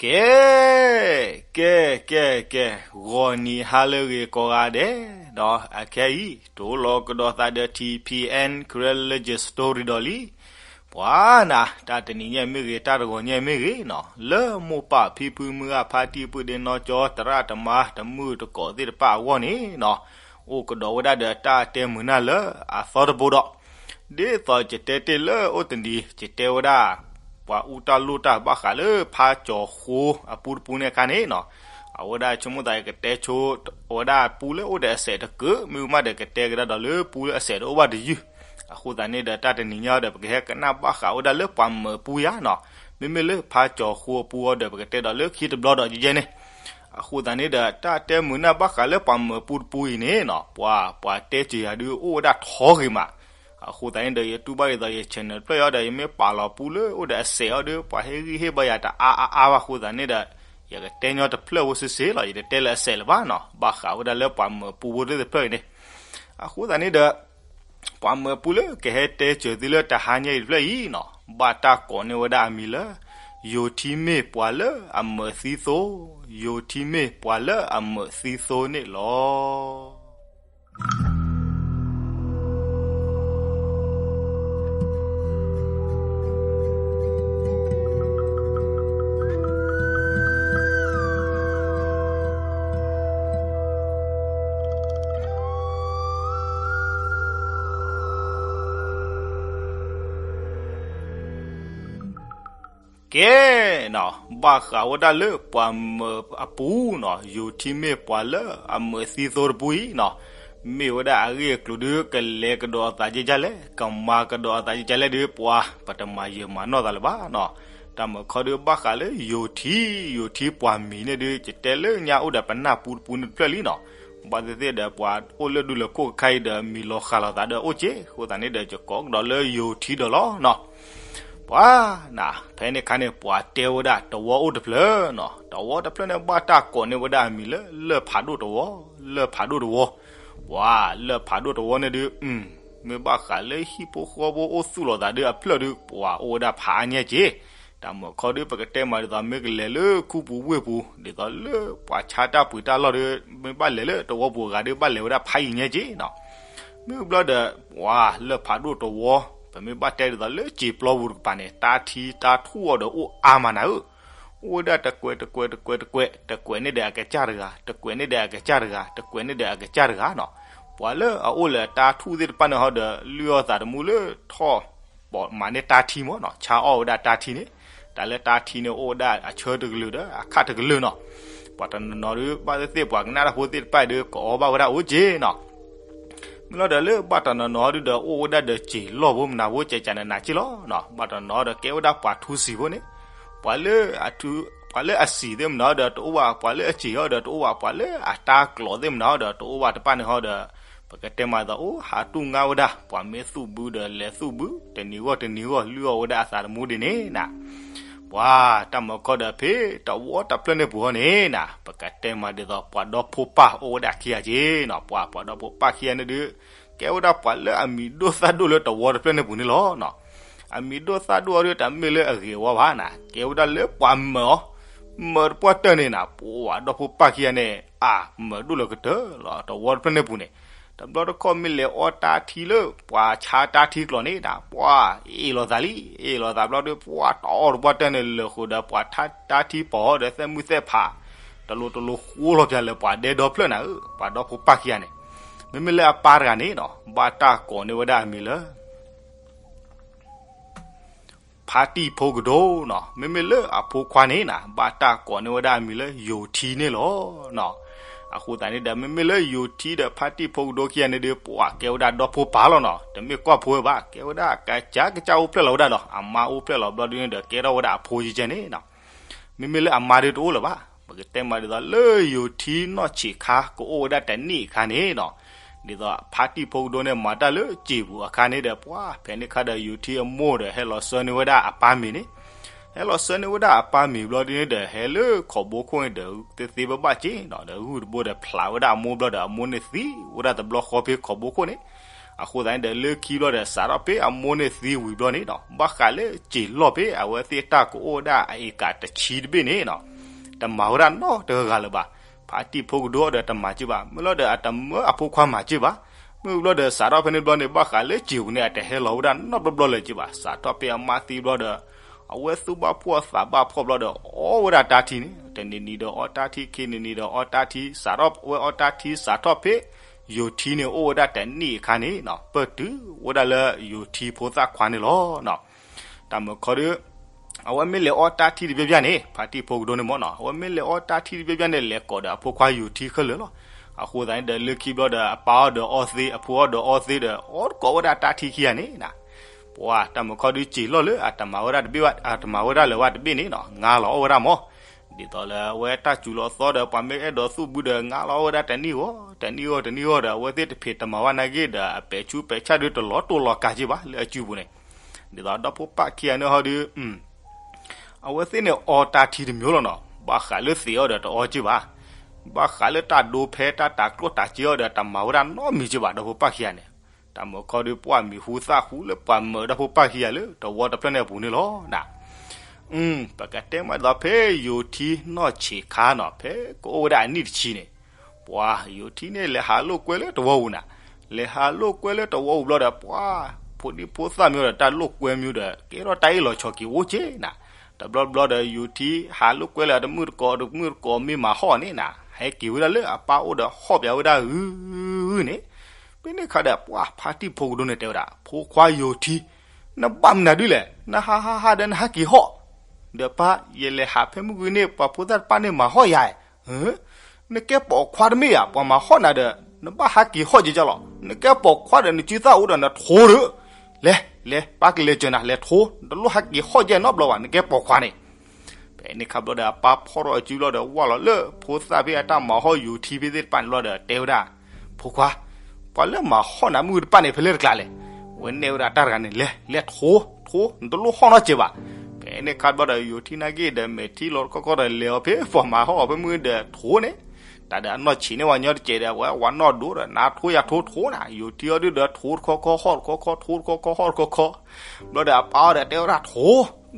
ကဲ, ကဲ, ကဲ, ကဲ, ဂီၤနံၤဟါလၢအဂ့ၤကိးဂၤဒဲး, ဒီးအခဲအံၤ တအိၣ်လီၤကဒီးသးဒီး ထံၣ်ဖံၣ်အဲၣ် Karen Legend Story ဒီးလံ. ပှၤနၤ တၢ်တနံၤညါမ့ၢ်ဂ့ၤ တၢ်တဂီၤညါမ့ၢ်ဂ့ၤနီၤ, လၢမိၢ်ပၢ်ဖံဖုမုၢ်ဂၢ်ဖါတံၢ်ပုၢ်ဒ့နီၢ်ကၠီ သရၣ်သမါ တမုၢ်တကိးသ့ၣ်တဖၣ်အဂီၢ်န့ၣ်နီၤ, အိၣ်ကဒီးဝဲဒၣ်ဒီးတၢ်တဲမုာ်နၢ်လၢအသီတဘိဒီး ဒ်သိးယတဲတ့ၢ်လၢအိၣ်တနံၤ ယတဲဝဲဒၣ် ပှၤအူတၢ်လိၣ်တၢ်ဘၣ်ဃးလၢဖါကၠီၤဃိအပူတပူန့ၣ်အခါန့ၣ်နီၤ, အဝဲဒၣ်ဆိကမိၣ်သး ယကတဲဆိ အဝဲဒၣ်ပူလၢအိၣ်ဒီးအစဲးတကုာ် မ့ၢ်မးဒီးကတဲကဒါဒီးလၢပူလၢအစဲးတအိၣ်ဘၣ်တယုၢ်. အဃိသတးန့ၣ်ဒီး တၢ်တနံၤညါဒီး ပကဟဲကနၣ်ဘၣ်ဃးဝဲဒၣ်လၢပှၤမုာ်အပူယါနီၤ, မ့မ့ၢ်လၢဖါကၠီၤဃိအပူအီၤဒီး ပကတဲဒီးလၢခံတဘျီဒီးယဲန့ၣ်. အဃိသတးန့ၣ်ဒီး တၢ်တဲမုာ်နၢ်ဘၣ်ဃးလၢပှၤမုာ်အပူတပူအံၤန့ၣ်နီၤ, ပှၤ ပှၤတဲစၢၤယၤဒုးအိၣ်ဝဲဒၣ်ထီဂ့ၤမး. အဃိသတးန့ၣ်ဒီး ယတူၢ်ဘၣ်ဒ်သိးယ channel တဖျၢၣ်အံၤဒီး ယမ့ၢ်ပာ်လီၤပူလၢအိၣ်ဒီးအစဲးအီၤဒီး ပှၤဟ့ၣ်ဂံၢ်ဟ့ၣ်ဘါယၤတအါအါအါဘၣ်အဃိသတးန့ၣ်ဒီး ယကတဲညီတဖျၢၣ်ဖိစ့စ့လီၤ, ယတတဲလၢအစဲးလၢၤဘၣ်နီၤ, ဘၣ်ဃးဝဲဒၣ်လၢပှၤမုာ်အပူဖိသ့ၣ်တဖျၢၣ်အံၤန့ၣ်. အဃိသတးန့ၣ်ဒီး ပှၤမုာ်အပူလၢကဟဲတဲစၢၤသုလၢတဟါညါအံၤတဖျၢၣ်အံၤနီၤ, ဘၣ်တၢ်ကိးန့ၢ်ဝဲဒၣ်အမံၤလၢ ယိၤထံမ့ၢ်ပှၤလၢအမုာ်သံသိ, ယိၤထံမ့ၢ်ပှၤလၢအမုာ်သံသိန့ၣ်လီၤ. ကဲနီၤ, ဘၣ်ဃးဝဲဒၣ်လၢပှၤမုာ်အပူနီၤ, ယိၤထံမ့ၢ်ပှၤလၢအမုာ်သံသိတပူအံၤနီၤ, မ့ၢ်ဝဲဒၣ်အဂ့ၢ်အကျိၤဒုး ကလဲၤကဒီးအသးကဲကလဲၣ်, ကမၤကဒီးအသးကဲကလဲၣ်ဒုး ပှၤပတမၤယၢၤမၤနီၢ်သးလၢၤဘၣ်နီၤ. တၢ်မုာ်ခီဒုးဘၣ်ဃးလၢယိၤထံ, ယိၤထံပှၤမံၤန့ၣ်ဒုး ယတဲလၢညါအိၣ်ဒီးပနၢ်ပူတပူန့ၣ်တဖျၢၣ်လံနီၤ. ဘၣ်သ့ၣ်သ့ၣ်ဒီး ပှၤအိၣ်လၢဒူလၢၢ်ခိၣ်ခဲအံၤဒီး မံၤလီၤဃာ်လိာ်သးဒီးအိၣ်က့ၢ်, အဃိသတးန့ၣ်ဒီး ယကိးကဒီးလၢယိၤထံဒီးလီၤနီၤ. ပှၤနၤ ဖဲန့ၣ်အခါန့ၣ် ပှၤတဲဝဲဒၣ်တဝီအိၣ်တဖျၢၣ်နီၤ, တဝီတဖျၢၣ်န့ၣ် ဘၣ်တၢ်ကိးန့ၢ်ဝဲဒၣ်အမံၤလၢ လၢၢ်ဖးဒိၣ်တဝီ, လၢၢ်ဖးဒိၣ်တဝီ. ပှၤလၢၢ်ဖးဒိၣ်တဝီန့ၣ်ဒုး မ့ၢ်ဘၣ်ဃးလၢဟံၣ်ဖိဃီဖိအိၣ်သူၣ်လီၤသးဒုးအဖျၢၣ်ဒုး ပှၤအိၣ်ဝဲဒၣ်ဖးအါညါက့ၢ်. တၢ်မုာ်ခီဒုး ပကတဲမးဒ်သိးမ့ၢ်ကလဲၤလၢခူပူၤဝ့ၢ်ပူၤ ဒ်သိးလၢပှၤဆါတၢ်ပှ့ၤတၢ်လီၢ်ဒုး မ့ၢ်ဘၣ်လဲၤလၢတဝီပူၤအဂၤဒုး ဘၣ်လဲၤဝဲဒၣ်ဖးယံာ်ညါက့ၢ်နီၤ. မ့ၢ်ဘျီဒီး ပှၤလၢၢ်ဖးဒိၣ်တဝီ ပမ့ၢ်ဘၣ်တဲဒ်သိးလၢစံာ်ပျီပူၤတကပၤန့ၣ် တၢ်ထံတၢ်ထူၣ်အီၤဒီးအိၣ်အါမးနၤဧၢ. အိၣ်ဝဲဒၣ်တကွဲးတကွဲးတကွဲးတကွဲး, တကွဲးန့ၣ်ဒီးအကစၢ်တဂၤ, တကွဲးန့ၣ်ဒီးအကစၢ်တဂၤ, တကွဲးန့ၣ်ဒီးအကစၢ်တဂၤနီၤ. ပှၤလၢအအိၣ်လၢတၢ်ထူၣ်သ့ၣ်တဖၣ်န့ၣ်ဟီဒီး လုၢ်အီၣ်သးတမူလၢထီၣ် ပိာ်မၤန့ၢ်တၢ်ထံမ့ၢ်နီၤ, ဆါအီၣ်ဝဲဒၣ်တၢ်ထံန့ၣ်, တၢ်လၢတၢ်ထံန့ၣ် အိၣ်ဝဲဒၣ်အဆၢတကလုာ်ဒီးအခၣ်တကလုာ်နီၤ. ပှၤတနီၤနီၤဒုး ဘၣ်သ့ၣ်သ့ၣ်ပှၤကနၣ်တၢ်ဖိသ့ၣ်တဖၣ်အံၤဒုး ကအီၣ်ဘၣ်ဝဲဒၣ်အိၣ်က့ၢ်နီၤ. မ့ၢ်လီၤဒီးလၢဘၣ်တနီၤနီၤဒုးဒီး အိၣ်ဝဲဒၣ်ဒီးစံာ်လီၢ်ဖိမနၤဖိ ကဲကနနၤက့ၢ်လီၤနီၤ. ဘၣ်တနီၤနီၤဒီး ကဲဝဲဒၣ်ပှၤထူစံာ်ဖိန့ၣ်, ပှၤလၢအထူ ပှၤလၢအစံာ်သ့ၣ်မနၤဒီးတအိၣ်ဘၣ်, ပှၤလၢအစံာ်ဟီဒီးတအိၣ်ဘၣ်, ပှၤလၢအတၢ်ကျိာ်သ့ၣ်မနၤဟီဒီး တအိၣ်ဘၣ်တဖၣ်န့ၣ်ဟီဒီး ပကတဲမးဒ်သိး အိၣ်ဟးတူၢ်ငါဝဲဒၣ်, ပှၤမ့ၢ်သူၣ်ဘုဒီးလဲၤသူၣ်ဘု, တနံၤဂီၢ်တနံၤဂီၢ် လုၢ်အီၣ်ဝဲဒၣ်အသးတမူဒ်န့ၣ်နၤ. ပှၤတၢ်မုာ်ခီဒီး ဖဲတဝီတဖျၢၣ်န့ၣ်ပူၤဟီန့ၣ်နၤ, ပကတဲမးဒ်သိး ပှၤဒီဖိပၢ်အိၣ်ဝဲဒၣ်ခံဂၤက့ၢ်နီၤ. ပှၤ ပှၤဒီဖိပၢ်ခံဂၤန့ၣ်ဒုး ကဲဝဲဒၣ်ပှၤလၢအမံၤဒိၣ်သၣ်ဒိၣ်လၢတဝီတဖျၢၣ်န့ၣ်ပူၤန့ၣ်လီၤနီၤ. အမံၤဒိၣ်သၣ်ဒိၣ်အီၤဒုး တမ့ၢ်လၢအဂ့ၤအဝါဘၣ်နၤ, ကဲဝဲဒၣ်လၢပှၤမုာ်အီၤ, မုာ်တပှၢ်တၢၢ်န့ၣ်နၤ, ပှၤဒီဖိပၢ်ခံဂၤန့ၣ် အမုာ်ဒိၣ်လၢကတၢၢ်လီၤ တဝီတဖျၢၣ်န့ၣ်ပူၤန့ၣ်. တဘျီတခီၣ်မ့ၢ်လဲၤအီတၢ်ထံလၢ ပှၤဆါတၢ်ထံကျိာ်န့ၣ်နၤ, ပှၤအ့ၣ်လိာ်သးလံ, အ့ၣ်လိာ်သးဘျီဒီး ပှၤတအီၣ်တပှၢ်တၢၢ်န့ၣ် လၢာ်ဃုာ်ဒီး ပှၤတၢ်ထံပီၤအီၤဒီး သဲးမုၢ်သဲးဖး တလိၤတလိၤဃိလီၤပၠးလၢပှၤဒဲဒီဖျၢၣ်နၤဧၢ, ပှၤဒီဖိပၢ်ခံဂၤန့ၣ်. မ့မ့ၢ်လၢအပၢ်တဂၤန့ၣ်နီၤ, ဘၣ်တၢ်ကိးန့ၢ်ဝဲဒၣ်အမံၤလၢ ဖါတံၢ်ဖိကဒိနီၤ. မ့မ့ၢ်လၢအဖိခွါန့ၣ်နၤ, ဘၣ်တၢ်ကိးန့ၢ်ဝဲဒၣ်အမံၤလၢယိၤထံန့ၣ်လီၤနီၤ. အဃိသတးန့ၣ်ဒီး မ့မ့ၢ်လၢယိၤထံဒီးဖါတံၢ်ဖိကဒိခံဂၤန့ၣ်ဒီး ပှၤကဲဝဲဒၣ်ဒီဖိပၢ်လီၤနီၤ, တမ့ၢ်ကွၢ်ဖိဝဲဘၣ်, ကဲဝဲဒၣ်ကစၢ်ကစၢ်အိၣ်ဖျဲၣ်လီၤဝဲဒၣ်ဒီး အမါအိၣ်ဖျဲၣ်လီၤဘျီဒုန့ၣ်ဒီး ကဲထီၣ်ဝဲဒၣ်အဖိယကဲန့ၣ်နီၤ. မ့မ့ၢ်လၢအမါဒုတအိၣ်လၢၤဘၣ်. ပကတဲမးဒ်သိးလၢယိၤထံနီၢ်ဆံးခါ ကအိၣ်ဝဲဒၣ်တနံၣ်အခါန့ၣ်နီၤ, ဒ်သိးဖါတံၢ်ဖိကဒိန့ၣ် မၤတၢ်လၢစံာ်ပူၤအခါန့ၣ်ဒီး ပှၤဖဲန့ၣ်အခါဒီး ယိၤထံအမိၢ်ဒီး ဟဲလီၤဆှၢန့ၢ်ဝဲဒၣ်အပၢ်မံၤန့ၣ်, ဟဲလီၤဆှၢန့ၢ်ဝဲဒၣ်အပၢ်မံၤဘျီဒုန့ၣ်ဒီး ဟဲလၢခိးဘိခိၣ်န့ၣ်ဒီး သ့သ့ဘၣ်ဘၣ်က့နီၤ, ဒီးဂုၢ်တဘိဒီးဖျးဝဲဒၣ်အမိၢ်ဘျီဒီး အမိၢ်န့ၣ်သံဝဲဒၣ်တဘျီဃီဖဲခိးဘိခိၣ်န့ၣ်. အဃိသတးန့ၣ်ဒီး လၢခံဘျီဒီး စးထီၣ်ဖဲအမိၢ်န့ၣ်သံဝံၤဘျီန့ၣ်နီၤ, ဘၣ်ဃးလၢစံာ်လီၢ်ဖဲအဝဲသ့ၣ်တၢ်ကအိၣ်ဝဲဒၣ်အအ့ကၤတဆံတဘ့ၣ်န့ၣ်နီၤ, တမၤဝဲဒၣ်နီတဂၤဂၤလၢၤဘၣ်. ဖါတံၢ်ဖိကဒိဒီးတမၤက့ၤဘၣ်, မ့ၢ်လီၤဒီးအတမၢအဖိခွါမၤက့ၤဘၣ်. မ့ၢ်ဘျီဒီး စးထီၣ်ဖဲန့ၣ်ဘျီန့ၣ် ဘၣ်ဃးလၢစံာ်ပူၤန့ၣ် အတဟဲလီၤဝဲဒၣ်နီတဘျီဘျီလၢၤက့ၤဘၣ်. စးထီၣ်ဖဲအမါသံဘျီဒီး အဝဲသူၣ်ဘၣ်ဖှီၣ်သးဘၣ်ဖှီၣ်ဘျီဒီး အီဝဲဒၣ်တၢ်ထံန့ၣ် တနံၤနံၤဒီးအီတၢ်ထံ, ခံနံၤနံၤဒီးအီတၢ်ထံ, စးထီၣ်ဝဲအီတၢ်ထံ စးထီၣ်ဖဲ ယိၤထံန့ၣ် အိၣ်ဝဲဒၣ်တနံၣ်အခါန့ၣ်နီၤ, ပၢၢ်တုၤဝဲဒၣ်လၢယိၤထံဖိသၣ်ခွါန့ၣ်လီၤ. တၢ်မုၢ်ခီဒုး အဝဲမ့ၢ်လဲၤအီတၢ်ထံတဘျီဘျီန့ၣ် ဖါတံၢ်ဖိကဒိန့ၣ်မ့ၢ်နီၤ, အဝဲမ့ၢ်လဲၤအီတၢ်ထံတဘျီဘျီန့ၣ် လဲၤကိးဒီးအဖိခွါယိၤထံခဲလၢာ်လီၤ. အဃိသတးန့ၣ်ဒီး လၢခံဘျီဒီး အပၢ်အီၣ်ဒီးအီသ့, အဖိအီၣ်ဒီးအီသ့ဒီး အီတကိးဝဲဒၣ်တၢ်ထံခံဂၤန့ၣ်နီၤ. ပှၤတၢ်မုၢ်ခီဒုး စံာ်လီၢ်လၢအတမၤဝဲဒၣ်တဘ့ၣ်ဘၣ်, အတမၤဝဲဒၣ်လၢၤဘၣ်တဘ့ၣ်န့ၣ်နီၤ, ငါလီၤအီၣ်ဝဲဒၣ်မး. ဒ်သိးလၢအဝဲတၢ်စူၤလီၤသီဒီး ပှၤမ့ၢ်အဲၣ်ဒိးသူၣ်ဘုဒီး ငါလီၤအီၣ်ဝဲဒၣ်တနံၣ်ဂီၢ် တနံၣ်ဂီၢ် တနံၣ်ဂီၢ်ဒီး အဝဲသ့ၣ်တဖံးတမၤဘၣ်နာ်က့ဒီး အပဲာ်ဆူပဲာ်ဆၣ်ဒုးတလီၤတိၢ်လီၤကၤက့ၤဘၣ်လၢအစုပူၤန့ၣ်. ဒ်သိးဒီဖိပၢ်ခံဂၤန့ၣ်ဟီဒုး အဝဲသ့ၣ်န့ၣ်အီတၢ်ထံတမံၤလီၤနီၤ, ဘၣ်ဃးလၢသံးအီၣ်ဒီးတအီက့ၤဘၣ်, ဘၣ်ဃးလၢတၢ်ဒိဖဲတၢ်တၤကျိၣ်တၤစ့အီၣ်ဒီး တမၤဝဲဒၣ်နီတမံၤက့ၤဘၣ် ဒီဖိပၢ်ခံဂၤန့ၣ်. တၢ်မုၢ်ခီဒုး ပှၤမံၤဟူသၣ်ဟူလၢပှၤမၢဒီဖိပၢ်ခံဂၤလၢ တဝီတဖျၢၣ်န့ၣ်အပူၤန့ၣ်လီၤ. ပကတဲမးဒ်သိးဖဲယိၤထံနီၢ်ဆံးခါနီၤ, ဖဲကအိၣ်ဝဲဒၣ်အနံၣ်တဆံန့ၣ် ပှၤယိၤထံန့ၣ် လဲၤဟးလိာ်ကွဲလၢတဝီပူၤနၤ, လဲၤဟးလိာ်ကွဲလၢတဝီပူၤဘျီဒီး ပှၤဖိဒံဖိသၣ်မံၤဒီး တၢ်လိာ်ကွဲမံၤဒီး ကဲထီၣ်တၢ်အ့ၣ်လိာ်ဆိးက့ၤအိၣ်က့ၤနၤ. တဘျီဘျီဒီး ယိၤထံဟးလိာ်ကွဲလၢတမုၢ်တကိး တမုၢ်တကိးမ့ၢ်မၤဟီၣ်န့ၣ်နၤ, ဟဲက့ၤဝဲဒၣ်လၢအပၢ်အိၣ်ဒီးဟီၣ်ပၠးဝဲဒၣ်ဂုၤဂုၤန့ၣ်. ဖဲန့ၣ်အခါဒီး ပှၤဖါတံၢ်ဖိကဒိန့ၣ်တဲဝဲဒၣ် ဖိခွါယိၤထံ, နဘၣ်မနုၤဒ်လဲၣ်, နဟးဟးဟးဒီးနဟးက့ၤဟီၣ် ဒီးပၢ် ယလဲၤဟးဖဲမုၢ်ဂ့ၤန့ၣ် ပှၤဖိသၣ်တဖၣ်န့ၣ်မၤဟီၣ်ယၤ, နကဲပိာ်ခွါတမ့ၢ်ဧါ, ပှၤမၤဟီၣ်နၤဒီး နဘၣ်ဟးက့ၤဟီၣ်က့ၤကလီၤ, နကဲပိာ်ခွါဒီး နစုသၣ်အိၣ်ဒီးနထိဒီး, လဲၤ လဲၤ ပၢ်ကလဲၤစၢၤနၤ လဲၤထိ, နတလိၣ်ဟးက့ၤဟီၣ်ကဲနီတဘျီဘၣ် နကဲပိာ်ခွါန့ၣ်. ဖဲန့ၣ်အခါဘျီဒီး အပၢ်ဖီၣ်ထီၣ်အစုဘျီဒီး ဝၢ်လီၤလၢဖိသၣ်ဖဲအတၢ်မၤဟီၣ်ယိၤထံဖဲသ့ၣ်တဖၣ်န့ၣ်ဘျီဒီး တဲဝဲဒၣ် ဖိခွါ, ပှၤလၢမၤဟီၣ်နၤမုၢ်တဖၣ်န့ၣ် ဖဲလဲၣ်တကျါလဲၣ်. ဝဲနဲၣ်ဝဲဒၣ်တၢ်တဂၤန့ၣ် လဲၤ လဲၤထိ ထိ, နတလိၣ်ဟီၣ်နီတစဲးဘၣ်. ဖဲန့ၣ်အခါဘျီဒီး ယိၤထံနာ်က့ဒီး မဲာ်ထံလီၤတခီခီဒီး လဲၤအီၤဖဲပှၤမၤဟီၣ်အီၤဖဲမုၢ်ဒီး ထိန့ၣ်, တၢ်ဒီးအနီၢ်ဆံးန့ၢ်ဝဲညီတစဲးဒီး ဝဲဝၤနီၢ်ဒိၣ်ဒီး နၤထိယၤထိ ထိနၤ, ယိၤထံအီၤဒုဒီး ထိတခီခီ ဟီၣ်တခီခီ ထိတခီခီ ဟီၣ်တခီခီ. ဘျီဒီးအပၢ်အီၤဒီးတဲဝဲဒၣ် ထိ,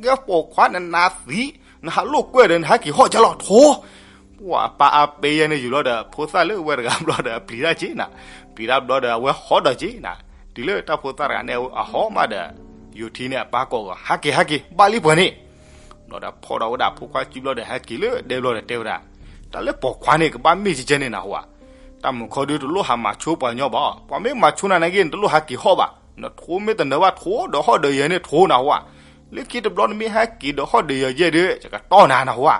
ကဲပိာ်ခွါနနါသံ, နဟးလိာ်ကွဲဒီး နဟးက့ၤဟီၣ်ကလီၤ ထိ. ပှၤအပၢ်အပ့ၤယဲန့ၣ်ယူၤလီၤဒီး ဖိသၣ်လၢဝဲတဂၤဘျီဒီး အပျံၤတၢ်က့ၤနၤ, ပျံၤတၢ်ဘျီဒီး အဝဲဟီၣ်ဒီးက့ၤနၤ, တုၤလၢတၢ်ဖိသၣ်တဂၤန့ၣ် အဟီၣ်မးဒီး ယိၤထံန့ၣ်အပၢ်ကိးဂီၤ ဟးက့ၤ ဟးက့ၤ ဘၣ်လံပှဲၤန့ၣ်. ဘျီဒီးဖီၣ်ဒီးဝဲဒၣ်ဖိခွါစုဘျီဒီး ဟဲက့ၤလၢဒဲဘျီဒီးတဲဝဲဒၣ်, တၢ်လၢပိာ်ခွါန့ၣ် ကဘၣ်မ့ၢ်ကကဲန့ၣ်နဟူဧါ, တၢ်မုၢ်ခီဒုးတလိၣ်ဟးမၤဆိပှၤညီဘၣ်, ပှၤမ့ၢ်မၤဆိနၤနာ်က့ နတလိၣ်ဟးက့ၤဟီၣ်ဘၣ်, နထိမ့ၢ်တနၢၤဘၣ် ထိဒီးဟီၣ်ဒီးယဲန့ၣ် ထိနဟူဧါ, လၢခံတဘျီနမ့ၢ်ဟဲက့ၤဒီးဟီၣ်ဒီးယဲယဲဒီး ယကတီၢ်နၤနဟူဧါ.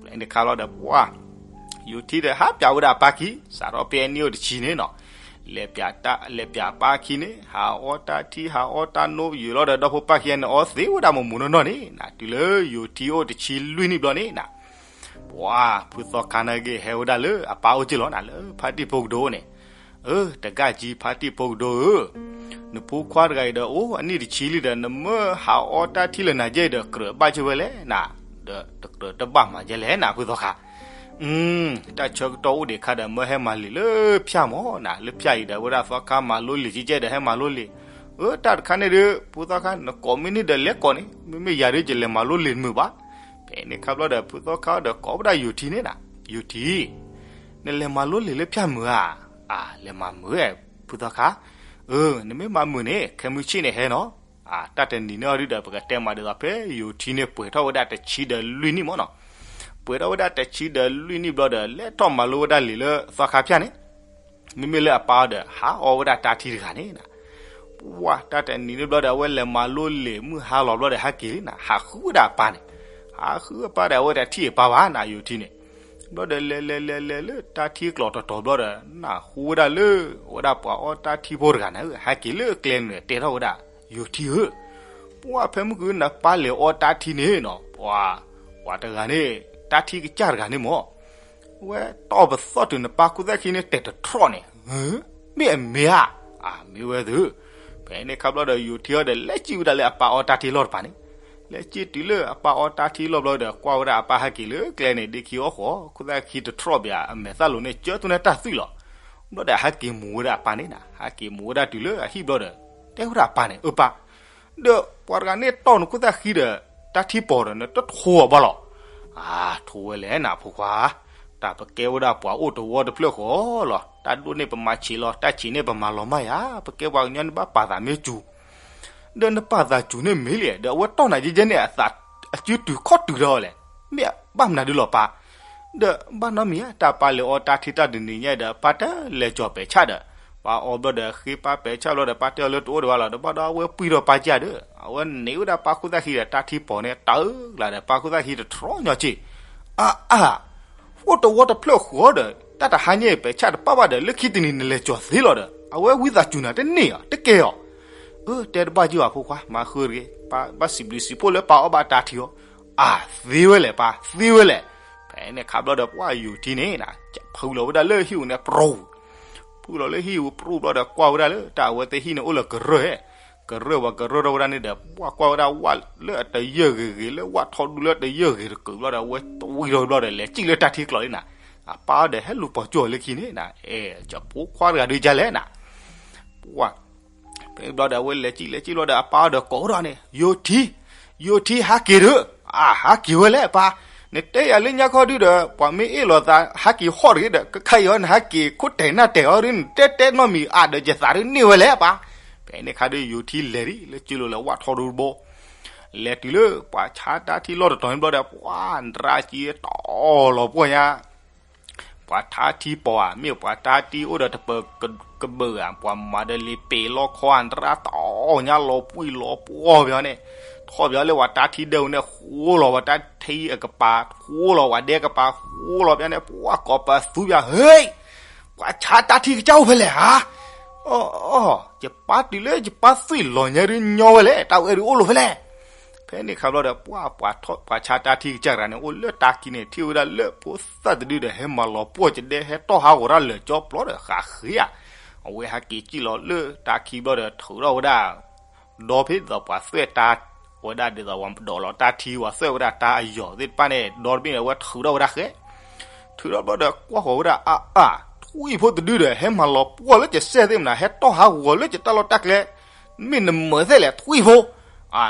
ဖဲန့ၣ်အခါလီၤဒီး ပှၤ ယိၤထံဒီးဟးပၠးဝဲဒၣ်အပၢ်ခံ, စးထီၣ်ဖဲအနံၣ်အိၣ်တဆံန့ၣ်နီၤ, လဲၤပၠးတၢ် လဲၤပၠးအပၢ်ခံန့ၣ် ဟးအီတၢ်ထံ ဟးအီတၢ်နိ ယူၤလီၤဒီး ဒီဖိပၢ်ခံဂၤန့ၣ် အီသ့ဝဲဒၣ်မိၢ်မိၢ်နီၢ်နီၢ်န့ၣ်နၤ, တုၤလၢယိၤထံအိၣ်တဆံလွံၢ်နံၣ်ဘျီန့ၣ်နၤ, ပှၤဖုသီခါနာ်က့ ဟဲဝဲဒၣ်လၢအပၢ်အိၣ်က့ၤလီၤနၤ, လၢဖါတံၢ်ဖိကဒိန့ၣ်, အၢ တဂၤကံ ဖါတံၢ်ဖိကဒိဧၢ, နဖိခွါတဂၤအံၤဒီး အိၣ်အနံၣ်တဆံလံဒီး နမ့ၢ်ဟးအီတၢ်ထံလၢနၤယဲအံၤဒီး ကြၢးဘၣ်က့ၤဝဲလဲၣ်နၤ, ဒီးတကြၢးတဘၣ်မၤယဲလဲၣ်နၤ ဖုသီခါ တၢ်ဆၢကတီၢ်အိၣ်ဒံးခါဒီး မၢဟဲမၤလံာ်လၢဖၠၣ်မးနၤ, လၢဖၠၣ်အံၤဒီး အဝဲဒၣ်သီခါမၤလိလံာ်ကကဲဒီး ဟဲမၤလိလံာ်, အၢ တၢ်တခါန့ၣ်ဒီး ဖုသီခါ နကိးမ့ၢ်န့ၢ်ဒီးလဲၤကိးန့ၣ်, မ့မ့ၢ်ယၤဒီး ယလဲၤမၤလိလံာ်တမုာ်ဘၣ်. ဖဲန့ၣ်အခါဘျီဒီး ဖုသီခါဒီးကိးဝဲဒၣ်ယိၤထံန့ၣ်နၤ, ယိၤထံ နလဲၤမၤလိလံာ်လၢဖၠၣ်မုာ်ဧါ, အၢ လဲၤမၤမုာ် ဖုသီခါ, အၢ နမ့ၢ်မၤမုာ်န့ၣ် ခဲမုၢ်ဆ့ၣ်န့ၣ်ဟဲနီၤ. တၢ်တနံၤန့ၣ်အီၤဒုဒီး ပကတဲမးဒ်သိးဖဲယိၤထံန့ၣ် ပှဲၤထီၣ်ဝဲဒၣ်တဆံဒီးလွံၢ်နံၣ်မးနီၤ, ပှဲၤထီၣ်ဝဲဒၣ်တဆံဒီးလွံၢ်နံၣ်ဘျီဒီး လဲၤထီၣ်မၤလိဝဲဒၣ်လံာ်လၢသီခါဖၠၣ်န့ၣ်, မ့မ့ၢ်လၢအပၢ်အီၤဒီး ဟးအီဝဲဒၣ်တၢ်ထံတဂၤန့ၣ်နၤ, ပှၤတၢ်တနံၤန့ၣ်ဘျီဒီး အဝဲလဲၤမၤလိလံာ်မုၢ်ဟါလီၤဘျီဒီး ဟဲက့ၤလံနၤ, ဟးဃုဝဲဒၣ်အပၢ်န့ၣ်, ဟးဃုအပၢ်ဒီး အဝဲတထံၣ်အပၢ်ဘၣ်နၤ ယိၤထံန့ၣ်, ဘျီဒီးလဲၤလဲၤလဲၤလဲၤလၢတၢ်ထံကျိးတီၤတီၤဘျီဒီး နၢ်ဟူဝဲဒၣ်လၢ အဝဲဒၣ်ပှၤအီတၢ်ထံဖိတဂၤန့ၣ် ဟဲက့ၤလၢကျဲန့ၣ် တဲထီၣ်ဝဲဒၣ်, ယိၤထံဧၢ, ပှၤဖဲမုၢ်ကနပၢ်လဲၤအီတၢ်ထံန့ၣ်နီၤ, ပှၤ ပှၤတဂၤန့ၣ် တၢ်ထံကစၢ်တဂၤန့ၣ်မး ဝဲတီၢ်ပသီၣ်တုၤနပၢ်ခိၣ်သၣ်ခံန့ၣ် တဲာ်တထီၣ်န့ၣ်, မ့ၢ်အမ့ၢ်ဧါ, အမ့ၢ်ဝဲသု, ဖဲန့ၣ်ခါဘျီဒီး ယိၤထံအီၤဒီး လဲၤစံၣ်ဝဲဒၣ်လၢအပၢ်အီတၢ်ထံလီၢ်တပၤန့ၣ်, လဲၤစံၣ်တုၤလၢအပၢ်အီတၢ်ထံလီၢ်ဘျီဒီး ကွၢ်ဝဲဒၣ်အပၢ်ဟဲက့ၤလၢကျဲန့ၣ် ဒ့ခံအီၣ်ဃီ, ခိၣ်သၣ်ခံတထီၣ်ဘၣ် အမဲာ်သၣ်လိၤန့ၣ် ကၢသူၣ်န့ၢ်တၢ်သွံၣ်လီၤ. ဘျီဒီးဟဲက့ၤမူၤဝဲဒၣ်အပၢ်န့ၣ်နၤ, ဟဲက့ၤမူၤဝဲဒၣ်တုၤလၢအဟံၣ်ဘျီဒီး တဲဝဲဒၣ်အပၢ်န့ၣ်, အၢပၢ်, ဒီးပှၤတဂၤန့ၣ်တီၢ်နခိၣ်သၣ်ဃံဒီး တၢ်ထံပီၤဒီး နတထိးအီၤဘၣ်လီၤ. အါ, ထိးဝဲလဲၣ်နၤဖိခွါ, တၢ်ပကဲဝဲဒၣ်ပှၤအိၣ်တဝီတဖျၢၣ်ဃီလီၤ. တၢ်ဒိၣ်န့ၢ်ပမၤဆံးလီၤ, တၢ်ဆံးန့ၢ်ပမၤလီၤမၢ်ယၤ, ပကဲပှၤကညီန့ၣ်ဘၣ်ပာ်သးမ့ၢ်စူၤ ဒီးနပာ်သးစူၤန့ၣ်မ့ၢ်လံ, ဒီးအဝဲတီၢ်နၤယဲယဲန့ၣ် အသးအစုတုၤခီၣ်တုၤထီၣ်လဲၣ်, မ့ၢ်ဘၣ်မနုၤဒုလီၤပၢ်. ဒီးဘၣ်နီတမံၤဧါ, တၢ်ပၢ်လဲၤအီတၢ်ထံတၢ်တနံၤညါဒီး ပၢ်တလဲၤကၠီၤပဲာ်ဆၣ်ဒီး, ပၢ်အီဘျီဒီးဃ့ပၢ်ပဲာ်ဆၣ်ဘျီဒီး ပၢ်တဲအီၤလၢတအိၣ်ဒီးဝဲလီၤ. ဒီးဘၣ်ဒီးအဝဲပှံၢ်ထီၣ်ပၢ်ကၢ်ဒီး အဝဲန့ၢ်ဝဲဒၣ်ပၢ်ခိၣ်သၣ်ဃံဒီး တၢ်ထံပီၤန့ၣ် တၢ်အၢၣ်ကျါဒီး ပၢ်ခိၣ်သၣ်ဃံတတြီညီက့ၤ. အါအါ အိၣ်တဝီတဖျၢၣ်ဃီဒီး တၢ်တဟါညါပဲာ်ဆၣ်တပၣ်ဘၣ်ဒီး လၢခံတနံၤနလဲၤကၠီၤသ့လီၤဒီး အဝဲဝံသးစူၤနၤတန့ၢ်အီၤ တကဲအီၤ. အၢ တဲတဘၣ်က့ၤဘၣ်ဖိခွါ, မၤဃုတဂ့ၤ, ပၢ်ဘၣ်စံးဘျုးစံးဖှိၣ်လၢပၢ်အီၣ်ဘၣ်တၢ်ထံအီၤ. အါ သ့ဝဲလဲၣ်ပၢ်, သ့ဝဲလဲၣ်. ဖဲန့ၣ်ခါဘျီဒီး ပှၤယိၤထံန့ၣ် ဖုးလီၤဝဲဒၣ်လၢဟံၣ်ပူၤန့ၣ် ပြူၤ ဖုးလီၤလၢဟံၣ်ပူၤပြူၤဘျီဒီး ကွၢ်ဝဲဒၣ်လၢတၢ်အဝဲသ့ၣ်ဟံၣ်န့ၣ်အိၣ်လၢကရၢၢ်, ကရၢၢ်ဝဲကရၢၢ်ထီၣ်ဝဲဒၣ်န့ၣ်ဒီး ပှၤကွၢ်ဝဲဒၣ်ဝၣ်လၢအတယၢၢ်ဂ့ၤဂ့ၤ လၢဝၣ်ထီဒူလၢတယၢၢ်ဂ့ၤတကုာ်ဘျီဒီး အဝဲတဝံထီၣ်ဘျီဒီး လဲၤစံၣ်လၢတၢ်ထံကျိးလံနၤ. အပၢ်အီၤဒီးဟဲလူၤပိာ်ကၠိအီၤလၢခံန့ၣ်နၤ, အဲ ယဖိခွါတဂၤဒုးကလဲၣ်နၤ. ပှၤ ဖဲဘျီဒီးအဝဲလဲၤစံၣ်လဲၤစံၣ်ဘျီဒီး အပၢ်အီၤဒီးကိးထီၣ်န့ၣ်, ယိၤထံ, ယိၤထံဟးက့ၤဒီး, အါ ဟးက့ၤဝဲလဲၣ်ပၢ်, နတဲယၤလၢညါခီဒုဒီး ပှၤမ့ၢ်အ့ၣ်လိာ်သး ဟးက့ၤဟီၣ်တဂ့ၤဒီး ကခါအံၤအီၤနဟးက့ၤခိၣ်တဲာ်နၢ်တဲာ်အီၤဒု နတဲတဲနီတမံၤအါဒီး ယသးဒုန့ၢ်ဝဲလဲၣ်ပၢ်. ဖဲန့ၣ်ခါဒု ယိၤထံလဲၤဒံးလၢကၠိလိၤလၢဝၣ်ထီဒူတဘိ လဲၤတုၤလၢပှၤဆါတၢ်ထံလီၢ်တတီၤန့ၣ်ဘျီဒီး ပှၤနရၢကံတီၢ်လီၤပှီၢ်ညါ, ပှၤထါထံပီၤဧါ, မ့ၢ်ပှၤထါထံအိၣ်ဒီးတပၢၤကဘၢၣ်ဧါ, ပှၤမၤဒီးလံာ်ပ့ၤလီခီဧါ, နရၢတီၢ်ညါလီၤပှံၢ်လီၤပှီၢ်ပှၤန့ၣ်, ထီၣ်ပှၤလၢပှၤတၢ်ထံဒဲဧိၤန့ၣ် ဃိလီၤပှၤတၢ်ထံအကပၤ, ဃိလီၤပှၤဒဲကပၤ, ဃိလီၤပှၤန့ၣ် ပှၤကိးပသူပှၤ, ဟ့, ပှၤဆါတၢ်ထံကစၢ်အိၣ်ဖဲလဲၣ်ဧါ. အီ, ယပၢ်တုၤလၢယပၢ်သွံၣ်လီၤညါဒုညီဝဲလဲၣ်, တၢ်ဝဲဒုအိၣ်လိာ်ဖဲလဲၣ်. ဖဲန့ၣ်ခါဘျီဒီး ပှၤ, ပှၤဆါတၢ်ထံကစၢ်တဂၤန့ၣ် အိၣ်လၢတၢ်ခံန့ၣ် ထံၣ်ဝဲဒၣ်လၢဖိသၣ်တဒုဒီး ဟဲမၤလီၤပှီၢ်ကဒဲ ဟဲတီၢ်ဟးဂီၤတၢ်လၢာ်ကၠီပျီဒီးဃးဃ့ဧါ. အဝဲဟဲက့ၤစံၣ်လီၤလၢတၢ်ခံဘျီဒီး ထုးထီၣ်ဝဲဒၣ် ဒီဖဲဒ်သိးပှၤသွဲၣ်တၢ်, ဝဲဒၣ်ဒ်သိးပှၤဒိးလီၤတၢ်ထံ ပှၤသွဲၣ်ဝဲဒၣ်တၢ်အယီၤသ့ၣ်တဖၣ်န့ၣ် ဒီတဘ့ၣ်န့ၣ် အဝဲထုးထီၣ်ဝဲဒၣ်ဃဲ, ထုးထီၣ်ဘျီဒီးကွၢ်ဃီၤဝဲဒၣ်အါအါ, ထွံၣ်ဖိတဒုဒီး ဟဲမၤလီၤပှီၢ်လၢကစဲၢ်သ့ၣ်မနၤ, ဟဲတီၢ်ဟးဂီၤလၢကတၢ်လီၢ်တၢ်ကျဲ, မ့ၢ်နမၤသ့ၣ်လဲၣ်ထွံၣ်ဖိ,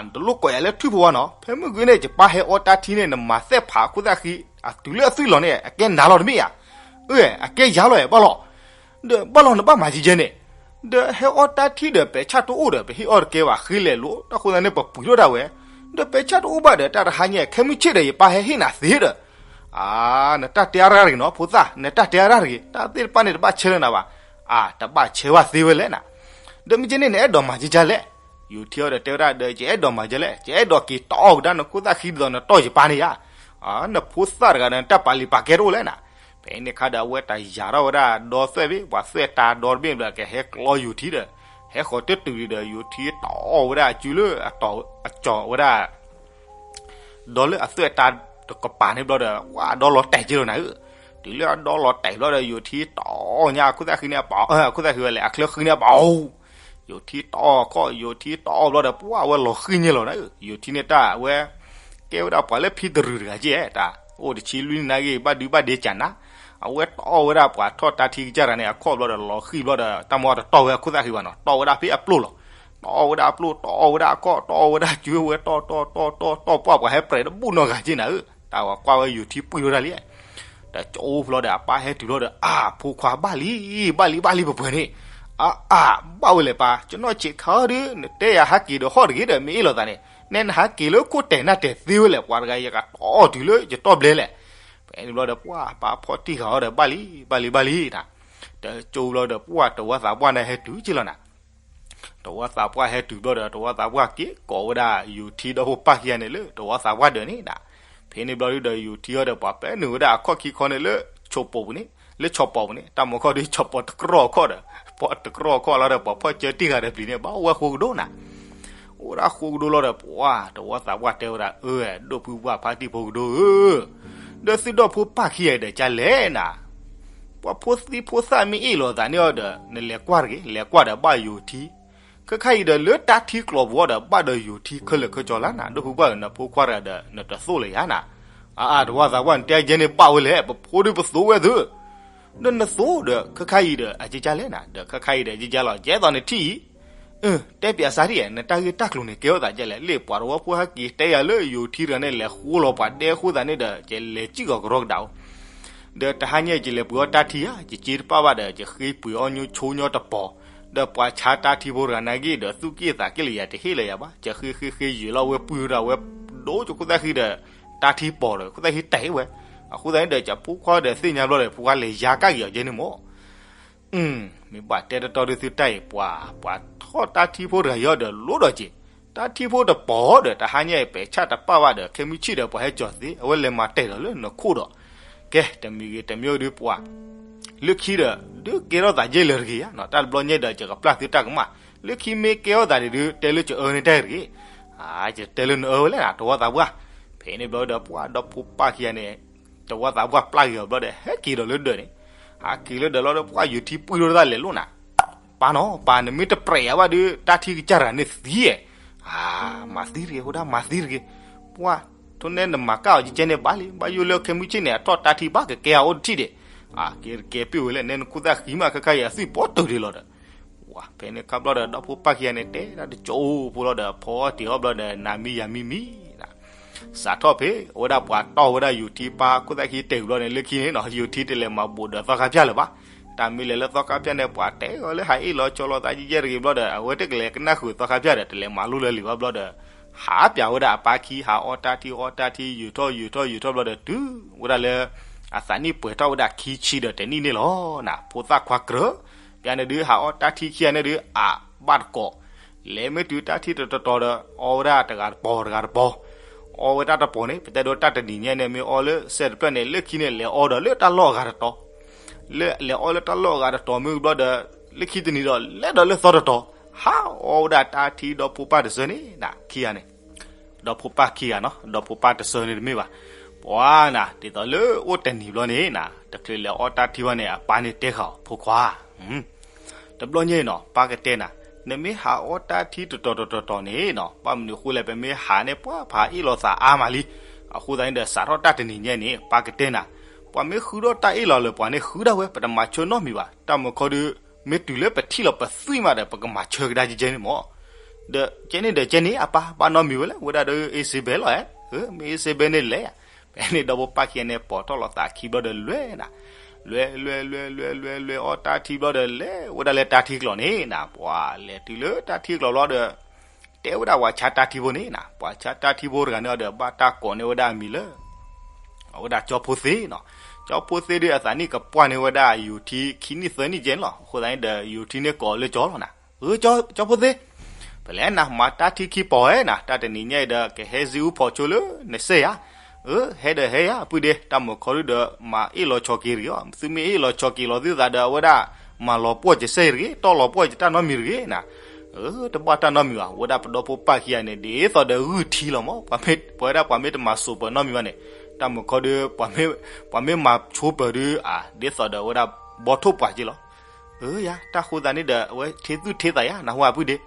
နတလိၣ်ကိးယၤလၢထွံၣ်ဖိဘၣ်နီၤ, ဖဲမုၢ်ဂ့ၤန့ၣ် ယပၢ်ဟဲအီတၢ်ထံန့ၣ် နမၤသဲၣ်ဖးခိၣ်သၣ်ဃံ, အတုၤလၢအသွံၣ်လီၤန့ၣ် အကဲနၤလီၤတမ့ၢ်ဧါ, အကဲယၤလီၤဘၣ်လီၤ. ဒီးဘၣ်လီၤနဘၣ်မၤယံယဲန့ၣ်, ဒီးဟဲအီတၢ်ထံဒီးပဲာ်ဆၣ်တအိၣ်ဒီး ပဟ့ၣ်အီၣ်တကဲဘၣ် ဃ့လဲၤလိာ်တၢ်ဃိသတးန့ၣ် ပပှ့ၤထီၣ်ဒၣ်ဝဲ, ဒီးပဲာ်ဆၣ်တအိၣ်ဘၣ်ဒီး တၢ်တဟါညါ ခဲမုၢ်ဆ့ၣ်ဒီး ယပၢ်ဟဲဟ့ၣ်နၤသ့ဒီး, အါ, နတၢ်တဲအါရၣ်တဂ့ၤနီၤ ဖိသၣ်, နတၢ်တဲအါရၣ်တဂ့ၤ, တၢ်သ့ၣ်တဖၣ်န့ၣ်တဘၣ်ဆဲလၢနၤဘၣ်, အါ, တဘၣ်ဆဲဘၣ်သ့ဝဲလဲၣ်နၤ, ဒီးမ့ၢ်ကဲန့ၣ် နအဲၣ်ဒိးမၤယံယဲလဲၣ်. ယိၤထံအီၤဒီးတဲဝဲဒၣ်ဒီး ယအဲၣ်ဒိးမၤယဲလဲၣ်, ယအဲၣ်ဒိးက့ၤတီၢ်အီၣ်ကဒါနခိၣ်သၣ်ဃံဒ်သိးနတီၢ်ယပၢ်န့ၣ်ယါ, နဖိသၣ်တဂၤဒီး နတၢ်ပာ်လံာ်ပာ်ကဲတအိၣ်လဲၣ်နၤ. ဖဲန့ၣ်ခါဒီး အဝဲတၢ်ယၤထီၣ်ဝဲဒၣ်ဒီသွဲၣ်ဘ့ၣ်, ပှၤသွဲၣ်တၢ်ဒီတဘ့ၣ်ဘျီ ကဟဲကျီယိၤထံဒီး, ဟဲဃီၤတတုၤဒီး ယိၤထံတီၢ်ဝဲဒၣ်အစုလၢအတီၢ်, အကၠီၤဝဲဒၣ် ဒီလၢအသွဲၣ်တၢ်တကပၤန့ၣ်ဘျီဒီး ဝဲအဒီလီၤတဲာ်က့ၤလီၤနၤဧၢ, တုၤလၢအဒီလီၤတဲာ်ဘျီဒီး ယိၤထံတီၢ်ညါအခိၣ်သၣ်ဃံန့ၣ်အပီ, အခိၣ်သၣ်ဃံဝဲလဲၣ် အချၢဃံန့ၣ်အပီ, ယိၤထံတီၢ်ခီၣ် ယိၤထံတီၢ်ဘျီဒီး ပှၤဝဲလီၤဃံန့ၣ်လီၤနၤဧၢ, ယိၤထံန့ၣ်တၢ်ဝဲ ကဲဝဲဒၣ်ပှၤလၢဖံတရူးတဂၤကဲ, တၢ်အိၣ်တဆံလွံၢ်နံၣ်နာ်က့ ဘၣ်ဒုဘၣ်ဒ့ကၢ်နၤ, အဝဲတီၢ်ဝဲဒၣ်ပှၤထီၣ်တၢ်ထံကစၢ်တဂၤန့ၣ် အခီၣ်ဘျီဒီးလီၤဃံဘျီဒီး တၢ်မ့ၢ်အီၤတတီၢ်ဝဲအခိၣ်သၣ်ဃံဘၣ်နီၤ, တီၢ်ဝဲဒၣ်ဖဲအပျိၢ်လီၤ. တီၢ်ဝဲဒၣ်အပျိၢ်, တီၢ်ဝဲဒၣ်အခီၣ်, တီၢ်ဝဲဒၣ်စုဝဲ တီၢ်တီၢ်တီၢ်တီၢ်တီၢ် ပှၤပှၤဟဲပြဲးတဘူၣ်နီတဂၤက့နၤဧၢ, တၢ်ဝဲကွၢ်ဝဲယိၤထံပှံၢ်ထီၣ်ဒၣ်လံ. တကၠိဖျီဒီးအပၢ်ဟဲတုၤလီၤဒီး အါ ဖိခွါဘၣ်လံ, ဘၣ်လံဘၣ်လံပှဲၤပှဲၤန့ၣ်, အါအါ ဘၣ်ဝဲလဲၣ်ပၢ်, ကနီၣ်ဆံးခါအီၤဒီး နတဲယၤဟးက့ၤဒီးဟီၣ်တဂ့ၤဒီး မ့ၢ်အ့ၣ်လိာ်သးန့ၣ်, နဲနဟးက့ၤလၢခိၣ်တဲာ်နၢ်တဲာ်သ့ဝဲလဲၣ်, ပှၤတဂၤယကတီၢ်အီၤတုၤလၢယတီၢ်ဘျဲလဲၣ်. ဖဲန့ၣ်ဘျီဒီး ပှၤပၢ်ဖီၣ်တံၢ်ဃာ်အီၤဒီး ဘၣ်လံ ဘၣ်လံ ဘၣ်လံနၤ. တကၠိဘျီဒီး ပှၤတဝီသးပှၢ်န့ၣ်ဟဲတုၤက့လီၤနၤ. တဝီသးပှၢ်ဟဲတုၤဘျီဒီး တဝီသးပှၢ်က့ၤကိးဝဲဒၣ်ယိၤထံဒီဖိပၢ်ခံဂၤန့ၣ်လၢတဝီသးပှၢ်ဒၢးန့ၣ်နၤ. ဖဲန့ၣ်ဘျီဒုဒီး ယိၤထံအီၤဒီး ပှၤပဲနုာ်ဝဲဒၣ်အခီၣ်ခံခီန့ၣ်လၢ ဆိးပိာ်ပူၤန့ၣ်, လၢဆီးပိာ်ပူၤန့ၣ်, တၢ်မၤခီၣ်ဒု ဆီးပိာ်တကြီခီၣ်ဒီး, ပှၤတကြီခီၣ်လီၤဒီး ပှၤဖီၣ်ကၢတံၢ်ဃာ်ဒီးပျံၤန့ၣ် ဘၣ်အိၣ်ဝဲဃိကဒိၣ်နၤ. အိၣ်ဝဲဒၣ်ဃိကဒိၣ်လီၤဒီး ပှၤတဝီသးပှၢ်တဲဝဲဒၣ် အၢ ဒိၣ်ဖုပှၢ်ဖါတံၢ်ဖိကဒိၣ်ဧၢ, ဒီးသုဒီဖိပၢ်ခံဂၤဒီးကလဲၣ်နၤ. ပှၤဖိသံဖိသၣ်မ့ၢ်အ့ၣ်လိာ်သးန့ၢ်အီၤဒီး နလဲၤကွၢ်တဂ့ၤ, လဲၤကွၢ်ဒီးဘၣ်ယိၤထံ. ခဲခါအံၤဒီးလၢတၢ်ထံကျိာ်ပူၤအီၤဒီး ဘၣ်ဒီးယိၤထံခဲလၢာ်ခဲဆ့လီၤနၤ, ဒိၣ်ဖုပှၢ်ဒီးနဖိခွါတဂၤဒီး နတသိၣ်လၢၤယၤနၤ. အါအါ တဝီသးပှၢ် နတဲကဲန့ၣ်ဘၣ်ဝဲလဲၣ်, ပဖိဒုပသိးဝဲသု ဒီးနသိဒီးခါခါအံၤဒီးအကကါလဲၣ်နၤ, ဒီးခါခါအံၤဒီးကကါလီၤ, ကဲသိးနထံၣ်အံၤ, အၢ တဲပၠးစၢ်ဒ် နတၢ်ဂ့ၢ်တၢ်ကျိၤန့ၣ် ကဲထီၣ်သးဒ်လဲၣ်, လၢပှၤတဝီဖိဟဲက့ၤတဲယၤလၢယိၤထံတဂၤန့ၣ် လဲၤဃိလီၤပှၤဒဲဃိသးန့ၣ်ဒီး ကလဲၤစံၣ်ကီၤကရီကဒးအိၣ် ဒီးတဟါညါအံၤ ယလဲၤပှ့ၤအီၣ်တၢ်ထံဧါ, ယစ့တပာ်ဘၣ်ဒီး ယဃ့ပှ့ၤအီၣ်ညိဆိညီတပီၤ, ဒီးပှၤဆါတၢ်ထံဖိတဂၤနာ်က့ဒီး သူၣ်က့ၣ်သးက့ၣ်လၢယၤတဟ့ၣ်လၢၤယၤဘၣ်, ယဃ့ဃ့ဃ့ယုာ်လီၤဝဲပှ့ၤဒီးဝဲဒိကၠိခိၣ်သၣ်ဃံဒီး တၢ်ထံပီၤဒီး ခိၣ်သၣ်ဃံတဲာ်ဝဲ, အဃိသတးန့ၣ်ဒီး ယဖိခွါဒီးသ့ၣ်ညါဘျီဒီး ဖိခွါလဲၤယါကၣ်က့ၤအီၤကဲန့ၣ်မၢ် မ့ၢ်ဘၣ်တဲတတီဒုးသုတၢ်အံၤ ပှၤ ပှၤထီၣ်တၢ်ထံဖိတဂၤအံၤဒီးလိၣ်ဒီးက့ၤ, တၢ်ထံဖိတပီၤဒီး တဟါညါအံၤ ပဲာ်ဆၣ်တပာ်ဘၣ်ဒီး ခဲမုၢ်ဆ့ၣ်ဒီး ပှၤဟဲကၠီၤသ့ အဝဲလဲၤမၤတဲာ်ဒီးလၢနခိၣ်ဒီး, ကဲ တမံၤဂ့ၤတမံၤဒီးပှၤ လၢခံဒီး ဒုးကဲထီၣ်သးယဲၢ်လၢာ်တဂ့ၤဧါ, တၢ်တဘျီညါဒီး ယကပျၢ်သုတၢ်ကမၣ်, လၢခံမ့ၢ်ကဲထီၣ်သးဒ်ဒုး တဲလၢကအၢန့ၣ်တၢ်ဂ့ၤ, အါ ယတဲလၢနအၢဝဲလဲၣ်နၤ တဝီသးပှၢ်, ဖဲန့ၣ်ဘျီဒီး ပှၤဒီဖိပၢ်ခံဂၤန့ၣ် တဝီသးပှၢ်ပျၢ်က့ၤအီၤဘျီဒီး ဟဲက့ၤဒီးလၢဒၢးန့ၣ်, ဟးက့ၤလၢဒၢးလီၤဒီး ပှၤယိၤထံပှံၢ်ထီၣ်တၢ်လဲၤလိၣ်နၤ, ပၢ်နီၤ ပၢ်နမ့ၢ်တပြဲးယၤဘၣ်ဒုး တၢ်ထံကစၢ်တဂၤန့ၣ်သံဧါ, အါ မၤသံတဂ့ၤ ဟိဒၣ်မၤသံတဂ့ၤ, ပှၤ ထိၣ်နဲနမၤကၣ်အီၤကဲကဲန့ၣ်ဘၣ်လံ, ဘၣ်ယိၣ်လၢခဲမုၢ်ဆ့ၣ်န့ၣ် အထီၣ်တၢ်ထံဘၣ်ကကဲအအိၣ်တထံၣ်ဒံး, အါ ကဲတကဲပ့ၢ်ဝဲလဲၣ် နဲနခိၣ်သၣ်ဃံမး ခဲခါအံၤအသွံၣ်ပီတုာ်ဒံးလီၤဒီး ဝါ ဖဲန့ၣ်ခါဘျီဒီး ဒီဖိပၢ်ခံဂၤန့ၣ် တဲဒၣ်တကၠိဖိလီၤဒီး ဖီအီၣ်တ့ၢ်အီၣ်ဘျီဒီး နၤမံယၤမံမံ စးထီၣ်ဖဲ အဝဲဒၣ်ပှၤတီၢ်ဝဲဒၣ်ယိၤထံပၢ်ခိၣ်သၣ်ခံတဲာ်ဘျီန့ၣ် လၢခံန့ၣ်နီၤ ယိၤထံတလဲၤမၤဘူးဒီးသီခါဖၠၣ်လၢၤဘၣ်. တၢ်မ့ၢ်လဲၤလၢသီခါဖၠၣ်န့ၣ် ပှၤတဲအီၤလၢဟးအ့ၣ်လီၤဆီလီၤသးယဲၢ်တဂ့ၤဘျီဒီး အဝဲတကလဲၤကနၣ်ဃုာ်သီခါဖၠၣ်ဒီး တလဲၤမၤလိလၢၤလံၤဘၣ်ဘျီဒီး ဟးပၠးဝဲဒၣ်အပၢ်ခံ ဟးအီၣ်တၢ်ထံအီၣ်တၢ်ထံ ယုာ်ထီၣ်ယုာ်ထီၣ်ယုာ်ထီၣ်ဘျီဒီး တုၤဝဲဒၣ်လၢ အသးနံၣ်ပှဲၤထီၣ်ဝဲဒၣ်ခံဆံဒီးတနံၣ်န့ၣ်လီၤ. နၤ ဖိသၣ်ခွါကြၢး ပၠးန့ၣ်ဒုး ဟးအီၣ်တၢ်ထံခံဂၤန့ၣ်ဒုး အဘၣ်တကိး လဲၤမ့ၢ်တုၤတၢ်ထံတတီၤတီၤဒီး အီဝဲဒၣ်တဂၤတပီၤတဂၤတပီၤ, အီဝဲတၢ်တပီၤန့ၣ် ပတဲဒိတၢ်တနံၤညါန့ၣ် မ့ၢ်အီလၢစဲးတဖျၢၣ်န့ၣ် လၢခံန့ၣ် လဲၤအီဒီးလၢတၢ်လီၢ်အဂၤတတီၤ, လၢလဲၤအီလၢတၢ်လီၢ်အဂၤတတီၤမ့ၢ်ဘျီဒီး လၢခံတနံၤဒီး လဲၤဒီးလၢသီတတီၤ, ဟးအီဝဲဒၣ်တၢ်ထံဒီဖိပၢ်တစၢန့ၣ် နၤ ခံဂၤန့ၣ် ဒီဖိပၢ်ခံဂၤနီၤ ဒီဖိပၢ်တစၢန့ၣ်တမ့ၢ်ဘၣ်, ပှၤနၤ ဒ်သိးလၢအိၣ်တနံၤဘျီန့ၣ်နၤ တချုးလဲၤအီတၢ်ထံဘၣ်န့ၣ် အပၢ်န့ၣ်တဲဃာ်အီၤ ဖိခွါ တဘျီညါအံၤနီၤ ပၢ်ကတဲနၤ, နမ့ၢ်ဟးအီတၢ်ထံတတီၤတတီၤတတီၤန့ၣ်နီၤ ဘၣ်မနုၤအဃိလဲၣ် ပမ့ၢ်ဟးန့ၣ် ပှၤဖးအ့ၣ်လိာ်သးအါမးလံ. အဃိသတးန့ၣ်ဒီး စးထီၣ်တၢ်တနံၤညါန့ၣ် ပၢ်ကတဲနၤ, ပှၤမ့ၢ်ဃုထီၣ်တၢ်အ့ၣ်လိာ်လၢပှၤန့ၣ် ဃုဒၣ်ဝဲ ပတမၤဆၢနီတမံၤဘၣ်. တၢ်မုၢ်ခီဒုး မ့ၢ်တုၤလၢပထံၣ်လီၤပသွံၣ်မးဒီး ပကမၤဆၢကဒါကဲကဲန့ၣ်မၢ်. ဒီးကဲန့ၣ်ဒီးကဲန့ၣ် အပၢ် ဘၣ်နီတမံၤဝဲလဲၣ်, ဝဲဒၣ်ဒီးအ့စ့ဘဲလီၤ, မ့ၢ်အ့စ့ဘဲန့ၣ်လဲၣ်. ဖဲန့ၣ်ဒီးဖိပၢ်ခံဂၤန့ၣ် ပိာ်ထီၣ်လီၤသးခံဘျီဒီးလဲၤနၤ, လဲၤလဲၤလဲၤလဲၤလဲၤလဲၤအီတၢ်ထံဘျီဒီး လဲၤဝဲဒၣ်လၢတၢ်ထံကျိၤန့ၣ်နၤ, ပှၤလဲၤတုၤလၢတၢ်ထံကျိၤဘျီဒီး တဲဝဲဒၣ်ပှၤဆါတၢ်ထံဖိန့ၣ်နၤ, ပှၤဆါတၢ်ထံဖိတဂၤန့ၣ်ဒီး ဘၣ်တၢ်ကိးန့ၢ်ဝဲဒၣ်အမံၤလၢ အဝဲဒၣ်ကၠီဖိသ့နီၤ. ကၠီဖိသ့ဒီး အသးနံၣ်ကပှၢ်န့ၢ်ဝဲဒၣ်ယိၤထံခံနံၣ်သၢနံၣ်ကဲန့ၣ်လီၤ. အဃိသတးန့ၣ်ဒီး ယိၤထံန့ၣ်ကိးလၢကၠီလီၤနၤ, အၢ ကၠီဖိသ့, ပလဲၤနၤ မၤတၢ်ထံခံပီၤဝဲနၤ, တၢ်တနံၤညါအံၤဒီး ကဟဲစ့အူဖီးဆိလၢနစဲးဧါ. အၢ ဟဲဒီးဟဲယၤ အပုၢ်ဒ့, တၢ်မုၢ်ခီဒုဒီး မၤအ့ၣ်လီၤဆီးက့ၤတဂ့ၤအီၤ, သုမ့ၢ်အ့ၣ်လီၤဆီးက့ၤလီၤသုသးဒီး အဝဲဒၣ် မၤလီၤပှီၢ်ကစဲးတဂ့ၤ, တီၢ်လီၤပှီၢ်ကတၢ်နီတမံၤတဂ့ၤနၤ. အၢ တဘၣ်တၢ်နီတမံၤဘၣ်, ဝဲဒၣ်ပဒီဖိပၢ်ခံဂၤန့ၣ် ဒ်သိးဒီးဂုၢ်ထံလီၤမၢ်, ပှၤဝဲဒၣ်ပှၤမ့ၢ်တမၤစိးပၢၤနီတမံၤဘၣ်န့ၣ်, တၢ်မုၢ်ခီဒု ပှၤမ့ၢ်မၤဆိပၢၤဒု အါ ဒ်သိးဒီးဝဲဒၣ်ဘီထိၣ်ပှၤက့လီၤ. အၢ ယၤ တၢ်ဃိသးန့ၣ်ဒီး အဝဲထံသူၣ်ထံသးယၤ နၢ်ဟူအပုၢ်ဒ့,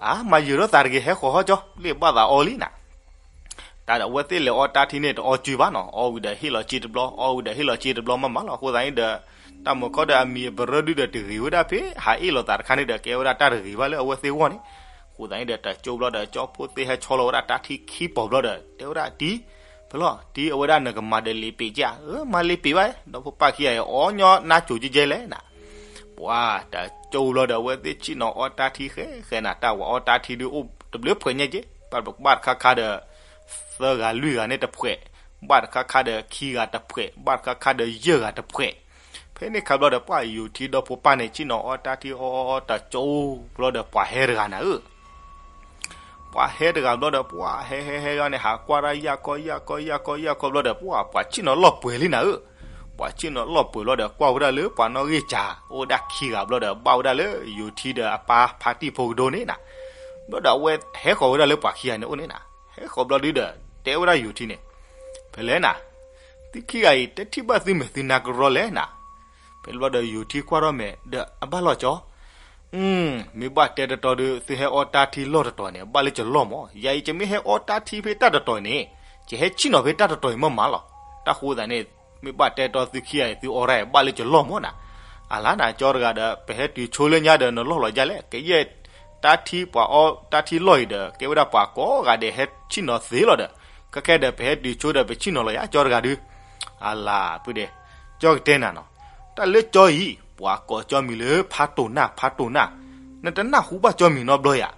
အါ မၤယုာ်ထီၣ်သးတဂ့ၤ ဟဲဃီၤဟီၣ်ကၠီ လ့ၣ်ဘၣ်သးအီလံနၤ. တၢ်ဒီးအဝဲသ့ၣ်လဲၤအီတၢ်ထံန့ၣ် တအီစုဘၣ်နီၤ, အီဝံၤဒီးဟ့ၣ်လီၤစ့တဘျီ, အီဝံၤဒီးဟ့ၣ်လီၤစ့တဘျီမးမးလီၤ. အဃိသတးန့ၣ်ဒီး တၢ်မုၢ်ခီဒီးအမံၤအပရၢဒုဒီးတဂ့ၤဝဲဒၣ်ဖဲ ဟးအ့ၣ်လိာ်သးတခါန့ၣ်ဒီး ကဲဝဲဒၣ်တၢ်တဂ့ၤဘၣ်လၢအဝဲသ့ၣ်ဂီၢ်န့ၣ်. အဃိသတးန့ၣ်ဒီး တကၠိဘျီဒီး ကၠီဖိသ့ဟဲဆီလီၤဝဲဒၣ်တၢ်ထံခံပီၤဘျီဒီး တဲဝဲဒၣ်တံၤ ဖဲလီၤ တံၤအဝဲဒၣ်နကမၤဒီးလ့ၤပ့ၤက့ဧါ, အၢ မၤလ့ၤပ့ၤဘၣ်, ဒီဖိပၢ်ခံဂၤအံၤ အီညီနါစိၤကဲကဲလဲၣ်နၤ. ပှၤတကၠိဘျီဒီး အဝဲသ့ၣ်ဆ့ၣ်နီၤအီတၢ်ထံဃဲဃဲနၤ, တၢ်ဝဲအီတၢ်ထံဒုအိၣ်တဘျုးဖှဲးညါက့, ဘၣ်တခါခါဒီး သၢဂၤလွံၢ်ဂၤန့ၣ်တဖှဲး, ဘၣ်တခါခါဒီးခံဂၤတဖှဲး, ဘၣ်တခါခါဒီးယဲၢ်ဂၤတဖှဲး. ဖဲန့ၣ်ခါဘျီဒီး ပှၤယိၤထံဒီဖိပၢ်န့ၣ် ဆ့ၣ်နီၤအီတၢ်ထံအီအီတကၠိဘျီဒီး ပှၤဟဲတဂၤနၤဧၢ ပှၤဟဲတဂၤဘျီဒီး ပှၤဟဲဟဲဟဲယီန့ၣ် ဟးကွၢ်တၢ်ယၢ်ကီယၢ်ကီယၢ်ကီယၢ်ကီဘျီဒီး ပှၤ ပှၤဆ့ၣ်နီၤလီၢ်ပှဲၤလံနၤဧၢ. ပှၤဆ့ၣ်နီၤလီၢ်ပှဲၤဘျီဒီး ကွၢ်ဝဲဒၣ်လၢပှၤနီၣ်ဂံၢ်စၢ် အိၣ်ဝဲဒၣ်ခံဂၤဘျီဒီး ဘၣ်ဝဲဒၣ်လၢယိၤထံဒီးအပၢ်ဖါတံၢ်ဖိကဒိန့ၣ်နၤ. ဘျီဒီးအဝဲဟဲဃီၤဝဲဒၣ်လၢပှၤခံဂၤန့ၣ်အိၣ်န့ၣ်နၤ. ဟဲဃီၤဘျီဒုဒီး တဲဝဲဒၣ်ယိၤထံန့ၣ်, ဖဲလဲၣ်နၤ, သုခံဂၤအံၤ တထံၣ်ဘၣ်သုမဲာ်သုနါကရီလဲၣ်နၤ. ဖဲဘျီဒီးယိၤထံကွၢ်ထီၣ်မဲာ်ဒီး အဘၣ်လီၤကၠီ မ့ၢ်ဘၣ်တဲတတီဒု သုဟဲအီတၢ်ထံလီၢ်တတီၤန့ၣ် ဘၣ်လၢကလီၢ်မး, ယၤအံၤ ယမ့ၢ်ဟဲအီတၢ်ထံဖဲတၢ်တတီၤအံၤန့ၣ် ယဟဲဆ့ၣ်နီၤဖဲတၢ်တတီၤအံၤမးမးလီၤ. တၢ်ဃိသးန့ၣ် မ့ၢ်ဘၣ်တဲတီသုခံဂၤအံၤ သုအီရၣ်အံၤ ဘၣ်လၢကလီၢ်မၢ်နၤ. အလါနၤ ကၠီတဂၤဒီး ပဟဲတုၤဆိလၢညါဒီး နလီၢ်လီၤယါလဲၣ်, ကယဲၢ်တၢ်ထံပှၤအီတၢ်ထံလီၢ်အံၤဒီး ကဲဝဲဒၣ်ပှၤကိးဂၤဒဲးဟဲဆ့ၣ်နီၤသ့လီၤဒီး ခဲခဲဒီး ပဟဲတုၤဆိဒီး ပဆ့ၣ်နီၤလီၤယါ ကၠီတဂၤဒုး. အလါ ပုၢ်ဒ့, ကၠီကတဲနၤနီၤ, တၢ်လၢကၠီအံၤ ပှၤကိးကၠီမံၤလၢဖးတိၢ်နၢ် ဖးတိၢ်နၢ်, နတနၢ်ဟူဘၣ်ကၠီမံၤနီတဘျီဧါ.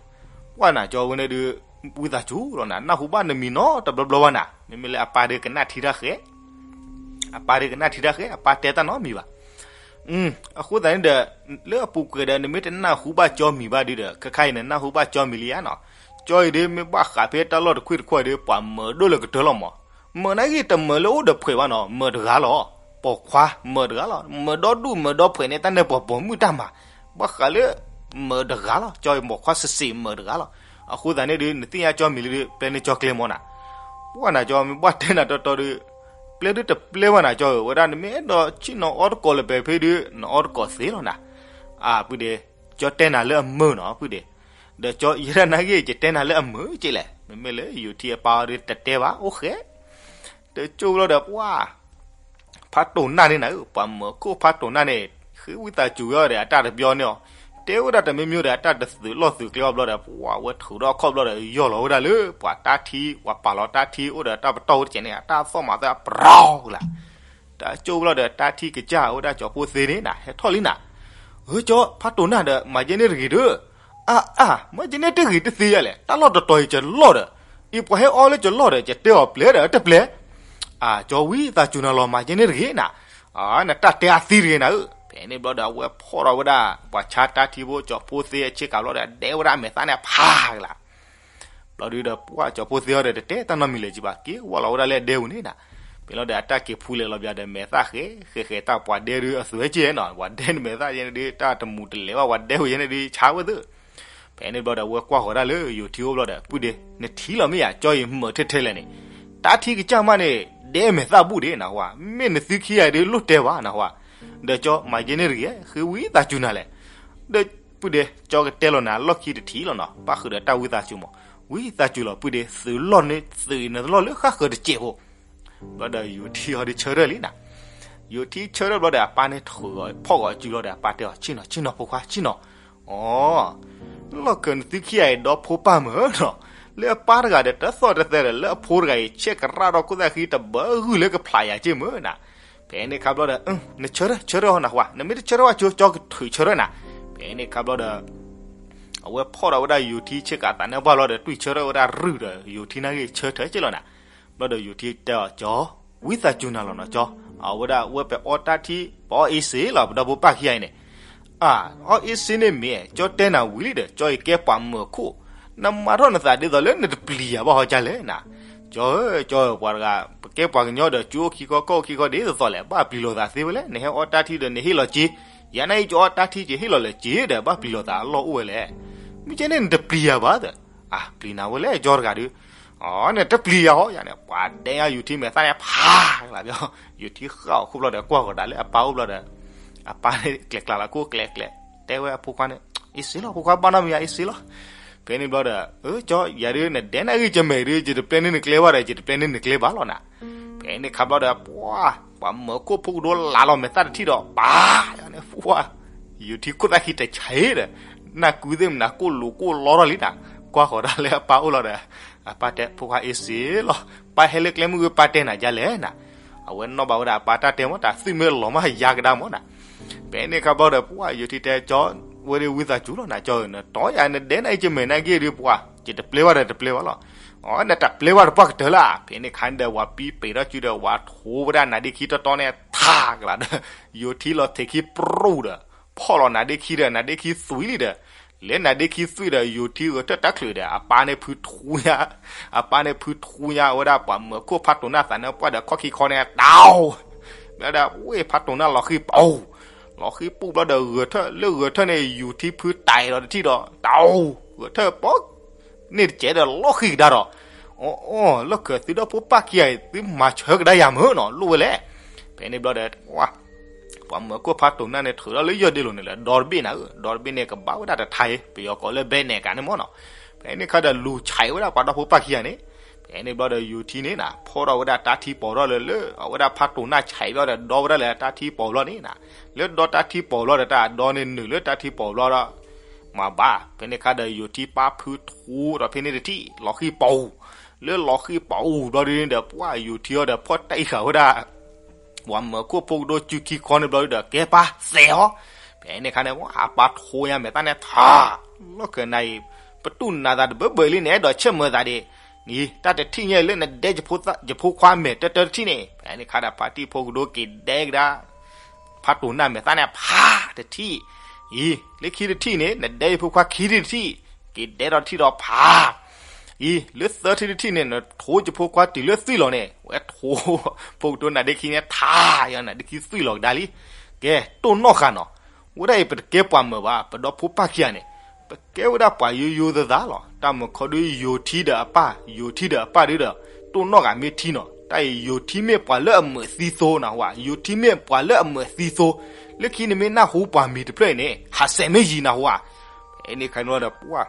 ပှၢ်နၤ ကၠီဝဲန့ၣ်ဒုး ဝံသးစူၤလီၤနၤ နၢ်ဟူဘၣ်နမံၤနီတဘျီဘျီဘၣ်နၤ. မ့မ့ၢ်လၢအပၢ်ဒုးကနၣ်ထံတၢ်ဃဲ အပၢ်ဒုးကနၣ်ထံတၢ်ဃဲ အပၢ်တဲတၢ်နီတမံၤဘၣ်. အဃိသတးန့ၣ်ဒီး လၢအပူၤကွံာ်ဒီး နမ့ၢ်တနၢ်ဟူဘၣ်ကၠီမံၤဘၣ်ဒုးဒီး ခဲခါအံၤ နနၢ်ဟူဘၣ်ကၠီမံၤလံဧါနီၤ. ကၠီအံၤဒုးမ့ၢ်ဘၣ်ဃးဖဲတၢ်လီၢ်တခွံၣ်တခွါအံၤဒုး ပှၤမၢၤဒိၣ်လၢကတၢၢ်လီၤမး. မၢၤနာ်က့ တမၢၤလၢအိၣ်ဒီးဖှဲးဘၣ်နီၤ, မၢၤတဂၤလီၤ. ပိာ်ခွါမၢၤတဂၤလီၤ. မၢၤဒီဒူၣ်မၢၤဒီဖှဲးန့ၣ် တၢ်န့ၣ်ပှၤပိာ်မုၣ်တၢ်မၤ ဘၣ်ဃးလၢ မၢၤတဂၤလီၤ. ကၠီအံၤပိာ်ခွါစ့ၢ်စ့ၢ်မၢၤတဂၤလီၤ. အဃိသတးန့ၣ်ဒုး နသ့ၣ်ညါကၠီမံၤလံဒုး ပျဲန့ၢ်ကၠီကျဲမၢ်နၤ. ပှၢ်နၤ ကၠီမ့ၢ်ဘၣ်တဲနၤတီတီဒုး ပျဲဒုးတပျဲဘၣ်နၤ ကၠီဧၢ, ဝဲဒၣ်နမ့ၢ်အဲၣ်ဒိးဆ့ၣ်နီၤအီတကိးလၢၤပှဲၤဖဲဒုး နအီတကိးသ့လီၤနၤ. အပုၢ်ဒ့, ကၠီတဲနၤလၢအမုာ်နီၤ ပုၢ်ဒ့. ဒီးကၠီယဲဒၣ်နာ်က့ ယတဲနၤလၢအမုာ်က့လဲၣ်. မ့မ့ၢ်လၢယိၤထံအပၢ်အီၤဒုးတတဲဘၣ် အိၣ်ဃဲ တကၠိၢ်ဘျီဒီး ပှၢ် ဖးတိၢ်နၢ်န့ၣ်နၤဧၢ, ပှၤမၢၤခိၣ်ဖးတိၢ်နၢ်န့ၣ် ဃ့ဝံသးစူၤဝဲအီၤဒီး အတၢ်တဘျီန့ၣ်အီၤ, တဲဝဲဒၣ်တမံၤမံၤဒီး အတၢ်တသုးလီၢ်သုးကျဲအီၤဘျီဒီး ပှၢ်ဝဲထုးထီၣ်အခီၣ်ဘျီဒီး ယီၢ်လီၤဝဲဒၣ်လၢ ပှၤတၢ်ထံ ပှၤပာ်လီၤတၢ်ထံအိၣ်ဒီးတၢ်ပတီၢ်ဝဲတကဲးန့ၣ် အတၢ်သီၣ်မၤသၢပရီကလး တၢ်ကၠိၢ်ဘျီဒီး တၢ်ထံကစၢ်ဝဲဒၣ်ကၠီဖိသ့န့ၣ်နၤ ဟဲထီၣ်လံနၤ. ဧၢ ကၠီဖးတိၢ်နၢ်ဒီး မၤယဲန့ၢ်တဂ့ၤဒီး အါအါ မၤယဲန့ၢ်တဂ့ၤတသ့ယါလဲၣ်, တၢ်လီၢ်တတီၤအံၤ ကလီၢ်ဒီး အံၤပှၤဟဲအီလၢကလီၢ်ဒီး ကတဲအီၤပျဲဒီးတပျဲ, အကၠီဝံသးစူၤနၤလီၤ မၤယဲန့ၢ်တဂ့ၤနၤ, နတၢ်တဲအသံတဂ့ၤနၤဧၢ. ဖဲန့ၣ်ဘျီဒီး အဝဲဖီၣ်ထီၣ်ဝဲဒၣ် ပှၤဆါတၢ်ထံဖိ ကၠီဖိသ့အဆ့ကၤဘျီဒီး ဒဲဝဲဒၣ်အမဲာ်သၣ်န့ၣ်ဖးကလး ဘျီဒုဒီး ပှၢ်ကၠီဖိသ့အီၤဒီး တတဲတၢ်နီတမံၤလၢၤကဘၣ် က့ၤဝဲလီၤဝဲဒၣ်လၢအဒဲပူၤန့ၣ်နၤ. ဖဲလီၤဒီး အတၢ်က့ၤဖူလဲၤလီၤဘၣ်ဒီး မဲာ်သၣ်ဃဲ ဃဲဃဲတၢ် ပှၤဒဲဒုအသွဲက့နီၤ, ပှၤဒဲနမဲာ်သၣ်ယဲန့ၣ်ဒု တၢ်တမူတလဲၤဘၣ် ပှၤဒဲဝဲယဲန့ၣ်ဒု ဆါဝဲသ့ၣ်. ဖဲန့ၣ်ဘျီဒီး အဝဲကွၢ်ဃီၤဒၣ်လၢယိၤထံအိၣ်ဘျီဒီး ပုၢ်ဒ့, နထံၣ်လီၤမ့ၢ်ယါ ကၠီအံၤမုာ်ထဲထဲလဲၣ်န့ၣ်, တၢ်ထံကစၢ်မးန့ၣ် ဒဲမဲာ်သၣ်ဘူၣ်ဒ့နဟါ, မ့ၢ်နသုခံဂၤဒုးလိၣ်တဲဘၣ်နဟါ, ဒီးကၠီမၤယဲန့ၢ်တဂ့ၤ ဃ့ဝံသးစူၤနၤလဲၣ်. ဒီးပုၢ်ဒ့ ကၠီကတဲလီၤနၤ လီၢ်ခံတထံၣ်လီၤနီၤ ပၣ်ဃုာ်ဒီးတၢ်ဝံသးစူၤမး, ဝံသးစူၤလီၤ ပုၢ်ဒ့ သုးလီၢ်န့ၣ် သုးအံၤနလီၢ်လၢဃၣ်ဃၢၤတစဲးဖိ ဘျီဒီးယိၤထံအီၤဒုးဆၢထၢၣ်လံနၤ. ယိၤထံဆၢထၢၣ်ဘျီဒီး အပၢ်န့ၣ်ထုးဖီၣ်ဂီၤအစုလီၤဒီး အပၢ်တဲအီၤ ဆ့ၣ်နီၤ ဆ့ၣ်နီၤဖိခွါ ဆ့ၣ်နီၤ, အီ လီၢ်ခၢၣ်နသုခံဂၤအံၤ ဒီဖိပၢ်မုာ်နီၤ, လၢအပၢ်တဂၤဒီး တသီၣ်တသဲဒီး လၢအဖိတဂၤအံၤ ဆဲးကရၣ်ဒီးခိၣ်သၣ်ဃံတဘၢဂုၢ်လၢကဖျးယၤက့ၢ်မုာ်နၤ. ဖဲန့ၣ်ခါဘျီဒီး နဆၢထၢၣ် ဆၢထၢၣ်အီၤနဟါ, နမ့ၢ်တဆၢထၢၣ်ဘၣ်ကၠိ ကၠီကထုးဆၢထၢၣ်နၤ. ဖဲန့ၣ်ခါဘျီဒီး အဝဲဖီၣ်ဒီးဝဲဒၣ်ယိၤထံဆ့ကၤသးနါပှၢ်ဘျီဒီး တွံၢ်ဆၢထၢၣ်ဝဲဒၣ်ရုၢ်ဒီး ယိၤထံနာ်က့ဆၢထၢၣ်က့ၢ်လီၤနၤ. ဘျီဒီးယိၤထံတဲအီၤ ကၠီ ဝံသးစူၤနၤလီၤနီၤ ကၠီ, အဝဲဒၣ်ဝဲပအီတၢ်ထံ ပအီအ့စ့လီၤ ပဒီဖိပၢ်ခံဂၤအံၤန့ၣ် အါ အီအ့စ့န့ၣ်မ့ၢ် ကၠီတဲနၤဝံၤလံဒီး ကၠီအံၤကဲပှၤမုာ်ခိၣ်, နမၤထီၣ်နသးဒ်သိးလၢနတပျံၤယၤဘၣ်ဟီကလဲၣ်နၤ. ကၠီဧၢ ကၠီဧၢ ပှၤတဂၤ ပကဲပှၤကညီဒီး ကၠိအိၣ်ခံခီ ကီၢ်အိၣ်ခံခီဒ်သိးသိးလဲၣ်, ဘၣ်ပျံၤလိာ်သးသ့ဝဲလဲၣ်, နဟဲအီတၢ်ထံဒီး နဟ့ၣ်လီၤစ့, ယၤနာ်အံၤ ကၠီအီတၢ်ထံ ကဟ့ၣ်လီၤလဲၤစ့ဒီး ဘၣ်ပျံၤလိာ်သးအလီၢ်အိၣ်ဝဲလဲၣ်. မ့ၢ်ကဲန့ၣ် နတပျံၤယၤဘၣ်သၢ, အါ ပျံၤနၤဝဲလဲၣ် ကၠီတဂၤဒုး အီ နတပျံၤယၤဟီယၤန့ၣ် ပှၤဒဲညါယိၤထံမဲာ်သၣ်န့ၣ် ဖးကလး, ယိၤထံဃၣ်အီၤခိၣ်ဘျီဒီး ကွၢ်ဃီၤဒၣ်လၢအပၢ်အိၣ်ဘျီဒီး အပၢ်န့ၣ်ကျဲၤကျါလီၤခိၣ်ကျဲၤကျဲၤ တဲဝဲအဖိခွါန့ၣ် အ့စ့လီၤ ဖိခွါဘၣ်နီတမံၤယၤ အ့စ့လီၤ. ဖဲန့ၣ်ဘျီဒီး အၢ ကၠီ ယၤဒုး နဒဲနာ်ဂ့ၢ်ကမဲာ်ဒုး ယတပျဲန့ၢ်နကျဲဘၣ်ဒီး ယတပျဲန့ၢ်နကျဲဘၣ်လီၤနၤ. ဖဲန့ၣ်ခါဘျီဒီး ပှၤ ပှၤမုာ်ခိၣ်ဖိကဒိလးလီၤမဲာ်သၣ်တထံၣ်ဒီး ပှၤ ယၤန့ၣ် ပှၤ ယိၤထံခိၣ်သၣ်ခံတဆဲးဒီး နၢ်ကူသ့ၣ်မနၤ ကိၣ်လိၤကိၣ်လီထီၣ်လံနၤ, ကွၢ်ဃီၤဒၣ်လၢအပၢ်အိၣ်လီၤဒီး အပၢ်တဲ ဖိခွါအ့စ့လီၤ, ပၢ်ဟဲလၢကျဲမုၢ်ဂ့ၤ ပၢ်တဲနၤဒ်လဲၣ်နၤ. အဝဲနီၣ်ဘၣ်ဝဲဒၣ်အပၢ်တၢ်တဲမ့ၢ် တၢ်သွံၣ်မ့ၢ်လီၤမးယါကဒါမ့ၢ်နၤ. ဖဲန့ၣ်ခါဘျီဒီး ပှၤ ယိၤထံတဲ ကၠီ ဝဲဒၣ်ဝံသးစူၤလီၤနၤ ကၠီဧၢ နတီယၤ နဒဲနာ်အံၤကမဲာ်နာ်ဂ့ၢ်ဒုး ပှၤ ယတပျဲဝဲဒီးတပျဲဝဲလီၤ. အီ နတပျဲဝဲဒီးပှၢ်ကတၢၢ်လၢ ဖဲန့ၣ်ခါန့ၣ်ဒီး ပှၤပံပ့ၤထီၣ်စုဒီး ပှၤထိးဝဲဒၣ်နါဒ့ခံတီတီန့ၣ် ထးကလးဒီး ယိၤထံလီၤထဲးခံပြူၣ်ဒီး ဖီၣ်လီၤနါဒ့ခံဒီး နါဒ့ခံသွံၣ်လံဒီး လဲၤနါဒ့ခံသွံၣ်ဒီး ယိၤထံဂဲၤထၢၣ်တၢ်ချုးဒီး အပၢ်န့ၣ်ဖုထူညါ, အပၢ်န့ၣ်ဖုထူညါဝဲဒၣ် ပှၤမုာ်ခိၣ်ဖးတိၢ်နၢ်သးနါပှၢ်ဒီး ခီၣ်ခံခီန့ၣ် တၢ်အိၣ် ဘျီဒီး ဝ့ၢ်ဖးတိၢ်နၢ်လီၤဃံၤပူၤ, လီၤဃံၤပူၤဘျီဒီး ဂဲၤထၢၣ်လၢဂဲၤထၢၣ်န့ၣ် ယိၤထံဖုတၢ်အံၤဒီးတထံၣ်ဒီး တၢ်အိၣ် ဂဲၤထၢၣ်ပီ န့ၢ်တကဲးဒီးလီၢ်ဃံကဒါဒီး အီ လီၢ်ခၢၣ်သုဒီဖိပၢ်ခံဂၤအံၤ သုမၤဆၢကဒါယၤမ့ၢ်နီၤ လိၣ်ဝဲလဲၣ်. ဖဲန့ၣ်ဘျီဒီး ပှၤမုာ်ခိၣ်ဖးတိၢ်နၢ်န့ၣ် ထုးထီၣ်လၢယီၢ်ဒ့လိၤန့ၣ်လၢ ဒီတဘ့ၣ်နၤဧၢ, ဒီတဘ့ၣ်န့ၣ် ကဘၣ်ဝဲဒၣ်တထါအံၤ ပယီၤကိးလၢ ဘဲနဲၣ်ကး န့ၣ်မ့ၢ်နီၤ. ဖဲန့ၣ်ခါဒီး လူၤဆဲးဝဲဒၣ်ပှၤဒီဖိပၢ်ခံဂၤန့ၣ်, ဖဲ ဖဲန့ၣ်ဘျီဒီးယိၤထံန့ၣ်နၤ ဖီၣ်ထီၣ်ဝဲဒၣ်တၢ်ထံပီၤထီၣ်လၢ လၢအဝဲဒၣ်ဖးတိၤနၢ်ဆဲးဘျီဒီး ဒီဝဲဒၣ်လၢတၢ်ထံပီၤဘျီန့ၣ်နၤ, လၢဒီတၢ်ထံပီၤဘျီဒီး တၢ်အဒိန့ၣ်နုာ်လၢတၢ်ထံပီၤဘျီဒီး မၤဘၣ် ဖဲန့ၣ်ခါဒီးယိၤထံပၢ်ဖုထိဒီးဖဲန့ၣ်တထံၣ် လီၤဃံပီၤ, လၢလီၤဃံပီၤဘျီဒ်န့ၣ်ဒီး ပှၢ်ယိၤထံအီၤဒီး ဖီၣ်တၢ်အံၤဃာ်ဝဲဒၣ် ပှၤမၢခိၣ်ဖိကဒိၣ်စုခံခီန့ၣ်ဘျီဒီး ကဲပၢ်စဲးအီၤ, ဖဲန့ၣ်ခါန့ၣ် အပၢ်ထိညါမဲာ်သၣ်န့ၣ်ထး လီၢ်ခဲနၤအံၤ ပတူၢ်နၤသးတဘၢဘၢလံန့ၣ် အဲၣ်ဒိးဆဲးမၢသးဒံး, နံၤ တၢ်တထံၣ်ညါလၢနဒဲယဖိခွါမဲာ်တၢတၢတထံၣ်န့ၣ်, ဖဲန့ၣ်ခါဒီးဖါတံၢ်ဖိကဒိၣ်က့ၤဒဲကဒါ ဖးတိၤနၢ်မဲာ်သၣ်န့ၣ်ဖးတထံၣ်, အံၤ လၢခံတထံၣ်န့ၣ် နဒဲယဖိခွါခံထံၣ်တထံၣ်, က့ၤဒဲဒီးတထံၣ်ဒီးဖး အံၤ လၢသၢထံၣ်တထံၣ်န့ၣ် နထိယဖိခွါတုၤလၢသွံၣ်လီၤန့ၣ် ဝဲထိ ဖိကဒိၣ်နၤဒ့ခံန့ၣ်ထး ယနၤဒ့ခံသွံၣ်လီၤကဒါလံ, ကဲ တိၢ်နီၣ်ဃာ်နီၤ, ဝဲဒၣ်အံၤပတကဲပှၤမၢၤဘၣ် ပဒီဖိပၢ်ခံဂၤန့ၣ်, ပကဲဝဲဒၣ်ပှၤယိယိသသးလီၤ, တၢ်မုာ်ခီဒုးယိၤထံဒီးအပၢ် ယိၤထံဒီးအပၢ်ဒုဒီး တိၢ်နီၣ်ဃာ်မ့ၢ်ထံနီၤ, တၢ်အံၤယိၤထံမ့ၢ်ပှၤလၢအမုာ်သံသိနၢ်ဟူဧါ, ယိၤထံမ့ၢ်ပှၤလၢအမုာ်သံသိ, လၢခံနမ့ၢ်နၢ်ဟူပှၤမံၤတဖျၢၣ်အံၤန့ၣ် ဟးစဲးမ့ၢ်ယံၤနၢ်ဟူဧါ, ဖဲန့ၣ်ခါန့ၣ်လီၤဒီးပှၢ်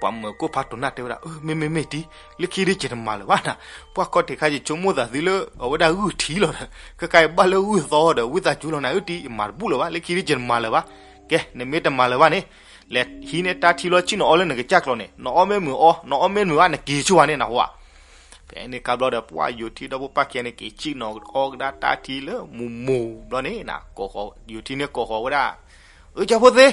ပှၤမၢခိၣ်ဖးတိၤနၢ်တဲဝဲဒၣ် မ့မ့မ့ၢ်တံၤ လၢခံဒ်ယတမၤလၢၤဘၣ်နၤ, ပှၢ်ခီၣ်ထံးခါယဆိကမိၣ်သးသုလၢအဝဲဒၣ်ဂုၢ်ထံလီၤဒီး ခဲခါအံၤဘၣ်လၢဂုၢ်သီဒီးဝံသးစူၤလီၤနၤဧၢတံၤ ယမၤတဘူၣ်လၢၤဘၣ် လၢခံဒ်ယတမၤလၢၤဘၣ်, ကဲ နမ့ၢ်တမၤလၢၤဘၣ်န့ၣ် လဲၤဟံးန့ၢ်တၢ်ထံလီၤဆံၣ်နအီလၢနကစၢ်ကျီၤန့ၣ် နအီၣ်မ့ၢ်မုာ်အီ နအီၣ်မ့ၢ်မုာ်ဘၣ် နက့ၤဆိဝဲန့ၣ်နၢ်ဟူဧါ, ဖဲန့ၣ်ခါဘျီဒီးပှၢ်ယိၤထံဒီဖိပၢ်ခံဂၤန့ၣ် က့ၤဆံၣ်နီၤအီကဒါတၢ်ထံလၢမူးမူးဘျီန့ၣ် ယိၤထံန့ၣ်ကိးဃီၤဝဲဒၣ် အၢ ကၠီဖိသ့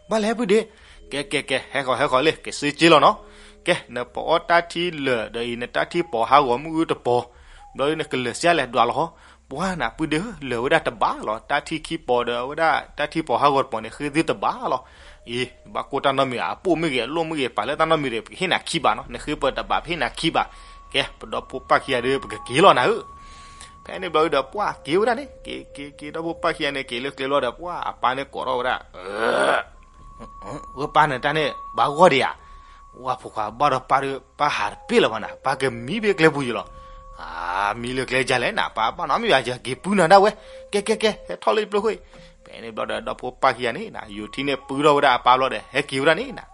ဘၣ်လဲၣ်ပုၢ်ဒ့, ကဲကဲကဲ ဟဲဃီၤဟဲဃီၤလံ ကစ့က့လီၤနီၤ, ကဲ နပအီတၢ်ထံလၢာ်ဒီးအံၤ နတၢ်ထံပီၤဟးဂီၤမုၢ်အုတပီၤ, ဘျီဒ်နကလၢာ်စံးလဲၣ်ဒွးလီၤဟီ, ပှၢ်နၤပုၢ်ဒ့ဧၢ လၢာ်ဝဲဒၣ်တဘၣ်လီၤ တၢ်ထံခံပီၤဒီးအဝဲဒၣ်တၢ်ထံပီၤဟးဂီၤတပီၤန့ၣ် ဃ့သုတဘၣ်လီၤ, အံၤ ဘၣ်ကိၢ်တၢ်နီတမံၤဧါ အပိၢ်မ့ၢ်ဂ့ၤ အလိၣ်မ့ၢ်ဂ့ၤ ပာ်လၢတၢ်နီတမံၤဒီး ပကဟ့ၣ်နၤခံဘးနီၤ နဃ့ပတဘး ပဟ့ၣ်နၤခံဘး, ကဲ ပဒီဖိပၢ်ခံဂၤဒီး ပကက့ၤလီၤနၤဧၢ ဖဲန့ၣ်ဘျီဒုဒီးပှၢ်က့ၤဝဲဒၣ်န့ၣ် က့ၤက့ၤက့ၤဒီဖိပၢ်ခံဂၤန့ၣ် က့ၤလၢကျဲဘျီဒီးပှၢ်အပၢ်န့ၣ်ကိးထီၣ်ဝဲဒၣ် ဝဲပၢ်န့ၣ်တၢ်န့ၣ် ဘၣ်ဂီၢ်ဒံးဧါ, ဝဲဖိခွါဘၣ်ဒီးပၢ်ဒီး ပၢ်ဟးတပ့ၢ်လၢၤဘၣ်နၤ ပၢ်ကမံဘၣ်ကျဲပူၤယံၤလီၤ, မံလၢကျဲဒ်လဲၣ်နၤ ပၢ်ဘၣ်နီတမံၤဘၣ် ယက့ၤပုၢ်နၤဒၣ်ဝဲ, ကဲကဲကဲ ဟဲထီၣ်လၢယပျိၢ်ခိၣ်အံၤ, ဖဲန့ၣ်ဘျီဒီးဒီဖိပၢ်ခံဂၤန့ၣ် ယိၤထံန့ၣ်ပုၢ်ထီၣ်ဝဲဒၣ်အပၢ်ဘျီဒီး ဟဲက့ၤဝဲဒၣ်န့ၣ်နၤ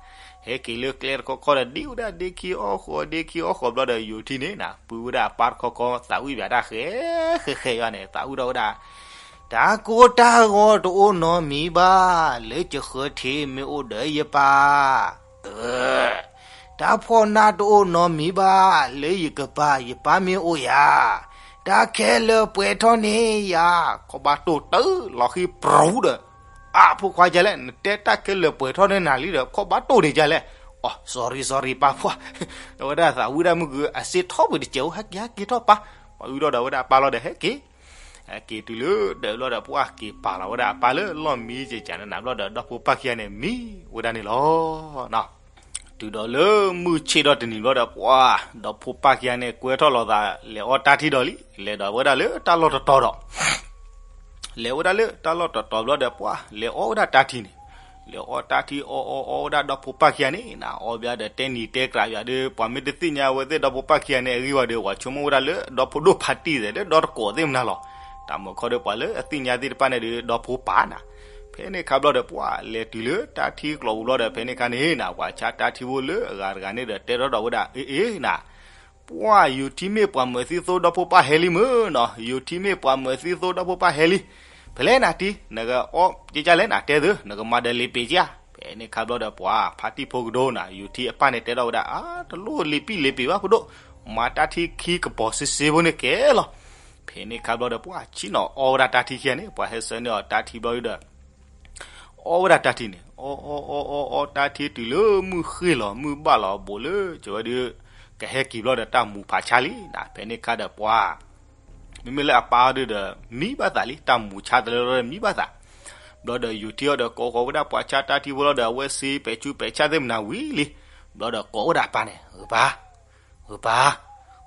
ဟဲက့ၤလၢကျဲတခီခီဒီး ဒ့ဝဲဒၣ်ဒ့ခံအီၣ်ဃီ ဒ့ခံအီၣ်ဃီဘျီဒီး ယိၤထံန့ၣ်နၤ ပုၢ်ဝဲဒၣ်အပၢ်တခီခီ သးဝံၣ်ဘၣ်တၢ်ဃဲ ဃဲဃဲယွၤန့ၣ် သးဝံၣ်ထီၣ်ဝဲဒၣ် တၢ်ကိၢ်တၢ်ဂီၤတအိၣ်နီတမံၤဘၣ်, လၢယဃၢၤထံးမ့ၢ်အိၣ်ဒီးယပၢ်, တၢ်ဖီၣ်နၢ်တအိၣ်နီတမံၤဘၣ်, လၢယကပၤယပၢ်မ့ၢ်အိၣ်ယၤ, တၢ်ခဲလၢာ်ပှဲၤထီၣ်န့ၢ်ယၤ, ခီၣ်ဘၣ်တိၢ်တၢ်လီၤဃံပြူၤဒီး အါ ဖိခွါဒ်လဲၣ် နတဲတၢ်ခဲလၢာ်ပှဲၤထီၣ်န့ၢ်နၤလံဒီး ခီၣ်ဘၣ်တိၢ်န့ၣ်ဒ်လဲၣ်, အိ sorry sorry ပၢ်ဖှီၣ်, အဝဲဒၣ်သးဝံၣ်ဒၣ်မုၢ်ဂုၤ အစ့ထီၣ်ပှဲၤတစဲးအိၣ် ဟဲက့ၤဟဲက့ၤထီၣ်ပၢ်, ပှၤအုၣ်ထီၣ်ဒီးဝဲဒၣ်အပၢ်လီၤဒီးဟဲက့ၤ ဟဲက့ၤတုၤလၢဒၢးဘျီဒီး ပှၢ်က့ၤပာ်လီၤဝဲဒၣ်အပၢ်လၢလီၢ်မံကကးန့ၣ်နၤဘျီဒီး ဒီဖိပၢ်ခံဂၤန့ၣ်မံဝဲဒၣ်န့ၣ်လီၤ. တုၤဒီးလၢမုၢ်ဆ့ၣ်ထီၣ်တနံၤဘျီဒီး ပှၢ်ဒီဖိပၢ်ခံဂၤန့ၣ် ကွဲထီၣ်လိာ်သး လဲၤအီတၢ်ထံဒီးလံ, လဲၤဒီးဝဲဒၣ်လၢတၢ်လီၢ်တတီၤဒီး လဲၤဝဲဒၣ်လၢတၢ်လီၢ်တတီၤဘျီဒီး ပှၢ်လဲၤအီဝဲဒၣ်တၢ်ထံန့ၣ်, လဲၤအီတၢ်ထံအီအီအီဝဲဒၣ်ဒီဖိပၢ်ခံဂၤန့ၣ်နၤ, အီဘျီဒီးတဲနံၤတဲကြးယွၤဒီး ပှၤမ့ၢ်တသ့ၣ်ညါဝဲသ့ၣ်ဒီဖိပၢ်ခံဂၤန့ၣ် အဂ့ၢ်ဝဲဒီး ပှၤဆိကမိၣ်ဝဲဒၣ်လၢဒီဖိဒိၣ်ဖးတံၢ်သ့ၣ် လၢဒီတကိးသ့ၣ်မနုၤလီၤ. တၢ်မုာ်ခီဒီးပှၤလၢအသ့ၣ်ညါသ့ၣ်တဖၣ်န့ၣ်ဒီး ဒီဖိပၢ်နၤ, ဖဲန့ၣ်ခါဘျီဒီး ပှၢ်လဲၤတုၤလၢတၢ်ထံကျိၤပူၤဘျီဒီး ဖဲန့ၣ်ခါန့ၣ်နၤ ပှၤဆါတၢ်ထံဖိလၢအဂၤတဂၤန့ၣ်ဒီး တဲထီၣ်ဒီးဝဲဒၣ် အ့အ့နၤ ပှၢ်ယိၤထံမ့ၢ်ပှၤမုာ်သံသိ ဒီဖိပၢ်ဟဲလံမုၢ်နီၤ, ယိၤထံမ့ၢ်ပှၤမုာ်သံသိ ဒီဖိပၢ်ဟဲလံ, ဖဲလဲၣ်နၤတံၤ နကအီၣ်ကကလဲၣ်နၤ တဲသု နကမၤဒီးလ့ပ့ၤကဧါ. ဖဲန့ၣ်ခါဘျီဒီးပှၢ် ဖါတံၢ်ဖိကဒိၣ်နၤ ယိၤထံအပၢ်န့ၣ်တဲထီၣ်ဝဲဒၣ် အါ တလိၣ်လ့ပံလ့ပ့ၤဘၣ်ဖိဒိၣ်, မၤတၢ်ထံခံကပီၤစ့စ့ဖိန့ၣ်ကဲလီၤ. ဖဲန့ၣ်ခါဘျီဒီးပှၢ်ဆံၣ်နီၤအီဝဲဒၣ်တၢ်ထံခံဂၤန့ၣ် ပှၤဟဲဆှၢန့ၢ်အီၤတၢ်ထံဘျီဒီး အီဝဲဒၣ်တၢ်ထံန့ၣ် အီအီအီအီတၢ်ထံတုၤလၢမုၢ်ဃ့ၢ်လီၤ မုၢ်ဘၣ်လီၤဘူးလၢ ကဝဲဒုး ကဟဲက့ၤဘျီဒီးတၢ်မူးဖးဆါလံနၤ. ဖဲန့ၣ်ခါဒီးပှၢ် မ့မ့ၢ်လၢအပၢ်အီၤဒုးဒီး မံဘၣ်သးလံ တၢ်မူးဆါတလၢလီၤဒီးမံဘၣ်သး, ဘျီဒီးယိၤထံအီၤဒီးကိးဃီၤဝဲဒၣ်ပှၤဆါတၢ်ထံဖိလီၤဒီး အဝဲစ့ပဲာ်ဆူပဲာ်ဆၣ်သ့ၣ်မနၤဝံၤလံ, ဘျီဒီးကိးဝဲဒၣ်အပၢ်န့ၣ် ဂပၢ် ဂပၢ်,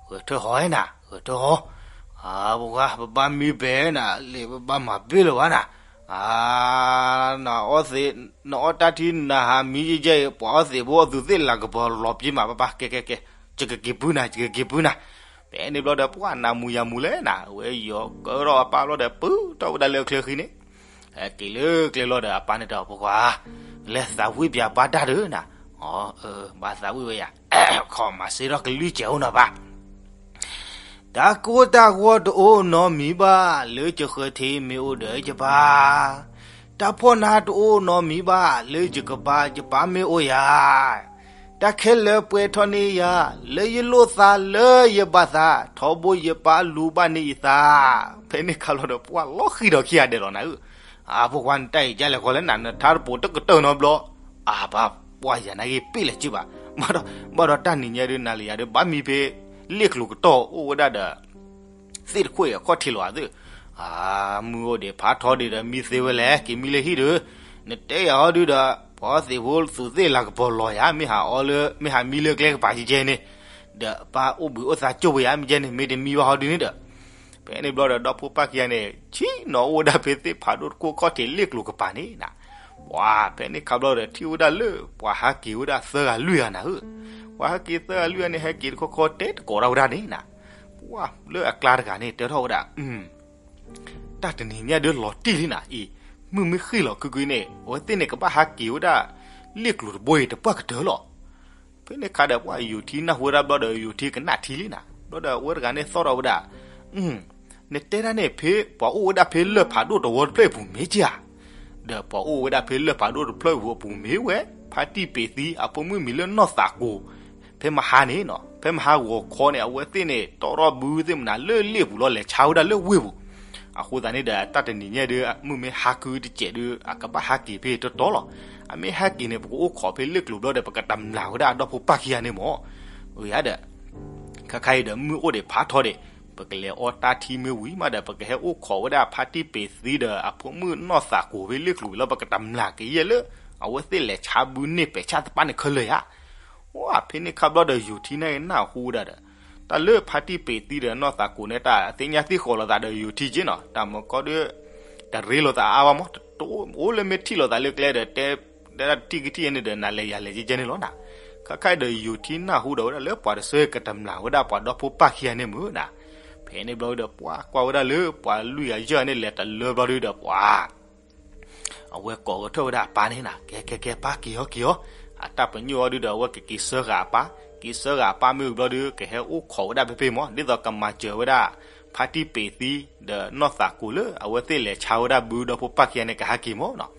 ဂဲၤထၢၣ်ဟီနၤ ဂဲၤထၢၣ်ဟီ, ပှၤပဘၣ်မံဘဲနၤ လံာ်ပဘၣ်မၤဘ့ၣ်လၢၤဘၣ်နၤ, နအီၣ်တၢ်ထံနဟးမံယဲၢ်ယဲၢ်အံၤ ပှၤအီၣ်သံးဖိအသူးသ့ၣ်လၤကပီၤလီၤပျံၤမး ပၢ်ပၢ် ကဲကဲကဲ, ယကက့ၤပုၢ်နၤ ယကက့ၤပုၢ်နၤ. ဖဲန့ၣ်ဘျီဒီးပှၢ်နးမူးယၤမူးလဲၣ်နၤ အဝဲယီၤကၢထီၣ်အပၢ်ဘျီဒီး ပုၢ်ထီၣ်ဝဲဒၣ်လၢချၢဃံန့ၣ် ဟဲက့ၤလၢကျဲလီၤဒီးအပၢ်န့ၣ်တဲအီၤ ဖိခွါ, လဲၤသးဝံၣ်ပၠးဘါတၢ်ဒီးနၤ, အၢ ဘၣ်သးဝံၣ်ဝဲယၤ ခီမၤစ့ထီၣ်ကလုၢ်စဲးအိၣ်နီၤဘၣ်. တၢ်ကိၢ်တၢ်ဂီၤတအိၣ်နီတမံၤဘၣ်, လၢယဃၢၤထံးမ့ၢ်အိၣ်ဒီးယပၢ်, တၢ်ဖှီၣ်နါတအိၣ်နီတမံၤဘၣ်, လၢယကပၢ်ယပၢ်မ့ၢ်အိၣ်ယၤ, တၢ်ခဲလၢာ်ပှဲၤထီၣ်န့ၢ်ယၤ, လၢယလိၣ်သးလၢယဘၣ်သး, ထီဘိယပၢ်လူၤဘၣ်န့ၢ်ယသး. ဖဲန့ၣ်ခါဘျီဒီး ပှၢ်လီၤဃံၤဒီးခံဂၤဒဲးလီၤနၤဧၢ, အဖိခွါနတၢ်အံၤကလဲၤဃီလဲၣ်နၤ, နထါတပိၤတကတၢၢ်နီတဘျီ, အါဘၣ်ပှၢ်ယၤနာ်က့ၤပ့ၣ်လဲၤစုဘၣ်, ဘၣ်ဒီးတၢ်နံၤညါဒုး နၤလၢယၤဒုး ဘၣ်မံဖဲ လ့ၣ်ကျိၤကတီၢ်အိၣ်ဝဲဒၣ်ဒီး သ့ၣ်တခိၣ်အံၤအခီၣ်ထံးလီၤဧါသ့ၣ်, အမုၢ်အိၣ်ဒံးဖးထီဒံးဒီး မံသ့ဝဲလဲၣ် က့ၤမံလၢဟံၣ်ဒုး, နတဲယၤဟီဒုးဒီး ပှၤသ့ၣ်ဖိသူးသ့ၣ်လၤကပီၤလီၤယၤ မ့ၢ်ဟးအီလၢ မ့ၢ်ဟးမံလၢကျဲကပၤကဲကဲန့ၣ်, ဒီးပၢ်အိၣ်ဘှံးအိၣ်သါကၠိၣ်ဝဲယၤ မ့ၢ်ကဲန့ၣ် မ့ၢ်တမံဘၣ်ဟီဒုးန့ၣ်ဒီး ဖဲန့ၣ်ဘျီဒီး ဒီဖိပၢ်ခံဂၤန့ၣ် ဆ့ၣ်နီၤအိၣ်ဝဲဒၣ်ဖဲသ့ၣ်ဖးဒိၣ်တခိၣ်ခီၣ်ထံးလ့ၣ်ကျိၤကပၤန့ၣ်နၤ, ပှၤဖဲန့ၣ်ခါဘျီဒီး ထံၣ်ဝဲဒၣ်လၢ ပှၤဟးက့ၤဝဲဒၣ်သၢဂၤလွံၢ်ဂၤနၤဧၢ, ပှၤဟးက့ၤသၢဂၤလွံၢ်ဂၤန့ၣ် ဟဲက့ၤတခီခီတဲတကိးတၢ်ဝဲဒၣ်န့ၣ်နၤ, ပှၤလၢအကျါတဂၤန့ၣ် တဲထီၣ်ဝဲဒၣ် တၢ်တနံၤညါဒုးလီၤတံၢ်လံနၤအံၤ, မုၢ်မ့ၢ်ဃ့ၢ်လီၤခုကွံာ်န့ၣ် အဝဲသ့ၣ်န့ၣ်ကဘၣ်ဟးက့ၤဝဲဒၣ် လ့ၣ်ကျိၤတဘိအံၤတပှၢ်ကတၢၢ်လီၤ. ဖဲန့ၣ်ခါဒီးပှၤယိၤထံနၢ်ဟူဝဲဒၣ်ဘျီဒီး ယိၤထံကနၣ်ထံလံနၤ, ဘျီဒီးအဝဲတဂၤန့ၣ်သီၣ်ထီၣ်ဝဲဒၣ်, နတဲဒၣ်န့ၣ် ဖဲပှၤအိၣ်ဝဲဒၣ်ဖဲလၢၢ်ဖးဒိၣ်တဝီတဖျၢၣ်အပူၤမ့ၢ်ကဧါ, ဒီးပှၤအိၣ်ဝဲဒၣ်ဖဲလၢၢ်ဖးဒိၣ်တဖျၢၣ်အပူၤမ့ၢ်ဝဲ ဖါတံၢ်ပ့ၤသံ အဖိမုၣ်မံၤလၢနီၢ်သးကိၤ ဖဲမဟါန့ၣ်နီၤ, ဖဲမဟါဂီၤခီန့ၣ် အဝဲသ့ၣ်န့ၣ် တီထီၣ်ဘုသ့ၣ်မနုၤလၢလ့ၣ်ပူၤလီၤ လဲၤဆါဝဲဒၣ်လၢဝ့ၢ်ပူၤ, အဃိသတးန့ၣ်ဒီး တၢ်တနံၤညါဒီး မုၢ်မ့ၢ်ဟါခုတစဲးဒီး အကဘၣ်ဟးက့ၤဖဲတီတီလီၤ. အမ့ၢ်ဟဲက့ၤန့ၣ် ပကအိၣ်ခိးဖဲလ့ၣ်ကျိၤဘျီဒီး ပကတမျာ်ဝဲဒၣ်အဒီဖိပၢ်ခံဂၤန့ၣ်မၢ်, ဝဲယါဒီး ခါခါအံၤဒီး မုၢ်အိၣ်ဒံးဖးထီဒံး, ပကလဲၤအီတၢ်ထံမ့ၢ်ဝံၤမးဒီး ပကဟဲအိၣ်ခိးဝဲဒၣ်ဖါတံၢ်ပ့ၤသံဒီး အဖိမုၣ်နီၢ်သးကိၤဖဲလ့ၣ်ကျိၤဝံၤလီၤ ပကတမျာ်ကယဲၢ်လၢ အဝဲသ့ၣ်လဲၤဆါဘုန့ၢ်ပဲာ်ဆၣ်သပၢ်န့ၣ်ခဲလၢာ်ယါ. ဝဲဖဲန့ၣ်ခါဘျီဒီး ယိၤထံန့ၣ်နၢ်ဟူဝဲဒၣ်ဒီး တၢ်လၢဖါတံၢ်ပ့ၤသံဒီးနီၢ်သးကိၤန့ၣ် တၢ်သ့ၣ်ညါသ့ၣ်ဃီၤလိာ်သးဒီးယိၤထံက့နီၤ, တၢ်မၢကီဒုး တရ့လိာ်သးအါဘၣ်မၢ်, တအိၣ်လၢမ့ၢ်ထံၣ်လိာ်သးလၢကျဲဒီး တဲဒၣ်တထံၣ်ကထံၣ်န့ၣ်ဒီး နၤလဲၤယၤလဲၤကဲကဲန့ၣ်လီၤနၤ. ခါခါအံၤဒီးယိၤထံနၢ်ဟူဒီးဝဲဒၣ်လၢပှၤတဆၢကတမျာ်ဝဲဒၣ်ပှၤဒီဖိပၢ်ခံဂၤန့ၣ်မၢ်နၤ. ဖဲန့ၣ်ဘျီဒီး ပှၤကွၢ်ဝဲဒၣ်လၢပှၤလွံၢ်ဂၤယဲၢ်ဂၤန့ၣ် လဲၤတလၢဘျီဒုးဒီး ပှၤ အဝဲကိးကထၢၣ်ဝဲဒၣ်အပၢ်န့ၣ်နၤ, ကဲကဲကဲ ပၢ်က့ၤအီၤက့ၤအီၤ, အတၢ်ပညိၣ်အီၤဒုးဒီး အဝဲကက့ၤဆှၢဃာ်အပၢ်, က့ၤဆှၢဃာ်အပၢ်မ့ၢ်ဝံၤဘျီဒုး ကဟဲအိၣ်ခိးဝဲဒၣ်ဖဲဖဲမၢ်, ဒ်သိးကမၤစၢၤဝဲဒၣ် ဖါတံၢ်ပ့ၤသံ ဒီးနီၢ်သးကိၤလၢ အဝဲသ့ၣ်လဲၤဆါဝဲဒၣ်ဘုဒီဖိပၢ်ခံဂၤန့ၣ် ကဟဲက့ၤမၢ်နီၤ.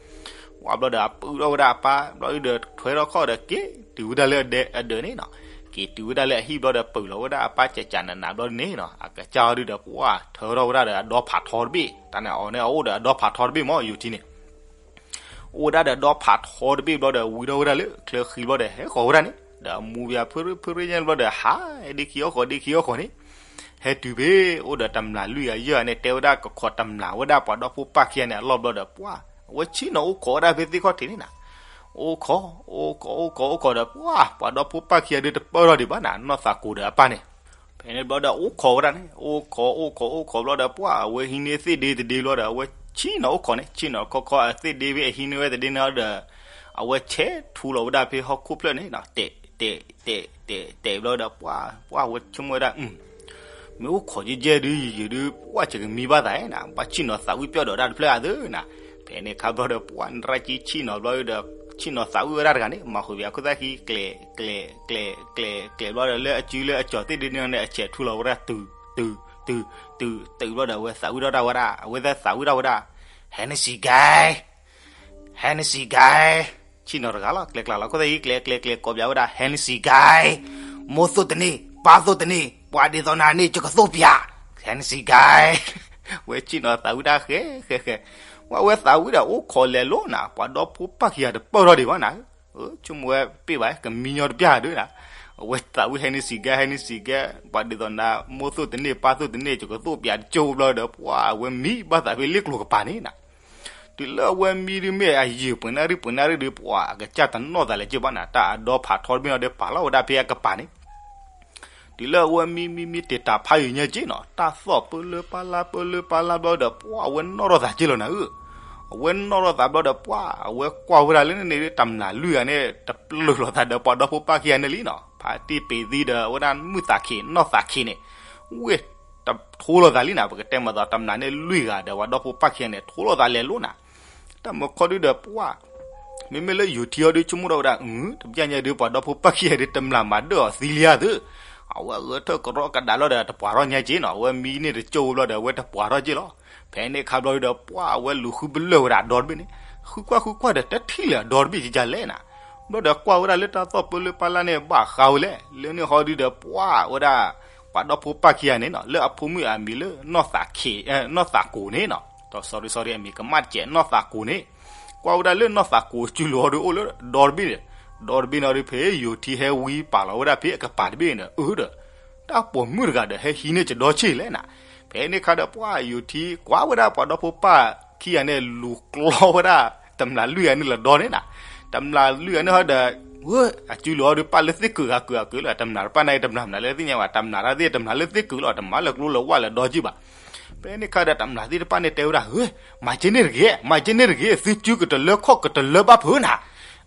ဝံၤဘျီဒီး အပုၢ်ထီၣ်ဝဲဒၣ်အပၢ်ဘျီဒုးဒီး ထွဲထီၣ်ခီၣ်ဒီး က့ၤတုၤဝဲဒၣ်လၢအဒၢးန့ၣ်နီၤ, က့ၤတုၤဝဲဒၣ်လၢအဟံၣ်ဘျီဒီး ပၢၢ်လီၤဝဲဒၣ်အပၢ်ကကနးနးဘျီဒုးန့ၣ်နီၤ, အကစၢ်အီၤဒုးဒီး ပှၤထၢထီၣ်ဝဲဒၣ်ဒီးအဒီဖးထီတဘ့ၣ်, တၢ်န့ၣ်အီၤန့ၣ် အအိၣ်ဒီးအဒီဖးထီတဘ့ၣ်မၢ် ယိၤထံန့ၣ် အိၣ်ဝဲဒၣ်ဒီးဒီဖးထီတဘ့ၣ်ဘျီဒီး ဝံထီၣ်ဝဲဒၣ်လၢချၢဃံဘျီဒီး ဟဲဃီၤဝဲဒၣ်န့ၣ်, ဒီးမူဘၣ်ဖုရ့ဖုရ့ညါဘျီဒီး ဟးဒ့ခံအီၣ်ဃီၤဒ့ခံအီၣ်ဃီၤန့ၣ်, ဟဲတုၤဖဲအိၣ်ဒီးတမျာ်လွံၢ်ဂၤယဲၢ်ဂၤန့ၣ် တဲဝဲဒၣ်ကခိးတမျာ်ဝဲဒၣ်ပှၤဒီဖိပၢ်ခံဂၤန့ၣ် အလီၢ်ဘျီဒီး ပှၤ အဝဲဆ့ၣ်နီၤအိၣ်ခိးဝဲဒၣ်ဖဲသ့ၣ်ခီၣ်ထံးန့ၣ်နၤ, အိၣ်ခိး အိၣ်ခိး အိၣ်ခိး အိၣ်ခိးဒီး ပှၤ ပှၤဒီဖိပၢ်ခံဂၤဒုးတပၢၢ်ထီၣ်ဒံးဘၣ်နၤ နီၢ်သးကိၤဒီးအပၢ်န့ၣ် ဖဲန့ၣ်ဘျီဒီး အိၣ်ခိးဝဲဒၣ်န့ၣ် အိၣ်ခိး အိၣ်ခိး အိၣ်ခိးဘျီဒီး ပှၤ အဝဲဟံးန့ၢ်သ့ၣ်ဒ့တဒ့ဘျီဒီး အဝဲဆ့ၣ်နီၤအိၣ်ခိးန့ၣ် ဆ့ၣ်နီၤခီခီအသ့ၣ်ဒ့ဖဲအဟံးန့ၢ်ဝဲတဒ့န့ၣ်ဒီး အဝဲဆဲးထူလီၤဝဲဒၣ်ဖဲဟီၣ်ခိၣ်ဖျၢၣ်န့ၣ် တဲာ် တဲာ် တဲာ် တဲာ် တဲာ်ဘျီဒီး ပှၤ ပှၤ အဝဲဆိကမိၣ်ဝဲဒၣ် မ့ၢ်အိၣ်ခိးကဲကဲဒုး ယံာ်ယံာ်ဒုး ပှၤ ယကမံဘၣ်သးနၤ ဘၣ်ဆ့ၣ်နီၤသးဝံၣ်ပျီၢ်ဒီးတၢ်တဖျၢၣ်အါသုနၤ, ဖဲန့ၣ်ခါဘျီဒီး ပှၤ နရၢ်ကံဆ့ၣ်နီၤဘျီဒီး ဆ့ၣ်နီၤသးဝံၣ်ဝဲဒၣ်တဂၤန့ၣ် မၤဃုာ်ဘၣ်အခိၣ်သၣ်ခံ ကျဲး ကျဲး ကျဲး ကျဲး ကျဲးဘျီဒီး လၢအစုလၢအကၠီၤသ့ၣ်ဒ့န့ၣ်န့ၣ် အဆဲးထူလီၤဝဲဒၣ် တုၤ တုၤ တုၤ တုၤ တုၤဘျီဒီး အဝဲသးဝံၣ်ထီၣ်ဒၣ်ဝဲဒၣ် အဝဲသးဝံၣ်ထီၣ်ဝဲဒၣ် Hennessy guy Hennessy guy ဆ့ၣ်နီၤတဂၤလီၤ ကျဲးကျါလီၤခိၣ်သၣ်ခံ ကျဲး ကျဲး ကျဲး ကိးပၠးဝဲဒၣ် Hennessy guy မိၢ်သိၣ်တန့ၢ် ပၢ်သိၣ်တန့ၢ် ပှၤဒ်သိးနၤန့ၣ် ယကသိၣ်ပၠး Hennessy guy ဝဲဆ့ၣ်နီၤသးဝံၣ်တၢ်ဃဲ ဃဲ ဃဲ ဝဲသးဝံၣ်ဒီးအိၣ်ခိးလဲၤလိၤနၤ ပှၤဒီဖိပၢ်ခံဂၤတပၢၢ်ထီၣ်ဒံးဘၣ်နၤ, ဆိကမိၣ်ဝဲပ့ၢ်ဘၣ် ကမံညီတပျၢ်ဒုးနၤ, အဝဲသးဝံၣ် Hennessy guy Hennessy guy ပှၤဒ်သိးနၤ မိၢ်သိၣ်တန့ၢ် ပၢ်သိၣ်တန့ၢ် ယကသိၣ်ပၠးတကၠိဘျီဒီး ပှၤ အဝဲမံဘၣ်သးဖဲလ့ၣ်ကျိၤကပၤန့ၣ်နၤ တုၤလၢအဝဲမံဒုးမ့ၢ်အယံာ်ပှဲၤနၣ်ရံၣ်ပှဲၤနၣ်ရံၣ်ဒုး ပှၤ အကစၢ်တနီၣ်သးလဲၤက့ၤဘၣ်နၤ တၢ်အဒီဖးထီတဘ့ၣ်နီၣ်ဒီးပာ်လီၤဝဲဒၣ်ဖဲအကပၤန့ၣ် တုၤလၢအဝဲမံမံမံတ့ၢ်တၢ်ဖးယံာ်ညါက့နီၤ တၢ်သီၣ်ပၢလၢပၢ်လၢ်ပၢလၢပၢ်လၢ်ဘျီဒီး ပှၤ အဝဲနီၣ်ထီၣ်သးက့လီၤနၤဧၢ, အဝဲနီၣ်ထီၣ်သးဘျီဒီး ပှၤ အဝဲကွၢ်ဝဲဒၣ်လၢန့ၣ်န့ၣ် တမျာ်လွံၢ်ဂၤန့ၣ် တပျၢၢ်လိာ်သးဒီးပှၤဒီဖိပၢ်ခံဂၤန့ၣ်လံနီၤ ဖါတံၢ်ပ့ၤသံဒီး အဝဲဒၣ်မုၢ်သးခံးနီၢ်သးခံးန့ၣ် ဝ့ၢ်တထိလိာ်သးလံနၤ ပကတဲမၤသးတမျာ်န့ၣ်လွံၢ်ဂၤဒီးပှၤဒီဖိပၢ်ခံဂၤန့ၣ် ထိလိာ်သးလဲၤလိၤနၤ တၢ်မၢခီဒုဒီးပှၤ မ့မ့ၢ်လၢယိၤထံအီၤဒုးဆိကမိၣ်ထီၣ်ဝဲဒၣ် အု တပျၢ်ညါဒုး ပှၤဒီဖိပၢ်ခံဂၤဒုး တမျာ်မၤဒၢၣ်အီၤသံလံဧါသု, အဝဲဂဲၤထၢၣ်ကရီကဒါလီၤဒီး တပှၤထီၣ်ညါက့နီၤ, အဝဲမံန့ၢ်တကၠိဖိဘျီဒီး အဝဲတပှၤထီၣ်က့လီၤ. ဖဲန့ၣ်အခါဘျီဒုးဒီး ပှၢ်အဝဲလူၤဃုပလၢၢ်ဝဲဒၣ်အဒီတဘ့ၣ်န့ၣ်, ဃုကွၢ်ဃုကွၢ်ဒီး တထံၣ်လၢၤအဒီတဘ့ၣ်ကကလဲၣ်နၤ. ဘျီဒီးကွၢ်ဝဲဒၣ်လၢတၢ်သီၣ်ပၢလၢပၢ်လၢ်န့ၣ် ဘၣ်ဃးဝဲလဲၣ်, လၢန့ၣ်ဟီဒုးဒီး ပှၢ်ဝဲဒၣ် ပှၤဒီဖိပၢ်ခံဂၤန့ၣ်နီၤ, လၢအဖိမုၣ်အမံၤလၢ နီၢ်သးခိၣ်, နီၢ်သးကိၣ်န့ၣ်နီၤ, ဒီး sorry sorry အမံၤကမၣ်တကဲး နီၢ်သးကိၣ်န့ၣ်, ကွၢ်ဝဲဒၣ်လၢနီၢ်သးကိၣ်စုလိၤအီၤဒုးအိၣ်လၢဒီတဘ့ၣ်န့ၣ်, ဒီတဘ့ၣ်န့ၣ်အီၤဒုး ဖဲယိၤထံဟဲဝံပာ်လီၤဝဲဒၣ်ဖဲအကပၤတဘ့ၣ်န့ၣ်ဒီး အၢဒီး တၢ်ပိာ်မုၣ်တဂၤဒီး ဟဲဟံးန့ၢ်ကဒီဆ့ၣ်လဲၣ်နၤ. ဖဲန့ၣ်အခါဒီး ပှၢ်ယိၤထံကွၢ်ဝဲဒၣ်ပှၤဒီဖိပၢ်ခံဂၤန့ၣ် လူၤကျီဝဲဒၣ် တမျာ်လွံၢ်ဂၤန့ၣ်လၢဒီန့ၣ်နၤ. တမျာ်လွံၢ်ဂၤန့ၣ်ဟီဒီး ဝဲ အစုလိၤအီၤဒုး ပၢ်လၢသ့ၣ်ကုာ်ဂၤကုာ်အကုာ်လီၤ, တမျာ်တပၢ်န့ၣ် တမျာ်မနုၤလၢသ့ၣ်ညါဘၣ်, တမျာ်တၢ်သ့ၣ် တမျာ်လၢသ့ၣ်ကုာ်လီၤ, တမၤလၢကျိလၢဝါလၢဒီကံၢ်ဘၣ်. ဖဲန့ၣ်အခါဒီး တမျာ်သ့ၣ်တဖၣ်န့ၣ်တဲဝဲဒၣ် ဝဲ မၤက့န့ၣ်တဂ့ၤ, မၤက့န့ၣ်တဂ့ၤ, သုစုကတလၢခီၣ် ကတလၢဘၣ်ဖုးနၤ.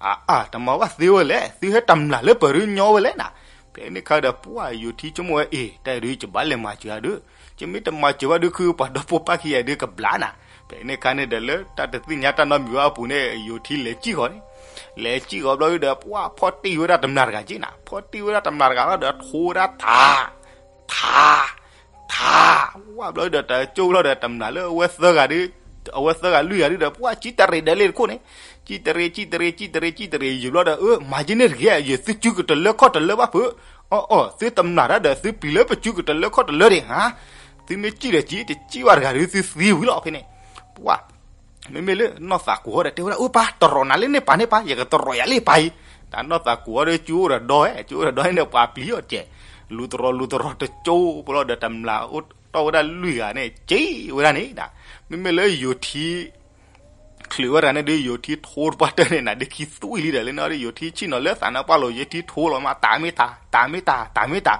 အါအါ တမၤဘၣ်သ့ဝဲလဲၣ်, သုဟဲတမျာ်လၢပၢၤဒုးညီဝဲလဲၣ်နၤ. ဖဲန့ၣ်အခါဒီး ပှၢ်ယိၤထံဆိကမိၣ်ဝဲ အ့ၣ် တၢ်အံၤဒုး ယဘၣ်လဲၤမၤစၢၤအီၤဒုး, ယမ့ၢ်တမၤစၢၤဘၣ်ဒုး ခုပှၤဒီဖိပၢ်ခံဂၤဒုးကဘျါနၤ. ဖဲန့ၣ်အခါန့ၣ်ဒီး လၢတၢ်တသ့ၣ်ညါတၢ်နီတမံၤဘၣ်အပူၤန့ၣ် ယိၤထံလဲၤစံၣ်ဃီၤန့ၣ်, လဲၤစံၣ်ဃီၤဘျီဒုးဒီး ပှၢ်ဖီၣ်တံၢ်ဝဲဒၣ်တမျာ်တဂၤက့နၤ, ဖီၣ်တံၢ်ဝဲဒၣ်တမျာ်တဂၤလီၤဒီး ထိဝဲဒၣ်ထး ထး ထး, ဝဲဘျီဒီး တကၠိလီၤဒီး တမျာ်လၢအဝဲသၢဂၤဒုး, အဝဲသၢဂၤလွံၢ်ဂၤဒုးဒီး ပှၢ်စံၣ်တရံးဒီးလ့ၣ်တခိၣ်န့ၣ်, စံၣ်တရံး စံၣ်တရံး စံၣ်တရံး စံၣ်တရံး ယံာ်ဘျီဒီး အၢ မၤက့န့ၣ်တဂ့ၤ, ယသုစုကတလၢခီၣ်တလၢဘၣ်ဖုး, အီၣ်အီၣ် သုတမျာ်တၢ်ဒီး သုပျံၤလၢပစုကတလၢခီၣ်တလၢဒံးဧါ, သုမ့ၢ်စံၣ်ဒီးစံၣ် တစံၣ်ဘၣ်တဂၤဒီး သုသံဝံၤလီၤဖဲန့ၣ်, ပှၢ် မ့မ့ၢ်လၢနီၢ်သးကိၣ်ဟီဒီး တဲဝဲဒၣ် အၢ ပၢ် တရီးနၤလၢန့ၣ်ပၢ်န့ၣ်ပၢ်, ယကတရီးယၤလၢပၢ်အံၤ, တၢ်နီၢ်သးကိၣ်ဟီဒီး စုအိၣ်ဒီးဒီဟဲ, စုအိၣ်ဒီးဒီဟဲန့ၣ် ပှၤပျံၤအီၤတကဲး, လူၤတရီးလူၤတရီးတကၠိဖိလီၤဒီး တမျာ်အိၣ်တီၢ်ဝဲဒၣ်လွံၢ်ဂၤန့ၣ် စံၣ်ဝဲဒၣ်န့ၣ်, မ့မ့ၢ်လၢယိၤထံ ချုးဝဲတဂၤန့ၣ်ဒုး ယိၤထံထိတပှၢ်တၢၢ်န့ၣ် နၤဒုးခံသွံၣ်လံဒီး လၢန့ၣ်ဒီး ယိၤထံဆ့ၣ်နီၤလၢသးနါပှၢ်လိၤ ယိၤထံထိလီၤမး တၢ်မ့ၢ်တၢ် တၢ်မ့ၢ်တၢ် တၢ်မ့ၢ်တၢ်,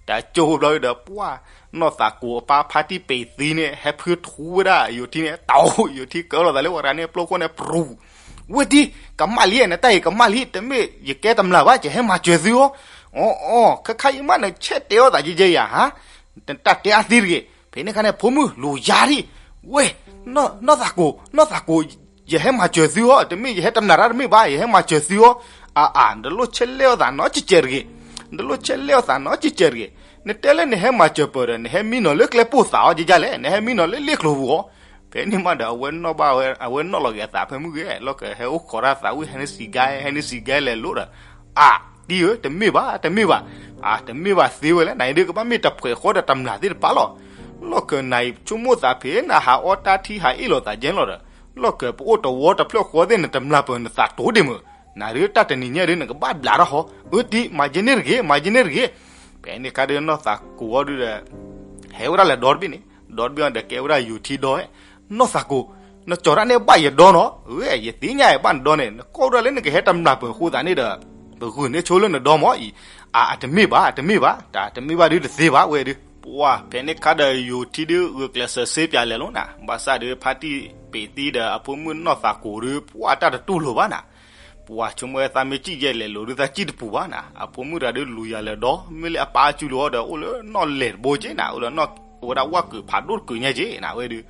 တကၠိဖိဘျီဒီး ပှၢ် နီၢ်သးကိၣ်အပၢ်ဖါတံၢ်ပ့ၤသံန့ၣ် ဟဲဖုထူဝဲဒၣ်ယိၤထံန့ၣ် တအိၣ် ယိၤထံကၢလိာ်သးလၢဝဲတဂၤန့ၣ် ပျိခိၣ်န့ၣ် ပြူၤ ဝဲဒ် ကမၣ်လံ နတၢ်အံၤကမၣ်လံ တမ့ၢ်ယကဲတမျာ်ဘၣ် ယဟဲမၤစၢၤသုအီၤ, အီအီ ခဲခါအံၤမး နဆဲးတဲအီၤသးယဲယဲယၤဟါ, နတၢ်တဲအါသံတဂ့ၤ, ဖဲန့ၣ်ခါန့ၣ် ဖိမုၣ်လူၤယါဒံး, ဝဲ နီၢ်သးကိၣ် နီၢ်သးကိၣ်, ယဟဲမၤစၢၤသုအီၤ တမ့ၢ်ယဟဲတမျာ်တၢ်တမ့ၢ်ဘၣ် ယဟဲမၤစၢၤသုအီၤ, အါအါ နတလိၣ်ဆဲးလဲၣ်အီၤသးနီတစဲးတဂ့ၤ, နတလိၣ်ဆဲးလဲၣ်အီၤသးနီတစဲးတဂ့ၤ, နတဲလၢနဟဲမၤစၢၤပၢၤဒီး နဟဲမံနီၤလၢကျဲပိၢ်သးအီၤ ယဲယဲလဲၣ် နဟဲမံနီၤလၢလ့ၣ်ကျိၤပူၤအီၤ, ဖဲန့ၣ်မးဒီး အဝဲနီၣ်ဘၣ်ဝဲ အဝဲနီၣ်လီၤက့ၤအသးဖဲမုၢ်ဂ့ၤ လီၢ်ကဟဲအိၣ်ခိးတၢ်သးဝံၣ် ဟဲနုၣ်စံၣ်ကဲ ဟဲနုၣ်စံၣ်ကဲလဲၤလိၤဒီး, အါ တံၢ်ဧၢ တမ့ၢ်ဘၣ် တမ့ၢ်ဘၣ်, အါ တမ့ၢ်ဘၣ်သ့ဝဲလဲၣ် နအံၤဒုးကဘၣ်မ့ၢ်တဖှဲးဃီဒီးတမျာ်သ့ၣ်တဖၣ်လီၤ, လီၢ်ကနၤအံၤဆိကမိၣ်သးဖဲနဟးအီၣ်တၢ်ထံဟးအ့ၣ်လိာ်သးကဲလီၤဒီး, လီၢ်ကပအိၣ်တဝီတဖျၢၣ်ဃီသ့ၣ် နတမျာ်ပၢၤနသးတိၤဒ့ၣ်မုၢ်, နၤဒုးတၢ်တနံၤညါဒုး နကဘၣ်ဘျးထီၣ်ဃီ, အၢတံၢ် မၤက့န့ၣ်တဂ့ၤ မၤက့န့ၣ်တဂ့ၤ, ဖဲန့ၣ်ခါဒုးနီၢ်သးကိၣ်အီၤဒုးဒီး ဟဲဝဲဒၣ်လၢဒီတဘ့ၣ်န့ၣ် ဒီတဘ့ၣ်အီၤဒီးကဲဝဲဒၣ်ယိၤထံဒီဟဲ, နီၢ်သးကိၣ်, နကၠီၤတၢ်န့ၣ်ဘၣ်ယဒီနီၤ, ဝဲ ယသ့ၣ်ညါဘၣ်နဒီန့ၣ် နကိးဝဲဒၣ်လၢနကဟဲတမျာ်ပၢၤအဃိသတးန့ၣ်ဒီး, ပဂုာ်န့ၢ်ဆိလၢနဒီမၢ်အံၤ, အါ အတမ့ၢ်ဘၣ် အတမ့ၢ်ဘၣ်, တၢ်တမ့ၢ်ဘၣ်ဒုးတသ့ဘၣ်ဝဲဒုး, ပှၢ် ဖဲန့ၣ်ခါဒီးယိၤထံဒုးဂုာ်ကျဲးစၢးစ့ပၠးလဲၤလိၤနၤ, ဘၣ်ဆၣ်ဒုးဖါတံၢ်ပ့ၤသံဒီးအဖိမုၣ်နီၢ်သးကိၣ်ဒုး ပှၢ်တၢ်တတူၢ်လိာ်ဘၣ်နၤ ပှၤဆိကမိၣ်ဝဲသးမ့ၢ်စံၣ်ယဲၢ်လဲၤလိၤဒုး သးစံၣ်တပူၤဘၣ်နၤ, အဖိမုၣ်တဂၤဒုးလူၤယၤလၢဒီ, မ့ၢ်လၢအပၢ်အစုလိၤအီၤဒီး အိၣ်လၢနီၣ်လဲၢ်တဘိက့နၤ, အိၣ်လၢနီၣ်အိၣ်ဝဲဒၣ်ဝၣ်ကုာ်ဖးဒိၣ်တကုာ်ညါက့နၤဝဲဒုး,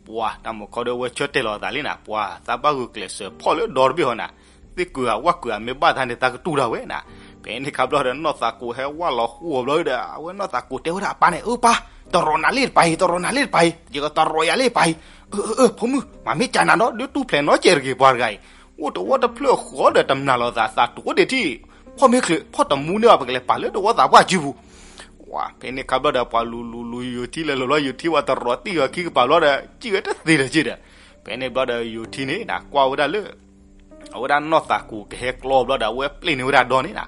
ပှၤတၢ်မုၢ်ခီဒီးဝဲဆၢတဲာ်လီၤအသးလံနၤ, ပှၤသးဘၣ်ဂုာ်ကျဲးစၢးဖီၣ်လၢဒီတဘ့ၣ်ဟီနၤ, သ့ၣ်ကုာ်ဧါဝၣ်ကုာ်ဧါမ့ၢ်ဘၣ်သးန့ၣ် သးကတူၢ်တၢ်ဝဲနၤ, ဖဲန့ၣ်ခါဘျီဒီး နီၢ်သးကိၣ်ဟဲဝၣ်လီၤဃူအီၤဘျီဒီး အဝဲနီၢ်သးကိၣ်တဲဝဲဒၣ်အပၢ်န့ၣ်, အၢပၢ်, တရီးနၤလ့ၣ်တပၤအံၤ တရီးနၤလ့ၣ်တပၤအံၤ, ယကတရီးယၤလ့ၣ်တပၤအံၤ, အၢ အၢ အၢ ဖိမုၣ် မၤမ့ၢ်ကနၤဒီး ဒုးတူၢ်ဖျဲးနီတစဲးတဂ့ၤ ပှၤတဂၤအံၤ, အိၣ်တဝီတဖျၢၣ်ဃီဒီးတမျာ်လိာ်သး သးတိၤဒ့ၣ်ထံၣ်, ဖီၣ်မ့ၢ်ချုး ဖီၣ်တမူန့ၢ်ဘၣ် ပကလဲၤပာ်လၢတဝီသးပှၢ်စုပူၤ ဝဲ ဖဲန့ၣ်ခါဘျီဒီး ပှၤလူၤလူၤလူၤယိၤထံလဲၤလိၤဘျီ ယိၤထံဝဲတရီးတံၢ်ဝဲခံကပၤဘျီဒီး စံၣ်ဝဲတသ့ဒီးက့ဒီး, ဖဲန့ၣ်ဘျီဒီးယိၤထံန့ၣ်နၤ ကွၢ်ဝဲဒၣ်လၢ အဝဲဒၣ်နီၢ်သးကိၣ်ကဟဲကျီဘျီဒီး အဝဲပျဲၢ်န့ၢ်ဝဲဒၣ်ဒီန့ၣ်နၤ,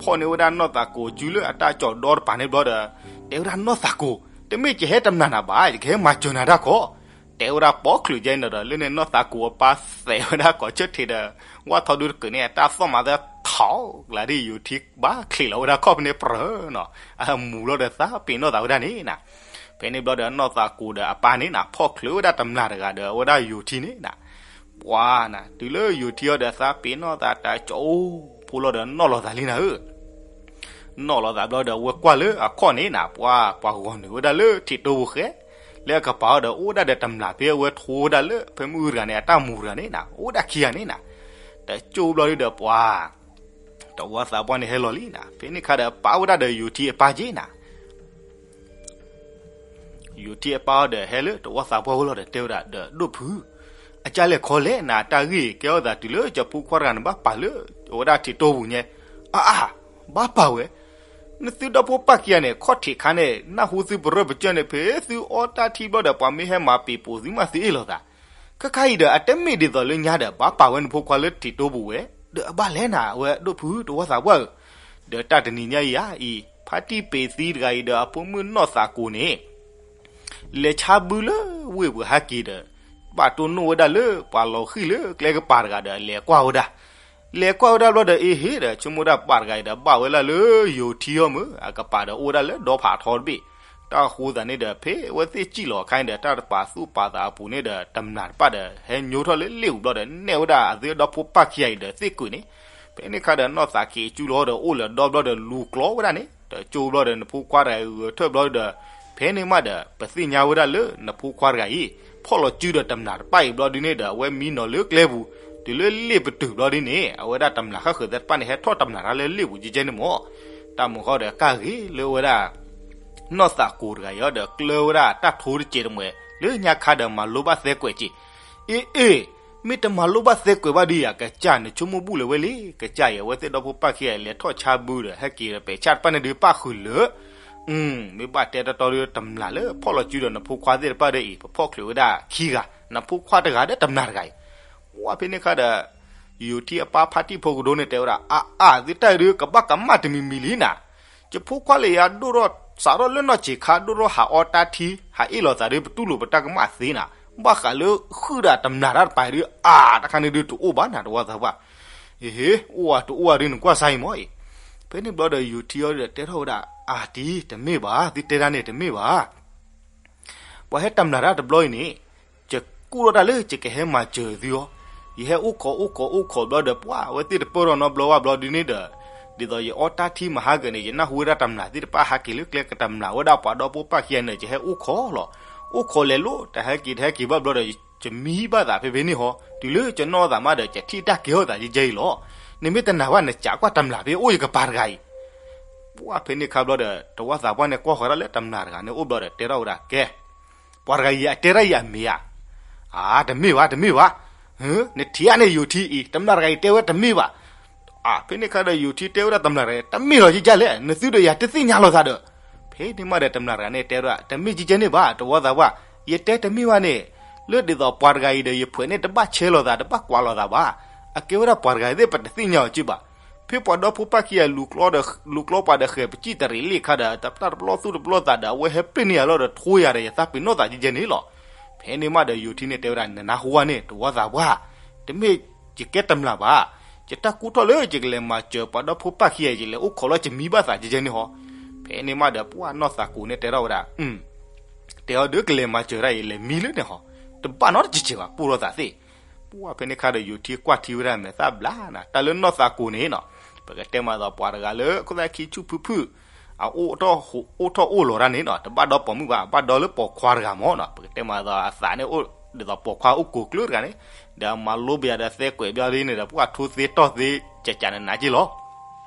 ဖီၣ်န့ၢ်ဝဲဒၣ်နီၢ်သးကိၣ်စုလၢအတၢ်ကၠီၤဒီတပၤန့ၣ်ဘျီဒီး, တဲဝဲဒၣ်နီၢ်သးကိၣ်, တမ့ၢ်ယဟဲတမျာ်နၤဘၣ် ယကဟဲမၤစၢၤနၤတၢ်ခီ, တဲဝဲဒၣ်ပိာ်ချုးကဲန့ၣ်ဒီး လၢန့ၣ်နီၢ်သးကိၣ်အပၢ်သဲးဝဲဒၣ်ကိးဆၢထံးဒီး ဝၣ်ထီၣ်ဒုတကုာ်န့ၣ် အတၢ်သီၣ်မၤသၢထီၣ်ကလၤဒ်ယိၤထံဘၣ်ချံးလီၤဝဲဒၣ်ခီၣ်ဖဲန့ၣ်ပြၢၤနီၤ, အမူၤလီၤဒီးသးပ့ၤနီၣ်သးဝဲဒၣ်န့ၣ်နၤ ဖဲန့ၣ်ဘျီဒီးနီၢ်သးကိၣ်ဒီးအပၢ်န့ၣ်နၤ ဖီၣ်ချုးဝဲဒၣ်တမျာ်တဂၤဒီးအဝဲဒၣ်ယိၤထံန့ၣ်နၤ, ပှၤနၤ တုၤလၢယိၤထံအီၤဒီးသးပ့ၤနီၣ်သးတၢ်ကၠီၤအိၣ်ဖိလီၤဒီးနီၣ်လီၤသးလံနၤဧၢ, နီၣ်လီၤသးဘျီဒီးအဝဲကွၢ်လၢအခီၣ်န့ၣ်နၤ ပှၤ ပှၤဂီၤနုာ်ဝဲဒၣ်လၢထံးတိၢ်ပူၤဃဲ, လၢအကပၤအီၤဒီးအိၣ်ဝဲဒၣ်ဒီးတမျာ်ဖဲအဝဲထိဝဲဒၣ်လၢဖဲမုၢ်ဂုၤတဂၤန့ၣ် အတၢ်မူၤတဂၤန့ၣ်နၤ အိၣ်ဝဲဒၣ်ခံဂၤန့ၣ်နၤ, တကၠိဘျီဒုဒီးပှၤ တဝီသးပှၢ်န့ၣ်ဟဲလီၤလံနၤ, ဖဲန့ၣ်ခါဒီးပာ်ဝဲဒၣ်ဒီးယိၤထံအပၢ်က့နၤ. ယိၤထံအပၢ်အီၤဒီးဟဲလၢတဝီသးပှၢ်ဝဲလီၤဒီးတဲဝဲဒၣ်ဒီး ဒိၣ်ဖု, အကၢ်လဲၤခီလဲၣ်နၤ, တၢ်ဂ့ၢ်ကဲထီၣ်သးတုၤလၢကၠီၤဖိခွါတဂၤန့ၣ် ဘၣ်ပာ်လၢအဝဲဒၣ်ထံးတိၢ်ပူၤညါ, အါအါ, ဘၣ်ပာ်ဝဲ, နသုဒီဖိပၢ်ခံဂၤန့ၣ် ခီၣ်ထံးခါန့ၣ် နၢ်ဟူသုပရၢပကၢၢ်န့ၣ် ဖဲသုအီတၢ်ထံဘျီဒီး ပှၤမ့ၢ်ဟဲမၤပံာ်ပိာ်သုမးသုအ့ၣ်လိာ်သး, ခဲခါအံၤဒီး အတမ့ၢ်ဒ်သိးလၢညါဒီး ဘၣ်ပာ်ဝဲနဖိခွါလၢထံးတိၢ်ပူၤဝဲ, ဒီးအဘၣ်လဲၣ်နၤ အဝဲဒိၣ်ဖုတဝီသးပှၢ်ဧၢ, ဒီးတၢ်တနံၤညါအံၤဧါအံၤ ဖါတံၢ်ပ့ၤသံတဂၤအံၤဒီးအဖိမုၣ်နီၢ်သးကိၤန့ၣ် လဲၤဆါဘုလၢဝ့ၢ်ပူၤဟဲက့ၤဒီး ဘၣ်တိၢ်နီၣ်ဝဲဒၣ်လၢပှၤလီၤဃံၣ်လၢကျဲကပၤတဂၤဒီး လဲၤကွၢ်ဝဲဒၣ်, လဲၤကွၢ်ဝဲဒၣ်ဘျီဒီး အ့ဟ့ဒီး ဆိကမိၣ်ဒၣ်ပှၤတဂၤအံၤဒီး ဘၣ်ဝဲလၢယိၤထံအီၤမုၢ် အကပၤဒီးအိၣ်ဝဲဒၣ်လၢဒီဖးထီတဘ့ၣ်, တၢ်ဃိသးန့ၣ်ဒီး ဖဲအဝဲသ့ၣ်စံၣ်လီၤအခါန့ၣ်ဒီး တၢ်တပာ်သူၣ်ပာ်သးအပူၤန့ၣ်ဒီး တမျၢ်တပၣ်ဒီး ဟဲညိထီၣ်လၢလ့ၣ်ပူၤဘျီဒီး နဲၣ်ဝဲဒၣ်အသုဒီဖိပၢ်ခံဂၤအံၤဒီးသ့ၣ်ကွံာ်န့ၣ်, ဖဲန့ၣ်ခါဒီးနီၢ်သးက့ၤကၠူလီၤဒီးအိၣ်လၢဒီဘျီဒီးလူၤကျီဝဲဒၣ်န့ၣ် တကၠိဘျီဒီးနဖိခွါတဂၤအံၤဂဲၤထၢၣ်ဘျီဒီး, ဖဲန့ၣ်မးဒီး ပသ့ၣ်ညါဝဲဒၣ်လၢနဖိခွါတဂၤအံၤ ဖီၣ်လီၤစုဒီးတမျၢ်တပၣ်အံၤဘျီဒ်န့ၣ်ဒီး အဝဲမံနီၤလၢကျဲပူၤ, တုၤလၢလ့ၣ်ပတုာ်ဘျီဒ်န့ၣ် အဝဲဒၣ်တမျၢ်ဃၣ်ဃၢၤသ့ၣ်တဖၣ်န့ၣ် ဟဲထီၣ်တမျၢ်တၢ်လၢလ့ၣ်ပူၤကဲကဲန့ၣ်မး, တၢ်မုာ်ဃီဒီးကၢ်ဂ့ၤလၢဝဲဒၣ် နီၢ်သးကိၤတဂၤအံၤဒီး ကျၢဝဲဒၣ်တၢ်ထိတစဲးတမှဲၤ လၢညါခါဒီးမၤလိဘၣ်သဲကွဲးက့ၤ, အ့အ့, မ့ၢ်တမၤလိဘၣ်သဲကွဲးဘၣ်ဒုးယၤ ကစၢ်နဆိကမိၣ်ဘူၣ်လၢၤဝဲလံ, ကစၢ်အံၤ အဝဲသ့ၣ်ဒီဖိပၢ်ခံဂၤအံၤ လဲၤထီၣ်ဆါဘုဒီး ဟဲက့ၤဒီးပဲာ်ဆၣ်တဖၣ်န့ၣ်ဒုးပၣ်ဃုာ်လၢ မ့ၢ်ဘၣ်တဲတီတီဒီး တမျၢ်လၢဖီၣ်လီၤစုဒီးနဖိခွါသ့ၣ်တဖၣ်ဒီးအံၤ ပဖီၣ်ချုးဝဲဒၣ်ခံဂၤ, နဖိခွါတဂၤဒီးတမျၢ်တဂၤအံၤ, ဝဲဖဲန့ၣ်ခါဒီး ယိၤထံအပၢ်ဖါတံၢ်ဖိကဒိန့ၣ်တဲဝဲဒၣ် အါအါ သုတၢ်အံၤဒုးကဘၣ်ကမၣ်တမံၤမံၤလံနၤ, ယဖိခွါလၢယၤဒိၣ်ထီၣ်စးထီၣ်လၢနီၢ်ဆံးခါ ဒိၣ်ထီၣ်ဟးအီတၢ်ထံ ဟးအ့ၣ်လိာ်သးဒီး ပတူၢ်လိာ်ပတၢ်ကမၣ်သ့နၤ, ဘၣ်ဃးလၢဃုာ်ဒီးတမျၢ်တၢ်တပၤအံၤဒုး အါ တခါန့ၣ်ဒုးတအိၣ်ဘၣ်နၤ တဝီသးပှၢ်, အ့ဟ့ အိၣ်ဧါတအိၣ်ဧါဒုး နကွၢ်စါအံၤမ့ၢ်အံၤ, ဖဲန့ၣ်ဘျီဒီးယိၤထံအီၤဒီးတဲထီၣ်ဝဲဒၣ် အါတံၢ် တမ့ၢ်ဘၣ် သုတဲတၢ်န့ၣ်တမ့ၢ်ဘၣ် ပှၤဟဲတမျၢ်တၢ်တဘျီအံၤန့ၣ် ယကူၣ်ထီၣ်တၢ်လၢယကဟဲမၤစၢၤသုအီၤ, ယဟဲအိၣ်ခိးအိၣ်ခိးအိၣ်ခိးဘျီဒီး ပှၤအဝဲသ့ၣ်တပၢၢ်ထီၣ်နီတဘျီဘၣ်ဘျီဒ်န့ၣ်ဒီး, ဒ်သိးယအီတၢ်ထံမဟါကၢၤန့ၣ် ယနၢ်ဟူဝဲဒၣ်တမျၢ်သ့ၣ်တဖၣ်ဟးက့ၤလၢကျဲကတမျၢ်ဝဲဒၣ်ပှၤဒီဖိပၢ်ခံဂၤန့ၣ် ယဟဲအိၣ်ခိးလီၤ, အိၣ်ခိးလဲၤလိၤ တဟဲက့ၤတဟဲက့ၤဘၣ်ဘျီဒီး ယမံဘၣ်သးဖဲဖဲန့ၣ်ဟီ, တုၤလၢယနီၢ်သးမးဒီး ယထံၣ်တၢ်ကဲထီၣ်သးယဲယဲအံၤလီၤ, နမ့ၢ်တနာ်ဘၣ် နကးကွၢ်တမျၢ်ဖဲအိၣ်ယကပၤတဂၤအံၤ ပှၤဖဲန့ၣ်ခါဘျီဒီး တဝီသးပှၢ်န့ၣ် ကွၢ်ဃီၤဒၣ်လၢတမျၢ်တဂၤန့ၣ်အိၣ်ဘျီဒီး တဲထီၣ်ဝဲဒၣ်ကဲ, ပှၤတဂၤအံၤအတဲဒၣ်ယၤအမ့ၢ်ဧါ, အါ တမ့ၢ်ဘၣ် တမ့ၢ်ဘၣ်, နထံၣ်ဧါန့ၣ် ယိၤထံအံၤ တမျၢ်တဂၤအံၤတဲဝဲတမ့ၢ်ဘၣ်, အါ ဖဲန့ၣ်ခါဒီးယိၤထံတဲဝဲဒၣ်တမျၢ်တဂၤ တမ့ၢ်လီၤယကလဲၣ် နသုဒီးယၤတသ့ၣ်ညါလိာ်သးဒီး, ဖဲန့ၣ်မးဒီးတမျၢ်တဂၤန့ၣ်တဲဝဲဒၣ် တမ့ၢ်ကကဲန့ၣ်ဘၣ် တဝီသးပှၢ်, ယတဲတမ့ၢ်ဘၣ်န့ၣ်, လၢဒ်သိးပှၤတဂၤအံၤဒီး ယဖှဲးန့ၣ်တဘၣ်ဆဲးလိာ်သး တဘၣ်ကွၢ်လိာ်သးဘၣ်, အကဲဝဲဒၣ်ပှၤတဂၤသ့ၣ် ပတသ့ၣ်ညါအီၤက့ဘၣ်, ဖဲပှၤဒီဖိပၢ်ခံဂၤလူၤကျီဒီး လူၤကျီပှၤဒီးဃဲၤပစံၣ်တရံးလံခါဒီး တၢ်တပျီသူၣ်တပျီသးဒီး အဝဲဟဲပ့ၢ်န့ၢ်ယၤလီၤဒီး ထိယၤဒီး ယသးပ့ၤနီၣ်သးကကဲန့ၣ်လီၤ. ဖဲန့ၣ်မးဒီးယိၤထံန့ၣ်တဲဝဲဒၣ် နနၢ်ဟူဝဲန့ၣ် တဝီသးပှၢ်, တမ့ၢ်ယကဲတမျၢ်ဘၣ်, ယတၢ်ကူၣ်ထီၣ်လၢယကလဲၤမၤစၢၤပှၤဒီဖိပၢ်ခံဂၤ ယလဲၤအိၣ်ခိးလီၤယမံဘၣ်သးကကဲန့ၣ်ဟီ, ဖဲန့ၣ်မးဒီးပှၤနီၢ်သးကိၤန့ၣ်တဲထီၣ်ဝဲဒၣ် တဲအီၤဒုးကလဲၤမၤစၢၤဒၣ်အံၤ လဲၤမံလၢန့ၣ်ဟီ, တဘၣ်နီတစဲးဘၣ် ပိၢ်ထီၣ်သးသ့ၣ်, ပှၤဖဲန့ၣ်ခါဒီးယိၤထံကွၢ်ထံဝဲဒၣ်မဲာ်သၣ်ဘျါနၤ တၢ်လၢနီၢ်သးကိၤန့ၣ်နီၤ, ပကတဲမးသိးပှၤတဂၤလၢခိၣ်သၣ်ခံဆူၣ်ဖုၣ်ဖုၣ် အအိၣ်ထီၣ်အိၣ်ထီၣ်အိၣ်လီၤတၢ်န့ၣ်နီၤ တဘၣ်ဒီးပိာ်မုၣ်ဘၣ် ဘၣ်ဒီးလၢပိာ်ခွါတဂၤမ့ၢ်နီၤ, ပကတဲမးသိးအသးန့ၣ် ဒ်သိးပိာ်ခွါအိၣ်ကိးကျၢၢ်တဂၤန့ၣ်, ဒီးမၤလိဘၣ်ယၤဒီးသဲကွဲးဘျီဒ်န့ၣ်ဒီး ပှၤထိသ့တီၢ်သ့ ကကးနးနးက့လီၤ.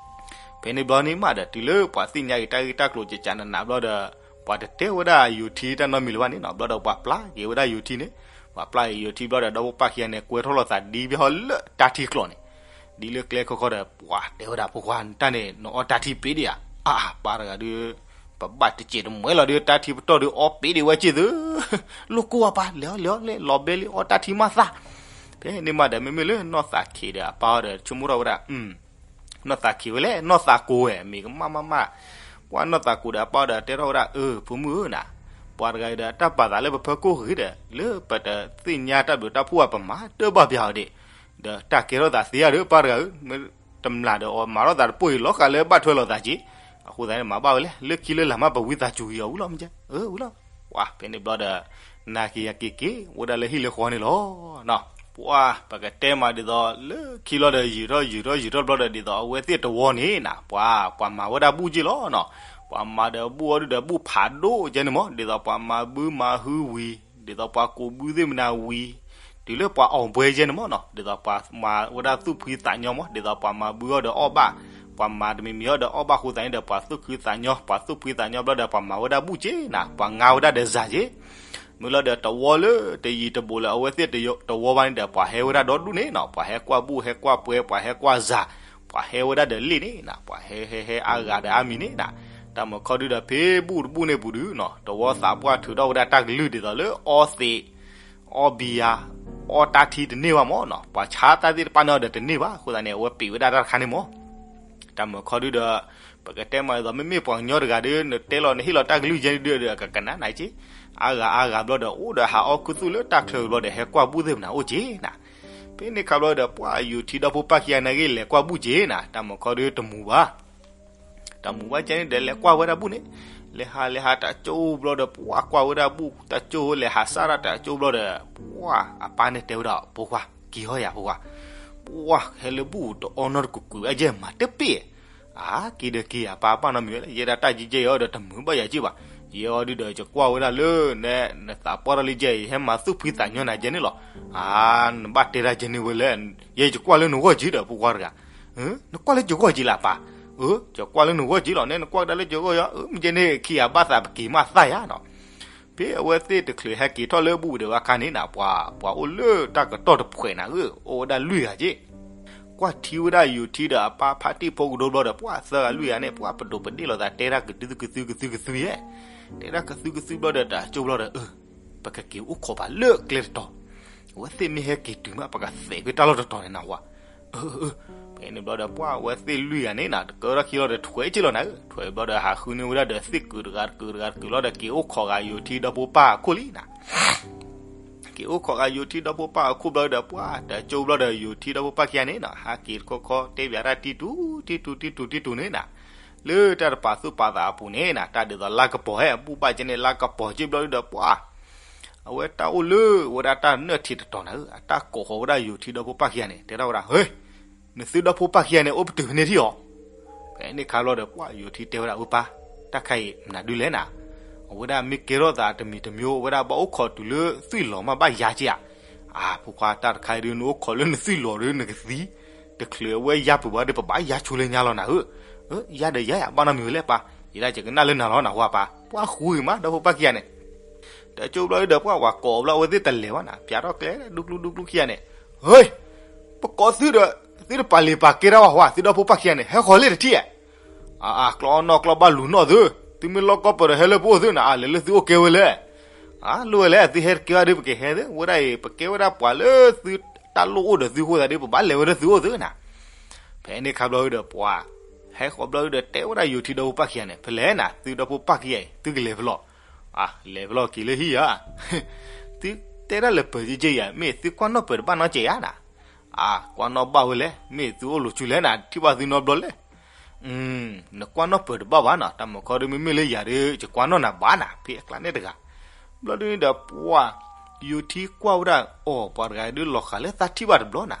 ဖဲန့ၣ်ဘျီန့ၣ်မးဒီး တုၤလၢပှၤသ့ၣ်ညါအံၤတၢ်ဂ့ၢ်တၢ်ကျိၤကကးနးနးဘျီဒီး ပှၤတတဲဝဲဒၣ်ယိၤထံတၢ်နီတမံၤလၢၤဘၣ်န့ၣ်နီၤ, ဘျီဒီးပှၤပျၢ်က့ၤဝဲဒၣ်ယိၤထံန့ၣ်, ပှၤပျၢ်က့ၤယိၤထံဘျီဒီး ဒီဖိပၢ်ခံဂၤန့ၣ်ကွဲထီၣ်လိာ်သးဒ်ဘၣ်ဟီလၢတၢ်ထံကျိၤန့ၣ်, ဒ်လၢကျဲခီခီဒီး ပှၤတဲဝဲဒၣ်ဖိခွါ နတၢ်န့ၣ် နအီတၢ်ထံပ့ၤဒံးဧါ, အါ ပၢ်တဂၤဒုး ပဘၣ်တစဲးတမှဲလီၤဒုး တၢ်ထံပတီၢ်ဒုးအီပ့ၤဒံးဝဲက့ၢ်သု, လိာ်ကိးအပၢ် လဲၤအီၤလဲၤအီၤလဲၤ လီၤဘဲလံအီတၢ်ထံမးသး, ဖဲန့ၣ်မးဒီး မ့မ့ၢ်လၢနီၢ်သးခ့ဒီးအပၢ်အီၤဒီး ဆိကမိၣ်ထီၣ်ဝဲဒၣ် နီၢ်သးခ့ဝဲလဲၣ် နီၢ်သးကိၤဝဲ မ့ၢ်ကမၣ်မးမး, ပှၤနီၢ်သးကိၤဒီးအပၢ်အီၤဒီးတဲထီၣ်ဝဲဒၣ် အၢ ဖိမုၣ်ဧၢနၤ, ပှၤတဂၤအံၤဒီးတၢ်ပာ်သးလၢပဖၢခိၣ်ဂ့ၤဒီး လၢပတသ့ၣ်ညါတၢ်ဘျုးတၢ်ဖှိၣ်အပမၤတၢ်ဘၣ်ပျၢ်အီၤဒံး, ဒီးတၢ်ကဲထီၣ်သးသ့ဧါဒီး ပၢ်တဂၤဧၢ, တမျၢ်ဒီးအီၤမၤထီၣ်သးတပိၢ်အံၤ လီၤဃာ်လၢဘၣ်ထွဲလိာ်သးက့ၤ, အဃိသတးန့ၣ် မၤဘၣ်ဝဲလဲၣ် လၢခံလၢလာ်မး ပဝံသးစူၤက့ၤအီၤဝံၤလီၤ မ့ၢ်ကဲ, ဝံၤလီၤ, ပှၤဖဲန့ၣ်ဘျီဒီး နၤက့ၤယၤက့ၤက့ၤ အိၣ်ဒၣ်လၢဟံၣ်လၢဃီန့ၣ်လီၤ. ပှၤပကတဲမးဒ်သိး လၢခံလီၤဒီး ယံာ်ထီၣ်ယံာ်ထီၣ်ယံာ်ထီၣ်ဘျီဒီး ဒ်သိးအဝဲသ့ၣ်တဝီန့ၣ်နၤ ပှၤ ပှၤမၤဝဲဒၣ်ဘူၣ်က့ၢ်လီၤနီၤ, ပှၤမၤဒီးဘူၣ်အီၤဒုဒီးဘူၣ်ဖးဒိၣ်ကဲန့ၣ်မး ဒ်သိးပှၤမၤဘုမၤဟုဝံၤ ဒ်သိးပှၤကူးဘုသ့ၣ်မနၤဝံၤ, တုၤ တုၤလၢပှၤအီၣ်ဘှဲယဲန့ၣ်မ့ၢ်နီၤ, ဒ်သိးပှၤမၤဝဲဒၣ်သူၣ်ဖှံသးညီမ့ၢ်, ဒ်သိးပှၤမၤဘုအီၣ်ဒီးအီၣ်ဘၣ်, ပှၤမၤတမံၤမံၤအီၣ်ဒီးအီၣ်ဘၣ်အဃိသတးန့ၣ်ဒီး ပှၤသူၣ်ခုသးညီ, ပှၤသူၣ်ဖှံသးညီဘျီဒီးပှၤမၤဝဲဒၣ်ဘူၣ်က့ၤနၤ, ပှၤငါဝဲဒၣ်ဒီးစၤက့ၤ မ့ၢ်လီၤဒီးတဝီလၢတယံၤတဘူးလၢအဝဲသ့ၣ်တဝီဘၣ်န့ၣ်ဒီး ပှၤဟဲဝဲဒၣ်ဒီဒူၣ်န့ၣ်နီၤ, ပှၤဟဲကွၢ်ဘူၣ် ဟဲကွၢ်ပှဲၤ ပှၤဟဲကွၢ်စၤ, ပှၤဟဲဝဲဒၣ်ဒီးလ့ၣ်န့ၣ်နၤ, ပှၤဟဲဟဲဟဲအါဂၤဒီးအါမံၤန့ၣ်နၤ, တၢ်မုၢ်ခီဒုဒီးဖဲဘူၣ်တဘူၣ်န့ၣ်ပူၤဒုနီၤ, တဝီသးပှၢ်ထုးထီၣ်ဝဲဒၣ်တၢ်ကလုၢ်ဒ်သိးလၢအီသံး အီဘံယၤ, အီတၢ်ထံတန့ၢ်ဘၣ်မ့ၢ်နီၤ, ပှၤဆါတၢ်သ့ၣ်တဖၣ်န့ၣ်ဒီးတန့ၢ်ဘၣ်, အဃိသတးန့ၣ် အဝဲပံးဝဲဒၣ်တၢ်တခါန့ၣ်မ့ၢ် တၢ်မုၢ်ခီဒုဒီး ပကတဲမးဒ်သိး မ့မ့ၢ်ပှၤကညီတဂၤဒီး နတဲလီၤနဟ့ၣ်လီၤတၢ်ကလုၢ်ယဲန့ၣ်ဒီး အကကနၣ်နၤက့ၤ, အါဂၤအါဂၤဘျီဒီး အိၣ်ဒီးဟးအီၣ်ခူသူၣ်လၢတၢ်ချၢဘျီဒီး ဟဲကွၢ်ဘူၣ်သ့ၣ်မနၤအိၣ်က့ၤနၤ, ဖဲန့ၣ်ခါဘျီဒီး ပှၤယိၤထံဒီဖိပၢ်ခံဂၤန့ၣ်ဂ့ၤ လဲၤကွၢ်ဘူၣ်က့ၤနၤ, တၢ်မုၢ်ခီဒုတမူၤဘၣ် တမူၤဘၣ်ကဲန့ၣ်ဒီး လဲၤကွၢ်ဝဲဒၣ်ဘူၣ်န့ၣ်, လဲၤဟးလဲၤဟးတၢ်ကၠိဘျီဒီး ပှၤကွၢ်ဝဲဒၣ်ဘူၣ် တၢ်ကၠိ လဲၤဟးစၢ်ဒၣ်တၢ်ကၠိဘျီဒီး ပှၤအပၢ်န့ၣ်တဲဝဲဒၣ် ဖိခွါ က့ၤဟီယၤဖိခွါ, ပှၤဟဲလၢဘူၣ်တအီနီတကူာ်ကွံာ်ဝဲယဲမၤတပ့ၢ်, အါ က့ၤဒီးက့ၤယၤ ပၢ်ဘၣ်နီတမံၤဝဲလဲၣ်, ယဲဒၣ်တၢ်ယံကဲအီၤဒီး တမုာ်ဘၣ်ယၤက့ၤဘၣ်, ယဲအီၤဒုဒီး ယကွၢ်ဝဲဒၣ်လၢ နသးပှၢ်ထီၣ်လံကဲ ယဟဲမၤသူၣ်ဖှံသးညီနၤကဲန့ၣ်လီၤ, အါ နဘၣ်တဲဒၣ်ကဲန့ၣ်ဝဲလဲၣ်, ယဲယကွၢ်လၢနဂီၢ်က့ၤဒီး ဖိခွါတဂၤ နကွၢ်လၢယဂီၢ်က့ၤလၢပၢ်, ယကွၢ်လၢနဂီၢ်က့ၤလီၤန့ၣ် နကွၢ်ကဒါလၢယဂီၢ်ယီၤ, မ့ၢ်ကဲန့ၣ် ခံဂၤဘၣ်သးပက့ၤမးသၣ်ယၤနီၤ, ဖဲအဝဲသ့ၣ်တချုးဟဲက့ၤထီၣ်လၢဘူၣ်ဒီးဝဲအခါန့ၣ်နၤ ပှၤ ပှၤအိၣ်လၢတၢ်ကတီၢ်တဖှဲးနၤဧၢ အိၣ်ဝဲဒၣ်လွံၢ်ဂၤက့ၤ, ကွၢ်ထံဝဲဒၣ်ယိၤထံဒီးအပၢ်ဖါတံၢ်ဖိကဒိဘျီဒီး ပှၤသၢဂၤလွံၢ်ဂၤန့ၣ် ပှၤပဒိးပဒ့ၣ်လိာ်သးတဲတၢ်ကသုကသုကသုကသုယဲ, တဲတၢ်ကသုကသုဘျီဒီး တၢ်ကၠိဘျီဒီး ပကက့ၤအိၣ်ခိးဘၣ်လၢကျဲတတီၤ, အဝဲသ့ၣ်မ့ၢ်ဟဲက့ၤတုၤမး ပကသဲးဖဲတၢ်လီၢ်တတီၤန့ၣ်နဝဲ, ဖဲန့ၣ်ဘျီဒီး ပှၤအဝဲသ့ၣ်လွံၢ်ဂၤန့ၣ်နၤ တကၢထီၣ်ခံလီၤဒီး ထွဲးက့ၤလီၤနၤဧၢ, ထွဲးဘျီဒီး ဟးဃုန့ၢ်ဝဲဒၣ်ဒီးသ့ၣ်ကုာ်တဂၤတကုာ်တဂၤတကုာ်လီၤဒီး က့ၤအိၣ်ခိးဂၤယိၤထံဒီဖိပၢ်အခိၣ်လံနၤ က့ၤအိၣ်ခိးဂၤယိၤထံဒီဖိပၢ်အခိၣ်ဘျီဒီး ပှၤတၢ်ကၠိဘျီဒီး ယိၤထံဒီဖိပၢ်ခံဂၤန့ၣ်နၤ ဟးက့ၤတခီခီ တဲဘၣ်တၢ်တံတူ တံတူ တံတူ တံတူန့ၣ်နၤ, လၢတၢ်တပာ်သူၣ်ပာ်သးအပူၤန့ၣ်နၤ တၢ်ဒ်သိးလါကပီၤဟဲ ဘူၣ်ဘၣ်ကဲန့ၣ် လါကပီၤက့ၤဘျီဒီး ပှၤ အဝဲတၢ်အိၣ်လၢဝဲဒၣ်တၢ်နၢၣ်ထံးတတီၤနၤဧၢ, အတၢ်ကိးဃီၤဝဲဒၣ်ယိၤထံဒီဖိပၢ်ခံဂၤန့ၣ် တဲထီၣ်ဝဲဒၣ် ဟ့ နသုဒီဖိပၢ်ခံဂၤန့ၣ် အိၣ်ပတုာ်ဖဲန့ၣ်ထံၣ်အီၤ, ဖဲန့ၣ်ခါဘျီဒီး ပှၤယိၤထံတဲဝဲဒၣ် အၢပၢ်, တၢ်ခါအံၤမနုၤဒုလဲၣ်နၤ, အဝဲဒၣ်မ့ၢ်ကဲထီၣ်သးတမံၤတမံၤ အဝဲဒၣ်ဘၣ်အိၣ်ခိးတုၤလၢသွံၣ်လီၤမးဘၣ်ယါက့ၤဧါ, အါ ဖိခွါ တၢ်တခါအံၤဒု နအိၣ်ခိးလၢနသွံၣ်လီၤဒီးနကသံ, တချုးအဝဲယါပူၤဘၣ်ဒီး ပဘၣ်ယါဆိလၢညါလီၤနၤဧၢ, ယါဒီးယါယၤ ဘၣ်နီတမံၤဝဲလဲၣ်ပၢ်, ယဲဒၣ်ယကနၣ်လၢနၤလီၤနဝဲပၢ်, ပှၤဃူဂ့ၤမး ဒီဖိပၢ်ခံဂၤန့ၣ် တၢ်ကၠိဘျီဒီး ပှၤဝၤကိးဘျီ အဝဲသ့ၣ်တလဲၤဘၣ်နၤ ပၠးထီၣ်ကျဲ ဒူကျူဒူကျူခံဂၤန့ၣ်, ဟ့ ပကိးသုဒီး သုတပာ်လံာ်ပာ်ကဲတၢ်ဘၣ်ဟီဧါ သုဒီဖိပၢ်ခံဂၤန့ၣ် ဟဲဃီၤလ့ၣ်တထံၣ်ဧါ, အါ ကျီနီၣ်ကျီဘၣ်လူၤနီၣ်သု, သုမ့ၢ်လီၢ်ကီၢ်ပၢၢ်ဒီး ဟဲလၢပအိၣ်သုနၤ အါ လဲၤလၢသုအိၣ်ကဲဝဲလဲၣ်, အါ လိၣ်ဝဲလဲၣ် သုဟဲတကဲဘၣ်ဒီး ပကဟဲသု ဝဲဒၣ်အံၤ ပကဲဝဲဒၣ်ပှၤလၢသုတၢ်လိၣ်အိၣ်ဒီးသုအဃိသတးဒီး ပဘၣ်လဲၤဝဲလၢသုအိၣ်သုနၤ ဖဲန့ၣ်ခါဘျီဒီး ပှၤ ဟဲဃီၤဘျီဒီး တဲဝဲဒၣ်ယိၤထံဒီဖိပၢ်ခံဂၤန့ၣ် ဖဲလဲၣ်နၤ သုဒီဖိပၢ်ခံဂၤအံၤ သုကလဲၤဖဲလဲၣ်, အါ လဲၤဖဲလဲၣ်က့ၤလၢဟံၣ်ဧါ, သုတဲဒၣ်လၢပၢၤက့က့ယၤ မ့ၢ်သုကွၢ်နီၣ်ပၢၤတဘၣ်နီတစဲးဧါနၤ, အါ ကွၢ်နီၣ်ဘၣ်ဝဲလဲၣ် မ့ၢ်သုအိၣ်လီၤဆူလဲၣ်နၤ ထံၣ်ဘၣ်သုနီတဘျီလဲၣ် နကွၢ်နီၣ်ပၢၤတဘၣ်ဘၣ်နၤ တၢ်မုၢ်ခီဒီး မ့မ့ၢ်လၢယၤဒီး ယကွၢ်နီၣ်နၤဘၣ်နၤ ဖဲအကျါန့ၣ်တဂၤ, ဘျီဒုန့ၣ်ဒီး ပှၤ ယိၤထံကွၢ်ဝဲဒၣ် အီၤ ပှၤတဂၤအံၤဒုးလီၤဃာ်လၢသးထံၣ်ဘၣ်တဘျီနၤ,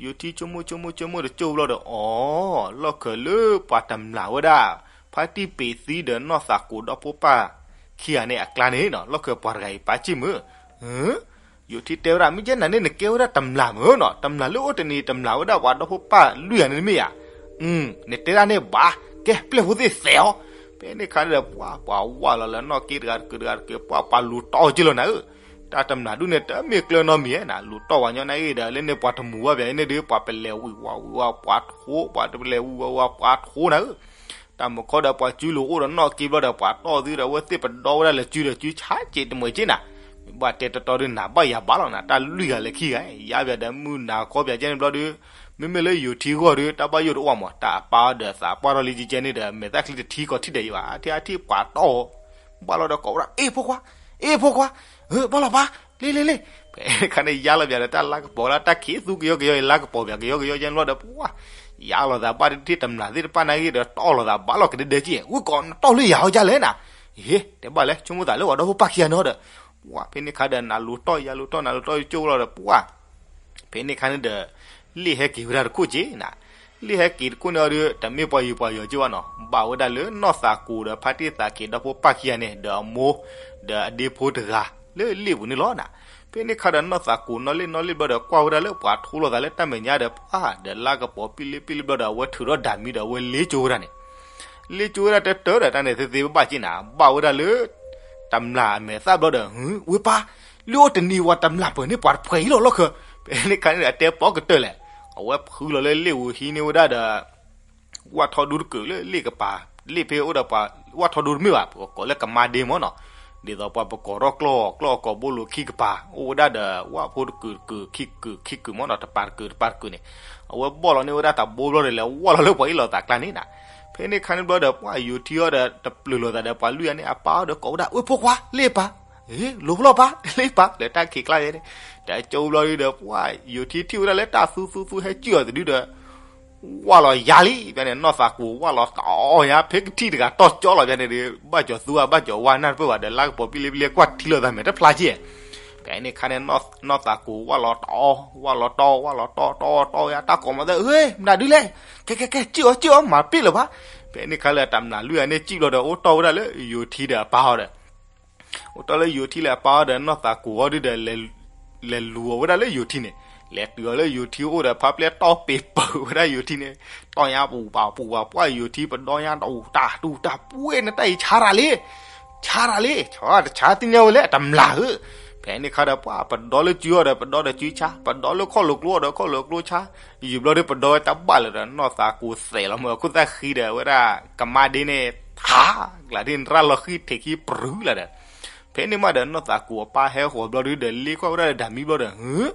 ယိၤထံဆိကမိၣ်ဆိကမိၣ်ဆိကမိၣ်တကၠိဘျီဒီး အီၤ လီၢ်ခၢၣ်လၢပှၤတမျာ်ဝဲဒၣ် ဖါတံၢ်ပ့ၤသံဒီးနီၢ်သးကိၤဒီဖိပၢ်ခံဂၤန့ၣ်အကျါန့ၣ်နီၤ လီၢ်ခၢၣ်ပှၤတဂၤအံၤပာ်စ့ၢ်မုၢ် ယိၤထံတဲဝဲဒၣ် မ့ၢ်ကဲနၤန့ၣ် နကဲဝဲဒၣ်တမျာ်မုၢ်နီၤ, တမျာ်လၢအိၣ်တနံၤ တမျာ်ဝဲဒၣ်ပှၤဒီဖိပၢ်လွံၢ်ဂၤန့ၣ်မ့ၢ်ဧါ, နတဲဒၣ်န့ၣ်ဘၣ်, ကဲ ပျဲၢ်ဖိသ့ၣ်သဲးအီၤ, ဖဲန့ၣ်ခါန့ၣ်ဒီး ပှၤ ပှၤဝၢ်လီၤလၢနီၢ်က့တဂၤတကုာ်တဂၤတကုာ် ပှၤ ပှၤလူၤတီၢ်က့ၤလီၤနၤဧၢ, တၢ်တမျာ်ဒုးန့ၣ် တမ့ၢ်ကျၢၤနီတမံၤဧါနၤ, လူၤတီၢ်ဝဲညီနၤဂ့ၤဒီး လၢန့ၣ်ပှၤတမူၤဘၣ်ဘၣ်န့ၣ်ဒီး ပှၤပလဲၤဝံၤဝါဝံၤဝါပှၤထိ, ပှၤတပလဲၤဝံၤဝါဝါပှၤထိနၤဧၢ တၢ်မုၢ်ခီဒီးပှၤစုလိာ်အိၣ်ဒီးနီၢ်က့ဘျီဒီး ပှၤတီၢ်သုဒီးအဝဲသ့ၣ်ပဒီဝဲဒၣ်လၢစုဒီးစုဆါစ့းတမှဲးက့နၤ, မ့ၢ်ဘၣ်တဲတီတီဒီးနၤဘၣ်ယၤဘၣ်လီၤနၤ, တၢ်လွံၢ်ဂၤလၢခံဂၤ ယါပၠးဒီးမုၢ်နၤခီပၠးကဲန့ၣ်ဘျီဒီး, မ့မ့ၢ်လၢယိၤထံဂီၢ်ဒီး တၢ်ဘၣ်ယိၣ်တအိၣ်မး တၢ်အပၢ်ဒီးသးပှၢ်ထီၣ်လံကဲန့ၣ်ဒီး မဲာ်သၣ်ချံတထံကီးထံၣ်ဒီးယဘၣ် အထံအထံၣ်ပှၤတီၢ်အီၤ, ဘၣ်လီၤဒီးကိးဝဲဒၣ် အ့ၣ်ဖိခွါ, အ့ၣ်ဖိခွါ, အ့ၣ်ဖိခွါ, ဘၣ်လီၤပၢ်, လ့လ့လ့, ဖဲခါန့ၣ်ယါလီၤပၠးဒီးတၢ်လါကပီၤလၢတၢ်ခံးသူကယီကယီအံၤ လါကပီၤပၠးကယီကယီကဲန့ၣ်ဘျီဒီး ပှၤ ယါလီၤသးဘၣ်ဒ်ထံၣ်တမျာ်သ့ၣ်တဖၣ်နၤဂ့ၤဒီး တီၢ်လီၤသးဘၣ်လီၤကဒဲဒဲက့, ဝံၤကိးနတီၢ်လၢယၤဟီဒ်လဲၣ်နၤ, ဟ့ တဲဘၣ်လဲၣ် ဆိကမိၣ်သးလၢပှၤဒီဖိပၢ်ခံဂၤန့ၣ်ဒီး, ပှၤ ဖဲန့ၣ်ခါဒီးနၤလူၤတီၢ်ယၤလူၤတီၢ်နၤလူၤတီၢ်ယကၠိလီၤဒီး ပှၤ ဖဲန့ၣ်ခါန့ၣ်ဒီး လ့ၣ်ဟဲက့ၤဝဲဒၣ်တခိၣ်က့နၤ, လ့ၣ်ဟဲက့ၤတခိၣ်န့ၣ်ဒီး တမ့ၢ်ပှၤယံၤပှၤယီၤက့ဘၣ်နီၤ, ဘၣ်ဝဲဒၣ်လၢနီၢ်သးကိၤဒီးဖါတံၢ်သးက့ၤဒီဖိပၢ်ခံဂၤန့ၣ် ဒီးအမိၢ် ဒီးအဒ့ဖိတဂၤ လၢလ့ၣ်ပူၤန့ၣ်လီၤနၤ. ဖဲန့ၣ်ခါဒီးနီၢ်သးကိးနီၢ်လ့ၣ်နီၢ်လ့ၣ်ဘျီဒီး ကွၢ်ဝဲဒၣ်လၢပှၤထိလိာ်သးလၢတၢ်မဲာ်ညါဒီး ပှၤဒီးလါကပီၤပံလ့ပံလ့ဘျီဒီး အဝဲထုးထီၣ်ဒၣ်မံဒီး အဝဲလ့ကၠိဝဲဒၣ်န့ၣ်, လ့ကၠိဝဲဒၣ်တၢတၢဒီး တၢ်န့ၣ်သ့သ့ဘၣ်ဘၣ်က့နၤ, ဘၣ်ဝဲဒၣ်လၢ တမျၢ်အမဲာ်သၣ်ဘျီဒီး ဝ့ၢ်ပၢ်, လၢအိၣ်တနံၤဝဲတမျၢ်ပၢၢ်န့ၣ် ပှၤတဖှဲးအံၤလီၤလီၢ်ခၢၣ်. ဖဲန့ၣ်ခါန့ၣ်ဒီး အတဲပိာ်ကတၢၢ်လဲၣ်, အဝဲဖုလီၤလၢလ့ၣ်ဝူၤဟံးန့ၢ်ဝဲဒၣ်ဒီး ဝၣ်ထီဒူတကုာ်လၢလ့ၣ်ကပၤ, လ့ၣ်ဖဲအိၣ်ဒီးပှၤ ဝၣ်ထီဒူတမ့ၢ်ဘၣ်, ပကိးလၢကမါဒ့မ့ၢ်နီၤ, ဒ်သိးပှၤပကိးထီၣ်ကျီၢ် ကျီၢ်အကိာ်ဘိလိၤခံကပၤ အိၣ်ဝဲဒၣ်ဒီး ဝၣ်ဖိတကုာ်တကုာ် ခံကုာ်ခံကုာ်မ့ၢ်နီၤ, တပၤတကုာ်တပၤတကုာ်န့ၣ်, အဝဲဘီၣ်လီၤန့ၢ်ဝဲဒၣ်တၢ်ဘိဘျီဒီး လဲၤဝၣ်လီၤလၢပှၤအ့ၣ်လိာ်သးကျါန့ၣ်နၤ. ဖဲန့ၣ်ခါန့ၣ်ဘျီဒီး ပှၤယိၤထံအီၤဒီး တပျုာ်လိာ်သးဒီးပှၤလွံၢ်ဂၤန့ၣ် အပၢ်အီၤဒီးကိးဝဲဒၣ် အိၣ်ဖိခွါ လ့ၣ်ပၢ်, ဟ့ လိၤဖျီၣ်ပၢ် လ့ၣ်ပၢ် လၢတၢ်ခံးကျါယဲန့ၣ်, တကၠိဘျီဒီး ပှၤယိၤထံထံၣ်ဝဲဒၣ်လၢတၢ်သူသူသူဟဲကၠံၣ်အီၤတဒုဒီး ဝၣ်လီၤယါလံ, ဖဲန့ၣ် နီၢ်သးကိးဝၣ်လီၤတီညါ ဖဲကထံၣ်တဂၤတီၢ်ကၠီလီၤ ဖဲန့ၣ်ဒီး ဘၣ်ကၠီၤသူဧါ ဘၣ်ကၠီၤဝါနၢ်တပၢၢ်ဘၣ်ဒီး လါကပီၤပံလ့ပံလ့ကွၢ်ထံလိာ်သးမဲာ်တဖျါက့. ဖဲန့ၣ်ခါန့ၣ် နီၢ်သးကိးဝၣ်လီၤတီ, ဝၣ်လီၤတီ, ဝၣ်လီၤတီ, တီတီယါ တၢ်ကိးမၤသၢ ဟ့ မနုၤဒုလဲၣ်, ကဲကဲကဲ ကၠံၣ်အီၤ ကၠံၣ်အီၤ မၤပ့ၣ်လၢၤဘၣ်. ဖဲန့ၣ်ခါလၢတမျၢ်လွံၢ်ဂၤန့ၣ် ကၠံၣ်ဘျီဒီး အိၣ်တီၢ်ဝဲဒၣ်လၢယိၤထံဒီးအပၢ်အီၤဒီး အိၣ်တီၢ်လၢယိၤထံလၢအပၢ်အီၤဒီး နီၢ်သးကိးအီၤဒုဒီး လဲၤလူၤအီၤဝဲဒၣ်လၢယိၤထံန့ၣ်, လဲၤတုၤအီၤလၢယိၤထံအိၣ်ဒီး ဖါပျဲၢ်တီၢ်ပ့ၤပၢၤဝဲဒၣ်ယိၤထံန့ၣ်, တီၢ်ညါပူၤပာ်ပူၤပာ် ပှၢ်ယိၤထံပဒီညါ တၢ်အူတၢ်တူၢ်တၢ်ပှဲၤန့ၣ် တၢ်အံၤဆါတၢ်လံ, ဆါတၢ်လံ, တဆါတသ့ၣ်ညါဝဲလၢအတမျၢ်ဧၢ. ဖဲန့ၣ်ခါဒီး ပှၤပဒီလၢစုအီၤဒီး ပဒီဒီးစုဆါ, ပဒီလၢခီၣ်လိာ်ကျိအီၤဒီး ခီၣ်လိာ်ကျိဆါ, ယံာ်ဘျီဒီး ပဒီဝဲတၢ်ဘၣ်လၢၤဒီး နီၢ်သးကိးသဲးလီၤမၢ် ခိၣ်သၣ်ဃံဒီး အဝဲဒၣ်ကမါဒ့န့ၣ် ထးကျးဒ်န့ၣ် ရၣ်လီၤဃံထံးခံပြူၤလၢၤဒီး ဖဲန့ၣ်မးဒီး နီၢ်သးကိးအပၢ်ဟဲဃီၤဘျီဒုဒီး လ့ကွၢ်ဝဲဒၣ်ဒီးဒၣ်မံဘျီဒီး ဟၢ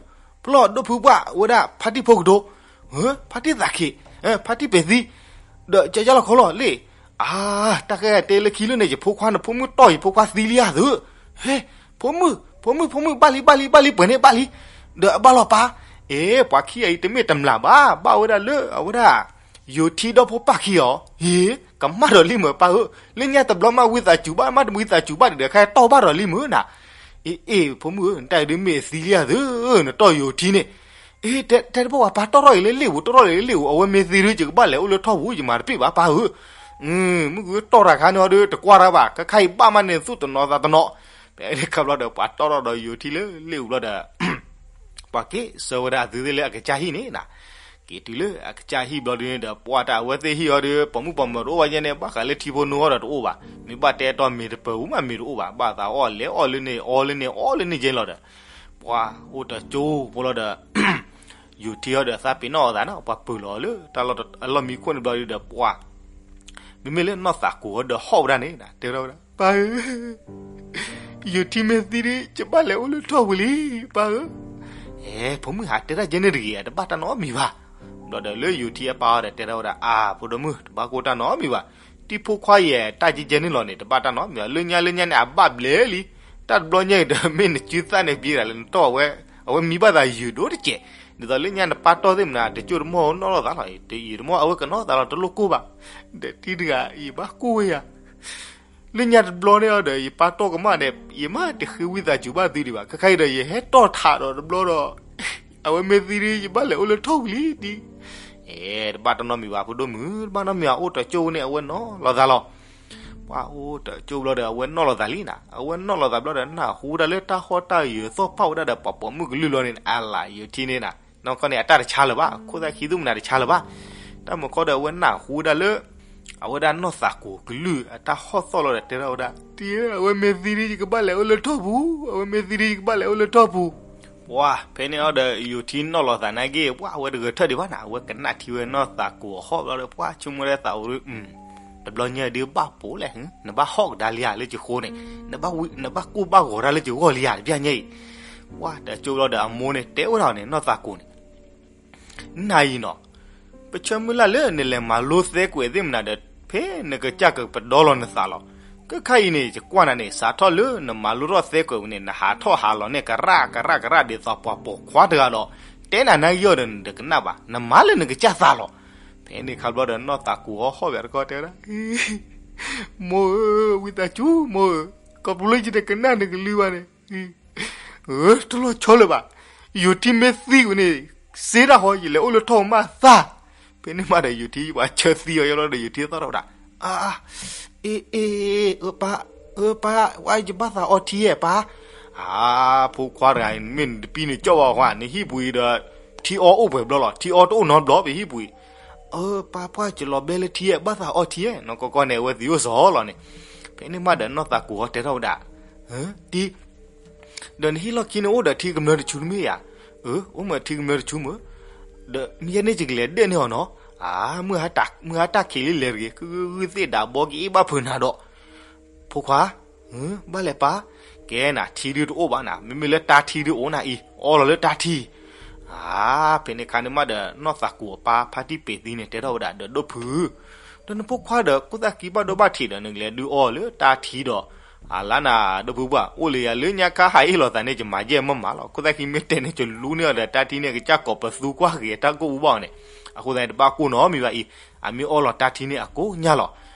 ဖျီၣ်ဒိၣ်ဖုပှၢ် ဝဲဒၣ်ဖါတံၢ်ဖိကဒိ, ဟၢ ဖါတံၢ်သးခံး, ဖါတံၢ်ပဲာ်သံ, ဒီးကၢကၢလီၤခီလီၤလ့ၣ်, အါ တၢ်ဃဲတဲလၢခံလၢန့ၣ် ယဖိခွါနဖိမုၣ်တီၢ်ယဖိခွါသံလံဧါသု, ဟဲ ဖိမုၣ် ဖိမုၣ် ဖိမုၣ် ဘၣ်လံ ဘၣ်လံ ဘၣ်လံ ပှဲၤန့ၣ်ဘၣ်လံ, ဒီးအဘၣ်လီၤပၢ်, အ့ ပှၤခံဂၤအံၤတမ့ၢ်တမျၢ်ဘၣ် ဘၣ်ဝဲဒၣ်လၢအဝဲဒၣ် ယိၤထံဒီဖိပၢ်ခံဂၤအီၤ, ဟ့ ကမၣ်ဒီးလံမုာ်ပၢ်ဧၢ, လၢညါတဘျီမးဝံသးစူၤဘၣ် မ့တမ့ၢ်ဝံသးစူၤဘၣ်ဒီး ခဲတီၢ်ဘၣ်ဒီးလံမုာ်နၤ, အ့ အ့ ဖိမုၣ်ဧၢ နတၢ်အံၤဒုးမ့ၢ်သံလံဧါသု, နတီၢ်ယိၤထံန့ၣ်, အ့ တဲ တဲတဘၣ်ဝဲ ပၢ်တီၢ်ထီၣ်အံၤလၢလ့ၣ်ပူၤ တီၢ်ထီၣ်အံၤလၢလ့ၣ်ပူၤ အဝဲမ့ၢ်သံဒုး ယကဘၣ်လဲၤအိၣ်လၢထီၣ်ပူၤ ယမၤတပ့ၢ်ဘၣ်ပၢ်ဧၢ, မုၢ်ဂုၢ်တီၢ်တၢ်ခါန့ၣ်အီၤဒီး တကွၢ်တၢ်ဘၣ် ခဲခါအံၤဘၣ်မးန့ၣ် သူၣ်တနီၤသးတနီၤ, ဖဲန့ၣ်ခါဘျီဒီး ပှၤတီၢ်ထီၣ်ဒီးယိၤထံလၢလ့ၣ်ပူၤဘျီဒီး ပှၤက့ၤဆှၢဝဲဒၣ်အသုသ့ၣ်လၢအကစၢ်ဟံၣ်န့ၣ်နၤ, က့ၤတုၤလၢအကစၢ်ဟံၣ်ဘျီဒုန့ၣ်ဒီး ပှၤတၢ်အဝဲသ့ၣ်ဟံၣ်အီၤဒီး ပိာ်မုၣ်ပိာ်မၢၤတအိၣ်ဘၣ်ညါန့ၣ် ဘၣ်ဃးလၢထံဖိနိအီၤဒီးတအိၣ်ဘၣ်, မ့ၢ်ဘၣ်တဲတီၢ်မ့ၤတပၢၤပူၤမးမ့ၤတအိၣ်ဘၣ်, ဘၣ်သးအီၣ်လဲၤအီၣ်လၢန့ၣ် အီလၢန့ၣ် အီလၢန့ၣ်ကဲလီၤဒီး ပှၤအိၣ်တကၠိဖိလီၤဒီး ယိၤထံအီၤဒီးသးပ့ၤနီၣ်အသးနီၤ, ပှၤပၢၤလီၤအီၤလၢတၢ်လီၢ်အလီၢ်မံခိၣ်န့ၣ်ဘျီဒုဒီး ပှၤ မ့မ့ၢ်လၢနီၢ်သးကိးအီၤဒီးဟီၣ်ဝဲဒၣ်န့ၣ် တဲဝဲဒၣ် ပၢ်ဧၢ, ယိၤထံမ့ၢ်သံဒုး ယဘၣ်လဲၤအိၣ်လၢထီၣ်ပူၤလံ ပၢ်ဧၢ, အဲ ဖိမုၣ်ဟးတဲတၢ်ကဲန့ၣ်တဂ့ၤ တဘၣ်တၢ်နီတမံၤဘၣ်, ဘျီဒီးလၢယိၤထံအပၢ်အီၤဒီးတဲထီၣ်ဝဲဒၣ် အါ ဖိဒိၣ်မုၣ် တဘၣ်ကိၢ်တၢ်နီတမံၤဘၣ်, တံၤဖိခွါယဲၢ်တၢ်ကဲကဲန့ၣ်လီၤန့ၣ် တဘၣ်တၢ်နီတမံၤဘၣ်, လၢညါလၢညါန့ၣ် အဘၣ်ဘျဲးလံ, တၢ်တဘျီညါအံၤဒီး မ့ၢ်နစုသၣ်န့ၣ်ပျံၤတၢ်လၢနတီၢ်ဝဲ, အဝဲမံဘၣ်သးယုၢ်ဒိၣ်တကဲး, ဒ်သိးလၢညါနပၢ်တီၢ်သ့ၣ်မနုၤ တကၠိၢ်တမီၢ်နီၣ်လိာ်သးလီၤ, ယတမီၢ်အဝဲကနီၣ်သးလီၤ တလိၣ်ကိၢ်ဘၣ်, ဒီးတံၤတဂၤ ယဘၣ်ကိၢ်ဝဲယၤ လၢညါတဘျီန့ၣ်အီၤဒီး ယပၢ်တီၢ်ကမၣ်န့ၣ် ယမ့ၢ်တဃ့ဝံသးစူၤဘၣ်သုဒံးဘၣ်, ခဲခါအံၤဒီး ယဟဲတီၢ်ထးဒီးတဘျီဒီး အဝဲမ့ၢ်သံဒုး ယဘၣ်လဲၤအိၣ်လၢထီၣ်ပူၤလံဒ်, အဲ တဘၣ်တၢ်နီတမံၤဘၣ် ဖိဒိၣ်မုၣ် တဘၣ်နီတမံၤဘၣ်, အိၣ်တကၠိၢ်ဝဲန့ၣ် အဝဲနီၣ်လိာ်သးလီၤ, ပှၤအိၣ်တကၠိၢ်ဘျီဒီး အဝဲနီၣ်လိာ်သးလံနၤ, အဝဲနီၣ်လိာ်သးဘျီဒီး နၢ်ဟူဝဲဒၣ်လၢတၢ်ဟီၣ်တၢ်ယၢၤသီၣ်ဖီၣ်ဝဲဒၣ်ဒီး ပှၤပိာ်မုၣ်ကလုၢ်လီၤန့ၣ် အလၢယိၤထံန့ၣ်နၤ, နီၢ်ကီၢ်န့ၣ် အတၢ်တဆါလၢၤဘၣ်, ခိၣ်သၣ်ခံသူၣ်မနုၤတဆါလၢၤဘၣ်, တၢ်မုၢ်ခီဒီး အဝဲနၢ်ဟူဝဲဒၣ်လၢ အဝဲဒၣ်နီၢ်သးကိးကလုၢ်အတၢ်ဟီၣ်သီၣ်လီၤဒီး တဲထီၣ်ဝဲဒၣ် တံၤဧၢ, အဝဲမ့ၢ်သံဒုး ယကဘၣ်လဲၤအိၣ်လၢထီၣ်ပူၤ, အဝဲမ့ၢ်သံဒုး ယကဘၣ်လဲၤအိၣ်လၢထီၣ်ပူၤ, ပှၤ ဖဲန့ၣ်အီၤဒီး ယိၤထံနီၣ်လိာ်သးနာ်က့ ပှၤ အဝဲတဂဲၤထၢၣ်ဒံးဘၣ်နၤ, အဝဲကနၣ်ထံဝဲနီၢ်သးကိးအဟီၣ်ဘျီဒီး ပှၤဆိကမိၣ်ဒၣ်သးအိၣ်ဒုး တဘျီညါဒုးဘၣ်ပိာ်လဲၣ်, နဘၣ်ဟီၣ်ကဒါလံဧါလၢယဃိန့ၣ်, နဘၣ်ကိၢ်ဘၣ်ဂီၤတၢ်လၢယဂီၢ်လံဧါ တဘျီညါအံၤ, ပှၤ တကၠိၢ်ဘျီဒီး အမိၢ်န့ၣ် တဲအိၣ်ဒၣ်အီၤန့ၣ် နီၢ်သးကိးန့ၣ် နၤအံၤနီၤ, ပဆၢမုၢ်လၢ်လၢနလဲၤမၤလိသဲကွဲးသ့ၣ်မနုၤဒီး ဖဲနကစၢ်ကပဒီလီၤနသးလီၤ. ခဲခါအံၤန့ၣ် ယကွၢ်နၤန့ၣ် စးထီၣ်လၢနမၤလိထီၣ်သဲကွဲးဝံၤန့ၣ် နဟးထီၣ်ဟးလီၤန့ၣ် ကရၣ်ကရၣ်ကရၣ်ဒ်သိးပှၤပိာ်ခွါတဂၤဒီး တဲနၤနာ်က့အီၤဒီး နတကနၣ်ဘၣ်, နမၤလၢနကစၢ်သးလီၤ. ဖဲန့ၣ်ခါဘျီဒီး နီၢ်သးကိးအီၤဟီၣ်ဝဲတခီတဲဝဲဒၣ် မိၢ်ဧၢ, ဝံသးစူၤ မိၢ်ဧၢ, ခီဖျိလၢယတကနၣ်နကလုၢ်ဘၣ်န့ၣ် တလီၤဆီလၢၤဘၣ်. ယိၤထံမ့ၢ်သံကွံာ်န့ၣ် စ့တၢ်ဃီ ယလဲၤအိၣ်လၢထီၣ်မးသး. ဖဲန့ၣ်မးဒီး ယိၤထံ ပှၤဆၢသံအီၤယဘျီဒီး ယိၤထံသီၣ်ထီၣ်ဝဲဒၣ်, အါ, အ့ အ့ အ့ အၢ ပၢ်, အၢ ပၢ်, ဝဲယဘၣ်သးအီထံယဲၢ်ပၢ်, အါ, ဖိခွါတဂၤ မ့ၢ်နတပံနကၠီၣ်ဘၣ်ဃါ နဟံၣ်ပူၤအံၤဒီး ထံအီအိၣ်ပှဲၤဘျီလီၤ, ထံအီတအိၣ်နီတဘျီပဟံၣ်ပူၤအံၤ. အၢ, ပၢ်ပှၢ် ကလီၤဘဲလၢထံဧဲ, ဘၣ်သးအီထံဧဲ, နီၢ်ကီၢ်ကီၢ်န့ၣ် အဝဲသ့ၣ်အိၣ်စီၤလီၤန့ၣ်. ဖဲန့ၣ်မးဒီး နီၢ်သးကိၤဟီတဲထီၣ်ဝဲဒၣ်, တံၤ, ဒီးနဟံၣ်လီၢ်ခံန့ၣ်အိၣ်ဒီးထံကမျၢၢ်တဆူတမ့ၢ်ဧါ. အၢ, အိၣ်မ့ၢ်ထံကမျၢၢ်တဆူမ့ၢ်, ဒီးမ့ၢ်ယဲန့ၣ်ယကလဲၤဒဲးန့ၢ်အီၤနီၤ. အါ, မုၢ်ဟါတၢ်ခံးလံလဲၤတဂ့ၤ, ဂုၢ်ဂုၢ်သ့ၣ်ဒၣ်ဘီက့ၤအ့ၣ်ဘၣ်ဖုးနၤဒီး ဖိခွါ, ဘၣ်လဲၣ်ပၢ်, ကဲနၤ ထံဒုတအိၣ်ဘၣ်နၤ, မ့မ့ၢ်လၢတၢ်ထံဒုအိၣ်နၤအံၤ အီလီၤလၢတၢ်ထံ. အါ, ဖဲန့ၣ်အခါန့ၣ်မးဒီး နီၢ်သးကိၤအပၢ် ဖါတံၢ်ပ့ၤသံန့ၣ် တဲထီၣ်ဝဲဒၣ်ဒီး ဒိၣ်ဖု, ဒီးနဖိခွါဒီး ခိၣ်သၣ်ခံဘၣ်ဒိဘၣ်ထံးဒီး နကလဲၤဒုးအီလၢတၢ်ထံဒီး, အလါနၤ ဒိၣ်ဖုပှၢ်, အိၣ်လၢယၤလၢညါခါဟးအ့ၣ်လိာ်သးန့ၣ် ယမၤယဲၢ်မးမးလီၤ. ခိၣ်သၣ်ခံမ့ၢ်တဲန့ၣ် ယလူန့ၢ်အီၤဒီးတၢ်ထံန့ၣ် ကစၢ်ကိးပသူကွၢ်ဂ့ၤတၢ်ကိၢ်ပူၤဘၣ်အီၤန့ၣ်, အဃိသတးန့ၣ် တဘၣ်ကိၢ်နီတမံၤဘၣ်အံၤ, အမ့ၢ်အီလီၤတၢ်ထံန့ၣ်အကိးညါလီၤ.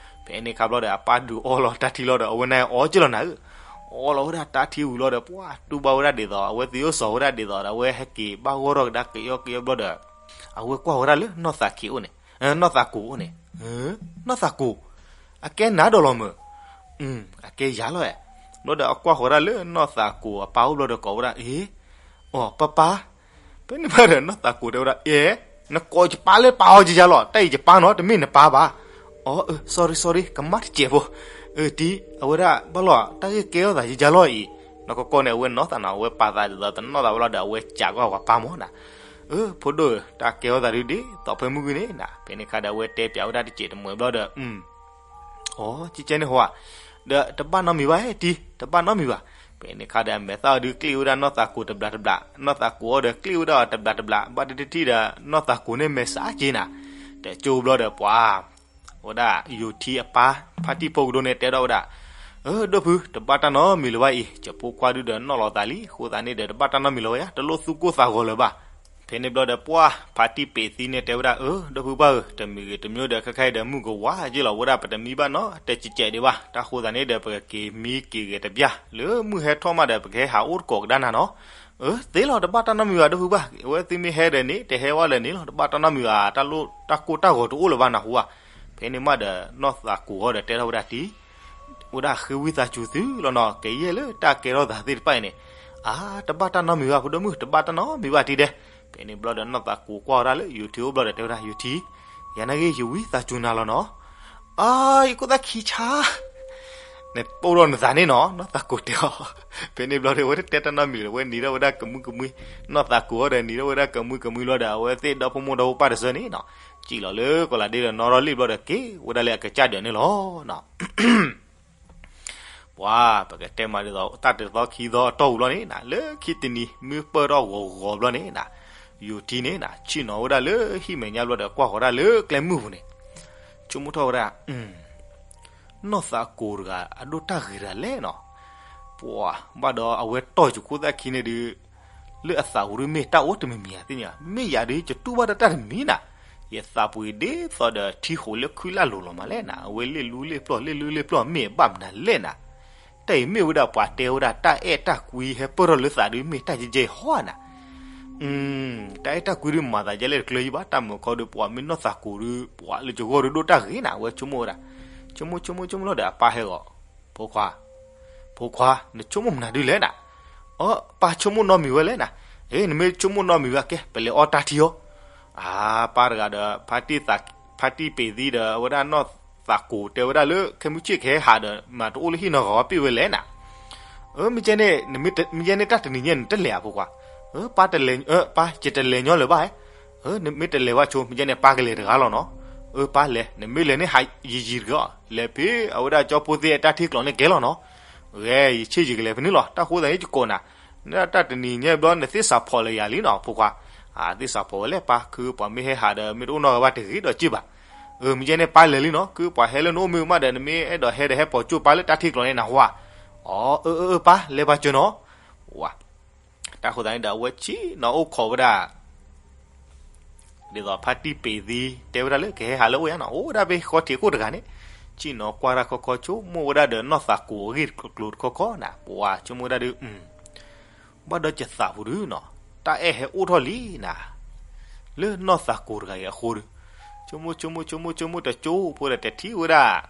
ဖဲန့ၣ်အခါဘျီဒီး အပၢ်ဒုးအီလီၤတၢ်ထံလီၤဒီး အဝဲန့ၣ်အီက့ၤလီၤနၤဧၢ, အီလီၤဝဲဒၣ်တၢ်ထံဝံၤလီၤဒီး ပှၢ်တူၢ်ဘၣ်ဝဲဒၣ်ဒ်သိး အဝဲသ့ၣ်အိၣ်စီၤဝဲဒၣ်ဒ်သိးဒီး အဝဲဟဲက့ၤဘၣ်ဂီၢ်ထီၣ်ကဒါကယီကယီဘျီဒီး အဝဲကွၢ်ဝဲဒၣ်လၢနီၢ်သးကိၤအိၣ်န့ၣ်, နီၢ်သးကိၤအိၣ်န့ၣ်, နီၢ်သးကိၤ, အကဲနၤဒိးလီၤမုၢ်, အကဲယၤလီၤဧါ. ဘျီဒီးအကွၢ်ဃီၤဒၣ်လၢနီၢ်သးကိၤအပၢ်အိၣ်ဘျီဒီးကိးဝဲဒၣ်, အ့, အိ, ပၢ်ပၢ်. ဖဲန့ၣ်ဘၣ်ဒီးနီၢ်သးကိၤတဲဝဲဒၣ်, အ့, နကိးယပၢ်လၢပၢ်အီၤယယၤလီၤ, တၢ်အံၤယပၢ်နီၤ, တမ့ၢ်နပၢ်ဘၣ်. အိ, sorry sorry, ကမၣ်တစဲးဖိ. အၢ တံၤ, အဝဲဒၣ်ဘၣ်လီၤ တၢ်ဂ့ၢ်ကဲထီၣ်သးယယၤလီၤအံၤ, နီၢ်ကီၢ်ကီၢ်န့ၣ် အဝဲနီၢ်သးနီၤ, အဝဲပာ်သးဒ်သိးတနီၢ်သးဝဲလီၤဒီး အဝဲစံးကွၢ်ဝဲပၢ်မၢ်နၤ, အၢ ဖိဒိၣ်ဧၢ, တၢ်ကဲထီၣ်သးဒုဒ်သိးဖဲမုၢ်ဂီၤန့ၣ်နၤ. ဖဲန့ၣ်အခါဒီး အဝဲတဲပၠးဝဲဒၣ်တစဲးတမှဲးဘျီဒီး အိ, ကကဲန့ၣ်ဟီဧါ, ဒီးတဘၣ်နီတမံၤဘၣ် တံၤ, တဘၣ်နီတမံၤဘၣ်. ဖဲန့ၣ်အခါဒီး အမဲာ်သၣ်အီၤဒုးကျ့ၣ်ဝဲဒၣ်နီၢ်သးကိၤတဘျးတဘျး, နီၢ်သးကိၤအီၤဒီးကျ့ၣ်ဝဲဒၣ်အီၤတဘျးတဘျး, ဘၣ်တထံၣ်ဒီး နီၢ်သးကိၤန့ၣ်မဲာ်ဆှးက့ၤနၤ, တကၠိဘျီဒီးပှၤ ဝဲဒၣ်ယိၤထံအပၢ် ဖါတံၢ်ဖိကဒိန့ၣ်တဲထီၣ်ဝဲဒၣ်, အၢ ဒိၣ်ဖု, တဘၣ်တၢ်နီတမံၤလၢၤဘၣ်အံၤ, ယဖိခွါဒုဒီးနီၣ်လီၤသးလံ, အဃိသတးန့ၣ်ဒီး တဘၣ်တၢ်နီတမံၤလၢၤဝဲယါ, တလိၣ်သူၣ်ကိၢ်သးဂီၤလၢၤဘၣ်. ဖဲန့ၣ်ဘျီဒီး ပှၢ် ဖါတံၢ်ပ့ၤသံန့ၣ်တဲဝဲဒၣ်, အၢ ဒိၣ်ဖုပၢ်ဧၢ, တမံၤဂ့ၤတမံၤဒီး ခဲခါအံၤဒီး မုၢ်ကဝါက့ၤလီၤ, ဝဲဒၣ်ပတမံဘၣ်နီတစဲးစဲးဒံးဘၣ်, တၢ်ဃိသတးန့ၣ်ဒီး ပကက့ၤမံက့ၤဂဲၤတဘျၣ်, လၢမုၢ်ဟဲထီၣ်မးဒီး ပကဟဲဟးအိၣ်သကိးကဒါနၤနီၤ. အၢ သ့လီၤ, တဘၣ်တၢ်နီတမံၤဘၣ် ဒိၣ်ဖုပၢ်, အဝဲသုမ့ၢ်ဟဲဒီးန့ၣ် တဟဲဝဲလၢာ်န့ၣ်လီၤ, တဘၣ်တၢ်နီတမံၤဘၣ်, တၢ်ကိၢ်တၢ်ဂီၤတအိၣ်လၢၤဘၣ်နၢ်ဟူဧါ. ဖဲန့ၣ်မးဒီး နီၢ်သးကိၤအီၤဒီးတဲထီၣ်ဝဲဒၣ်တံၤ, ဝဲဒၣ်ဃ့ဝံသးစူၤသုလီၤနီၤ, ကယဲၢ်လၢတၢ်ကဲထီၣ်သးသ့ၣ်တဖၣ်အံၤန့ၣ်, အါ တဘၣ်တၢ်နီတမံၤဘၣ် ဖိဒိၣ်မုၣ်, တဘၣ်တၢ်နီတမံၤဘၣ်တံၤဒဲး. ဖဲန့ၣ်ဘျီဒီး နီၢ်သးကိၤကွၢ်ဝဲဒၣ်လၢယိၤထံအိၣ်ဘျီဒီးတဲဝဲဒၣ်, ယိၤထံ, ယၤနာ်က့ ယဝံသးစူၤနၤလီၤနီၤ. အါ ယခိၣ်သၣ်ခံဆါ နတိၢ်ထီၣ်နသးန့ၣ်နီၤ, နီၢ်သးကိၤတဲအီၤ. ဖဲန့ၣ်ဘျီဒီး အဝဲတတဲတၢ်နီတမံၤလၢၤ, အဝဲနံၤထီၣ်ဝဲဒၣ်ကမှံကမှံ, နီၢ်သးကိၤအီၤဒီးနံၤထီၣ်ဝဲဒၣ်ကမှံကမှံဘျီဒီး အဝဲသ့ၣ်ဒီဖိမိၢ်ဒီဖိပၢ်တစၢန့ၣ်နီၤ, စံၣ်လီၤလၢကီးလးဒ့ဒီး နီၣ်ထီၣ်လံၣ်ဘျီဒီး က့ၤဝဲဒၣ်လၢအကစၢ်ဒၢးန့ၣ်လီၤနီၤ. ပှၤ ပကတဲမးဒ်သိး တၢ်တသီခံသီအတီၢ်ပူၤဘျီန့ၣ်နၤ, လၢခံတနံၤ မုၢ်ပၢၢ်ထီၣ်ဂီၤဂီၤဘျီန့ၣ်နၤ, ယိၤထံန့ၣ်နၤ ဆ့ၣ်နီၤဝဲဒၣ်လၢဟံၣ်မဲာ်ညါဘျီဒီး ကွၢ်ဃီၤဒၣ်လၢကျဲမုၢ်ပူၤန့ၣ်, ဆိကမိၣ်ထီၣ်ဝဲဒၣ် နီၢ်သးကိၤတဂၤ အဒိၣ်တၢ်ဂ့ၤတဂၤလဲၣ်နီၤ. ပှၤ ဘၣ်ဒီးအဝဲတီၢ်ယခိၣ်သၣ်ခံန့ၣ်ဒုး လၢအသးပူၤဒုးမ့ၢ်တၢ်အိၣ်တမံၤမံၤဧါသ့ၣ်ညါ, မ့ၢ်ယၤဒုး ယတူၢ်ဘၣ်တၢ်တမံၤနၤ, ယသးပူၤဒ်သိးဒီးထံဃိးလၢခုလၢ်လိၤလီၤမးလဲၣ်နၤ, အဝဲလ့ၣ်လူလ့ၣ်ပျီၢ် လ့ၣ်လူလ့ၣ်ပျီၢ် မ့ၢ်အဘၣ်မနုၤလဲၣ်နၤ. တၢ်အံၤမ့ၢ်ဝဲဒၣ်ပှၤတဲဝဲဒၣ် တၢ်အဲၣ်တၢ်ကွံဟဲပၢၢ်ထီၣ်လၢသးဒုး မ့ၢ်တၢ်ယဲၢ်ယဲၢ်ဟီဧါနၤ. တၢ်အဲၣ်တၢ်ကွံဒုးမၤသးဒ်လဲၣ်တကျၢၤယံၤဘၣ်, တၢ်မုာ်ခီဒုး ပှၤမ့ၢ်နီၢ်သးကိၤဒုး ပှၤလၢယဂီၢ်ဒုးဒိၣ်တၢ်ဂ့ၤနၤ, အဝဲဆိကမိၣ်ဝဲဒၣ်, ဆိကမိၣ်ဆိကမိၣ်ဆိကမိၣ်လီၤဒီး အပၢ်ဟဲဂီၤ, ဖိခွါ, ဖိခွါ နဆိကမိၣ်မနုၤဒုးလဲၣ်နၤ. အၢ ပၢ်ဆိကမိၣ်နီတမံၤဝဲလဲၣ်နၤ. အ့ နမ့ၢ်ဆိကမိၣ်နီတမံၤဝဲကဲ ပလဲၤအီၣ်တၢ်ထံအီၤ. အါ ပၢ်တဂၤဒီး ဖါတံၢ်ပ့ၤသံဒီး အဝဲဒၣ်နီၢ်သးကိၤတဲဝဲဒၣ်လၢ ခဲမုၢ်ဆ့ၣ်ကဟဲဟးဒီး မၤတအိၣ်လၢဟံၣ်နီတဂၤဘၣ် ပ့ၢ်ဝဲလဲၣ်နၤ. အၢ မ့ၢ်ကဲန့ၣ် မ့ၢ်ကဲန့ၣ် တၢ်တနံၤညါ နတလဲၤဧါ ဖိခွါ. အၢ ပၢ်တလဲၤ, ပၢ် ယတလဲၤညီလၢၤဘၣ်. အၢ နမ့ၢ်တလဲၤဘၣ်ဆိ မ့ၢ်ကဲန့ၣ် ပၢ်ကလဲၤတဂၤလီၤနီၤ. အၢ ပၢ်လဲၤ, နမ့ၢ်လဲၤန့ၣ်ဟးယံာ်ယံာ်တဂ့ၤ, လဲၤဖဲအဝဲဒၣ်ကၠီဖိသ့ၣ်အတၢ်ထံကျိးန့ၣ်ကဲလီၤနီၤ. ဂဲၤ ယဆ့ၣ်ယကလဲၤဖဲန့ၣ်လီၤ, တၢ်ဃိသးန့ၣ်ယကိးနၤ. နတၢ်တနံၤညါဘျီ နသ့ၣ်စးဖီၣ်လၢယၤလံနီၤ ဖိခွါ. အၢ သ့ၣ်စးဖီၣ်ဝဲလဲၣ် ပၢ်, ခုပှၤမ့ၢ်ဟဲဟးဒီး မ့ၢ်တအိၣ်နီတဂၤဘၣ်တဂ့ၤဒီးက့ၢ်ဘၣ်. အၢ မ့ၢ်ကဲန့ၣ် ပၢ်လဲၤလံနီၤ, ခုပှၤဟဲလၢနအိၣ်မ့ၢ်မးဒီး နမ့ၢ်အဲၣ်ဒိးဟဲဒီးဟဲပိာ်ကၠိပၢ်လၢတၢ်ထံကျိးန့ၣ်နဟါ. အၢ အၢ အၢ ပၢ် လဲၤပာ်စၢၤနီၤ. ဝါ တၢ်ဃိသးန့ၣ်ဒီး အဝဲဆ့ၣ်နီၤအိၣ်ခိးဝဲဒၣ် ဒ်သိးဖါတံၢ်ပ့ၤသံ တဲဝဲဒၣ်လၢကဟဲဟးလၢအအိၣ်ယါနီၤ, အိၣ်ဝဲဒၣ်ဖဲဃီထံးခိၣ်တဂၤန့ၣ်, ဆ့ၣ်နီၤကွၢ်တၢ်ခီခီ ဆိကမိၣ်ဝဲဒၣ်ဒီးနီၢ်သးကိၤအဂ့ၢ်ကျိၤတခီခီနၤ, ပှၤဆိကမိၣ်ဝဲဒၣ်ဒုး ဘၣ်ဒီးယသးပူၤဒုးနီၤ, တၢ်အဲၣ်ဟဲအိၣ်ထီၣ်လံနၤ, လၢနီၢ်သးကိၤတဂၤအံၤအဃိဒီး, ဆိကမိၣ်ဆိကမိၣ်ဆိကမိၣ်ဆိကမိၣ်တကၠိဖိဒီး တထံၣ်ဝဲဒၣ်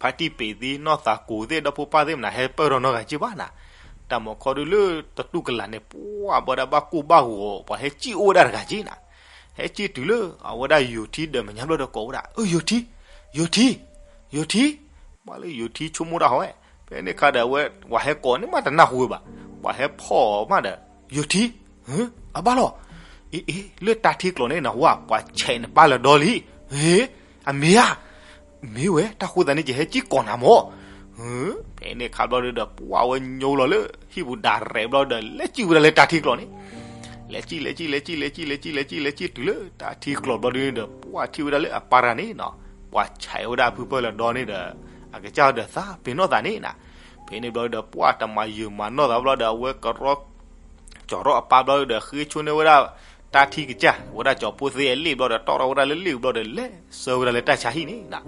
ဖါတံၢ်ပ့ၤသံ နီၢ်သးကိၤသ့ၣ်ဒီဖိပၢ်သ့ၣ်မနၤ ဟဲပၢၢ်ထီၣ်နီတဂၤက့ၢ်ဘၣ်နၤ, တၢ်မၤခီဒုလၢတတူၢ်ကလာ်န့ၣ် ပှၤဘၣ်ဒၣ်ဘၣ်ကိၢ်ဘၣ်ဂီၤ ပှၤဟဲစံၣ်အိၣ်ဝဲဒၣ်တဂၤက့နၤ, ဟဲစံၣ်တုၤလၢအဝဲဒၣ်ယိၤထံဒီးမဲာ်ညါဘျီဒီးကိးဝဲဒၣ်, အၢ ယိၤထံ, ယိၤထံ, ယိၤထံ, ဘၣ်လၢယိၤထံဆိကမိၣ်တၢ်ဟီဝဲ, ဖဲန့ၣ်အခါဒီးအဝဲ ပှၤဟဲကိးန့ၣ်မးတနၢ်ဟူဝဲဘၣ်, ပှၤဟဲဖီၣ်အီၤမးဒီး, ယိၤထံ, အဘၣ်လီၤ, အ့ အ့ လၢတၢ်ထံကျိးန့ၣ်နဟူဧါ ပှၤဆဲးနပၢ်လၢာ်ဒီလံ, အ့ အမ့ၢ်ဧါ မ့ၢ်ဝဲ တၢ်ဃိသတးန့ၣ် ယဟဲစံၣ်ကိးနၤမၢ်. ဖဲန့ၣ်အခါဘျီဒီး ပှၤဝဲညိလီၤလၢဟံၣ်ပူၤဒၣ်ရဲၣ်ဘျီဒီး လဲၤစံၣ်ဝဲဒၣ်လၢတၢ်ထံကျိးန့ၣ်, လဲၤစံၣ် လဲၤစံၣ် လဲၤစံၣ် လဲၤစံၣ် လဲၤစံၣ် လဲၤစံၣ်တုၤလၢတၢ်ထံကျိးဘျီဒုန့ၣ်ဒီး ပှၤထံၣ်ဝဲဒၣ်လၢအပၢ်တဂၤန့ၣ်နီၤ, ပှၤဆဲးဝဲဒၣ်အဖုဖၢလၢာ်ဒီန့ၣ်ဒီး အကစၢ်ဒီးသးပ့ၤနီၣ်သးန့ၣ်နၤ, ဖဲန့ၣ်ဘျီဒီး ပှၤတမၤယုာ်မၤနီၢ်သးဘျီဒီး အဝဲကရီ ကၠီၤရီအပၢ်ဘျီဒီး ဃ့ဆိန့ၢ်ဝဲဒၣ် တၢ်ထံကစၢ် ဝဲဒၣ်ကၠီၤဖိသ့အလ့ၣ်ဘျီဒီး တီၣ်ထီၣ်ဝဲဒၣ်လၢလ့ၣ်ဘျီဒီး လဲၤဆှၢဝဲဒၣ်လၢတၢ်ဆါဟံၣ်န့ၣ်နၤ,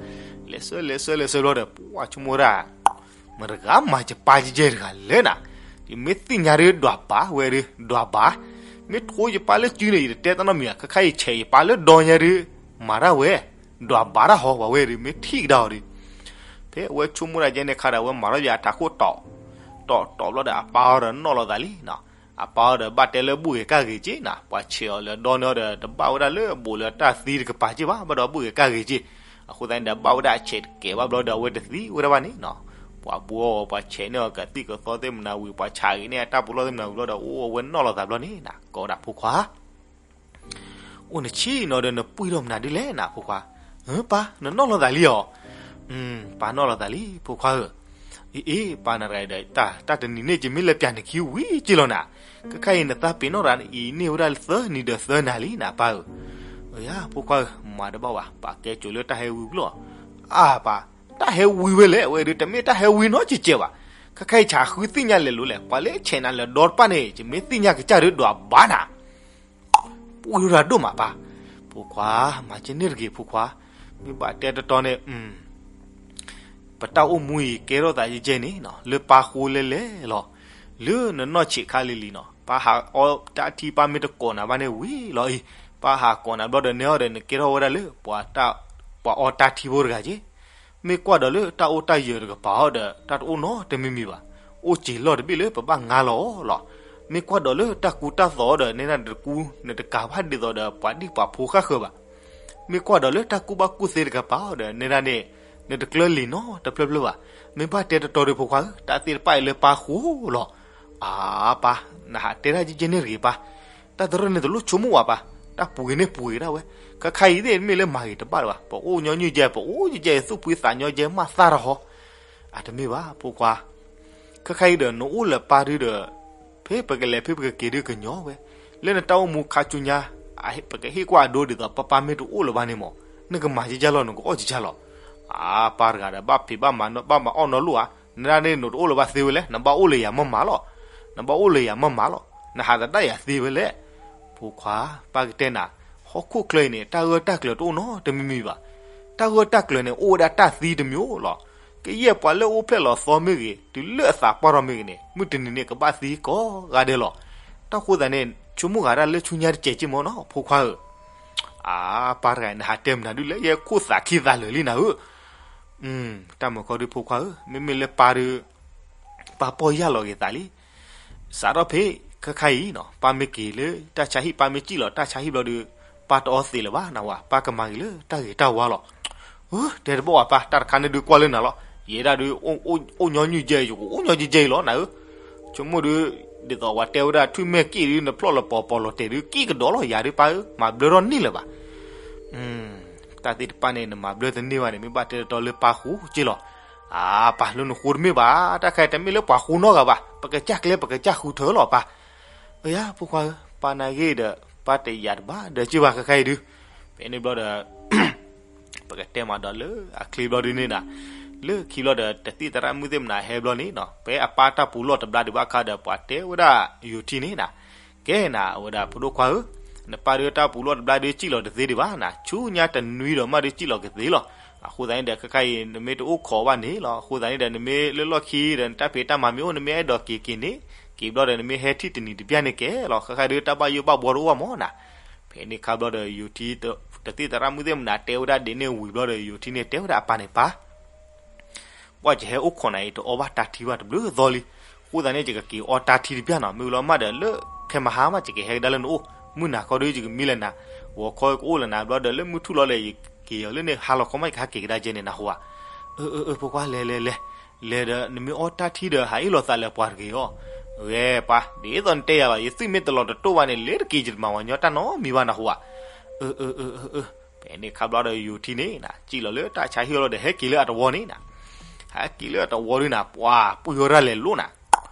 လဲၤဆှၢ လဲၤဆှၢ လဲၤဆှၢဘျီဒီး ပှၤဆိကမိၣ်ဝဲဒၣ် မတဂၤမၤယပၢ်ကဲကဲတဂၤလဲၣ်နၤ, ယမ့ၢ်သ့ၣ်ညါဒုးဒွးဘၣ်ဝဲဒုး ဒွးဘၣ်, မ့ၢ်ထိယပၢ်လၢစုန့ၣ် ယတတဲတၢ်နီတမံၤဧါ, ခဲခါအံၤဆဲးယပၢ်လၢဒီညါဒုး မၤတၢ်ဝဲ, ဒွးဘၣ်တၢ်ဟီ ပှၤဝဲဒုး မ့ၢ်ထံၣ်ကဒါအီၤဒုး ဖဲအဝဲဆိကမိၣ်ဒၣ်ကဲန့ၣ်အခါဒီး အဝဲမၤထီၣ်ယၤအထးခိၣ်တီၤ, တီၤတီၤဘျီဒီး အပၢ်အီၤဒီးနီၣ်လီၤသးလံနၤ, အပၢ်အီၤဒီးဘၣ်တဲလၢဘူၣ်ဂ့ၤကၢ်ဂ့ၤက့နၤ, ပှၤဆဲးအီၤလၢာ်ဒီန့ၣ်ဒီး တဘၣ်ဝဲဒၣ်လၢအဘူးလၢတၢ်သံတကပၤက့ဘၣ်, ဘၣ်ဒီးဘူၣ်ဂ့ၤကၢ်ဂ့ၤက့, အဃိသတးန့ၣ်ဒီး ဘၣ်ဝဲဒၣ်အဆဲးတကဲးဘၣ်ဘျီဒီး အဝဲတသံဝဲဒၣ်ဘၣ်န့ၣ်နၤ, ပှၤဘှီအီၤ ပှၤဆဲးန့ၢ်အီၤကသံၣ်ကသီသ့ၣ်မနၤဝံၤ ပှၤဆးဂ့ၤန့ၢ်အတၢ်ပူၤလီၢ်သ့ၣ်မနၤဝံၤဘျီဒီး အိၣ်အဝဲနီၣ်လီၤသးဘျီန့ၣ်နၤ, ကိးဝဲဒၣ်ဖိခွါ အိၣ်နဆံးနီၤဒီးနပှံၢ်ထီၣ်မနုၤဒ်လဲၣ်နၤ ဖိခွါ, ပၢ် နနီၣ်လီၤသးလံဧါ, ပၢ်နီၣ်လီၤသးလံ ဖိခွါဧၢ, အ့ အ့ ပၢ်နတဂၤဒီး တၢ်တနံၤန့ၣ် ယမ့ၢ်လဲၤပျးနခံဝံၤက့လီၤနၤ, ခဲခါအံၤနသးပ့ၤနီၣ်တၢ်အံၤန့ၢ်ဝဲဒၣ်လၢ သၢနံၤဒီးသၢနၤလံနၤ ပၢ်ဧၢ, ယၤ ဖိခွါဧၢ, မၤတဘၣ်ဘၣ် ပာ်ကဲစိၤလၢတၢ်ဟဲဝံၤပျီၢ်, အါပၢ်, တၢ်ဟဲဝံၤဝဲလဲၣ် အဝဲဒုး တမ့ၢ်တၢ်ဟဲဝံၤနီတစဲးဘၣ်, ခဲခါအံၤဆးဃုသ့ၣ်ညါလဲၤလိၤလဲၣ်, ပှၤလၢဆဲးနၤလၢာ်ဒီတဖၣ်န့ၣ် ယမ့ၢ်သ့ၣ်ညါကစၢ်ဒုးဒွးဘၣ်နၤ ပှံၢ်ရၤဒိၣ်မးပၢ်, ဖိခွါ, မၤကန့ၢ်တဂ့ၤဖိခွါ, မ့ၢ်ဘၣ်တဲတတီန့ၣ်, ပတၢ်အိၣ်မူအံၤကဲထီၣ်သးယဲၢ်ကဲန့ၣ်နီၤ လၢပၢ်ဃိလဲၤလဲၤလီၤ, လၢနနီၢ်ဆံးခါလံၤလံၤနီၤ ပၢ်ဟးအီတၢ်ထံပၢ်မ့ၢ်တကိးနၤဘၣ်န့ၣ်ဝံၤလီၤအံၤ, ပၢ်ဟးကိးနၤဘျီဒီးနဲအီၤဒီး နကဲထီၣ်ဝဲဒၣ်လၢ ပှၤအီတၢ်ထံဖိတဂၤက့ မ့ၢ်ကွၢ်ဒီးလၢတၢ်အိၣ်တၢ်ယၢၤတကပၤအီၤဒီး တၢ်တအိၣ်နီတမံၤမံၤဘၣ်, အိၣ်စ့ၤလီၢ်တဘ့ၣ်လၢပဘၣ်ငါလီၤအီၤလီၤ, မ့ၢ်ကွၢ်ဒီးလၢတၢ်ကူတၢ်သိးအီၤဒီး နဲဒၣ်နတကူ နတကၤဘၣ်ဒ်သိးဒီးပှၤဒံၣ်ပှၤဖိဃၣ်ဃၢၤဘၣ်, မ့ၢ်ကွၢ်ဒီးလၢတၢ်ကူၣ်ဘၣ်ကူၣ်သ့တကပၤအီၤဒီး နဲဒၣ်န့ၣ် နတကျၢၤလံာ်နီတဖျၢၣ်ဖျၢၣ်ဘၣ်, မ့ၢ်ဘၣ်တဲတတီဒီးဖိခွါဧၢ, တၢ်သ့ၣ်တဖၣ်အံၤလၢပၢ်ဃိလီၤ, အါပၢ်, နဟးတဲတၢ်ယဲၢ်ကဲန့ၣ်တဂ့ၤပၢ်, တၢ်တရၢၣ်န့ၣ်တလိၣ်ဆိကမိၣ်ဘၣ်ပၢ်, တၢ်ပူၤဂ့ၤန့ၣ်ပူၤဂ့ၤဒၣ်ဝဲ, ခဲခါအံၤသ့ၣ်မ့ၢ်လၢမၤဂ့ၤတဘၣ်လၢၤဘၣ်, ပအိၣ်ညီနုၢ်ယဲ ပအိၣ်ယဲ သူၣ်ဖှံသးညီယဲ မၤသၣ်တဟီ, အတမ့ၢ်ဘၣ် ဖိခွါ, ခဲခါအံၤဒီးနအိၣ်လၢပၢ်ဒုဒီး ဖဲပကလဲၤဖဲပကက့ၤဒုကညီဝဲ, လၢနတၢ်အိၣ်မူခါဆူညါ, ပကဟ့ၣ်ကွၢ်အဒိဒ်သိး ပၢ်ပၢ်မ့ၢ်တအိၣ်လၢၤဘၣ်န့ၣ်မး, နကမၤကကၢ်လီၤ နကအီၣ်ကကၢ်လီၤ, အါပၢ်တဂၤဒီး ဘၣ်ဖံးဘၣ်မၤ ဘၣ်မၤအီၣ်နီတလိၣ်ဧါ, နဒၣ်န့ၣ်နတအိၣ်လၢၤဘၣ်သ့ဝဲလဲၣ်, နဘၣ်အိၣ်လၢယၤမ့ၢ်မးလီၤ, နဘၣ်အိၣ်လၢယၤမ့ၢ်မးလီၤ, နဟးသဒၣ်ယၤသ့ဝဲလဲၣ်, ဖိခွါ, ပၢ်ကတဲနၤ, ဟီၣ်ခိၣ်ချၢအံၤန့ၣ် တၢ်ဂၢၢ်တၢ်ကျၢၤတအိၣ်နီတမံၤမံၤဘၣ်, တၢ်ဂၢၢ်တၢ်ကျၢၤန့ၣ် အိၣ်ဝဲဒၣ်တၢ်သံတမံၤဧိၤလီၤ, ကယဲၢ်ပှၤလၢအိၣ်ဖျဲၣ်လီၤသီမ့ၢ်ဂ့ၤ တုၤလၢအသးပှၢ်ထီၣ်မ့ၢ်ဂ့ၤန့ၣ် မုၢ်တနံၤန့ၣ် ကဘၣ်သံကိးဂၤဒဲးလီၤ, တၢ်ဃိသတးန့ၣ် ဆိကမိၣ်ဂၤဒၣ်လၢဆူညါတစဲးက့မ့ၢ်နီၤ ဖိခွါဧၢ, အါပၢ်တဂၤအံၤ နဟးတဲမနုၤဒုလဲၣ်, ယဲခိၣ်သးခံသးလၢာ်လံနၤဧၢ, တၢ်မုာ်ခီဒုဖိခွါဧၢ, မ့မ့ၢ်လၢပၢ်ဒု ပၢ်ပီၢ်ယၢ်လီၤက့ၤသးလံ, စးထီၣ်ဖဲ ခဲခါအံၤနီၤ ပၢ်မ့ၢ်က့ၤလၢတၢ်ဆါဟံၣ် ပၢ်မ့ၢ်စံၣ်လီၤတၢ်ဆါဟံၣ်ဘျီဒု ပၢ်တအီသံးလၢၤဘၣ်နဝၤ, ပၢ်ကမၤဂ့ၤလၢတၢ်ဂ့ၤတၢ်ဝါလီၤ, တဲတဘၣ်ဝဲပၢ်, တၢ်တခါန့ၣ်ဒုကွၢ်လၢနၤလီၤ, ယဲဒၣ်ဒု အိၣ်ညီနုၢ်ယဲ ယကအိၣ်ညီယဲယဲအံၤလီၤနၤဧၢ, ဆိကမိၣ်ဒု ဒ်သိးပှၤတဲဝဲဒၣ် ထွံၣ်မဲာ်က့ၣ်ဒု နဖျီၣ်လီၤပီၤပီၤလီၤတဲာ်ဒု က့ၣ်ကဒီးလီၤယၤဒု ပၢ်ဧၢ, မၤဘျၢထီၣ်န့ၢ်လၢၤဘၣ် တၢ်သ့ၣ်တဖၣ်န့ၣ် နမၤဘျၢတန့ၢ်ဘၣ်န့ၣ် မ့ၢ်ဘၣ်တဲတတီလၢပၢ်ဃိက့လီၤ, အါပၢ်လၢနဃိတမ့ၢ်ဘၣ်, တၢ်ခါအံၤတမ့ၢ်လၢပှၤဃိနီတဂၤဘၣ်, ပကစၢ်ကျဲပကစၢ်ဃုထၢလီၤပၢ်, အယၤဖိခွါဧၢ, ပၢ်နာ်ဂ့ၤဒီး ပၢ်တယာ်တဘၣ်ဒီးက့ဘၣ်ခဲခါအံၤဒု, ဖဲန့ၣ်ဘျီဒီး ပကတဲမးဒီးလၢအချ့ဘျီဒုန့ၣ်နၤ, လၢခံဘျီဒီး တသံၣ်သရၣ်မုၣ်သ့ၣ်မနၤဟဲဘျီန့ၣ်နီၤ ဖဲအပၢ်တၢ်ပူၤလီၢ်တဘျါဒံးဘၣ်အခါဒီး ပှၤတဲဝဲဒၣ်ယိၤထံန့ၣ်နၤ, ကဲနၤ အဝဲဒၣ်ဖိဒိၣ်ခွါဧၢ, နပၢ်ဒုတၢ်ပူၤလီၢ်တဘျါဒုစံၣ်လီၤတသ့ဒံးဘၣ်နၤ, ဆူညါတနွံဒီးမးဒုစံၣ်လီၤကသ့လီၤ, အဃိသတးန့ၣ်ဒီး ခဲခါအံၤ နမ့ၢ်တအိၣ်ခိးဘၣ်န့ၣ်လီၤ, အဃိသတးန့ၣ်ဒီး နမ့ၢ်လၢလီၢ်ခံဒီး နတၢ်ဖံးတၢ်မၤမ့ၢ်အိၣ် နမ့ၢ်အဲၣ်ဒိးက့ၤက့ၤန့ၣ် က့ၤဘျီဒီး နမ့ၢ်ဟဲထံၣ်တနံၤတပျၢ်န့ၣ်ကဲလီၤ, ခဲခါဒုတၢ်ဘၣ်ယိၣ်ဘၣ်ဘှီတအိၣ်ဘၣ်မးနၤ, ဖဲန့ၣ်ခါဘျီဒီး ယိၤထံ တသံၣ်သရၣ်မုၣ်သ့ၣ်မနၤတဲဝဲဒၣ်ဒ်န့ၣ်ဝံၤဘျီဒီး ယိၤထံန့ၣ်တဲဝဲဒၣ်အပၢ်န့ၣ် ပၢ်, ပှၢ်ယဟဲအိၣ်ခိးနၤအံၤ တအီၣ်ဘၣ်တၢ်ထံဘၣ်တဘျုးသီလံ, အဃိသတးန့ၣ် ယကက့ၤအီတၢ်ထံတဘျီနီၤ, မ့ၢ်လီၤမးဒီးလၢ ခဲမဟါမး ယကဟဲကဒါလၢနအိၣ်, မုၢ်နၤခီဒုး ယကမံလၢနၤ, ဂီၤခီကအိၣ်လၢနၤဘျီဒီး လၢမုၢ်ထူၣ်လီၤလၢယက့ၤလၢန့ၣ် ဟါလီၤခီမး ယကဟးက့ၤကဒါကဲန့ၣ် နၢ်ဟူဧါ. အၢ အၢ အၢ ဖိခွါ လဲၤ လဲၤ လဲၤ, လဲၤဒီး နမ့ၢ်အီတၢ်ထံဒီး ဟးအ့ၣ်လိာ်သးလၢပှၤတဂ့ၤအီၤ. ဂ့ၤပၢ်, ဒ်သိးနတဲယၤလီၤ, ယသွံၣ်မ့ၢ်တလီၤတတိၢ်ဘၣ်န့ၣ် လ့ၤတက့ၤယတမၤဝၤညီတၢ်နီတမံၤဘၣ် နၢ်ဟူဧါ. အၢ အၢ အၢ အၢ အၢ ဖဲန့ၣ်ခါဘျီဒီး ယိၤထံန့ၣ်နၤ စံၣ်လီၤလၢတၢ်ဆါဟံၣ်လီၤဒီး ဟဲက့ၤလၢအတဝီန့ၣ်နၤ, ဟဲက့ၤလၢအတဝီဒုးနၤ ပှၤပှ့ၤဝဲဒၣ်လဲၤလိၣ်နၤ,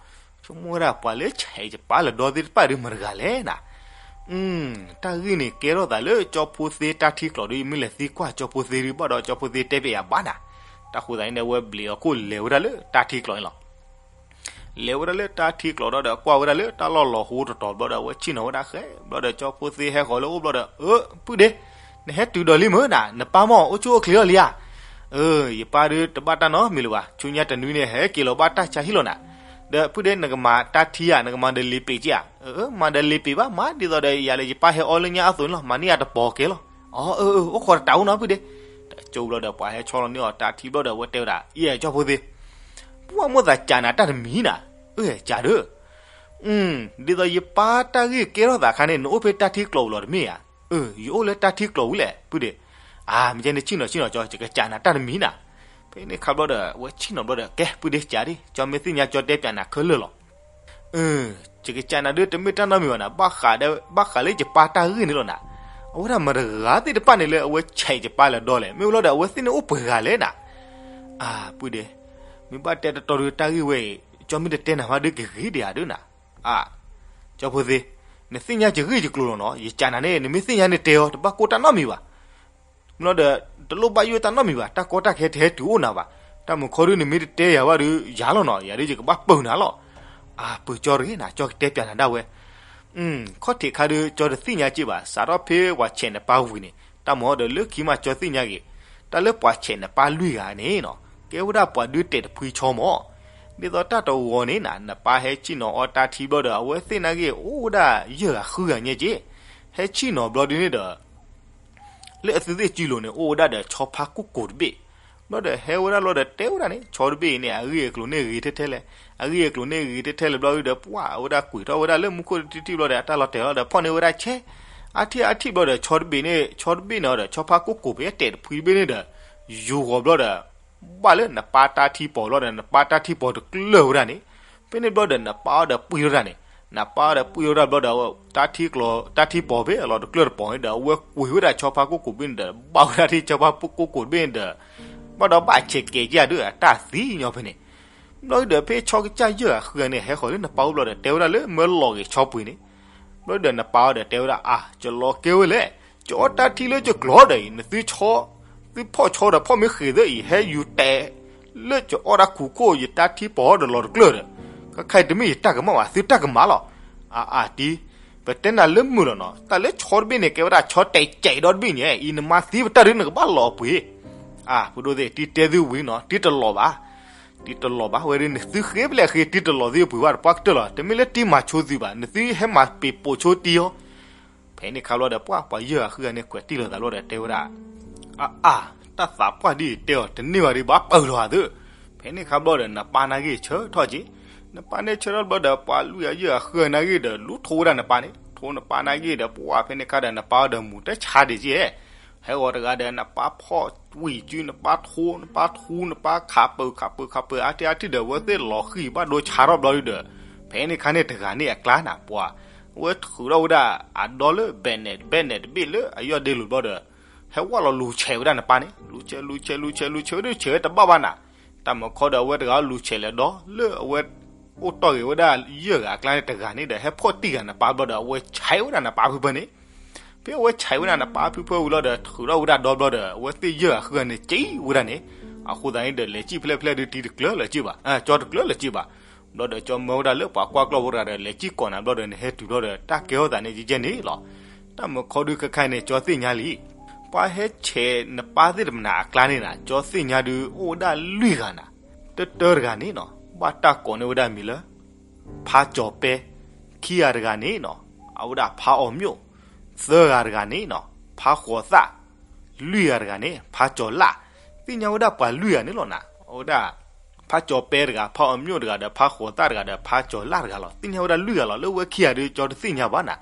ဆိကမိၣ်ဝဲဒၣ် ပှၤလၢဆဲးယပၢ်လၢာ်ဒီသ့ၣ်တဖၣ်ဒုး မတၤတဂၤလဲၣ်နၤ. တၢ်ဂ့ၢ်န့ၣ် ကဲထီၣ်သးလၢကၠီဖိသ့တၢ်ထံကျိးဒီး ယမ့ၢ်လဲၤသံကွၢ်ကၠီဖိသ့ဒုး ဘၣ်ဒီးကၠီဖိသ့တဲပျဲယၤဘၣ်နၤ. တၢ်ဃိသတးန့ၣ် အဝဲဘျံးအခိၣ်လဲၤဝဲဒၣ်လၢတၢ်ထံကျိးန့ၣ်လီၤ. လဲၤဝဲဒၣ်လၢတၢ်ထံကျိးဒီး ကွၢ်ဝဲဒၣ်လၢတၢ်လီၢ်လီၤဟိတတီၤဘျီဒီး အဝဲဆ့ၣ်နီၤဝဲဒၣ်ဃဲဘျီဒီး ကၠီဖိသ့ဟဲဃီၤလၢအအိၣ်ဘျီဒီး အၢ ပုၢ်ဒ့, နဟဲတုၤဒီးလံမ့ၢ်နၤ, နပၢ်မ့ၢ်အိၣ်ဆူၣ်အိၣ်ချ့လီၤလံဧါ. အၢ ယပၢ်ဒုးတဘၣ်တၢ်နီတမံၤလၢၤဘၣ်, ဆူညါတနွံန့ၣ် ဟဲက့ၤလီၤဘၣ်တၢ်ဆါဟံၣ်လီၤနၤ. ဒီးပုၢ်ဒ့ နကမၤတၢ်ထံဧါ, နကမၤဒီးလ့ၤပ့ၤက့ဧါ. အၢ မၤဒီးလ့ၤပ့ၤဘၣ်, မၤဒ်သိးဒီးယၤလၢယပၢ်ဟဲအီၣ်လၢညါအသိးန့ၣ်လီၤ, မၤန့ၢ်ယၤတပီၤကဲလီၤ. အၢ အၢ အိၣ်ခိးတတးအိၣ်နီၤ ပုၢ်ဒ့. တကၠိဘျီဒီး ပှၤဟဲဆီလီၤန့ၢ်အီၤတၢ်ထံဘျီဒီး အဝဲတဲဝဲဒၣ် အံၤ ကၠီဖိသ့, ပှၤမိၣ်သးကးနၤတၢ်တမံၤနၤ. အၢ ကးဒုး ဒ်သိးယပၢ်တၢ်ဂ့ၢ်ကဲထီၣ်သးအခါန့ၣ် နအိၣ်ဖဲတၢ်ထံကျိးပူၤလီၤတမ့ၢ်ဧါ. အၢ ယအိၣ်လၢတၢ်ထံကျိးပူၤလဲၣ် ပုၢ်ဒ့. အါ မ့ၢ်ကဲန့ၣ် ဆ့ၣ်နီၤဆ့ၣ်နီၤကၠီ, ယကကးနၤတၢ်တမံၤနၤ. ဖဲန့ၣ်ခါဘျီဒီး အဝဲဆ့ၣ်နီၤဘျီဒီး ကဲ ပုၢ်ဒ့ ကးဒံး, ကၠီမ့ၢ်သ့ၣ်ညါ ကၠီတဲပျးနၤခဲလၢာ်လီၤ. အၢ ယကကးနၤဒုး တမ့ၢ်တၢ်နီတမံၤဘၣ်နၤ, ဘၣ်ဃးလၢယပၢ်တၢ်ဂ့ၢ်န့ၣ်လီၤနၤ. အဝဲဒၣ်မတၤတဂၤသ့ၣ်တဖၣ်န့ၣ်လၢအဝဲဆဲးယပၢ်လၢာ်ဒီလဲၣ်, မ့ၢ်ဝဲလီၤဒီး အဝဲသ့ၣ်န့ၣ်အိၣ်ပှဲၤဂၤလဲၣ်နၤ. အါ ပုၢ်ဒ့, မ့ၢ်ဘၣ်တဲတတီၤဒုး တၢ်ဂ့ၢ်ဝဲအံၤ ကၠီမ့ၢ်တတဲနၤဘၣ်ဒုး ကဂ့ၤဒံးဧါဒုးနၤ. အါ ကၠီဖိသ့, နသ့ၣ်ညါယဂ့ၢ်ယကျိၤလီၤနီၤ, ယကးနၤန့ၣ် နမ့ၢ်သ့ၣ်ညါန့ၣ်တဲအီၤ, တဘၣ်ကိၢ်တၢ်နီတမံၤဘၣ်. မ့ၢ်လီၤဒီး တလိၣ်ဘၣ်ယိၣ်တၢ်နီတမံၤဘၣ်, တၢ်ကီတၢ်ခဲတဟဲတုၤအိၣ်နၤဘၣ်. တၢ်မုာ်ခီဒုး နမ့ၢ်တတဲယၤဘၣ်ဒုး ယၤလီၤနီၤ, ယၤဒုးယကဘၣ်ပၢၤနၤလီၤ. အါ ပၢၤကၠီတဂ့ၤနၤ, ကၠီကတဲပျးနၤဒၣ်ဝဲ. ခီၣ်ထံးခါဒုး ကၠီတသ့ၣ်ညါက့ဘၣ်, စးထီၣ်ဖဲပှၤဆဲးနပၢ်ဝံၤန့ၣ် တၢ်မၤအီၤဒီးလၢခံမးကၠီသ့ၣ်ညါက့ၤ, တၢ်လၢပှၤဆဲးနပၢ်လွံၢ်ဂၤန့ၣ်နီၤ ကဲဝဲဒၣ်ပှၤဒုးတဲာ်တဖှံဆီမး. ဒ်သိးတၢ်တဝီၤန့ၣ်နၤ နပၢ်ဟဲဆ့ၣ်နီၤအီတၢ်ထံဘျီဒီး အဝဲသ့ၣ်နာ်က့ၤ အိၣ်ဝဲဒၣ်ယဲၢ်ဂၤဃုဂၤညါက့, ဟဲဆ့ၣ်နီၤဘျီဒုးန့ၣ်ဒီး လၢအသုသ့ၣ်စုလိၤန့ၣ် အိၣ်ဝဲဒၣ်ဒီးဆီဖါကိၢ်ကိၢ်တဘ့ၣ်. ဘျီဒီးဟဲဝဲဒၣ်လီၤဒီးတဲဝဲဒၣ်န့ၣ် ဆီတဘ့ၣ်အံၤန့ၣ် အဂ့ၢ်အကျိၤန့ၣ်ဂ့ၤထဲထဲလဲၣ်, အဂ့ၢ်အကျိၤန့ၣ်ဂ့ၤထဲထဲလဲၣ်ဘျီဒုးဒီး ပှၤအဝဲဒၣ်ကွံာ်ထီၣ်ဝဲဒၣ်လၢမူခိၣ်တထံၣ်ထံၣ်ဘျီဒီး အတၢ်လီၤတဲာ်လီၤဒီး ဖီၣ်န့ၢ်ဝဲဒၣ်ဆဲး အါထံၣ်အါထံၣ်ဘျီဒီး ဆီတဘ့ၣ်န့ၣ် ဆီတဘ့ၣ်န့ၣ်ဒီး ဆီဖါကိၢ်ကိၢ်ဖဲတဲာ်တဖှံတဘ့ၣ်န့ၣ်ဒီး ယူၤဂီၤဘျီဒီး ဘၣ်လၢနပၢ်တၢ်ထံပီၤဘျီဒီး နပၢ်တၢ်ထံပီၤတကျၢၢ်ဝဲဒၣ်န့ၣ်, ဖဲန့ၣ်ဘျီဒီးနပၢ်အီၤဒီးပှံၢ်ထီၣ်တၢ်န့ၣ်, နပၢ်အီၤဒီးပှံၢ်ထီၣ်တၢ်ဘျီဒီး တၢ်ထံကျိၤ တၢ်ထံပီၤဖဲအလီၤတကျၢၢ်တပီၤန့ၣ်ဒီး အဝဲကွံာ်ဝဲဒၣ်ဆီဖါကိၢ်ကိၢ်ဘ့ၣ်န့ၣ်ဒီး ဘၣ်ဝဲဒၣ်ထံဆီဖါကိၢ်ကိၢ်ဘ့ၣ်န့ၣ်ဒီး ဘၣ်ဒီးဘၣ်ဆဲးကဲးက့ၤဒုးအတၢ်သံညီဖဲန့ၣ်. ဘျီဒီးဖဲဆီကစၢ်ယဲၢ်ဂၤဃုဂၤန့ၣ် ဟဲဃီၤလၢနပၢ်အိၣ်ဘျီဒီး တဲဝဲဒၣ်လၢမၢလီၤက့ၤဆီပှ့ၤန့ၣ်, ဘျီဒီးနပၢ်အီၤဒီးတဲဝဲဒၣ် အါ ကလီၤကဲဝဲလဲၣ်, ကအီတၢ်ထံလၢကကျိၤဒီးအံၤ နသုဆီ သုဖီၣ်ဆီဒီးဖီၣ်မ့ၢ်ဃ့ၤသၢအံၤ ဟဲယူၤတဲာ် လၢကအီၣ်တၢ်ခူၣ်ခိၣ် ယတၢ်ထံပီၤဒီးလီၤတကျၢၢ်ဒီး ခဲခါအံၤတမ့ၢ်ယတၢ်ကမၣ်ဘၣ် သုတၢ်ကမၣ်လီၤ. အါအါတံၢ်, ပတဲနၤလၢမုာ်လီၤနီၤ, တၢ်လၢဆီတဘ့ၣ်န့ၣ် ကဲဝဲဒၣ်ဆီတဲာ်ကဲးဒီတဘ့ၣ်ညါ, အံၤနမါသံပတၢ်ဒုးနကဘၣ်လီၤအပှ့ၤ. အါ ဖိဒိၣ်သ့ၣ် တံၢ်တဲသုဝံၤနီၤ, တံၢ်တလီၤဘၣ်, တံၢ်တလီၤဘၣ်, ဝဲဒၣ်န့ၣ်သုဃ့ပလဲၣ်ဃ့ တံၢ်တလီၤသုအပှ့ၤဘၣ်တပှၢ်ကတၢၢ်လီၤ, တမ့ၢ်လၢတံၢ်မၤဆိသုဘၣ်, နသုဟဲမၤပ့ၤပိာ်ဆိတံၢ်အီၤ. ဖဲန့ၣ်ခါဘျီဒီး ပှၤပှၤယဲၢ်ဂၤဃုဂၤန့ၣ် ကွဲးတံၢ်လိာ်သးဘျီဒီးတဲဝဲဒၣ်, အါအါ, တၢ်သးပှၢ်ဒ်အံၤတဲအီၤ တန့ၢ်ဘၣ်ဒံးဘၣ်ပၢၢ်လီၤသၢ. ဖဲန့ၣ်ခါဘျီဒီး နပၢ်နာ်က့ၤဆၢထီၣ်က့ၤ, နပၢ်န့ၣ်ဆၢထီၣ်ဘျီဒီး ပှၤလွံၢ်ဂၤယဲၢ်ဂၤဃုဂၤနာ်က့ၤဒီး လူၤထိဝဲဒၣ်နပၢ်န့ၣ်, ထိနပၢ်နာ်က့ၤဒီးပှၤဖဲန့ၣ်ခါဒီး နပၢ်အီၤဒီးမူၤတၢ်ဆါဒံးက့ၤ, ဟဲဂီၤတဂၤဒီး နပၢ်ဖီၣ်ဝံၤစု နပၢ်ထိ နပၢ်ထိ နပၢ်ခးပၢၤခးပၢၤခးပၢၤ အါတံၢ်အါထံၣ်ဒီး အဝဲသ့ၣ်လီၤဃံၤဘၣ်ဒိဆါထီၣ်ဘျီဒုဒီး ဖဲန့ၣ်ခါန့ၣ်တဂၤန့ၣ်အကျါနၤ ပှၤ အဝဲထုးထီၣ်ဝဲဒၣ်အဒီလၢ ဘဲးနဲး ဘဲးနဲးတဘ့ၣ်လၢအယီၢ်ဒ့လိၤဘျီဒီး ဟဲဝဲလီၤလူၤဆဲးဝဲဒၣ်နပၢ်န့ၣ်, လူၤဆဲး လူၤဆဲး လူၤဆဲး လူၤဆဲးဝဲဒၣ်ဆဲးဝဲတဘၣ်ဘၣ်နၤ, တၢ်မုာ်ခီဒီးအဝဲတဂၤလူၤဆဲးလဲၤဒီး လၢအဝဲအိၣ်တီၢ်ဂ့ၤဝဲဒၣ်ယဲၢ်ဂၤအကျါန့ၣ်တဂၤန့ၣ်ဒီး ဟဲဖီၣ်တံၢ်ဂၤနပၢ်ဘျီဒီး အဝဲဆဲးဝဲဒၣ်နပၢ်ဖုဖၢန့ၣ်, ဖဲအဝဲဆဲးဝဲဒၣ်နပၢ်ဖုဖၢဝံၤလီၤဒီး ထုးထီၣ်ဝဲဒၣ်ဒီဘျီဒီး အဝဲသ့ၣ်ယဲၢ်ဂၤဃုဂၤန့ၣ် ကံဝဲဒၣ်န့ၣ်, အဃိသတးန့ၣ်ဒီး လဲၤစံၣ်ဖဲလဲၣ်ဖဲလဲၣ်ဒုး တံၢ်တကျၢၤလၢၤစ့ၢ်ဘၣ်, ကၠီတကျၢၤလၢၤစ့ၢ်ဘၣ်. ဘျီဒီးကၠီမၢဝဲဒၣ်လၢပှၤကွၢ်ကျီၢ်ဖိတဂၤဒီး လဲၤစံၣ်ကိးနၤဘျီဒီး နဟဲတုၤဘျီဒီး တၢ်ကဲထီၣ်သးန့ၣ် ကဲကဲန့ၣ်လီၤ. တၢ်မုာ်ခီဒုးခဲခါန့ၣ် ကၠီသ့ၣ်ညါလံ, ပှၤဟဲဆဲးနပၢ်သ့ၣ်တဖၣ်အကျါန့ၣ်နၤ ကၠီသ့ၣ်ညါဒုး အိၣ်ဝဲဒၣ်လွံၢ်ဂၤနၤ, တၢတၢတဂၤန့ၣ်နီၤ ဘၣ်တၢ်ကိးန့ၢ်ဝဲဒၣ်မံၤလၢ ဖါကၠီၤပဲ, ခံဂၤတဂၤန့ၣ်နီၤ အဝဲဒၣ်ဖါအီၤမျိၣ်, သၢဂၤတဂၤန့ၣ်နီၤ ဖါဃိးသၣ်, လွံၢ်ဂၤတဂၤန့ၣ် ဖါကၠီၤလၣ်, သ့ၣ်ညါဝဲဒၣ်ပှၤလွံၢ်ဂၤန့ၣ်လီၤနၤ, အဝဲဒၣ် ဖးကၠီၤပဲတဂၤ, ဖးအီၤမျိၣ်တဂၤဒီး ဖးဃိးသၣ်တဂၤဒီး ဖးကၠီၤလၣ်တဂၤလီၤ. သ့ၣ်ညါဝဲဒၣ်လွံၢ်ဂၤလီၤ. လၢဝဲခံဂၤဒီး ကၠီတသ့ၣ်ညါဘၣ်နၤ.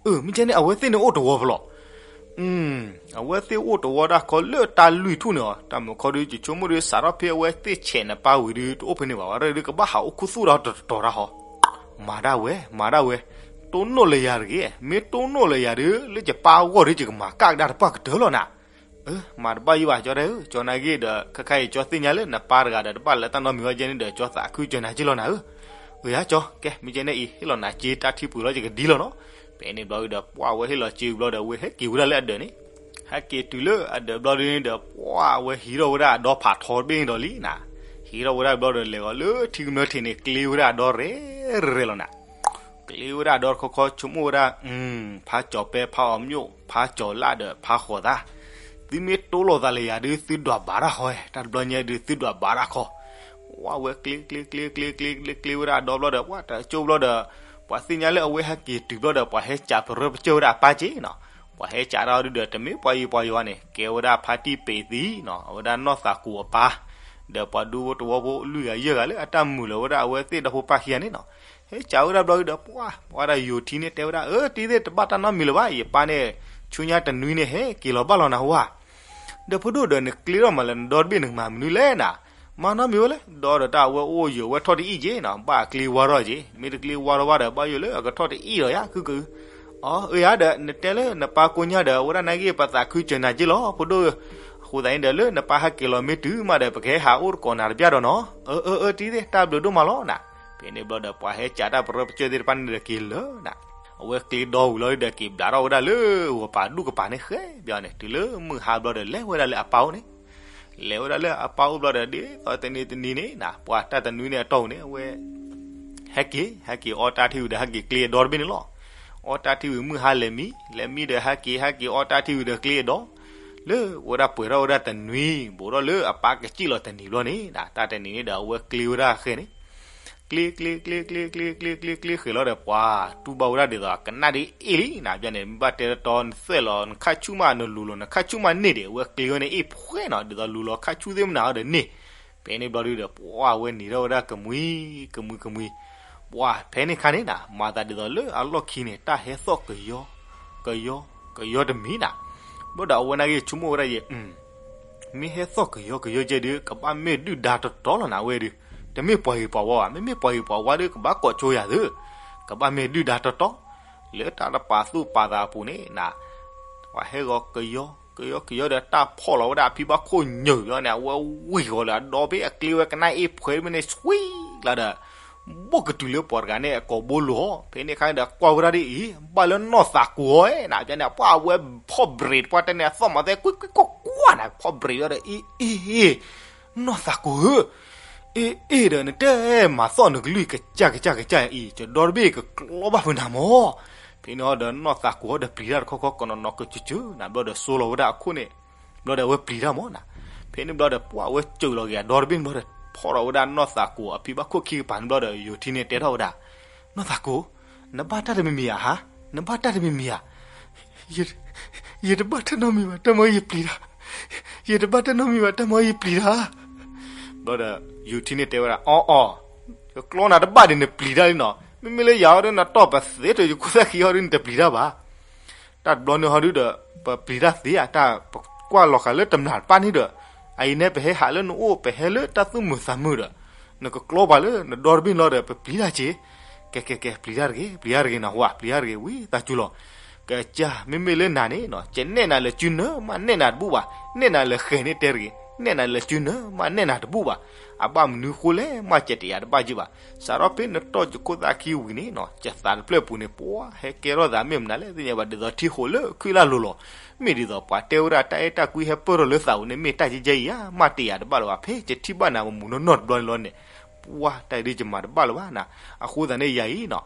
အၢ မ့ၢ်ကဲန့ၣ် အဝဲသ့ၣ်န့ၣ်အိၣ်တဝီဖဲလဲၣ်. အဝဲသ့ၣ်အိၣ်တဝီတၢ်ခီလၢတၢ်လွံၢ်ထူၣ်န့ၣ်လီၤ. တၢ်မုာ်ခီဒုး ယဆိကမိၣ်ဒုး စးထီၣ်ဖဲအဝဲသ့ၣ်ဆဲးနပၢ်ဝံၤဒုး တအိၣ်ဖဲန့ၣ်ဘၣ်ဝဲ ရၢဒုးကဘၣ်ဟးအိၣ်ခူသူၣ်ဒီးတတီၤတၢ်ဟီ မၤဒၣ်ဝဲ မၤဒၣ်ဝဲ, တိၢ်နီၣ်လၢယၤတဂ့ၤ. မ့ၢ်တိၢ်နီၣ်လၢယၤဒုး လၢယပၢ်အဂီၢ်ဒုး ယကမၤကၣ်ကဒါတပှၢ်ကတၢၢ်လီၤနၤ. အၢ မၤတဘၣ်ယံၤဘၣ် ကၠီတဲဧၢ, ကၠီနာ်က့ဒီး ခဲခါအံၤကၠီသ့ၣ်ညါလၢ နပၢ်တဂၤဒီးတဘၣ်လၢတၢ်နီတမံၤဝဲကဲန့ၣ်ဒီး ကၠီသးခုကၢၤနၤက့လီၤနၤဧၢ. အၢ ယၤကၠီ ကဲ မ့ၢ်ကဲန့ၣ်အံၤ ဟ့ၣ်လီၤနၤစ့တၢ်ထံပှ့ၤလီၤ ယကဒ်လီၤနီၤ. ဖဲန့ၣ်ဘျီဒုးဒီး ပှၢ်ဝဲဟ့ၣ်လီၤစ့ဝံၤဘျီဒီး ဝဲဟဲက့ၤဝဲဒၣ်လၢအဒၢးန့ၣ် ဟဲက့ၤတုၤလၢအဒၢးဘျီဒုးန့ၣ်ဒီး ပှၢ်ဝဲဟံးထီၣ်ဝဲဒၣ်အဒီဖးထီတဘ့ၣ်န့ၣ်ဒီးလံနၤ. ဟံးထီၣ်ဝဲဒၣ်ဘျီဒီး လဲၤဂီၤလၢထံကမၢထံးန့ၣ် ကျ့ဝဲဒၣ်အဒီရဲၣ်ရဲၣ်လီၤနၤ. ကျ့ဝဲဒၣ်အဒီတခီခီ ဆိကမိၣ်ဝဲဒၣ် ဖးကၠီၤပဲ ဖးအီၤမျိၣ် ဖးကၠီၤလၣ်ဒီး ဖးဃိးသၣ်, သုမ့ၢ်တိၢ်လိာ်သးလၢယၤဒုး သုဒွးဘးတၢ်ဃီ, တၢ်တဘျီညါဒုး သုဒွးဘးတၢ်ဃီ. ဝဲကျ့ကျ့ကျ့ကျ့ကျ့ကျ့ကျ့ဝဲဒၣ်အဒီဘျီဒီး ပှၢ်တကၠိဘျီဒီး ပှၤသ့ၣ်ညါလၢအဝဲဟဲက့ၤတုၤဘျီဒီး ပှၤဟဲကးပရၢပကၢၢ်ဝဲဒၣ်အပၢ်က့နီၤ. ပှၤဟဲကးတၢ်အီၤဒုးဒီး တမ့ၢ်ပှၤယံၤပှၤယွၤန့ၣ် ကဲဝဲဒၣ်ဖါတံၢ်ပ့ၤသံနီၤ, အဝဲဒၣ်နီၢ်သးကိၤအပၢ်, ဒီးပှၤဒူဖိတဝီဖိလွံၢ်ဂၤယဲၢ်ဂၤလၢအတၢ်မုာ်လီၤဝဲဒၣ်အဝဲသ့ၣ်ဒီဖိပၢ်ခံဂၤန့ၣ်နီၤ. ဟဲကးဝဲဒၣ်ဘျီဒုးဒီး ပှၢ် ပှၤဒီးယိၤထံန့ၣ်တဲဝဲဒၣ် အၢ တံၤသ့ၣ် တဘၣ်တၢ်နီတမံၤလၢၤဘၣ်, ယပၢ်န့ၣ် ဆူညါတနွံန့ၣ် ဟဲက့ၤလီၤဘၣ်လီၤနၤဝဲဧါ. ဒီးဖိဒိၣ်ဒီး နကျ့ထီၣ်မးလၢနဒီတဘ့ၣ် နကမၤမနုၤလဲၣ်နၤ. မၤနီတမံၤဝဲလဲၣ်, ဒီးဒီးတၢ်အဝဲအိၣ်ယိာ်ဝဲထီၣ်တအံၣ်က့နီၤ, ဘၣ်အကျ့ဝါထီၣ်က့, မ့ၢ်တကျ့ဝါထီၣ်ဘၣ်ဒီး ဘၣ်ယိာ်လၢအကထီၣ်တအံၣ်ဒီးယါ ခုက အီ အၢယၤဒီး နတဲလၢနပၢ်ကိညၢ်ဒီး အဝဲဒၣ်နာ်က့ ပသးခုစၢၤနၤက့လီၤ ဖိဒိၣ်ဧၢ. အဃိသတးန့ၣ်ဒီး လၢနပၢ်ဟဲက့ၤလီၤမ့ၢ်တုၤမးဒီး ပကဟဲဟးအိၣ်တကိးနၤတဘျီဒီးနီၤ. အၢ အၢ အၢ တံၤသ့ၣ် တၢ်ဘျုးဒိၣ်မးလီၤနၤ. ဖဲန့ၣ်ဘျီဒီး ပှၤဟဲကးတၢ်ပရၢပကၢၢ်သ့ၣ်တဖၣ်န့ၣ်ဒီးက့ၤလၢာ်နၤ. အဝဲကျ့ဒီဝံၤလီၤဒီး က့ၤဘျးထီၣ်ဝဲဒၣ်လၢဂီၤပၤဒူၣ်ကပၤန့ၣ် ဃဲဘျီန့ၣ် တုၤလၢမုၢ်ဟါဘျီဒီး လဲၤဝဲဒၣ်လၢအပၢ်အိၣ်န့ၣ် လဲၤဝဲဒၣ်လၢအပၢ်အိၣ်ဘျီဒီး ဒ်သိးတနံၤတနံၤန့ၣ်နၤ ပှၤတၢ်တနွံန့ၣ်အတီၢ်ပူၤန့ၣ် အဝဲ ဟဲက့ၤ ဟဲက့ၤအီတၢ်ထံဝံၤဒီး ဟဲက့ၤကျ့အဒီတဘ့ၣ်န့ၣ်လီၤ. အီတၢ်ထံဝံၤမုၢ်ဟါလဲၤမံ လဲၤမံဒီးဟဲက့ၤ ဟဲက့ၤအီတၢ်ထံဝံၤဒီးကျ့အဒီ လၢဝဲဒၣ်ပှဲၤထီၣ်ဝဲဒၣ်တနွံ ဘူးထီၣ်လၢအပၢ်ကစံၣ်လီၤတနံၤဘျီန့ၣ် တၢ်တနံၤန့ၣ်ဒီး အဝဲကျ့ဝဲဒၣ်ဃဲန့ၣ် ကျ့ ကျ့ ကျ့ ကျ့ ကျ့ ကျ့ ကျ့ ကျ့ ကျ့ဃဲၤလီၤဒီး ပှၤတူၢ်ဘၣ်ဝဲဒၣ်ဒ်သိး ကနၣ်ဒ်အ့ၣ်လံနၤ ဘျီန့ၣ် မ့ၢ်ဘၣ်တဲတတီ နသွဲၣ်လီၤ နခါဆူၣ်မး နလူၤလီၤ နခါဆူၣ်မးန့ၢ်ဒံး အဝဲကျ့ဝဲန့ၣ်အ့ၣ်ဖှဲနီၤ ဒ်သိးလူၤလီၤခါဆူၣ်သ့ၣ်မနုၤဒီးန့ၢ်. ဖဲန့ၣ်ဘျီဒုဒီး ပှၤဝဲနံၤထီၣ်ဝဲဒၣ်ကမှံ ကမှံ ကမှံ ပှၤဖဲန့ၣ်ခါန့ၣ်နၤ မၤသးဒ်သိးလၢအလီၢ်ခံန့ၣ် တၢ်ဟဲသီၣ်ကယီ ကယီ ကယီတမံၤနၤ. ဘျီဒီးအဝဲနာ်က့ဆိကမိၣ်ဝဲဒၣ်ယဲ မ့ၢ်ဟဲသီၣ်ကယီကယီကဲဒုး ကဘၣ်မ့ၢ်ဒုၣ်ဒါတတီလီၤနၤဝဲဒုး, တမ့ၢ်ပှၤဂ့ၤပှၤဝါဘၣ်, မ့မ့ၢ်ပှၤဂ့ၤပှၤဝါဒီး ကဘၣ်ကိးကၠိယၤသု, ကဘၣ်မ့ၢ်ဒုၣ်ဒါတတီ, လၢတၢ်တပာ်သူၣ်ပာ်သးအပူၤန့ၣ်နၤ, ပှၤဟဲဂီၤကယီကယီကယီဒီး တၢ်ဖီၣ်လီၤဝဲဒၣ်အဖံဘၣ်ခိၣ်ညၢၤဘျီန့ၣ် အဝဲဝံၤဂီၤလၢအဒီဘ့ၣ် အကျ့ဝဲကနၣ်အ့ၣ်ဖှဲမ့ၢ်န့ၣ် ဆွံလီၤဒီး ဘိၣ်ကတုၤလၢပှၤတဂၤန့ၣ် အကိာ်ဘိလိၤအီၤ, ဖဲန့ၣ်အခါဒီး ကွၢ်ဝဲဒၣ်ဒ်အံၤ ဘၣ်လၢနီၢ်သးကိၤအီၤဧါ, ဖဲန့ၣ် ပှၤအဝဲဖီၣ်ဘြ့းတပှၢ်တဲန့ၣ် အသီၣ်မၤသဲ ကွံကွံကွၢ်ကွၢ်န့ၣ် ဖီၣ်ဘြ့းဒီး အ့ၣ်အ့ၣ် နီၢ်သးကိၤဧၢ, အ့ၣ်အ့ၣ်ဒီး နတဲမၤသီၣ်နကလုၢ်ကစၢ်ကစၢ်ကစၢ်အံၤ ယဒီတဘ့ၣ်ကကျီဘၣ်ဖုးနၤမၢ်. ဖဲန့ၣ်ဒီး နီၢ်သးကိၤဒီးပျံၤတၢ်တခီခီ ကနီၤနီၤကစၢ်ကစၢ်နၤ ဘျီဒီးစိလီၤဝဲဒၣ်အခိၣ်န့ၣ် ဘျီဒီးအဝဲပျံၤတၢ်မၢ်နၤ, ဖဲန့ၣ်ဘျီဒီး ပှၤအဝဲစၢၤလီၤက့ၤအဒီတဘ့ၣ်န့ၣ်ဘျီဒီး ဖီၣ်ထီၣ်ဝဲဒၣ်နီၢ်သးကိၤအဖံဘၣ်ခိၣ်ခံကပၤန့ၣ်ဘျီဒီး ယိၤထံန့ၣ်တဲထီၣ်ဝဲဒၣ်, နီၢ်သးကိၤ, နဘၣ်တၢ်တမံၤမံၤဧါဟါ, နဘၣ်တၢ်တမံၤမံၤဧါ, ယတဘၣ်တၢ်နီတမံၤဘၣ် တၢ်မၢယပျံၤတၢ်, ယတဘၣ်တၢ်နီတမံၤဘၣ် တၢ်မၢယပျံၤတၢ် ဘျီဒီး ယိၤထံန့ၣ်တဲဝဲဒၣ် အီအီ, ယကျီနၤတဘၣ်ဒံးနပျံၤတၢ်လံနီၤ, မ့မ့ၢ်လၢယၤအီၤဒီး နတီၢ်ပသ့တယခိၣ်သၣ်ခံအီၤဒီး နတပျံၤတၢ်ဘၣ်. တၢ်တဘျီန့ၣ်ဟီဒုဒီး ပပျံၤတၢ်သ့ဧါ, တၢ်ပကွၢ်လီၤဃာ်လၢတမျၢ်တပၣ်န့ၣ်ဒီး အအံၤန့ၣ် ပဟဲဟးလၢနအိၣ် ပဟဲလၢတၢ်သူၣ်မုာ်သးမုာ်ဒီး နကကျီပှၤလၢနဒီတဘ့ၣ်န့ၣ်လီၤဒီး ပပျံၤတၢ်က့ၤ, ကဲကဲကဲ ပျံၤတၢ်တဂ့ၤ ပျံၤတၢ်တဂ့ၤနီၤ ဝဲပျံၤတၢ်တဂ့ၤ ဝံသးစူၤလီၤ. ကစၢ် မ့မ့ၢ်လၢနၤန့ၣ်နီၤ ကနဲၣ်နၤလၢစုနၢမးနဲၣ်နၤတဘူၣ်ဘၣ်, နဲၣ်နၤလၢဃဲၤန့ၣ်တဲတဂ့ၤ နဲၣ်နၤလၢစုနၢမးနဲၣ်နၤတဘူၣ်ဘၣ်. အဘၣ်မနုၤဃိလဲၣ်မး ကတဲယၤတဘၣ်က့ဘၣ်. စးထီၣ်ဖဲနတီၢ်ယခိၣ်သၣ်ခံဝံၤန့ၣ်နီၤ ယသးတဖျၢၣ်ပူၤန့ၣ် ပှၤဟဲကဲထီၣ်သးမ့ၢ်မနုၤလဲၣ် သ့ၣ်ညါဘၣ် ဒ်သိးထံဃိးလၢခုၣ်လၢ်လိၤလီၤ. မ့ၢ်ဒ်သိးပှၤတဲဝဲဒၣ် တၢ်အဲၣ်တၢ်ကွံဟဲပၢၢ်ထီၣ်လၢသးပူၤန့ၣ် မ့ၢ်တၢ်ကဲကဲအံၤဧါ မးတဲယၤတဘၣ်လၢၤဘၣ်. ဖဲယထံၣ်ဘၣ်နၤမုာ်မုာ်နီၢ်နီၢ်တဘျီန့ၣ်လီၤန့ၣ် ပှၤတၢ်အံၤဒ်ယမၤတဘၣ်လၢၤဘၣ်နၤ. အဃိသတးန့ၣ်ယၤအံၤနီၤ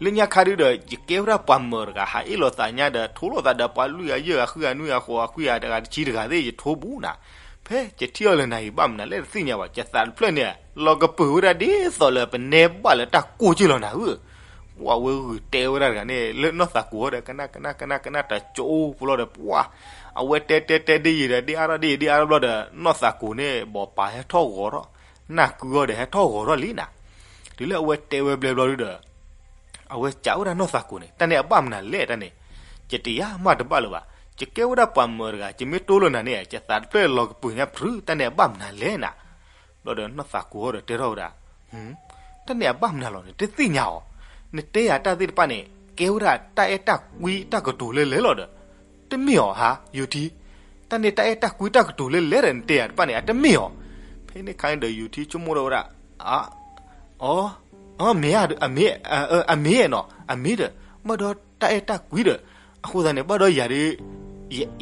လၢညါခါဒုဒီး ယကဲဝဲဒၣ်ပှၤမၢၤတဂၤ ဟးအ့ၣ်လိာ်သးညါဒီး ထိလိာ်သးဒီးပှၤလွံၢ်ဂၤယဲၢ်ဂၤ ဃုဂၤ နွံဂၤ ဃိးဂၤ ခွံဂၤ တဂၤ တဆံတဂၤသ့ၣ် ယထိပူၤနၤ. ဖဲယထံၣ်အီၤလၢနၤအံၤ ဘၣ်မနုၤလဲၣ်တသ့ၣ်ညါဘၣ် ယသးတဖျၢၣ်န့ၣ် လီၤကပၢၤဝဲဒၣ်ဒ်သိးလၢပနဲဘၣ်လၢတၢ်ကိၢ်က့လီၤနၤဧၢ. ပှၤဝဲဂုာ်တဲဝဲဒၣ်တဂၤန့ၣ် လၢနီၢ်သးကိၤဒီး ကနၣ်ကနၣ်ကနၣ်ကနၣ်တကၠိဖိလီၤဒီး ပှၤ အဝဲတဲတဲတဲဒ်ယံၤဒီး ဒ်အါထီၣ်ဒ်ယံၤ ဒ်အါထီၣ်ဘျီဒီး နီၢ်သးကိၤန့ၣ် ဘိးပာ်ဟဲထီၣ်ဂီၤထီၣ် နၢ်ကုအီၤဒီးဟဲထီၣ်ဂီၤထီၣ်လံနၤ. တုၤလၢအဝဲတဲဝဲဘျဲဘျီဒုဒီး အဝဲစံးဝဲဒၣ်နီၢ်သးကိၤန့ၣ် တၢ်န့ၣ်အဘၣ်မနုၤလဲၣ်တၢ်န့ၣ်, ယတယာ်မးတဘၣ်လၢၤဘၣ်, ယကဲဝဲဒၣ်ပှၤမၢၤတဂၤ ယမ့ၢ်တိၢ်လိာ်နၤန့ၣ် ယသးတဖျၢၣ်လီၤကပုာ်ညါဖုး တၢ်န့ၣ်အဘၣ်မနုၤလဲၣ်နၤ. ဘျီဒီးနီၢ်သးကိၤအီၤဒီးတဲထီၣ်ဝဲဒၣ်, တၢ်န့ၣ်အဘၣ်မနုၤလီၤန့ၣ် တသ့ၣ်ညါအီၤ, နတဲယၤတၢ်သ့ၣ်တဖၣ်န့ၣ် ကဲဝဲဒၣ်တၢ်အဲၣ်တၢ်ကွံတၢ်ကတိၤလၢလဲၤလီၤဒီး တမ့ၢ်အီၤဧါ ယိၤထံ, တၢ်န့ၣ်တၢ်အဲၣ်တၢ်ကွံတၢ်ကတိၤလၢလဲၤဒီးနတဲယၤတဖၣ်န့ၣ် အတမ့ၢ်အီၤ. ဖဲန့ၣ်အခါန့ၣ်ဒီး ယိၤထံဆိကမိၣ်ထီၣ်ဝဲဒၣ်, အ အမ့ၢ်ဧါ, အမ့ၢ်နီၤ, အမ့ၢ်ဒီး ဘၣ်ဒီးတၢ်အဲၣ်တၢ်ကွံဒီး, အဃိသတးန့ၣ် ဘၣ်ဒီးယၤဒီး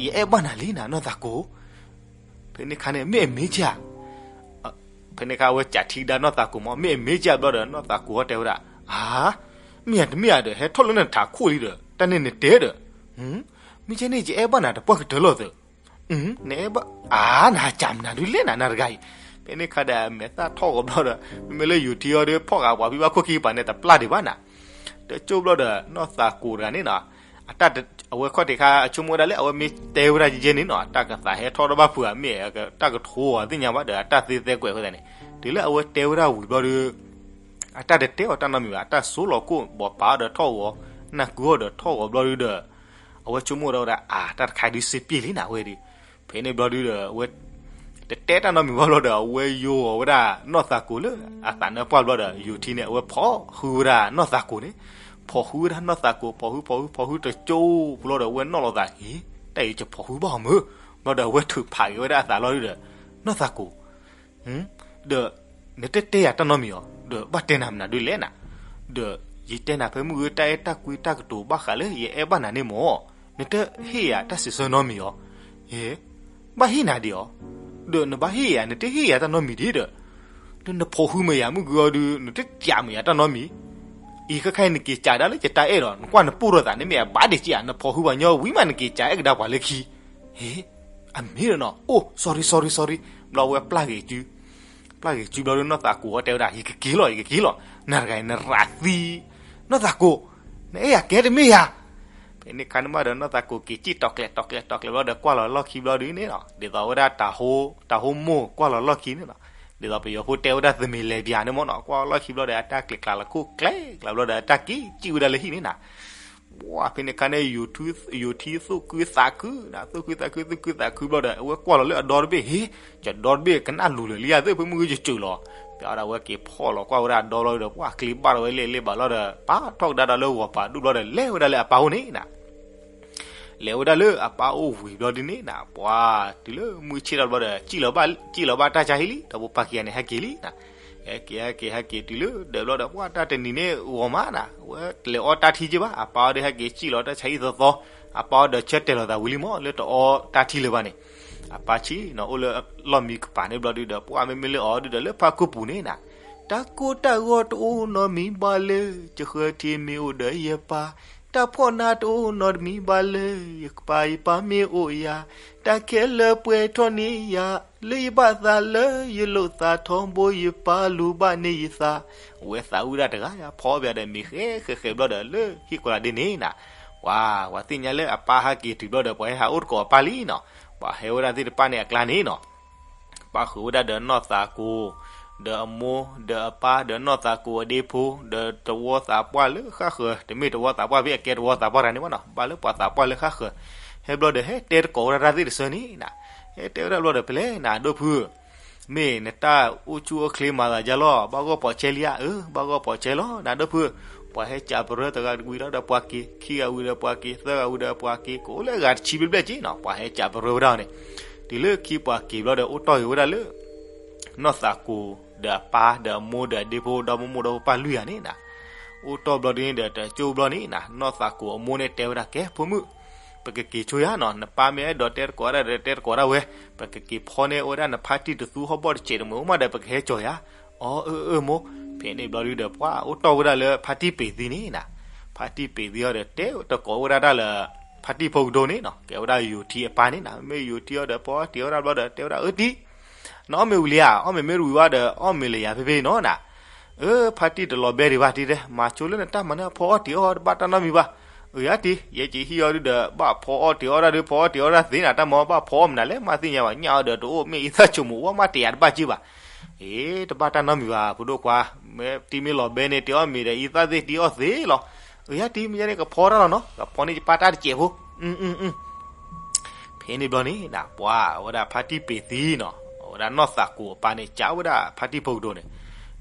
ယအဲၣ်ဘၣ်နၤလံနၤ နီၢ်သးကိၤ. ဖဲန့ၣ်အခါန့ၣ် မ့ၢ်အမ့ၢ်ဧါ. ဖဲန့ၣ်အခါအဝဲစံးထံကဒါနီၢ်သးကိၤမး မ့ၢ်အမ့ၢ်ဧါဘျီဒီး နီၢ်သးကိၤအီၤတဲဝဲဒၣ်, အ မ့ၢ်ဧါတမ့ၢ်ဧါဒီး ဟဲထီၣ်လၢနထးခိၣ်လံဒီး တၢ်န့ၣ်နတဲဒီး, မ့ၢ်ကဲန့ၣ် ယအဲၣ်ဘၣ်နၤတပှၢ်ကတၢၢ်လီၤသၢ နအဲၣ်ဘၣ်, အ နဟးစံးမနုၤဒုလဲၣ်နၤ နၤတဂၤအံၤ. ဖဲန့ၣ်အခါဒီး အမဲာ်သၣ်ထီၣ်ဂီၤဘျီဒီး မ့မ့ၢ်လၢယိၤထံအီၤဒီး ဖီၣ်ဃာ်ပှၤဖံးဘၣ်ခိၣ်ခံကပၤန့ၣ် တပျၢ်ဒံးဘၣ်နၤ. ဒီးကၠိဘျီဒီး နီၢ်သးကိၤတဂၤန့ၣ်နီၤ, အတၢ်တ, အဝဲခီၣ်ထံးခါ အဆိကမိၣ်ဝဲဒၣ်လၢ အဝဲမ့ၢ်တဲဝဲဒၣ်ယဲန့ၣ်နီၤ အတၢ်ကသးဟဲထီၣ်ဒီးဘၣ်ဖုးဧါ မ့ၢ်တၢ်ကထိဧါ သ့ၣ်ညါဘၣ်ဒီး အတၢ်သ့သဲကွဲးဝဲသးန့ၣ်, တုၤလၢအဝဲတဲဝဲဒၣ်ဝံၤဘျီဒီး အတၢ်တတဲအီၤတၢ်နီတမံၤဘၣ် အတၢ်ဆိလီၤခိၣ် ဘိးပာ်အီၤဒီးထီၣ်ဂီၤ, နၢ်ကုအီၤဒီးထီၣ်ဂီၤဘျီဒုဒီး အဝဲဆိကမိၣ်ဒီးဝဲဒၣ် အ တၢ်တခါဒုစ့ပ့ၢ်လံနၤဝဲဒီး, ဖဲန့ၣ်ဘျီဒုဒီး အဝဲ တတဲတၢ်နီတမံၤဘၣ်ဘျီဒီး အဝဲယိၤအီၤဝဲဒၣ်နီၢ်သးကိၤလၢအသးနၢပှၢ်ဘျီဒီး ယိၤထံန့ၣ် အဝဲဖီၣ်ဃုဝဲဒၣ်နီၢ်သးကိၤန့ၣ်, ဖီၣ်ဃုဝဲဒၣ်နီၢ်သးကိၤ ဖီၣ်ဃု ဖီၣ်ဃု ဖီၣ်ဃုတကၠိဘျီဒီး အဝဲနီၣ်လီၤသး အ့ တၢ်အံၤယဖီၣ်ဃုဘၣ်အီၤမုၢ်, ဘျီဒီးအဝဲထုးဖးက့ၤဝဲဒၣ်အသးလီၤဒုဒီး နီၢ်သးကိၤ ဒီး နတတဲယၤတၢ်နီတမံၤအီၤ ဒီးဘၣ်တဲနၤမနုၤဒုလဲၣ်နၤ, ဒီးယတဲနၤဖဲမုၢ်ဂ့ၤ တၢ်အဲၣ်တၢ်ကွံတၢ်ကတိၤဘၣ်ဃးလၢယအဲၣ်ဘၣ်နၤန့ၣ်မၢ်, နတဟ့ၣ်ယၤတၢ်စံးဆၢနီတမံၤအီၤ, ယဲ ဘၣ်ဟ့ၣ်နၤဒံးအီၤ, ဒီးနဘၣ်ဟ့ၣ်ယၤ နတဟ့ၣ်ယၤတၢ်နီတမံၤဒံးဒီး, ဒီးနဖီၣ်ဃုမ့ၢ်ယၤမုၢ်ဂ့ၤအီၤဒုး နတစံးမ့ၢ်ယၤတၢ်နီတမံၤ, အံၤခဲခါအံၤနက့ၤစံးဒၣ်လၢယတၢ်အဲၣ်ဒီး နကွၢ်နပိၢ်ထီၣ်သးန့ၣ်မ့ၢ်အဘၣ်ဒံးက့ဧါ နဖီၣ်ဃုပှၤညီဝံၤမး နက့ၤစံးအဲၣ်ကဒါပှၤလၢခံ ဟ့, အမ့ၢ်ဒီးနီၤ, အိၣ် sorry sorry sorry, ဘျီဝဲပျၢ်ဂ့ၤစု, ပျၢ်ဂ့ၤစုဘျီဒုး နီၢ်သးကိၤအီၤတဲဝဲဒၣ် ယကက့ၤလီၤ ယကက့ၤလီၤ, နၤတဂၤအံၤနရးသံ, နီၢ်သးကိၤ, နအဲၣ်ယၤကဲတမ့ၢ်ယၤ, ဖဲန့ၣ်ခါန့ၣ်မးဒီး နီၢ်သးကိၤက့ၤစံၣ်တီၤကျဲၤတီၤကျဲၤတီၤကျဲၤဘျီဒီး ကွၢ်လီၤလီၢ်ခံဘျီဒုးန့ၣ်နီၤ, ဒ်သိးဝဲဒၣ်တၢ်ဟိ, တၢ်ဟိမိၢ်ကွၢ်လီၤလီၢ်ခံန့ၣ်နီၤ, ဒ်သိးပယီၤဖိတဲဝဲဒၣ်သမံးလဲၤပၠးန့ၣ်မၢ်နီၤ, ကွၢ်လီၢ်ခံဘျီဒီး အတၢ်ကျဲၤကျါလီၤခိၣ်ကျဲၤကျါဘျီဒီး အတၢ်က့ၤစံၣ်ဝဲဒၣ်လၢဟံၣ်န့ၣ်နီၤ ဝါ ဖဲန့ၣ်ခါန့ၣ် ယိၤထံ ယိၤထံသူၣ်ခုသးခုနၤ, သူၣ်ခုသးခု သူၣ်ခုသးခုဘျီဒီး အဝဲကွၢ်လီၤလၢအဒီတဘ့ၣ် ဟ့, ယဒီတဘ့ၣ်ကနၣ်လူၤလၢာ်လံဧါ သ့ၣ်ဖဲမုၢ်ဂ့ၤယစၢၤလီၤ, ပျီဒီးအဝဲက့ၤဖီၣ်လီၤကွၢ်ဝဲဒၣ်အဒီဘျီဒီး ပှၤကျ့ဘၣ်ထီၣ်ဝဲလၢလ့ၣ်ဘၣ်လီၤဒီး ပာ်ထီၣ်ကဒါဒီးလၢဂီၤပၤဒိၣ်ဘျီဒီး လဲၤဝဲဒၣ်လၢအပၢ်အိၣ်န့ၣ်နၤ လဲၤဝဲဒၣ်လၢအပၢ်အိၣ်ဝံၤဘျီဒ်န့ၣ်နၤ, ပှၤတုၤလၢမုၢ်ဆ့ၣ်ထီၣ်ဘျီဒီး စံၣ်လီၤဘၣ် စံၣ်လီၤဘၣ်တၢ်ဆါဟံၣ်လံ, ဒီးဖိပၢ်ခံဂၤန့ၣ် ဟဲက့ၤလံနၤ, ဟဲက့ၤ ဟဲက့ၤ ဟဲက့ၤတုၤလၢဒီးဘျီဒီး ပှၤတၢ်တနံၤန့ၣ်ဂီၤမးနၤ, အဝဲတလဲၤအီတၢ်ထံက့ဘၣ်, အပၢ်အီၤဒီးဟဲက့ၤစံၣ်လီၤတၢ်ဆါဟံၣ်သီသီ, အပၢ်အီၤဒီးဆၢတဲာ်လီၤသးဝံၤလံမး လၢတအီတၢ်ထံလၢၤဘၣ်န့ၣ်, အပၢ်ဆံးနၤအိၣ်လၢလီၢ်မံကပၤန့ၣ်ဘျီဒုဒီး ပှၤမ့မ့ၢ်လၢအီၤဒုဒီး လၢဖးခိၣ်ပူၤန့ၣ်နၤ, တၢ်ကိၢ်တၢ်ဂီၤတအိၣ်နီတမံၤဘၣ်လၢ ယဃၢၤထံမ့ၢ်အိၣ်ဒီးယပၢ်, တၢ်ဖှီၣ်နၤတအိၣ်နီတမံၤဘၣ်လၢ ယကပၢ်ယပၢ်မ့ၢ်အိၣ်ယၤ, တၢ်ခဲလၢာ်ပှဲၤထီၣ်န့ၢ်ယၤ, လၢယဘၣ်သးလၢယလိာ်သးထီဘိယပၢ်လူၤဘၣ်န့ၢ်ယသး, အဝဲသးဝံၣ်ဒၣ်တဂၤယါ ဖီအီၣ်ဘၣ်ဒီးမ့ၤဃဲဃဲဃဲဘျီဒီးလၢဟံၣ်ကိးလးဒ့န့ၣ်နၤ, ပှၤ ပှၤသ့ၣ်ညါလၢအပၢ်ဟဲက့ၤတုၤဘျီဒီး ပှၤဟဲဟးအိၣ်တကိးအပၢ်လံနီၤ, ပှၤဟဲဝဲဒၣ်သ့ၣ်တဖၣ်န့ၣ်အကျါန့ၣ်နီၤ ပာ်ဃုာ်ဝဲဒၣ်ဒီးနီၢ်သးကိၤ, ဒီးအမိၢ်, ဒီးအပၢ်, ဒီးနီၢ်သးကိၤအဒ့ဖိ, ဒီးတဝီသးပှၢ်လၢဃၣ်ဃၢၤ, တမ့ၢ်တဝီသးပှၢ်ဖဲအကဲတဝီသးပှၢ်တဂၤန့ၣ်ဘၣ်နီၤ, ဘၣ်လၢပှၤသးပှၢ်လၢဃၣ်ဃၢၤ, ဟဲဘျီဒီးဟဲတဲတကိးဝဲဒၣ်တၢ်သ့ၣ်တဆၢန့ၣ်နၤ, ဟဲတဲဝဲဒၣ်ဘျီဒီး ပလဲၤနၤဒိၣ်ဖု, မ့ၢ်နတၢ်အိၣ်ဆူၣ်အိၣ်ချ့မၤသးဒ်လဲၣ်, ဘၣ်ဂီၢ်ပိာ်ဆဲလံဧါ, အၢ ဘၣ်ဂီၢ်ပိာ်ဆဲလီၤ, နၤဒိၣ်ဖု, ပှၤဟဲစံးပရၢတဂၤဝံၤဒီးပှၤက့ၤ, ခံဂၤဝံၤဒီးပှၤက့ၤ, သၢဂၤဝံၤဒီးပှၤက့ၤ, ကအိၣ်လၢအဂၤတဆံဘျဲၣ်ဘျဲၣ်က့နီၤ, ပှၤဟဲစံးပရၢဝဲဒၣ်န့ၣ်, တုၤလၢခံပှၤက့ၤဘျီဒီး အိၣ်တီၢ်ဂ့ၤဝဲဒၣ်လၢ နီၢ်သးကိၤ, ဒီးအပၢ်, ဒီးအမိၢ်, ဒီးအဒ့ဖိ, ဒီမိၢ်မိၢ်ဒီးဖိပၢ်လွံၢ်ဂၤန့ၣ်နၤ, အိၣ်တီၢ်ဘျီဒ်န့ၣ်ဒီး တကၠိဘျီန့ၣ်နၤ, နီၢ်သးကိၤအမိၢ်န့ၣ်တဲဝဲဒၣ် ကဲဖိမုၣ်, ပကက့ၤဆိယၤနီၤ, နပၢ်မ့ၢ်အဲၣ်ဒိးတဲတကိးဒၣ်ဒီးတဲတကိးဒၣ်ဝဲ, ပကက့ၤဖီန့ၢ်ဝဲဒၣ်နဖါတံၢ်တသူဟီၣ်ဘီၣ်တစဲးတမုာ်မးဒီး ပကဟဲကၠီၤယၤ, အီ အၢ အၢ မိၢ်, ဖဲန့ၣ်ဘျီဒုဒီး ပှၤအိၣ်တီၢ်ဝဲဒၣ်လၢဖါတံၢ်ပ့ၤသံန့ၣ်နၤ, ဖါတံၢ်ပ့ၤသံအီၤဒီး တဲတကိးဝဲဒၣ်တၢ်လၢ ဖါတံၢ်ဖိကဒိန့ၣ်နီၤ, ကဲဝဲဒၣ်ယိၤထံအပၢ်န့ၣ်နၤ, မ့ၢ်ယိၤထံအီၤဒီး ပှၤအီၣ်တ့ၤအီၣ်ဒၣ်ဘျီဒီး တဲဝဲဒၣ် အၢတံၢ် နအီၣ်မ့ၤဝံၤလံဧါ, အီၣ်မ့ၤမ့ၢ်တဝံၤဘၣ်ဒီး အီၣ်မ့ၤလၢယၤဖဲဖဲနီၤနၤ, အၢ ဖါတံၢ်တလီၤဘဲဒံးဘၣ်တံၢ်တဲ, မၤဆိလၢနတၢ်မၤန့ၣ်အဖီအီၣ်တ့ၤအီၣ်တဘၣ်တၢ်နီတမံၤဘၣ်, အၢ ယၤတံၢ် ယဲက့ၤဟံၣ်အီၤဒုဒီး ဘၣ်ဖီအီၣ်တ့ၤအီၣ်ဒၣ်ဒု ဖီအီၣ်တ့ၤအီၣ်ဒၣ်သ့နၤ, တၢ်မၤဘၣ်ဖီအီၣ်မနုၤလဲၣ် မၤသ့ၣ်ညါဘၣ်, ညၣ်အီၤဒီးတအိၣ် မ့ၢ်အံသၣ်ဆိမိၣ်ဝဲ မၤတ့ၤယၤတဘၣ်က့ဘၣ်, အ့ တဘၣ်တၢ်နီတမံၤဘၣ် ဖိဒိၣ်ခွါ, မ့ၢ်တံၤမ့ၢ်လီၤဘဲန့ၣ် တ့အီၣ်မ့ၤဒီး အံသၣ်သ့ၣ်တံအီၣ်သ့လီၤ. အယါတံၤမ့ၢ်ယါန့ၣ် ကဖီတၢ်လီၤနီၤ, ကဖီန့ၢ်ယပၢ်တၢ်တစဲးဖိ. ဖဲန့ၣ်ဘျီန့ၣ်နၤ ပှၤအဝဲဒၣ်ဖါတံၢ်ပ့ၤသံနီၤ, အဝဲဒၣ်နီၢ်သးကိၤအပၢ်န့ၣ် ကးဝဲဒၣ်ဖါတံၢ်ဖိကဒိန့ၣ်,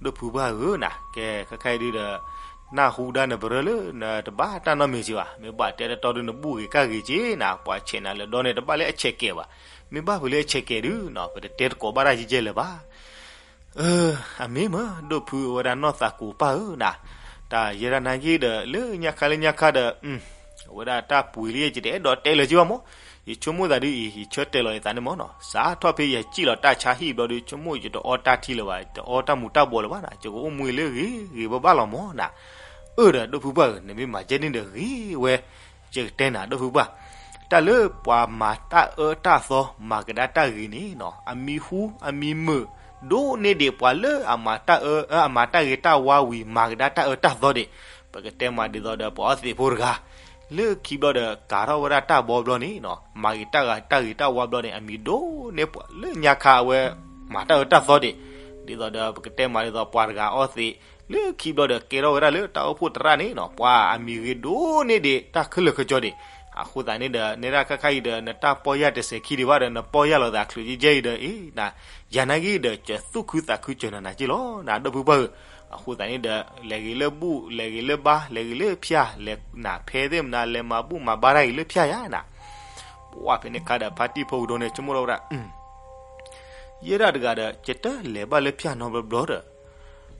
ဒိၣ်ဖုဘၣ်ဧၢနၤ, ကဲ ခဲခါအံၤဒုဒီး နၢ်ဟူဒၣ်နပရၢလၢ နတဘၣ်တၢ်နီတမံၤက့ဘၣ်, မ့ၢ်ဘၣ်တဲတတီဒု နဘူၣ်ဂ့ၤကၣ်ဂ့ၤက့နၤ, ပှၤဆဲးနၤလၢဒီန့ၣ် တဘၣ်လၢအဆဲးကဲးဘၣ်, မ့ၢ်ဘၣ်ဖုးလၢအဆဲးကဲးဒုနီၤ ပတတဲတကိးဘၣ်တၢ်ယကဲလၢၤဘၣ်. အမ့ၢ်မ့ၢ် ဒိၣ်ဖုအဝဲဒၣ်နီၢ်သးကိၤပၢ်ဧၢနၤ, တၢ်ယဲဒၣ်နာ်က့ဒီး လၢညါခါလၢညါခါဒီး အဝဲဒၣ်တၢ်ပှ့ၤလၢယကတဲအဲၣ်ဒိးတဲလၢၤက့ဘၣ်မး, ယဆိကမိၣ်သးဒုအံၤ ယဆၢတဲာ်လီၤယသးန့ၣ်မးနီၤ, စးထီၣ်ဖဲယစံၣ်လီၤတၢ်ဆါဟံၣ်ဘျီဒု ဆိကမိၣ်ယတအီတၢ်ထံလၢၤဘၣ်, တအီတၢ်မူၤတၢ်ဘှီးလၢၤဘၣ်နၤ, ယကအိၣ်မူလၢဂ့ၤဂ့ၤဘၣ်ဘၣ်လီၤမးနၤ. အၢၣ်ဒီးဒိၣ်ဖုပၢ်ဧၢ နမ့ၢ်မၤကဲန့ၣ်ဒီးဂ့ၤဝဲ, ယကတဲနၤဒိၣ်ဖုပၢ်, တၢ်လၢပှၤမၤတၢ်အၢတၢ်သီ မၤကဒါတၢ်ဂ့ၤန့ၣ်နီၤ အမံၤဟူအမံၤမုာ် ဒိၣ်န့ၢ်ဒံးပှၤလၢအမၤတၢ်အၢ အမၤတၢ်ဂ့ၤတၢ်ဝါဝံၤ မၤကဒါတၢ်အၢတၢ်သီဒံး, ပကတဲမးဒ်သိးဒီး ပှၤအီသံးဖိတဂၤ လၢခံဘျီဒီး ကၤထီၣ်ဝဲဒၣ်တၢ်ဘီဘျီန့ၣ်နီၤ မၤဂ့ၤတၢ်ဂ့ၤတၢ်ဝါဘျီန့ၣ် အမံၤဒိၣ်န့ၢ်ပှၤလၢညါခါအဝဲ မၤတၢ်အၢတၢ်သီဒံး, ဒ်သိးဒီးပကတဲမးဒ်သိးပှၤတဂၤအီသံး လၢခံဘျီဒီး ကဲထီၣ်ဝဲဒၣ်လၢတၢ်အိၣ်ဖှိၣ်သရၣ်န့ၣ်နီၤ ပှၤအမံၤဂ့ၤဒိၣ်န့ၢ်ဒံးတၢ်ခဲလၢာ်ခဲဆ့ဒံး, အဃိသတးန့ၣ်ဒီး နဲဒၣ်ခဲခါအံၤဒီး နတၢ်ပီၢ်ယၢ်တစဲးခံဒံးဘၣ်ဒီး နပီၢ်ယၢ်လီၤသးချုးယကဲအံၤဒီး အ့ နၤ ယၤနာ်က့ဒီး ကသူၣ်ခုသးခုစၢၤနၤနာ်က့လီၤ နၤဒိၣ်ဖုပၢ်ဧၢ, အဃိသတးန့ၣ်ဒီး လဲၤဂ့ၤလၢဘူၣ် လဲၤဂ့ၤလၢဘါ လဲၤဂ့ၤလၢဖၠၣ် လဲၤနၤဖဲသ့ၣ်မနၤ လဲၤမၤဘူၣ်မၤဘါတၢ်ဂ့ၤလၢဖၠၣ်ယါနၤ, ပှၤဖဲန့ၣ်ခါဒီး ဖါတံၢ်ဖိကဒိန့ၣ် ဆိကမိၣ်ထီၣ်ဝဲဒၣ် ယဲဒၣ်တဂၤဒီး ယတလဲၤဘၣ်လၢဖၠၣ်နီတဘျီ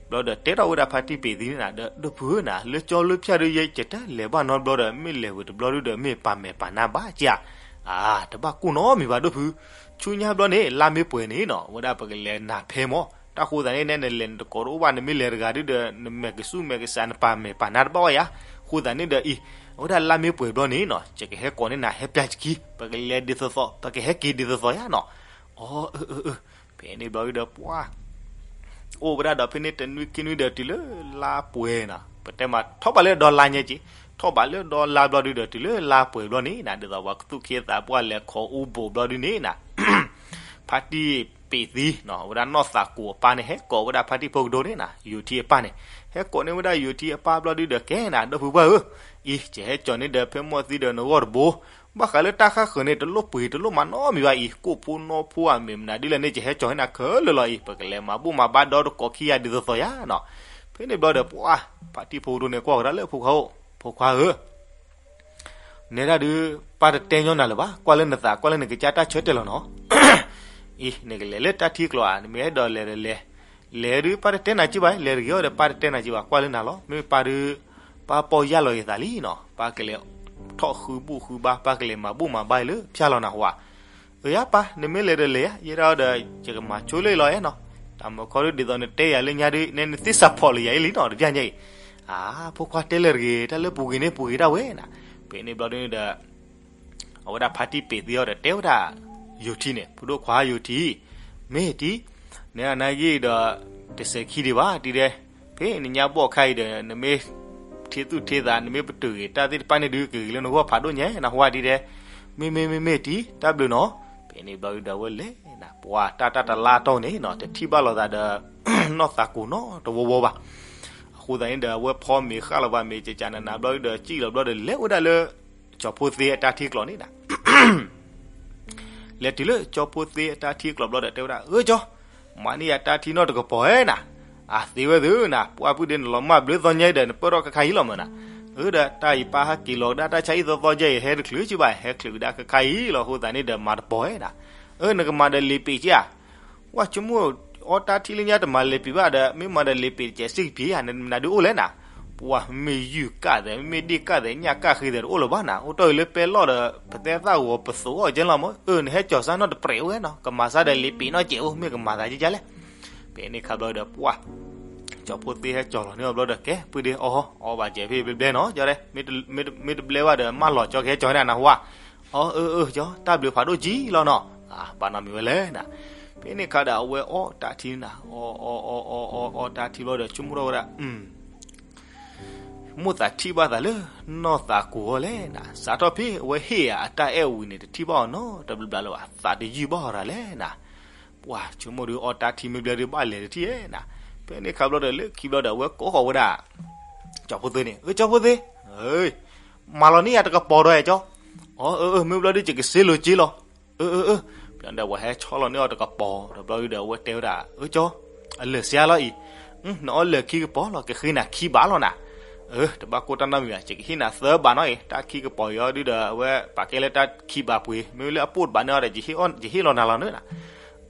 ဘျီဒီး, ဘျီဒီးတဲထီၣ်ဝဲဒၣ်ဖါတံၢ်ပ့ၤသံန့ၣ်နၤဒီး ဒိၣ်ဖုဧၢနၤ လၢကၠီလၢဖၠၣ်ဒု ယဲယတလဲၤဘၣ်နီတဘျီဒီး မ့ၢ်လဲၤဝံၤတဘျီဒုဒီး မ့ၢ်ပာ်မဲာ်ပာ်နါဘၣ်က့ဧါ, တဘၣ်ကိၢ်နီတမံၤဘၣ်ဒိၣ်ဖု, ဆူညါဘျီန့ၣ် လါမ့ၢ်ပှဲၤန့ၣ်နီၤ ဝဲဒၣ်ပကလဲၤနၤဖဲမး, တၢ်ဃိသတးန့ၣ် နလဲၤနတကိးတအိၣ်ဘၣ် နမ့ၢ်လဲၤတဂၤဒုဒီး နမဲာ်ကစူၣ်မဲာ်ကစၢ် နပာ်မဲာ်ပာ်နါတဘၣ်ဝဲယါ, အဃိသတးန့ၣ်ဒီးအံၤ အဝဲဒၣ်လါမ့ၢ်ပှဲၤဘျီန့ၣ်နီၤ ယကဟဲကိးန့ၢ်နၤဟဲပၠၣ်ဆခံ ပကလဲၤဒ်သိးသိး ပကဟဲက့ၤဒ်သိးသိးယါနီၤ, အ ဖဲန့ၣ်ဘျီဒုဒီးပှၤ အိၣ်ဝဲဒၣ်ဒီးဖဲန့ၣ်တနွံခံနွံဒီးတုၤလၢလါပှဲၤနီၤ ပတဲမးထီၣ်ဘးလၢဒီလါညါက့, ထီၣ်ဘးလၢဒီလါဘျီဒုဒီးတုၤလၢလါပှဲၤဘျီန့ၣ်နၤ ဒ်သိးပှၤကသူၣ်က့သးပှၢ်လဲၤခိးအူဘိးဘျီဒုန့ၣ်နၤ ဖါတံၢ်ပ့ၤသံနီၤ အဝဲဒၣ်နီၢ်သးကိၤအပၢ်န့ၣ် ဟဲကိးဝဲဒၣ်ဖါတံၢ်ဖိကဒိန့ၣ်နၤ ယိၤထံအပၢ်န့ၣ်, ဟဲကိးန့ၢ်ဝဲဒၣ်ယိၤထံအပၢ်ဘျီဒုဒီး ကဲနၤ ဒိၣ်ဖုပှၢ်ဧၢ, အံၤ ယဟဲကၠီၤန့ၢ်ဒီးဖဲမိၢ်သံဒီးနဂီၢ်တဘိ, ဘၣ်ဃးလၢတၢ်ဃၣ်ဃၢၤန့ၣ် တလိၣ်ပှ့ၤတလိၣ်မၤနီတမံၤဘၣ်အံၤ ကိၣ်ဖိနီဖိအမ့ၢ်မနုၤဒ်လဲၣ်န့ၣ် ယဟဲကၠီၤန့ၢ်နၤခဲလၢာ်လီၤအံၤ ပကလဲၤမၤဘူၣ်မၤဘါဒီတကိးခံဂၤဒ်သိးသိးယါနီၤ, ဖဲန့ၣ်ဘျီဒီးပှၤ ဖါတံၢ်ဖိကဒိန့ၣ် ကွၢ်ကဒါလၢဖိခွါအိၣ်, ဖိခွါဧၢ နဲဒၣ်ဒုး ပၢ်တတဲညီနၤလၢၤဘၣ် ကွၢ်လၢနသး ကွၢ်လၢနကစၢ်တၢ်ဆၢတဲာ်လီၤနီၤ, အံၤ နကလဲၤလၢတၢ်ထံကျိဧါ နမ့ၢ်အဲၣ်ဒိးလဲၤဒီးလဲၤ, လဲၤဒုး ပၢ်တတဲနၤက့ဘၣ် လဲၤတဂ့ၤအီၤဒီး ပၢ်တတဲနၤက့ဘၣ် ကွၢ်လၢနၤလီၤ မ့ၢ်ပၢ်ဒုး ပၢ်ပီၢ်ယၢ်လီၤက့ၤသးလံနီၤ ပၢ်ကလဲၤထီၣ်ဃုဘူၣ်ဃုဘါ ပၢ်ကလဲၤမၤဘူၣ်မၤဘါအံၤလၢဖၠၣ်လီၤနၤဟူဧါ အၢ ယါပၢ် နမ့ၢ်လဲၤဒီးလဲၤယါ ယဲဒၣ်အီၤဒီး ယကမၤဆိလၢယလီၤယါနီၤ, တၢ်မၤခီဒုးဒ်သိးနတဲယၤလၢညါဒုး နဲနသ့စးဖီၣ်လၢယၤအံၤလံနီၤ တပျၢ်ညါအံၤ, အါ ဖိခွါတဲလၢာ်တဂ့ၤ တၢ်လၢပူၤဂ့ၤန့ၣ်ပူၤဂ့ၤဒၣ်ဝဲနၤ, ဖဲန့ၣ်ဘျီဒုးဒီး အဝဲဒၣ်ဖါတံၢ်ပ့ၤသံအီၤဒီးတဲဝဲဒၣ် ယိၤထံန့ၣ် ဖိဒိၣ်ခွါယိၤထံ, မ့ၢ်တံၤ, နဲဒၣ်နာ်က့ဒီး တစဲးခံဒံးဘၣ်တံၤဒဲး, ဖဲနညါဘီၣ်ခါအံၤဒီး နမ့ၢ်ထံသူၣ်ထံသး နမ့ၢ်ပတုာ်ဂ့ၤတၢ်သ့ၣ်တဖၣ်န့ၣ်ဒုး ကဂ့ၤလၢနဂီၢ်ဖးဒိၣ်ညါ နဟူဧါတံၤဒဲး, မ့မ့မ့မ့ၢ်တံၤ တၢ်ဘျုးနီၤ, ဖဲန့ၣ်ဘျီဒုးဒီးအဝဲလဲၤနၤ ပှၤတၢ်တၢ်တလါတီၢ်န့ၣ်နီၤ တထံၣ်ဘၣ်လိာ်သးဒီး နီၢ်သးကိၤနီတဝီဝီဘၣ်, အဃိသတးန့ၣ်ဒီး အဝဲဖီမ့ၤဃၣ်လီၤဘၣ်မ့ၤကကနနၤဘျီဒုးဒီး စံၣ်လီၤဘျီဒီး လဲၤဝဲဒၣ်လၢ ကၠီဖိသ့အတၢ်ထံကျိးန့ၣ်နၤ လဲၤတုၤလၢကၠီဖိသ့အတၢ်ထံကျိးဘျီဒီး တဲဝဲဒၣ် အၢ ကၠီ, မၤန့ၢ်ယၤတၢ်ထံနီတကပီၤဧဲနၤ, အသ့ဝဲသုနၤ ပှၢ်ပုၢ်ဒ့ နလီၤမၢ်ဘျုးသီညါအံၤဒီး နပၢၢ်ထီၣ်ခဲခါအံၤလီၤမၢ်နၤ, အၢ ဒီးတၢ်အံၤပၢ်ဟဲက့ၤလီၤကဒါတၢ်ဆါအံၤသီသီယဲအံၤ ဟဲတချုးကဘၣ် ဟဲချုးကဒါခဲခါအံၤလီၤ အဃိသတးန့ၣ်ဒီး မၤတပီၤဧဲနၤ, အၢ နကမၤဒီးလ့ၤပ့ၤက့ဧါ ဝဲဆိကမိၣ် အီတၢ်ထံလၢညါတမၤလ့ၤပ့ၤဘၣ်ဒီး မ့ၢ်မၤဒီးလ့ၤပ့ၤတစဲးစ့ၢ်ကပ့ၤဧါ နမနုၤဒုးအိၣ်လဲၣ်နၤ, ပှၤမ့ၢ်ယုၢ်ကၣ်သဲး မ့ၢ်ဒ့ၣ်ကၣ်သဲး ညၣ်ကၣ်ဃ့သဲးတအိၣ်လၢၤဘၣ်နၤ, အိၣ်တ့ၢ်အံၤလၢပဲလီၢ်ဒီး ပသဲသၣ်ဂီၤပသိးအီၤကဲလီၤမၢ်, အၢ နဟဲကၠီၤစၢ်နီတပြဲးအိၣ်ဝဲနီၤ, ကမၤစၢ်ဒီးလ့ၤပ့ၤနီၢ်ကဲးအိၣ် မ့ၢ်ကမၤသးကကလဲၣ်, ဖဲန့ၣ်ခါဘျီဒီးပှၢ် ကၠီဖိသ့ဟဲကၠီၤလီၤန့ၢ်အီၤဘျီဒီး ကဲ ပုၢ်ဒ့ အီ အီဘၣ်စဲးဖဲဘျဲဘျဲနီၤ ကၠီဒဲး မ့ၢ်တဘျဲဘၣ်ဒီး မၢလီၤကၠီကဟဲကၠီၤန့ၣ်နဟူဧါ, အီ အၢ အၢ ကၠီ တၢ်ဘျုးဖးဒိၣ်ကံလီၤနီၤ, ဘၣ်နီတမံၤဝဲလဲၣ်နၤ, ဖဲန့ၣ်ခါဒီးအဝဲအီတၢ်ထံနၤ, အီ အီ အီ အီ အီ အီတၢ်ထံဘျီဒီး ဆိကမိၣ်ထီၣ်ဝဲဒၣ် မိၣ်သးထံၣ်ဘၣ်သးလၢ နီၢ်သးကိၤအီၤလဲၣ်နၤ, စးထီၣ်ဖဲအဝဲဟ့ၣ်ယၤအတၢ်အဲၣ်ဝံၤန့ၣ် တထံၣ်ဘၣ်အီၤနီတဘျီဘျီလၢၤဘၣ်, သးတယုၢ်ဘၣ်အီၤတၢ်လဲၣ်နၤ, ပှၤဆိကမိၣ်ဒုးအီတၢ်ထံမ့ၢ်ဘျဲၣ်ဒုးဘၣ်လဲၤတထံၣ်ဧဲနၤ. ဖဲန့ၣ်ခါဘျီဒီးလၢခံဘျီဒီးအဝဲကိးဃီၤဝဲဒၣ် ကၠီဖိသ့န့ၣ်, အၢ ကၠီဖိသ့, မၤလီၤန့ၢ်ယၤတကပီၤဒီးအဲၣ်ကၠီ, အၢ အၢ မ့ၢ်ဘျီဒုးယကစ့လိာ်က့လီၤ, အၢ အၢ အၢ. ဖဲဒီးပှၤဟဲဆီလီၤန့ၢ်အီၤတကပီၤဒီးဘျီဒုးဒီးအဝဲတဲဝဲဒၣ် အၢ ကၠီ, အလၢာ်စ့လီၤအံၤ, နအီလၢာ်ခံကပီၤလီၤ ကဃ့နၤခံဘးလီၤနၤ, အၢ တဘၣ်ကိၢ်တၢ်နီတမံၤဘၣ် ယကဟ့ၣ်နၤသၢဘးနီၤအံၤ တၢ်ခံကပီၤအံၤဒုးဒီးအဝဲပာ်ကဲလၢတၢ်ခံဘးပှ့ၤ မ့ၢ်လၢအပိၢ်တဘးန့ၣ်အီၤဒီး ယဟ့ၣ်လီၤနၤလီၤန့ၣ်နၤ,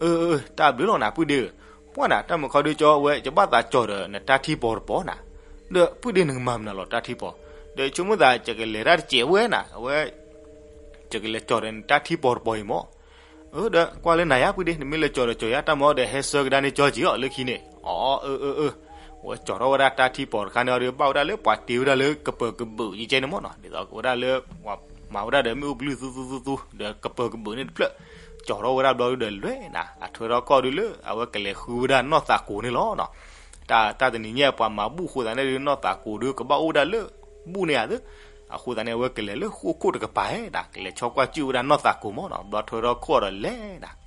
အၢ အၢ တၢ်ဘျုးလီၤနၤ ပုၢ်ဒ့ဧၢ, ပှၢ်နၤ တၢ်မုာ်ခီဒုးကၠီဝဲ ယဘၣ်သးကၠီၤဒီးနတၢ်ထံပီၤတပီၤနၤ, ဒီးပုၢ်ဒ့နကမၤမနုၤလီၤတၢ်ထံပီၤ, ဒီးဆိကမိၣ်သး ယကလဲၤတၢ်တစဲးဝဲနၤ အဝဲ ယကလဲၤကၠီၤဒီးနတၢ်ထံပီၤတပီၤအံၤမၢ်, အၢ ဒီးကွၢ်လၢနၤယါ ပုၢ်ဒ့ နမ့ၢ်လဲၤကၠီၤဒီးကၠီၤယါ တၢ်မၤအီၤဒီးဟဲဆၢကဒါန့ၢ်ကၠီက့ၤအီၤလၢခံန့ၣ်, အီ အၢ အၢ အၢ. ဝဲကၠီၤထီၣ်ဝဲဒၣ်တၢ်ထံပီၤတခါန့ၣ်အီၤဒီး ဘၣ်ဝဲဒၣ်လၢပှၤတ့ဝဲဒၣ်လၢကပၢၤကဘုးယကဲန့ၣ်မၢ်နီၤ ဒ်သိးဝဲဒၣ်လၢ မၤဝဲဒၣ်ဒီးမ့ၣ်အူကလုၢ်သူသူသူသူ ဒီးကပၢၤကဘုးန့ၣ်တဖျၢၣ်, ကၠီၤထီၣ်ဝဲဒၣ်ဘျီဒုးဒီးလွဲၢ်နၤ အထွဲထီၣ်ခီၣ်ဒုးလၢ အဝဲကလဲၤဃုဝဲဒၣ်နီၢ်သးကိၤန့ၣ်လီၤနီၤ. တၢ် တၢ်တနံၤညါပှၤမၤဘူၣ်ဃိသးန့ၣ်ဒုး နီၢ်သးကိၤဒုးကဘၣ်အိၣ်ဝဲဒၣ်လၢဘူၣ်န့ၣ်ဧါသ့, အဃိသတးန့ၣ် အဝဲကလဲၤလၢဃိၣ်ခိၣ်တကပၤဧါနၤ ကလဲၤဆီကွၢ်စူၣ်ဝဲဒၣ်နီၢ်သးကိၤမၢ်နီၤ ဘျီထွဲထီၣ်ခီၣ်ဒီးလဲၤနၤ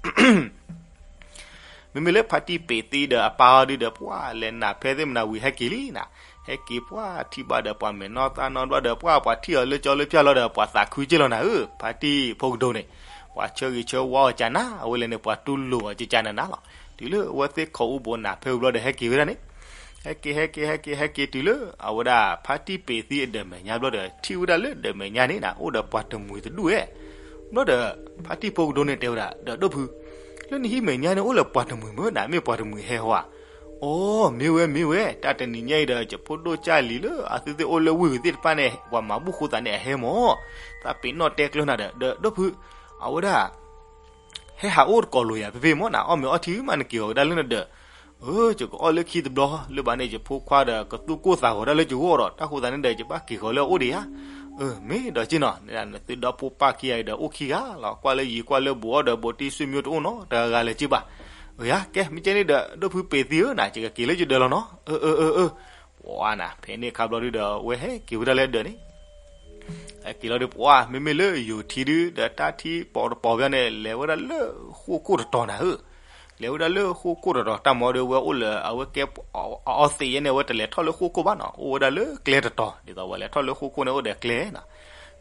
မ့မ့ၢ်လၢဖါတံၢ်ပ့းသံဒီးအပၢ်အီၤဒုးဒီး ပှၢ်လဲၤနၤဖဲသ့ၣ်မနၤဝံၤဟဲက့ၤလံနၤ, ဟဲက့ၤပှၢ်ထံၣ်ဘၣ်ဒီးပှၤမဲာ်နီၢ်သၣ်နီၢ်ဘျီဒီး ပှၢ်ပှၤထံၣ်အီၤလၢကၠီလၢဖၠၣ်လီၤဒီး ပှၤသးခုက့ၢ်လီၤနၤဧၢ, ဖါတံၢ်ဖိကဒိန့ၣ်, ပှၤဆၢဂ့ၤဆၢဝါအီၤကနၤ အဝဲလဲၣ်န့ၣ် ပှၤတူၢ်လိာ်အီၤကကနၤနၤလီၤ. တုၤလၢအဝဲသ့ၣ်ခီအူဘိးနၤဖဲအူဘျီဒီးဟဲက့ၤဝဲဒၣ်န့ၣ်, ဟဲက့ၤ ဟဲက့ၤ ဟဲက့ၤ ဟဲက့ၤတုၤလၢ အဝဲဒၣ်ဖါတံၢ်ပ့းသံအဒၢးမဲာ်ညါဘျီဒီး ထံၣ်ဝဲဒၣ်လၢဒၢးမဲာ်ညါန့ၣ်နၤ အိၣ်ဒီးပှၤတမှံၤတဒူၣ်ဧဲ ဘျီဒီး ဖါတံၢ်ဖိကဒိန့ၣ်တဲဝဲဒၣ် ဒီးဒိၣ်ဖု, လၢနဟံၣ်မဲာ်ညါန့ၣ်အိၣ်လၢပှၤတမှံၤမ့ၢ်နၤ မ့ၢ်ပှၤတမှံၤဟဲဟီဧါ. အိ မ့ၢ်ဝဲ မ့ၢ်ဝဲ, တၢ်တနံၤညါအံၤဒီး ယဖိဒိၣ်ကၢ်လံၤလၢအသုသ့ၣ်အိၣ်လၢဝ့ၢ်ဝံၤသ့ၣ်တဖၣ်န့ၣ် ပှၤမၤဘူၣ်ဃိသးန့ၣ်အဟဲမၢ်, သးပ့ၤနီၣ်တဲကျၢၤနၤဒီး ဒီးဒိၣ်ဖု, အဝဲဒၣ် ဟဲဟးအိၣ်တကိးလိာ်ယၤဖဲဖဲမၢ်နၤ အီၣ်မ့ၤအီထံမးနက့ၤဂီၤကဒါလၢနဒၢး, အၢ ယကအီၣ်လၢခံတဘျီ လၢဘၣ်န့ၣ် ယဖိခွါဒီးကသူၣ်ကိၢ်သးဂီၤဒၣ်လၢယဂီၢ်ဒီး တၢ်ဃိသးန့ၣ်ဒီး ယဘၣ်က့ၤဂီၤလၢအအိၣ်ဒံးဧါ. အၢ မ့ၢ်ဒီးက့ၤနီၤ နသုဒီဖိပၢ်ခံဂၤအံၤဒီးအိၣ်ခံဂၤလီၤ ကွၢ်လၢယံၤကွၢ်လၢဘူးအီၣ်ဒီးဘူးတံၢ် ဆွေမျိုး တအိၣ်နီတဂၤလၢၤက့ၤဘၣ်. အၢ ယၤ ကဲ မ့ၢ်ကဲန့ၣ်ဒီး ဒိၣ်ဖုပ့းသံဧၢနၤ ယကက့ၤလၢယဒၢးလီၤနီၤ. အၢ အၢ အၢ အၢ ပှၤနၤ ဖဲန့ၣ်ခါဘျီဒုဒီး အဝဲဟဲက့ၤဝဲဒၣ်လၢဒၢးန့ၣ် ဟဲက့ၤလီၤဒီးပှၤ မ့မ့ၢ်လၢယိၤထံဒု ဒီးတၢ်ထံပီၤတပီၤဖဲန့ၣ် လဲၤဝဲဒၣ်လၢဃိၣ်ခိၣ်တတီၤနၤဧၢ, လဲၤဝဲဒၣ်လၢဃိၣ်ခိၣ်တတီၤ တၢ်မၤဒီးဝဲအိၣ်လၢ အဝဲကဲ အအီသံးယဲန့ၣ် အဝဲတလဲၤထီၣ်လၢဃိၣ်ခိၣ်ဘၣ်နီၤ အိၣ်ဝဲဒၣ်လၢကျဲတတီၤ ဒ်သိးဝဲလဲၤထီၣ်လၢဃိၣ်ခိၣ်န့ၣ် အိၣ်ဒီးကျဲနၤ.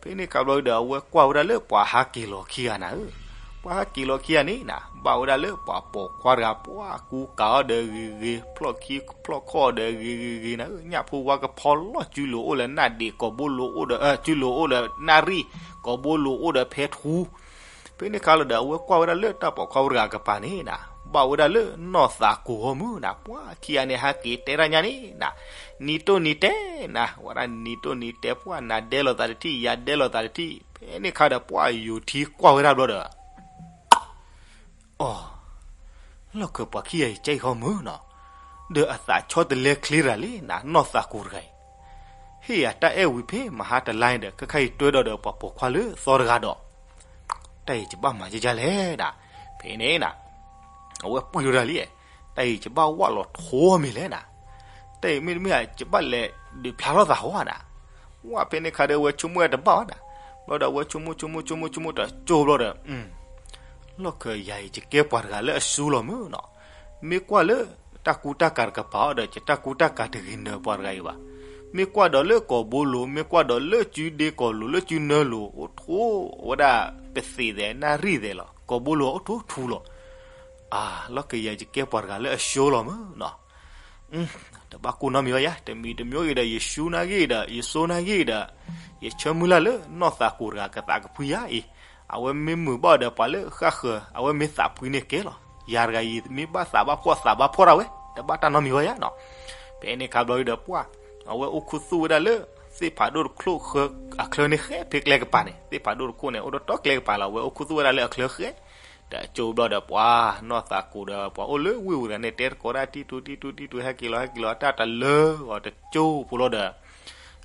ဖဲန့ၣ်ခါဘျီဒုဒီး အဝဲကွၢ်ဝဲဒၣ်လၢပှၤဟးက့ၤလီၤခံဂၤနၤဧၢ, ပှၤဟးက့ၤလီၤခံဂၤန့ၣ်နၤ ဘၣ်ဝဲဒၣ်လၢပှၤပိာ်ခွါတဂၤ ပှၤကူကၤအီၤဒီးဂ့ၤဂ့ၤ ဖျီၣ်ခံဖျီၣ်ခီၣ်ဒီးဂ့ၤဂ့ၤဂ့ၤဂ့ၤနၤဧၢ, ညၣ်ဖိဝါကဖီလီၢ် စုလိၤအိၣ်လၢနၢ်ဒံး ကိာ်ဘိလိၤအိၣ်ဒီး စုလိၤအိၣ်ဒီးနၢ်ရံၣ် ကိာ်ဘိလိၤအိၣ်ဒီးဖဲထူ ဖဲန့ၣ်ခါလီၤဒီး အဝဲကွၢ်ဝဲဒၣ်လၢတၢ်ပိာ်ခွါဖိတဂၤအကပၤန့ၣ်နၤ ဘၣ်ဝဲဒၣ်လၢနီၢ်သးကိၤအီၤမုၢ်နၤ ပှၤခံဂၤန့ၣ် ဟးက့ၤတဲတၢ်ညါန့ၣ်နၤ နံၤတိၢ်နံၤတဲနၤ ဝဲဒၣ်နံၤတိၢ်နံၤတဲပှၤ နၤဒဲလိာ်သးတထံၣ် ယၤဒဲလိာ်သးတထံၣ် ဖဲန့ၣ်ခါဒီး ပှၤယိၤထံကွၢ်ဝဲဒၣ်ဘျီဒီး အိ လီၢ်ခၢၣ်ပှၤခံဂၤအံၤ ကဲအံၤဃီမုၢ်နီၤ, ဒီးအသးဆီတလဲချ့တဂၤလံနၤ နီၢ်သးကိၤတဂၤအံၤ, ဟ့ၣ်ယၤတၢ်အဲၣ်ဝံၤဖဲမဟါတလါန့ၣ်ဒီး ခဲခါအံၤတွဲဒီးဒီးပှၤပိာ်ခွါလၢသီတဂၤဒီး တၢ်အံၤယဘၣ်မၤကကလဲၣ်နၤ, ဖဲန့ၣ်နၤ အဝဲပှံၢ်ထီၣ်တၢ်လံ, တၢ်အံၤယဘၣ်ဝၣ်လီၤထိမ့ၤလဲၣ်နၤ, တၢ်အံၤမ့တမ့ၢ်ဧါ ယဘၣ်လဲၤဒုးဖျါထီၣ်သးဟီနၤ, ဝၣ်ဖဲန့ၣ်ခါဒီး အဝဲဆိကမိၣ်ဝဲတဘၣ်ဘၣ်နၤ, ဘျီဒီးအဝဲဆိကမိၣ်ဆိကမိၣ်ဆိကမိၣ်ဆိကမိၣ်တကၠိဘျီဒီး လီၢ်ခၢၣ်ယၤအံၤ ယကဲပှၤတဂၤလၢအဆူလီၤမုၢ်နီၤ, မ့ၢ်ကွၢ်လၢတၢ်ကူတၢ်ကၤတကပၤအီၤဒီး ယတၢ်ကူတၢ်ကၤတဂ့ၤနၢၤပှၤတဂၤအံၤဘၣ်, မ့ၢ်ကွၢ်ဒီးလၢကိာ်ဘိလိၤ မ့ၢ်ကွၢ်ဒီးလၢစုဒ့ကိာ်လိၤ လၢစုနၢလိၤ အိၣ်ထိးဝဲဒၣ်ပသ့ၣ်သဲး နၢ်ရံၣ်သဲးလီၤ, ကိာ်ဘိလိၤအိၣ်ထိးထူလီၤ, အၢ လီၢ်ခၢၣ်ယၤ ယကဲပှၤတဂၤလၢအဆူလီၤမုၢ်နီၤ တဘၣ်ကိၢ်နီတမံၤဘၣ်ယၤ, တမံၤတမံၤဂ့ၤဒီး ယဆူနၤဂ့ၤဒီး ယစိနၤဂ့ၤဒီး ယဆၢမုၢ်လၢ်လၢနီၢ်သးကိၤတဂၤကသးကဖှံယၤအံၤ, အဝဲမ့ၢ်မုာ်ဘၣ်ဒီးပှၤလၢဃၣ်ဃၢၤ အဝဲမ့ၢ်သးဖှံန့ၣ်ကဲလီၤ, ယၤတဂၤအံၤ မ့ၢ်ဘၣ်သးဘၣ်ဖှီၣ်သးဘၣ်ဖှီၣ်တၢ်ဝဲ တဘၣ်တၢ်နီတမံၤဘၣ်ယၤနီၤ, ဖဲန့ၣ်ခါဘျီဒီးပှၢ် အဝဲအိၣ်ခူသူၣ်ဝဲဒၣ်လၢ သ့ၣ်ဖးဒိၣ်တခိၣ်အချၢန့ၣ်ဃဲ ဖဲကျဲကပၤန့ၣ် သ့ၣ်ဖးဒိၣ်တခိၣ်န့ၣ် အိၣ်ဒီးတီကျဲကပၤလီၤ, အဝဲအိၣ်ခူသူၣ်ဝဲဒၣ်လၢအချၢဃဲ တကၠိဘျီဒီးပှၤ နီၢ်သးကိၤဒီးပှၤအိၣ်လၢဝ့ၢ်ဝူၤတဂၤန့ၣ် တဲတကိးဒၣ်တံၢ်တူတံၢ်တူတံၢ်တူ ဟဲက့ၤလီၤဟဲက့ၤလီၤ တၢ်တလၢအီၤတကၠိဖိလီၤဒီး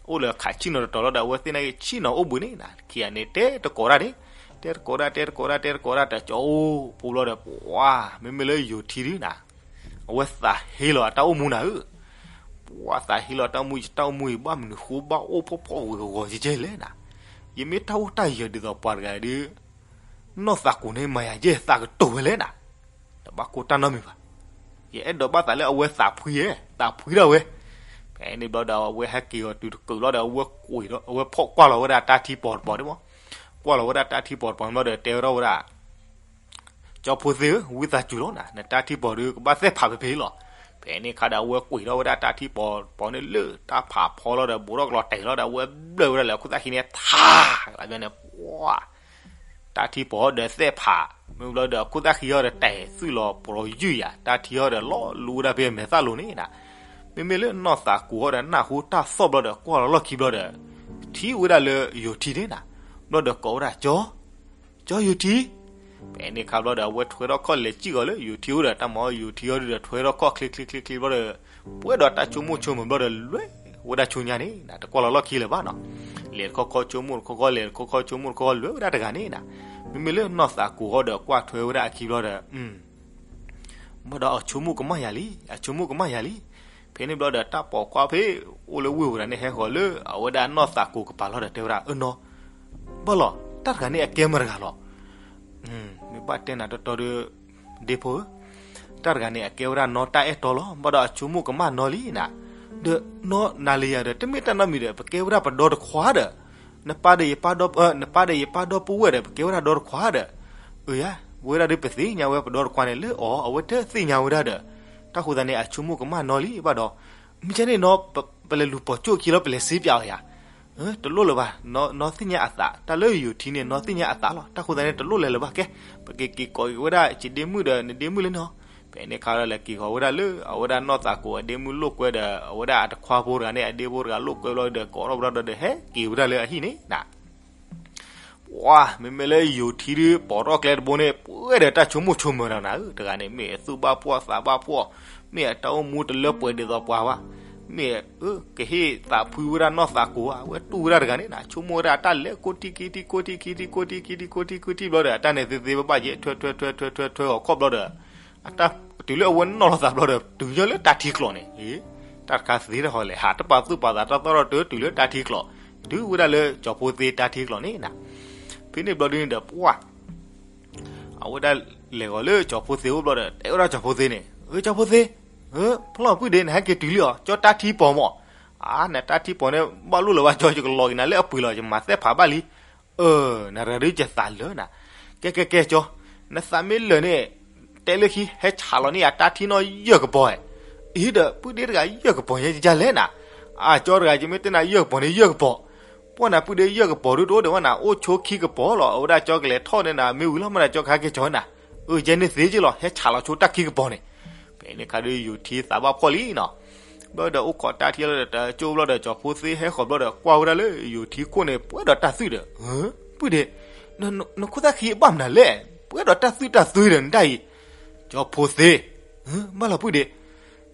အိၣ်လၢခးဆံၣ်နီၤတတီၤလီၤဒီး အဝဲသ့ၣ်နာ်က့ၤဆံၣ်နီၤအိၣ်ဘှံးန့ၣ်နၤ ခံဂၤန့ၣ် တဲတကိးဒၣ်န့ၣ် တဲတကိးဒၣ် တဲတကိးဒၣ် တဲတကိးဒၣ် တကၠိဖိလီၤဒီး ပှၤ မ့မ့ၢ်လၢယိၤထံဒုနၤ အဝဲသးဟ့လီၤအတၢ်အိၣ်မူနၤဧၢ ပှၤသးဟ့လီၤတၢ်အိၣ်မူ ယတၢ်အိၣ်မူအံၤ ဘၣ်မနုၤဃိဘၣ်အိၣ်ဖှီၣ်ဖှီၣ်ဂီၤဂီၤကဲကဲလဲၣ်နၤ, ယမ့ၢ်တၢ်အိၣ်တၢ်ယၢၤဒ်သိးပှၤတဂၤဒု နီၢ်သးကိၤန့ၣ်မၤယၤယဲၢ်သးကတိၤဝဲလဲၣ်နၤ, တဘၣ်ကိၢ်တၢ်နီတမံၤဘၣ်. ယအဲၣ်ဒိးဘၣ်သးလၢအဝဲသးဖှံဧဲ, သးဖှံဒၣ်ဝဲ. ဖဲန့ၣ်ဘျီဒီး အဝဲဟဲက့ၤအီၤတုၤတကုာ်လီၤဒီး အဝဲကွံာ်ဒီး အဝဲဖီၣ်ကွၢ်လီၤဝဲဒၣ်တၢ်ထံပီၤတပီၤ ကွၢ်လီၤဝဲဒၣ်တၢ်ထံပီၤတပီၤန့ၣ်ဘျီဒီး တဲဝဲဒၣ်ဝဲဒၣ် ကၠီဖိသ့ၣ်ဧၢ, ဝံသးစူၤလီၤနၤ, နတၢ်ထံပီၤဒုးကဘၣ်သဲၣ်ဖးဖဲဖဲလီၤ. ဖဲန့ၣ်ခါဒီး အဝဲကွံာ်ထီၣ်ဝဲဒၣ်တၢ်ထံပီၤတပီၤန့ၣ်လၢတၢ်ဖးဖီလီၤဒီး ဘူးထီၣ်ကျီၤတဲာ်လီၤဒီး အဝဲဘျၢၣ်ဝဲဒၣ်လၢအခိၣ်သၣ်ခံန့ၣ် ထး, လၢန့ၣ် ပှၤ တၢ်ထံပီၤဒီးသဲၣ်ဖး, မ့ၢ်ဘျီဒီး အခိၣ်သၣ်ခံဟီဒီးတဲာ်သုးလီၤပရီယုၢ်ယၤ, တၢ်ထံဟီဒီးလီၤလူဝဲဒၣ်ဖဲမဲာ်သၣ်လိၤန့ၣ်နၤ. မ့မ့ၢ်လၢနီၢ်သးကိၤဟီဒီးနၢ်ဟူတၢ်သီၣ်ဘျီဒီး ကွၢ်လီၤလီၢ်ခံဘျီဒီး ထံၣ်ဝဲဒၣ်လၢယိၤထံန့ၣ်နၤ. ဘျီဒီးကိးဝဲဒၣ် ကၠီ ကၠီယိၤထံ. ဖဲန့ၣ်ခါဘျီဒီး အဝဲထွဲထီၣ်ခီၣ်လဲၤစံၣ်အီၤလၢယိၤထံအိၣ်ဒီး တၢ်မၤအီယိၤထံအီၤဒုဒီး ထွဲထီၣ်ခီၣ်ချ့ချ့ချ့ချ့ဘျီဒီး ပှဲၤဒီးတၢ်ဆိကမိၣ်ဆိကမးဘျီဒီး လဲၤဝဲဒၣ်ဆူညါန့ၣ်နၤ, တကွၢ်လီၤလီၢ်ခံလၢၤဘၣ်နီၤ. လဲၤတခီခီဆိကမိၣ်တခီခီ လဲၤတခီခီဆိကမိၣ်တခီခီ လဲၤဝဲဒၣ်တဂၤန့ၣ်နၤ. မ့မ့ၢ်လၢနီၢ်သးကိၤဟီဒီး ကွၢ်ထွဲဝဲဒၣ်အခံဘျီဒီး ဘၣ်ဒီးအဆိကမိၣ်ကမၣ်ယၤလံ, အဆိကမိၣ်ကမၣ်ယၤလံ. ဖဲန့ၣ်ဘျီဒီး တၢ်ပိာ်ခွါဖဲအိၣ်လၢဝ့ၢ်ပူၤတဂၤန့ၣ် ဟဲဃီၤလၢအဝဲဒၣ်နီၢ်သးကိၤကပၤလီၤဒီး တဲဝဲဒၣ် အၢနီၤ, ဘၣ်လီၤ, တၢ်တဂၤန့ၣ်အကဲမတၤတဂၤလီၤ. မ့ၢ်ဘၣ်တဲနၤတီတီဒီး ဒ့ဖိဧၢ, တၢ်တဂၤန့ၣ် အကဲဝဲဒၣ်နီၢ်တၢ်အဲၣ်တီလီၤ. ဘၣ်ဒီးအဆိကမိၣ်ကမၣ်နီၤလံနၤ. ဒီးနီၢ်နၤလံယၤဒီး တမ့ၢ်တၢ်နီတမံၤဒီး ပကဲဝဲဒၣ်ပဒီတခွါဒီး နပၢ်ဒီးယပၢ်ဒီ နပၢ်ဒီးယပၢ်ဒီပုၢ်ဝဲၢ်ဒီး ပကဲဝဲဒၣ်ဒီတခွါဒီး, အၢယၤ, ဝဲဒၣ်ဒီးပသ့ၣ်ညါဝဲပဒီတခွါန့ၣ်လၢအီၤ အဝဲတသ့ၣ်ညါဝဲဒၣ်ဒီး, တၢ်ဃိသတးန့ၣ် အဆိကမိၣ်ကမၣ်နီၤလံဘၣ်ဒီး, မ့ၢ်ကဲန့ၣ်နီၤ, ပလဲၤလူၤပိာ်ကၠိၣ်အခံလီၤ ပလဲၤစ့ပၠးအီၤယၤ, တလိၣ်လၢၤဘၣ်, နီၢ်သ့ၣ်ညါအသး, တၢ်လၢယိၤထံန့ၣ် နီၢ်သ့ၣ်ညါအသးလီၤ. တၢ်ဃိသတးန့ၣ် တလိၣ်လဲၤလၢၤဘၣ်ကဲ, ပကက့ၤကိးက့ၤဝဲဒၣ်ယဒ့မုၣ်ဒီးနဒ့မုၣ်လၢန့ၣ်လီၤ. ဖဲန့ၣ်ခါဒီးလဲၤက့ၤဃီၤဝဲဒၣ်လၢ အဝဲဒၣ်နီၢ်သးကိၤအဒ့မုၣ်လိာ်ကွဲဒီး အဝဲဒၣ်အတခွါဖိတဂၤန့ၣ် အဒ့ဖိတဂၤလိာ်ကွဲဘျီဒီး ကိးထီၣ်ဘျီဒီး ဟဲက့ၤဝဲဒၣ်လၢအဟံၣ်န့ၣ်နၤ. ပှၤ မ့မ့ၢ်လၢယိၤထံဒုး ပိာ်ထီၣ်ကျဲတဘိန့ၣ် ပှဲၤဒီးတၢ်ဆိကမိၣ်ဆိကမးဒီးနၤဧၢ, တဂၤန့ၣ် မ့ၢ်အသူၣ်ဘၣ်ဖှီၣ်သးဘၣ်ဖှီၣ်, မ့ၢ်အတၢ်အိၣ်မူတလၢပှဲၤဒ်သိးပှၤဘၣ်, မ့ၢ် ကဟ့ၣ်သးဖှံဝဲဒၣ်နီၢ်သးကိၤဧါ, အဝဲတူၢ်ဝဲဒၣ်တဂၤန့ၣ်နၤ, ဆိကမိၣ်ဝဲဒၣ်အတၢ်လဲၤကိးထံၣ်ခံထံၣ် ကိးထံၣ်ခံထံၣ် ကိးထံၣ်ခံထံၣ် ကိးထံၣ်ခံထံၣ်ဘျီဒီး အတၢ်န့ၣ်သ့သ့ဘၣ်ဘၣ်ယဲ ထွဲထွဲထွဲထွဲထွဲထွဲအီၤခီၣ်ဘျီဒီး အတၢ်တုၤလၢအဝဲနီၢ်လီၤသးဘျီဒီး တုၤညီလၢတၢ်ထံကျိးန့ၣ်, တၢ်တခါသ့ထီၣ်ဟီလဲၣ်, ဟးတပာ်သူၣ်ပာ်သးတၢ်သီၣ်ထီၣ်တုၤတုၤလၢတၢ်ထံကျိး, တုၤဝဲဒၣ်လၢကၠီၤဖိသ့တၢ်ထံကျိးန့ၣ်နၤ. ဖဲန့ၣ်ဘျီဒုန့ၣ်ဒီး ပှၤ အဝဲဒၣ်လဲၤဂီၤလၢကၠီၤဖိသ့အိၣ်ဘျီဒီး တဲဝဲဒၣ်ကၠီၤဖိသ့န့ၣ်, အၢ ကၠီၤဖိသ့, ဖီလီၤပုၢ်ဒ့ နဟဲက့ၤတုၤလံအီၤ, ကၠီတၢ်ထံပီၤမး, အါ နတၢ်ထံပီၤန့ၣ် ဘၣ်လိၣ်လၢၤဘၣ်ကၠီ ယကလီၤက့ၤနၤလၢအပှ့ၤလီၤ ယမၤသဲၣ်ဖးဘၣ်လံ. အၢ နတဂၤဒုးယသးလၢာ်နၤ, ကဲကဲကဲကၠီ, နသးမ့ၢ်လၢာ်န့ၣ် တဲလၢခံ ဟဲဆးလီၤန့ၢ်ယတၢ်ထံနီၢ်ယဲၢ်ကပီၤဧါ. အံၤဒီး ပုၢ်ဒ့တဂၤ ယဲၢ်ကပီၤညါယလဲၣ်နၤ, အၢ ကၠီတဂၤ ယမ့ၢ်တဲနၤယဲၢ်ကပီၤန့ၣ် ယဲၢ်ကပီၤ, ပှၢ်နၤပုၢ်ဒ့ ယဲၢ်ကပီၤဒုးတအိၣ်ဒံးဝဲနၤ, အိၣ်ဆိခံကပီၤလီၤ, အဝဲဒၣ်ကၠီကလဲၤထီၣ်န့ၢ်နၤ မ့ၢ်ဝံၤလီၤ မ့ၢ်ဒၣ်ကၠီကဟဲက့ၤကၠီနၤ, အၢ ယဲန့ၣ်သ့က့လီၤ ဟဲဆးလီၤဆိတၢ်ခံကပီၤန့ၣ်. ဖဲန့ၣ်ခါဒီးယိၤထံသးဘၣ်ဖှီၣ်လံနီၤ, ဘျီဒီးအိၣ်ခိးတၢ်ထံလီၤဒီး တကၠိဘျီဒီး ကၠီၤဖိသ့ဟဲဃီၤဘျီဒီး ကွၢ်ဝဲဒၣ်လၢယိၤထံခိၣ်န့ၣ် ပှဲၤဒီးတၢ်သွံၣ်ဒီး, ပုၢ်ဒ့, နခိၣ်သၣ်ခံအဘၣ်မနုၤလဲၣ်, ပှဲၤဒီးတၢ်သွံၣ်တၢ်သွံဒီးနတၢ်အံၤ, ကၠီၤဖိသ့, ဘၣ်လီၤပုၢ်ဒ့,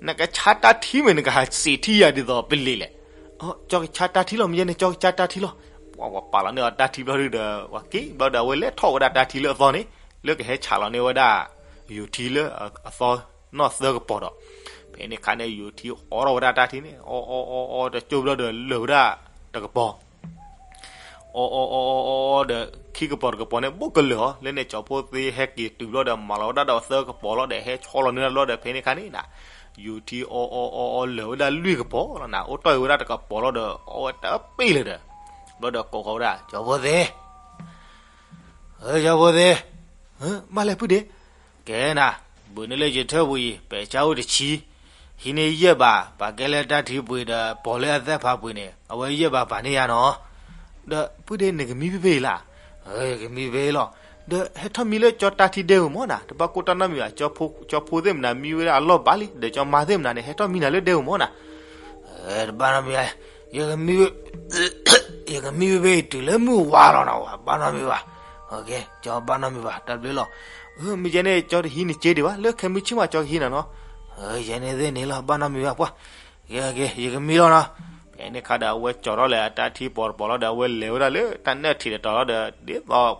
နကဆါတၢ်ထံမ့ၢ် နကဟးစံးထံယၤဒ်သိးပလံၤလဲၣ်. ကၠီကဆါတၢ်ထံလီၤ မ့ၢ်ယဲန့ၣ် ကၠီကဆါတၢ်ထံလီၤ. ပှၤပာ်လီၤန့ၢ်အီၤတၢ်ထံဘျီဒုဒီး ပှၤက့ၤဘျီဒီး အဝဲလဲၤထီၣ်ဝဲဒၣ်တၢ်ထံလၢအသီန့ၣ် လၢကဟဲဆးလီၤန့ၢ်ဝဲဒၣ် ယိၤထံလၢအသီနီၢ်သၢကပီၤဒီး, ဖဲန့ၣ်ခါန့ၣ် ယိၤထံအိးထီၣ်ဝဲဒၣ်တၢ်ထံန့ၣ် အီအီအီအီ တကၠိဘျီဒီးလၢာ်ဝဲဒၣ်တကပီၤ အီအီအီအီအီဒီး ခံကပီၤတကပီၤန့ၣ် ဘိၣ်ကလၢာ်အီၤ လၢန့ၣ် ကၠီၤဖိသ့ဟဲက့ၤတုၤဘျီဒီး မၤလီၤဝဲဒၣ်ဒီးသၢကပီၤလီၤဒီး ဟဲဆီလီၤန့ၢ်တၢ်ဘျီဒီး ဖဲန့ၣ်ခါန့ၣ်နၤ, ယိၤထံအီအီအီအီလၢာ်ဝဲဒၣ်လွံၢ်ကပီၤလီၤနၤ, အိးထီၣ်ဝဲဒၣ်တကပီၤလီၤဒီး အီဝဲတပ့ၢ်လၢၤဒီး, ဘျီဒီးကိးဃီၤဝဲဒၣ် ကၠီၤဖိသ့ ဧၢ ကၠီၤဖိသ့, ဘၣ်လဲၣ်ပုၢ်ဒ့, ကဲနၤ, ဘုးန့ၢ်လၢယထၢၣ်ပူၤအံၤ ပဲာ်ဆါအိၣ်တဆံ, ဟံးန့ၢ်ယဲၢ်ဘး, ပာ်ကဲလၢတၢ်ထံပှ့ၤဒီး ပိာ်လၢအသဲၣ်ဖးပှ့ၤန့ၣ် အဝဲယဲၢ်ဘးပာ်န့ၢ်ယၤနီၤ. ဒီးပုၢ်ဒ့ နကမံဖဲဖဲအံၤလၢ်, ယကမံဖဲအံၤလီၤ. ဒီးဟဲထီၣ်မံလၢကၠီတၢ်ထံဒဲဧိၤမၢ်နၤ, တဘၣ်ကိၢ်တၢ်နီတမံၤဘၣ်, ကၠီဖိသ့ၣ်မနၤမံဝဲဒၣ်အလီၢ်ဘၣ်လံ, ဒီးကၠီမါသ့ၣ်မနၤန့ၣ် ဟဲထီၣ်မံနၤလၢဒဲဧိၤမၢ်နၤ. တဘၣ်နီတမံၤဘၣ်, ယကမံ ယကမံဖဲဖဲအံၤတုၤလၢမုၢ်ဝါလီၤနၤ, ဘၣ်နီတမံၤဘၣ်, ကၠီဘၣ်နီတမံၤဘၣ် တၢ်ဘျုးလီၤ. မ့ၢ်ယဲန့ၣ် ကၠီတဟံးန့ၢ်စ့ဒံးဘၣ်, လၢခဲမုၢ်ဆ့ၣ်မးကၠီကဟံးနၤနီၤ. ယဲန့ၣ်သ့ၣ်န့ၣ်လီၤ ဘၣ်နီတမံၤဘၣ်ပှၢ်, ယကမံလီၤနီၤ. ဖဲန့ၣ်ခါဒီး အဝဲကၠီထီၣ်လၢအတၢ်ထံပီၤတပီၤလီၤဒီး အဝဲလဲၤဝဲဒၣ်လၢတၢ်နၢၣ်ထံးတတီၤလီၤဒီး ဒ်သိး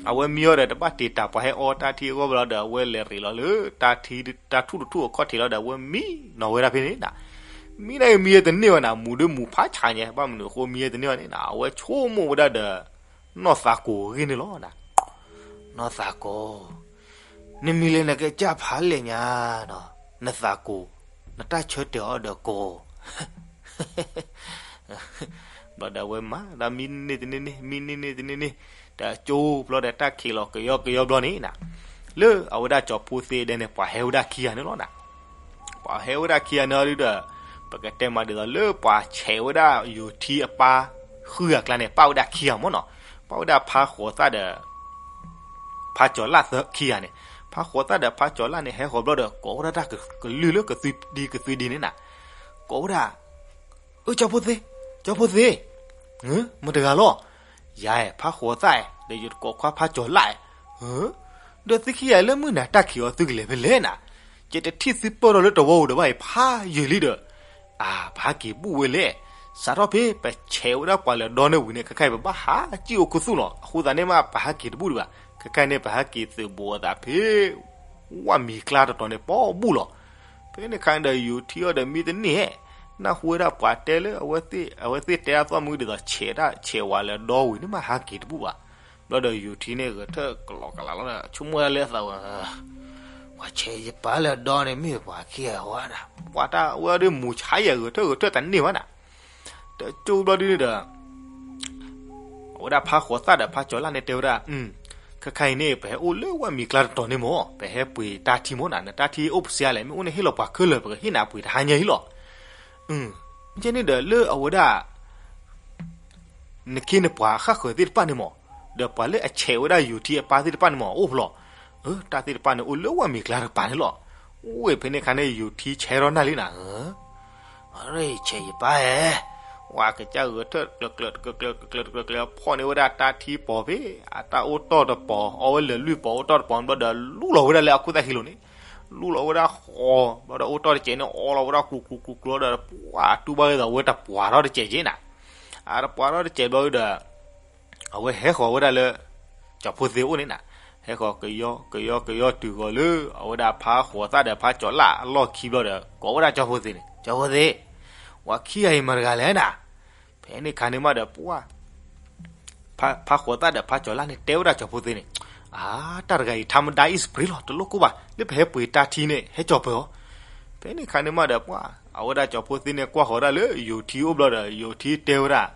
အဝဲမံအီၤဒီး တဘၣ်တ့ၢ်တၢ်ပှၤဟဲအီတၢ်ထံအဂီၢ်ဘၣ်လီၤဒီး အဝဲလဲၤရ့းလီၤလၢ တၢ်ထံ တၢ်ထူၣ်တထူၣ်အခီၣ်ထံးလီၤဒီး အဝဲမံနီၤဝဲဒၣ်ဖဲန့ၣ်နၤ. မံဒၣ်အံၤမံယဲတန့ၢ်ဝဲနၤ, မူၤဒုးမူၤဖးဆးညါ, ဘၣ်မနုၤအဃိမံယဲတန့ၢ်ဝဲန့ၣ်နၤ, အဝဲဆိကမိၣ်ဝဲဒၣ်ဒီး နီၢ်သးကိၤအဂ့ၢ်န့ၣ်လီၤနၤ. နီၢ်သးကိၤ နမံၤလဲၣ်နကစၢ်ဖးလဲၣ်ညါနီၤ, နသးကိၤ, နတၢ်ဆၢတဲာ်အီၤဒီးကိး ဘျီဒီးအဝဲမၤဒီးမံန့ၢ်တန့ၢ်န့ၣ် မံန့ၢ်န့ၢ်တန့ၢ်န့ၣ်, တကၠိဘျီဒီးတၢ်ခံးလီၤကယီကယီဘျီန့ၣ်နၤ, လၢအဝဲဒၣ်ကၠီဖိသ့ဒဲန့ၣ် ပှၤဟဲဝဲဒၣ်ခံဂၤန့ၣ်လီၤနၤ. ပှၤဟဲဝဲဒၣ်ခံဂၤန့ၣ်ဒုဒီး ပကတဲမးဒ်သိးလၢပှၤဆဲးဝဲဒၣ်ယိၤထံအပၢ်ဃုဂၤအကျါန့ၣ် ပၣ်ဝဲဒၣ်ခံဂၤမ့ၢ်နီၤ, ပၣ်ဝဲဒၣ်ဖါဃိးသၣ်ဒီး ဖါကၠီၤလၣ်သၢခံဂၤန့ၣ်, ဖါဃိးသၣ်ဒီးဖါကၠီၤလၣ်န့ၣ် ဟဲဃီၤဘျီဒီး ကိးဝဲဒၣ်တၢ်ကလုၢ်လၢကသွံဒံကသွံဒံန့ၣ်နၤ, ကိးဝဲဒၣ်, အၢ ကၠီဖိသ့, ကၠီဖိသ့, မတၤတဂၤလီၤ, ယၤအဲၣ် ဖါဃိးသၣ်အဲၣ် ဒီးယကိးခွါဖါကၠီၤလၣ်အဲၣ်, ဒီးသုခံဂၤလၢမုၢ်နၤတၢ်ခံးအီၤသုကလဲၤဖဲလဲၣ်နၤ, ယတထံၣ်သုပၢၢ်ထီၣ်လၢတဝီဧိၤဒီး ဘၣ်အံၤဖးယံာ်လံဒီး အၢ ပဟးက့ၤဘူၣ်ဝဲလဲၣ်, စးထီၣ်ဖဲပဆဲးဝဲဒၣ်ပှၤလဲၤဒီန့ၣ်ဝံၤန့ၣ် ခဲခါအံၤပဘၣ်ဟးစံၣ်အိၣ်ခူသူၣ်လီၤ, အဃိသတးန့ၣ်မး ပဟးက့ၤတဘူၣ်ဒံးဘၣ်, ခဲခါအံၤန့ၣ် ပဟးက့ၤသုးဘူးအသးဖဲ ဝၣ်မံၤကျါတတီၤန့ၣ် ပီဘူၣ်လီၤ. ဖဲန့ၣ်ခါန့ၣ်ဒီး ယိၤထံအီၤဒီးမံတန့ၢ်, နၢ်ဟူဝဲဒၣ်ပှၤတဲလၢ အဝဲသ့ၣ်တဲအသီၣ်မုၢ်ဒ်သိး ဆဲးတၢ်ဆဲးဝဲလဲၤဒီဝံၤန့ၣ်မး ဟးက့ၤတဘူၣ်ဘၣ်. ဘျီဒီးယိၤထံန့ၣ် ဂဲၤထၢၣ်ကလီကလီလီၤဒီး ဆိကမိၣ်ဒၣ်လၢအသးဝဲ ပှၤဆဲးယပၢ်လဲၤဒီန့ၣ် မ့ၢ်ပှၤခံဂၤဝဲဒၣ်, ပှၤတၢ်ဝဲဒၣ်မူၤဆါယဲၢ် ဂဲၤထၢၣ်ဂဲၤထၢၣ်တန့ၢ်ဘၣ်နၤ, တကၠိဘျီဒုန့ၣ်ဒီး အဝဲဒၣ်ဖါဃိးသၣ်ဒီးဖါကၠီၤလၣ်န့ၣ်တဲဝဲဒၣ်, ခဲခါအံၤန့ၣ် ပဟဲအိၣ်လၢဝၣ်မံၤကျါတတီၤန့ၣ်မ့ၢ် ပဟဲပှ့ၤတၢ်ထံမ့ၢ်နၤ, နတၢ်ထံအိၣ်ပစံးလဲၣ်, မ့ၢ်အိၣ်န့ၣ်ဟ့ၣ်လီၤပှၤခဲလၢာ် ပကဟ့ၣ်နၤပှ့ၤတဟါညါအံၤလီၤ. ကဲန့ၣ်ဒီးလၢအဝဲဒၣ် နခ့နပှၤအဃၣ်ဃၢၤသ့ၣ်တဖၣ်န့ၣ်မ့ၢ်, ဒီးပှၤလၢအဆဲးဝဲဒၣ်ယိၤထံအပၢ်သ့ၣ်တဖၣ်န့ၣ်မ့ၢ် အိၣ်ဖျီၣ်, တၢ်သ့ၣ်တဖၣ်န့ၣ် အိၣ်လၢဝၣ်မံၤကျါတကပၤန့ၣ်လီၤ. အိၣ်ဝဲဖဲန့ၣ်ခါန့ၣ် ယိၤထံဆဲးထီၣ်နၢ်လံနၤ, ဆဲးယပၢ်ဧၢ, ဝဲကစၢ်ဂဲၤထၢၣ်ကျၢၤကျၢၤတကျၢၤကျၢၤတကျၢၤတကျၢၤကျၢၤ ဖီၣ်န့ၢ်ဝဲဒၣ်တၢ်ထံပီၤဖဲ အတၢ်အိၣ်တီၢ်တပီၤ အီဝဲလၢာ်လွံၢ်ပီၤအိၣ်တီၢ်တပီၤ ဘျီဒီးလူလီၤဝဲဒၣ်လၢအခိၣ်သၣ်ဟံးလိၤန့ၣ်, လူလီၤဝဲဒၣ်ဃီ, ဘျီဒီးအိၣ်တီၢ်တစဲးန့ၣ် အီလီၤဝဲဒၣ်ကျူၤကျူၤကျူၤကျူၤဒီး ပှၤတူၢ်ဘၣ်ဂ့ၤသးဝဲတပှၤထီၣ်တစဲးက့နၤ, အတပှၤထီၣ်တစဲးဘျီဒီး အဝဲဟဲဃီၤဝဲဒၣ်လၢ ကၠီဖိသ့အအိၣ်န့ၣ်နၤ, ဟဲဃီၤကယီကယီကယီတုၤဃီၤလၢ အဝဲဒၣ်ဖါဃိးသၣ်ဒီးဖါကၠီၤလၣ်အလီၢ်ခံဘျီဒီး ကိးဝဲဒၣ်ကၠီဖိသ့န့ၣ်, ကၠီဖိသ့, ပှၤခံဂၤအံၤမတၤတဂၤလဲၣ်နၤ, ဖဲန့ၣ်ခါန့ၣ်မးဒီးပှၤ ဖါဃိးသၣ်ဒီးဖါကၠီၤလၣ်န့ၣ် တဲဝဲဒၣ်ကၠီဖိသ့န့ၣ်, အၢ တၢ်တဂၤအံၤ ထါမဒါအံၣ်စပရ့လီၤ တလိၣ်ကိၢ်ဘၣ် လၢပဟဲပှ့ၤတၢ်ထံန့ၣ် ဟဲကၠီၤပၢၤအီၤ, ဖဲန့ၣ်ခါန့ၣ်မးဒီးပှၤ အဝဲဒၣ်ကၠီဖိသ့န့ၣ် ကွၢ်ဃီၤဒၣ်လၢယိၤထံအိၣ်ဘျီဒီး ယိၤထံတဲဝဲဒၣ်,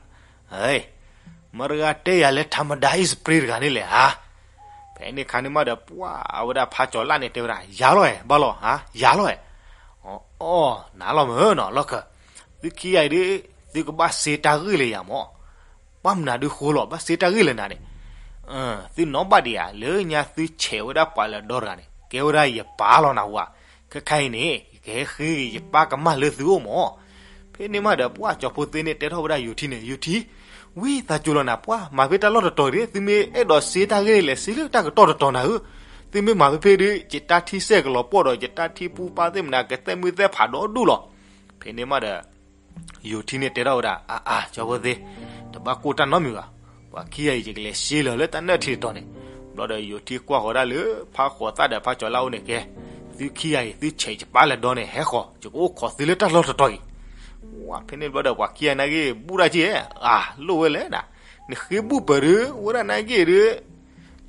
မတၤတဂၤတဲယၤလၢ ထါမဒါအံၣ်စပရ့တဂၤန့ၣ်လဲၣ်ဧါ, ဖဲန့ၣ်ခါန့ၣ်မးဒီးပှၤ အဝဲဒၣ်ဖါကၠီၤလၣ်န့ၣ်တဲဝဲဒၣ် ယၤလီၤဧါ ဘၣ်လီၤဧါ ယၤလီၤဧါ, အီ နၤလီၤမ့ၢ်နီၤ လီၢ်ခၢၣ်, သုခံဂၤအံၤဒ် သုကဘၣ်စ့တၢ်ဂ့ၢ်လၢယၤမး, ဘၣ်မနုၤဒုးဃိလီၤ ဘၣ်စ့တၢ်ဂ့ၢ်လၢနၤန့ၣ်, သုနီၣ်ဘၣ်ဒံးဧါ လၢညါသုဆဲးဝဲဒၣ်ပှၤလၢာ်ဒီတဂၤန့ၣ် ကဲဝဲဒၣ်ယပၢ်လီၤနၤဝဲ, ခဲခါအံၤန့ၣ် ယကဟဲဃ့ယပၢ်ကမၢ်လၢသုအိၣ်မး, ဖဲန့ၣ်မးဒီးပှၤကၠီဖိသ့န့ၣ် တဲထီၣ်ဝဲဒၣ်ယိၤထံန့ၣ် ယိၤထံ, ဝံသးစူၤလီၤနၤ ပှၤမၤဖဲတၢ်လီၢ်တတီၤဒ် သုမ့ၢ်အဲၣ်ဒိးစ့တၢ်ဂ့ၢ်န့ၣ် လဲၤစ့လၢတၢ်ကတီၢ်တတီၤနၤဧၢ, သုမ့ၢ်မၤဖဲဖဲဒ် ယတၢ်ထံစဲၣ်ကလီၤပှီၢ်ဒီး ယတၢ်ထံပူပၢ်သ့ၣ်မနၤ ကသဲၣ်မုၢ်သဲၣ်ဖးဒီဒူၣ်လီၤ, ဖဲန့ၣ်မးဒီး ယိၤထံန့ၣ်တဲထီၣ်ဝဲဒၣ် အါအါ ကၠီဖိသ့, တဘၣ်ကိၢ်တၢ်နီတမံၤဘၣ်, ပှၤခံဂၤအံၤ ယကလဲၤစ့လီၤလၢတၢ်နၢၣ်ထံးတတီၤန့ၣ်, ဘျီဒီးယိၤထံကွၢ်ဃီၤဒၣ်လၢ ဖါဃိးသၣ်ဒီးဖါကၠီၤလၣ်အိၣ်န့ၣ်ကဲ, သုခံဂၤအံၤ သုဆဲးယပၢ်လဲၤဒီန့ၣ် ဟဲဃီၤ ယကအိၣ်ခိးသုလၢတၢ်လီၢ်တတီၤအံၤ, ဝဲဖဲန့ၣ်ဘျီဒီး ပှၤခံဂၤနာ်က့ ဘူၣ်တၢ်က့, အါ လိၣ်ဝဲလဲၣ်နၤ, နဃ့ဘူၣ်ပၢၤဒုး ဝဲဒၣ်နာ်က့ဒုး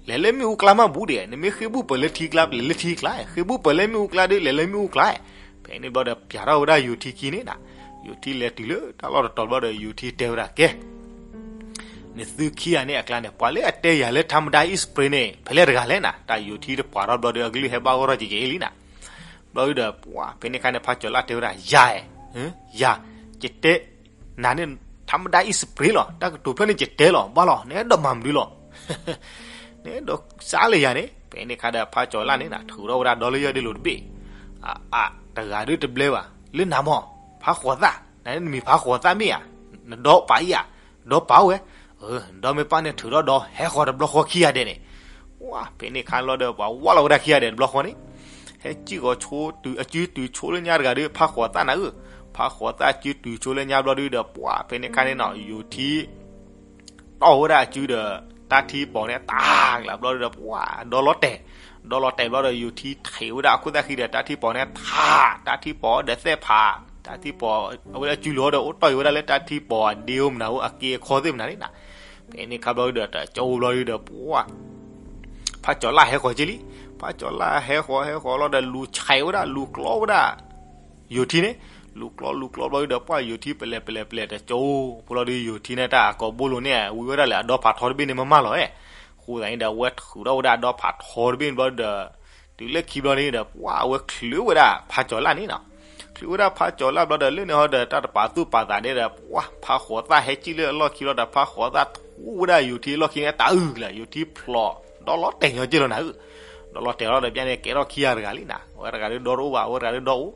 လဲၤလၢမ့ၣ်အူကျါမးဘူးဒံး, နမ့ၢ်ဃ့ဘူၣ်ပၢၤလၢထံကျါ လဲၤလၢထံကျါ, ဃ့ဘူၣ်ပၢၤလၢမ့ၣ်အူကျါဒီး လဲၤလၢမ့ၣ်အူကျါ, ဖဲန့ၣ်ဘျီဒီးပၠးထီၣ်ဝဲဒၣ်ယိၤထံခံန့ၣ်နၤ, ယိၤထံလဲၤတုၤလၢတၢ်လီၢ်တတီၤဘျီဒီး ယိၤထံတဲဝဲဒၣ်ကဲ, နသုခံဂၤန့ၣ်အကျါန့ၣ် ပှၤလၢအတဲယၤလၢ ထါမဒါ အံၣ်စပရ့န့ၣ် ဖဲလဲၣ်တဂၤလဲၣ်နၤ, တၢ်ယိၤထံတပှၤထီၣ်ဘျီဒီး အကလုၢ်ဟဲဘၣ်ဂီၢ်ထီၣ်ကဲကဲလံနၤ, ဘျီဒီးပှၤ ဖဲန့ၣ်ခါန့ၣ် ဖါကၠီၤလၣ်တဲဝဲဒၣ် ယၤအဲၣ်, ယၤ, ယတဲ နၤန့ၣ် ထါမဒါ အံၣ်စပရ့လီၤ, တၢ်ကတိၤဖျၢၣ်န့ၣ် ယတဲလီၤ, ဘၣ်လီၤ, နအဲၣ်ဒိးမၤမနုၤလီၤ, နအဲၣ်ဒိးစးလၢယၤန့ၣ်, ဖဲန့ၣ်ခါဒီး ဖါကၠီၤလၣ်န့ၣ်နၤ ထုးထီၣ်ဝဲဒၣ်ဒီလၢယဲၢ်ဒ့လိာ်တဘ့ၣ်, အ အ တဂၤဒုးတဘျဲဘၣ်, လၢနၤမး, ဖါဃိးသၣ်, နမံၤဖါဃိးသၣ်မ့ၢ်ဧါ, နဒီပာ်အံၤဧါ, ဒီပာ်အိၣ်ဝဲ, ဒီမ့ၢ်ပာ်န့ၣ်ထုးထီၣ်ဒီး ဟဲဃီၤတဘျီဃီခံဂၤဒဲးန့ၣ်, ဝဲ ဖဲန့ၣ်ခါလီၤဒီး ပှၤဝၢ်လီၤဝဲဒၣ်ခံဂၤဒဲးတဘျီဃီန့ၣ်, ဟဲစံၣ်ဂီၤဆိ အစုတုၤဆိလၢညါတဂၤဒီး ဖါဃိးသၣ်နၤဧၢ, ဖါဃိးသၣ်အစုတုၤဆိလၢညါဘျီဒုးဒီး ပှၤ ဖဲန့ၣ်ခါန့ၣ်နီၤ ယိၤထံ တီၢ်ဝဲဒၣ်အစုဒီး တၢ်ထံပီၤန့ၣ် တၢ်ကျးဘျီဒုးဒီး ပှၤ ဒီလီၤတဲာ်, ဒီလီၤတဲာ်ဘျီဒီး ယိၤထံထံးဝဲဒၣ်အခိၣ်သၣ်ဃံဒီး တၢ်ထံပီၤန့ၣ်ထး, တၢ်ထံပီၤဒီးသဲၣ်ဖး, တၢ်ထံပီၤ အဝဲဒၣ်စုလီၤဒီး အိၣ်တီၢ်အံၤဝဲဒၣ်လၢတၢ်ထံပီၤအဒ့အိၣ်မနုၤအိၣ် အက့အခီသ့ၣ်မနုၤန့ၣ်နၤ, ဖဲန့ၣ်ခါဘျီဒုးဒီး တကၠိဘျီဒုးဒီး ပှၤ ဖါကၠီၤလၣ်ဟဲဃီၤက့လံ, ဖးကၠီၤလၢ်ဟဲဃီၤဟဲဃီၤလီၤဒီး လူၤဆဲးဝဲဒၣ် လူၤကျီဝဲဒၣ် ယိၤထံန့ၣ်, လူၤကျီလူၤကျီဘျီဒီး ပှၢ်ယိၤထံပလဲၤပလဲၤပလဲၤတကၠိ, ဖိလီၤဒီး ယိၤထံန့ၣ်တၢ်အကိာ်ဘိလိၤန့ၣ် ဝံၤဝဲဒၣ်လၢအဒီဖးထီတဘ့ၣ်န့ၣ်မ့ၢ်မးလီၤ, အဃိသတးန့ၣ်ဒီး အဝဲထုးထီၣ်ဝဲဒၣ်အဒီဖးထီတဘ့ၣ်န့ၣ်ဘျီဒီး တုၤလၢခံဘျီန့ၣ်ဒီး ပှၢ်အဝဲချုးဝဲဒၣ်ဖးကၠီၤလၢ်န့ၣ်နီၤ, ချုးဝဲဒၣ်ဖးကၠီၤလၢ်ဘျီဒီး လၢန့ၣ်ဟီဒီး တၢ်တပာ်သူၣ်ပာ်သးန့ၣ်ဒီး ပှၢ်ဖးဃိးသၣ်ဟဲကံၣ်လၢအလီၢ်ခံဘျီဒီး ဖးဃိးသၣ်ထူဝဲဒၣ်ယိၤထံအလီၢ်ခံန့ၣ် တၢ်အုၣ်လၢ ယိၤထံဖျိး ဒီလီၤတဲာ်ညီက့လီၤနၤဧၢ, ဒီလီၤတဲာ်လီၤဒီး ပျၢ်န့ၣ်ကဲထီၣ်ခံဂၤတဂၤလံနၤ, အဝဲတဂၤဒီးဒီတအိၣ်ဘၣ် အဝဲတဂၤဒီးဒီအိၣ်,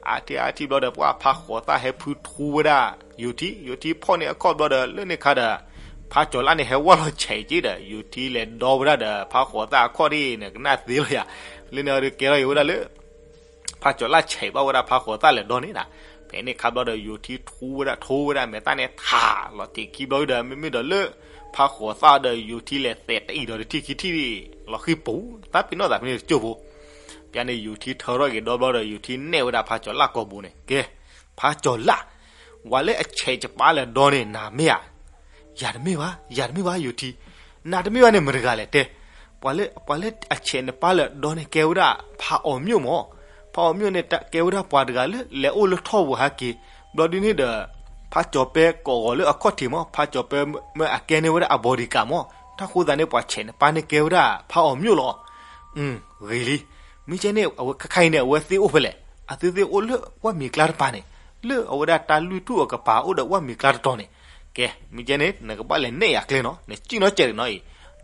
အါထံအါထံဘျီဒီး ပှၢ်ဖးဃိးသၣ်ဟဲဖုထူဝဲဒၣ် ယိၤထံ, ယိၤထံဖီၣ်န့ၢ်အခီၣ်ဘျီဒီး လၢန့ၣ်ခါဒီး ဖးကၠီၤလၢ်န့ၣ် ဟဲဝဲလီၤဆဲးက့ဒီး ယိၤထံလဲၤဒီဝဲဒၣ်ဒီး ဖးဃိးသၣ်အခီၣ်ဒ်န့ၣ် ကနၣ်သ့လီၤယၤ, လၢန့ၣ်ဟီဒီးကဲထီၣ်က့ၤဝဲဒၣ်လၢ ဖးကၠီၤလၢ်ဆဲးဘၣ်ဝဲဒၣ် ဖးဃိးသၣ်လဲၤဒီန့ၣ်နၤ, ဖဲန့ၣ်ခါဘျီဒီး ယိၤထံထူဝဲဒၣ် ထူဝဲဒၣ်မဲာ်သၣ်န့ၣ်ထးလီၤတ့ၢ်ခံဘျီဒီး မ့မ့ၢ်ဒီးလၢ ဖးဃိးသၣ်ဒီးယိၤထံလဲၤသဲးတအံၤဒီးတထံၣ်ခံထံၣ် လီၤဃံပူၤ သးပ့ၤနီၣ်သးဖဲန့ၣ်တကၠိၢ်ဖိ, ပျၢ်န့ၣ် ယိၤထံထၢထီၣ်က့ၤဒီဘျီဒီး ယိၤထံနဲၣ်ဝဲဒၣ်ဖးကၠီၤလၢ်ကိာ်ဘိန့ၣ် ကဲ, ဖးကၠီၤလၢ်, ဝဲလၢအဆဲးယပၢ်လဲၤဒီန့ၣ် နၤမ့ၢ်ဧါ, ယၤတမ့ၢ်ဘၣ် ယၤတမ့ၢ်ဘၣ် ယိၤထံ, နၤတမ့ၢ်ဘၣ်န့ၣ် မတၤတဂၤလဲၣ်တဲ, ပှၤလၢ ပှၤလၢအဆဲးနပၢ်လဲၤဒီန့ၣ် ကဲဝဲဒၣ် ဖးအီၣ်မျိၣ်မး, ဖးအီၣ်မျိၣ်န့ၣ် ကဲဝဲဒၣ်ပှၤတဂၤလၢလဲၤအိၣ်လၢထီၣ်ပူၤဟဲက့ၤ, ဘျီဒ်န့ၣ်ဒီး ဖးကၠီၤပဲကိးဂီၤလၢအခီၣ်ထံးမး, ဖးကၠီၤပဲမ့ၢ်အကဲန့ၢ်ဝဲဒၣ်အ bodyguard မး, တၢ်ဃိသတးန့ၣ် ပှၤဆဲးနပၢ်န့ၣ်ကဲဝဲဒၣ် ဖးအီၣ်မျိၣ်လီၤ. ဂ့ၤလံ, မ့ၢ်ကဲန့ၣ် အဝဲခဲခါအံၤန့ၣ် အဝဲသ့ၣ်အိၣ်ဖဲလဲၣ်, အသုသ့ၣ်အိၣ်လၢဝၢ်မံၤကျါတပၤန့ၣ်, လၢအဝဲဒၣ်တၢ်လွံၢ်ထူၣ်အကပၤအိၣ်ဒီးဝၢ်မံၤကျါတတီၤန့ၣ်, ကဲ, မ့ၢ်ကဲန့ၣ် နကဘၣ်လဲၤနဲၣ်ယၤကျဲနီၤ, နစံၣ်နီၤစဲးတနီၤအံၤ,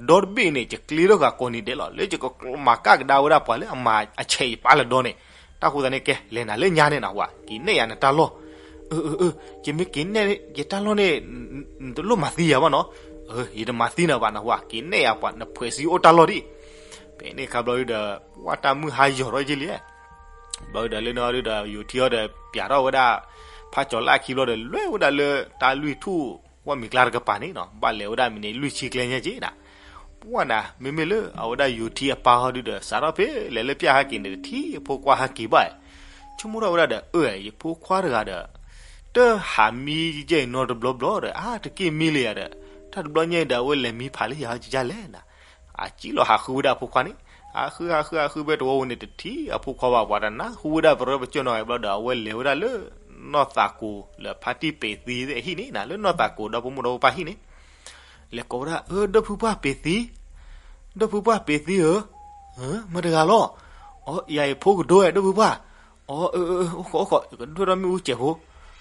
ဒီတဘ့ၣ်န့ၣ် ယကျ့ထီၣ်ဃာ်ကိးနံၤဒဲးလီၤ, လၢယကမၤကၣ်ကဒါဝဲဒၣ်ပှၤလၢအမၤအဆဲးယပၢ်လဲၤဒီန့ၣ်, တၢ်ဃိသတးန့ၣ် ကဲ လဲၤနၤလၢညါန့ၣ်နၢ်ဟူဧါ, က့ၤနဲၣ်ယၤနတၢ်လီၢ် အၢ အၢ အၢ ယမ့ၢ်က့ၤနဲၣ်ယတၢ်လီၢ်န့ၣ် နတလိၣ်မၤသံယၤဘၣ်နီၤ, အၢ ယတမၤသံနၤဘၣ်နၢ်ဟူဧါ, က့ၤနဲၣ်ယၤပှၤနဖှဲးစံအိၣ်တၢ်လီၢ်ဒံး, ဖဲန့ၣ်ခါဘျီဒီး ပှၢ်တၢ်မုၢ်ဟါယီၤထီၣ်က့လံ, ဘျီဒီးလၢန့ၣ်ဒီး ယိၤထံအီၤဒီး ပျးထီၣ်ဝဲဒၣ် ဖးကၠီၤလၢ်အခံဘျီဒီး လဲၤဝဲဒၣ်လၢတၢ်လွံၢ်ထူၣ် ဝၢ်မံၤကျါတကပၤန့ၣ်နီၤ, ဘၣ်လဲၤဝဲဒၣ်မံၤန့ၣ် လွံၢ်ဆံကျဲညါက့နၤ, ပှၢ်နၤ မ့မ့ၢ်လၢအဝဲဒၣ်ယိၤထံအပၢ်ဟီဒုဒီး စးထီၣ်ဖဲလဲၤလၢပျၢ်ဟဲက့ၤန့ၣ် တထံၣ်အဖိခွါဟဲက့ၤဘၣ်, ဆိကမိၣ်ထီၣ်ဝဲဒၣ်ဒီး အၢ ယဖိခွါတဂၤဒီး တဟးမံယဲအံၤနီတဘျီဘျီဒီး အါတက့ၢ်မံလၢယၤဒီး တၢ်တဘျီညါအံၤဒီး အဝဲလဲၤမံဖးလၢယၤဟီကလဲၣ်နၤ, အစံၣ်လီၤဟးဃုဝဲဒၣ်အဖိခွါန့ၣ်, ဟးဃုဟးဃုဟးဃုဖဲတဝီဝဲန့ၣ် တထံၣ်အဖိခွါဘၣ်, ပှၤတနၢ်ဟူဝဲဒၣ်ပရၢပကၠီၣ်နီၤဘျီဒီး အဝဲလဲၤဝဲဒၣ်လၢ နီၢ်သးကိၤလၢဖါတံၢ်ပ့ၤသံသ့ၣ်အဟံၣ်န့ၣ်နၤ, လၢနီၢ်သးကိၤဒီဖိမိၢ်ဒီဖိပၢ်ဟံၣ်န့ၣ် လဲၤကိးဝဲဒၣ် အၢ ဒီပုၢ်ပှၢ်ပ့ၤသံ, ဒီပုၢ်ပှၢ်ပ့ၤသံဧၢ, မတၤတဂၤလီၤ, အိ ယၤအံၤဖိကဒိဝဲ ဒီပုၢ်ပှၢ်, အိ အိ အိ အိၣ်ခိးအိၣ်ခိး ယကဒွဲၣ်ထီၣ်မ့ၣ်အူစဲးဖိ,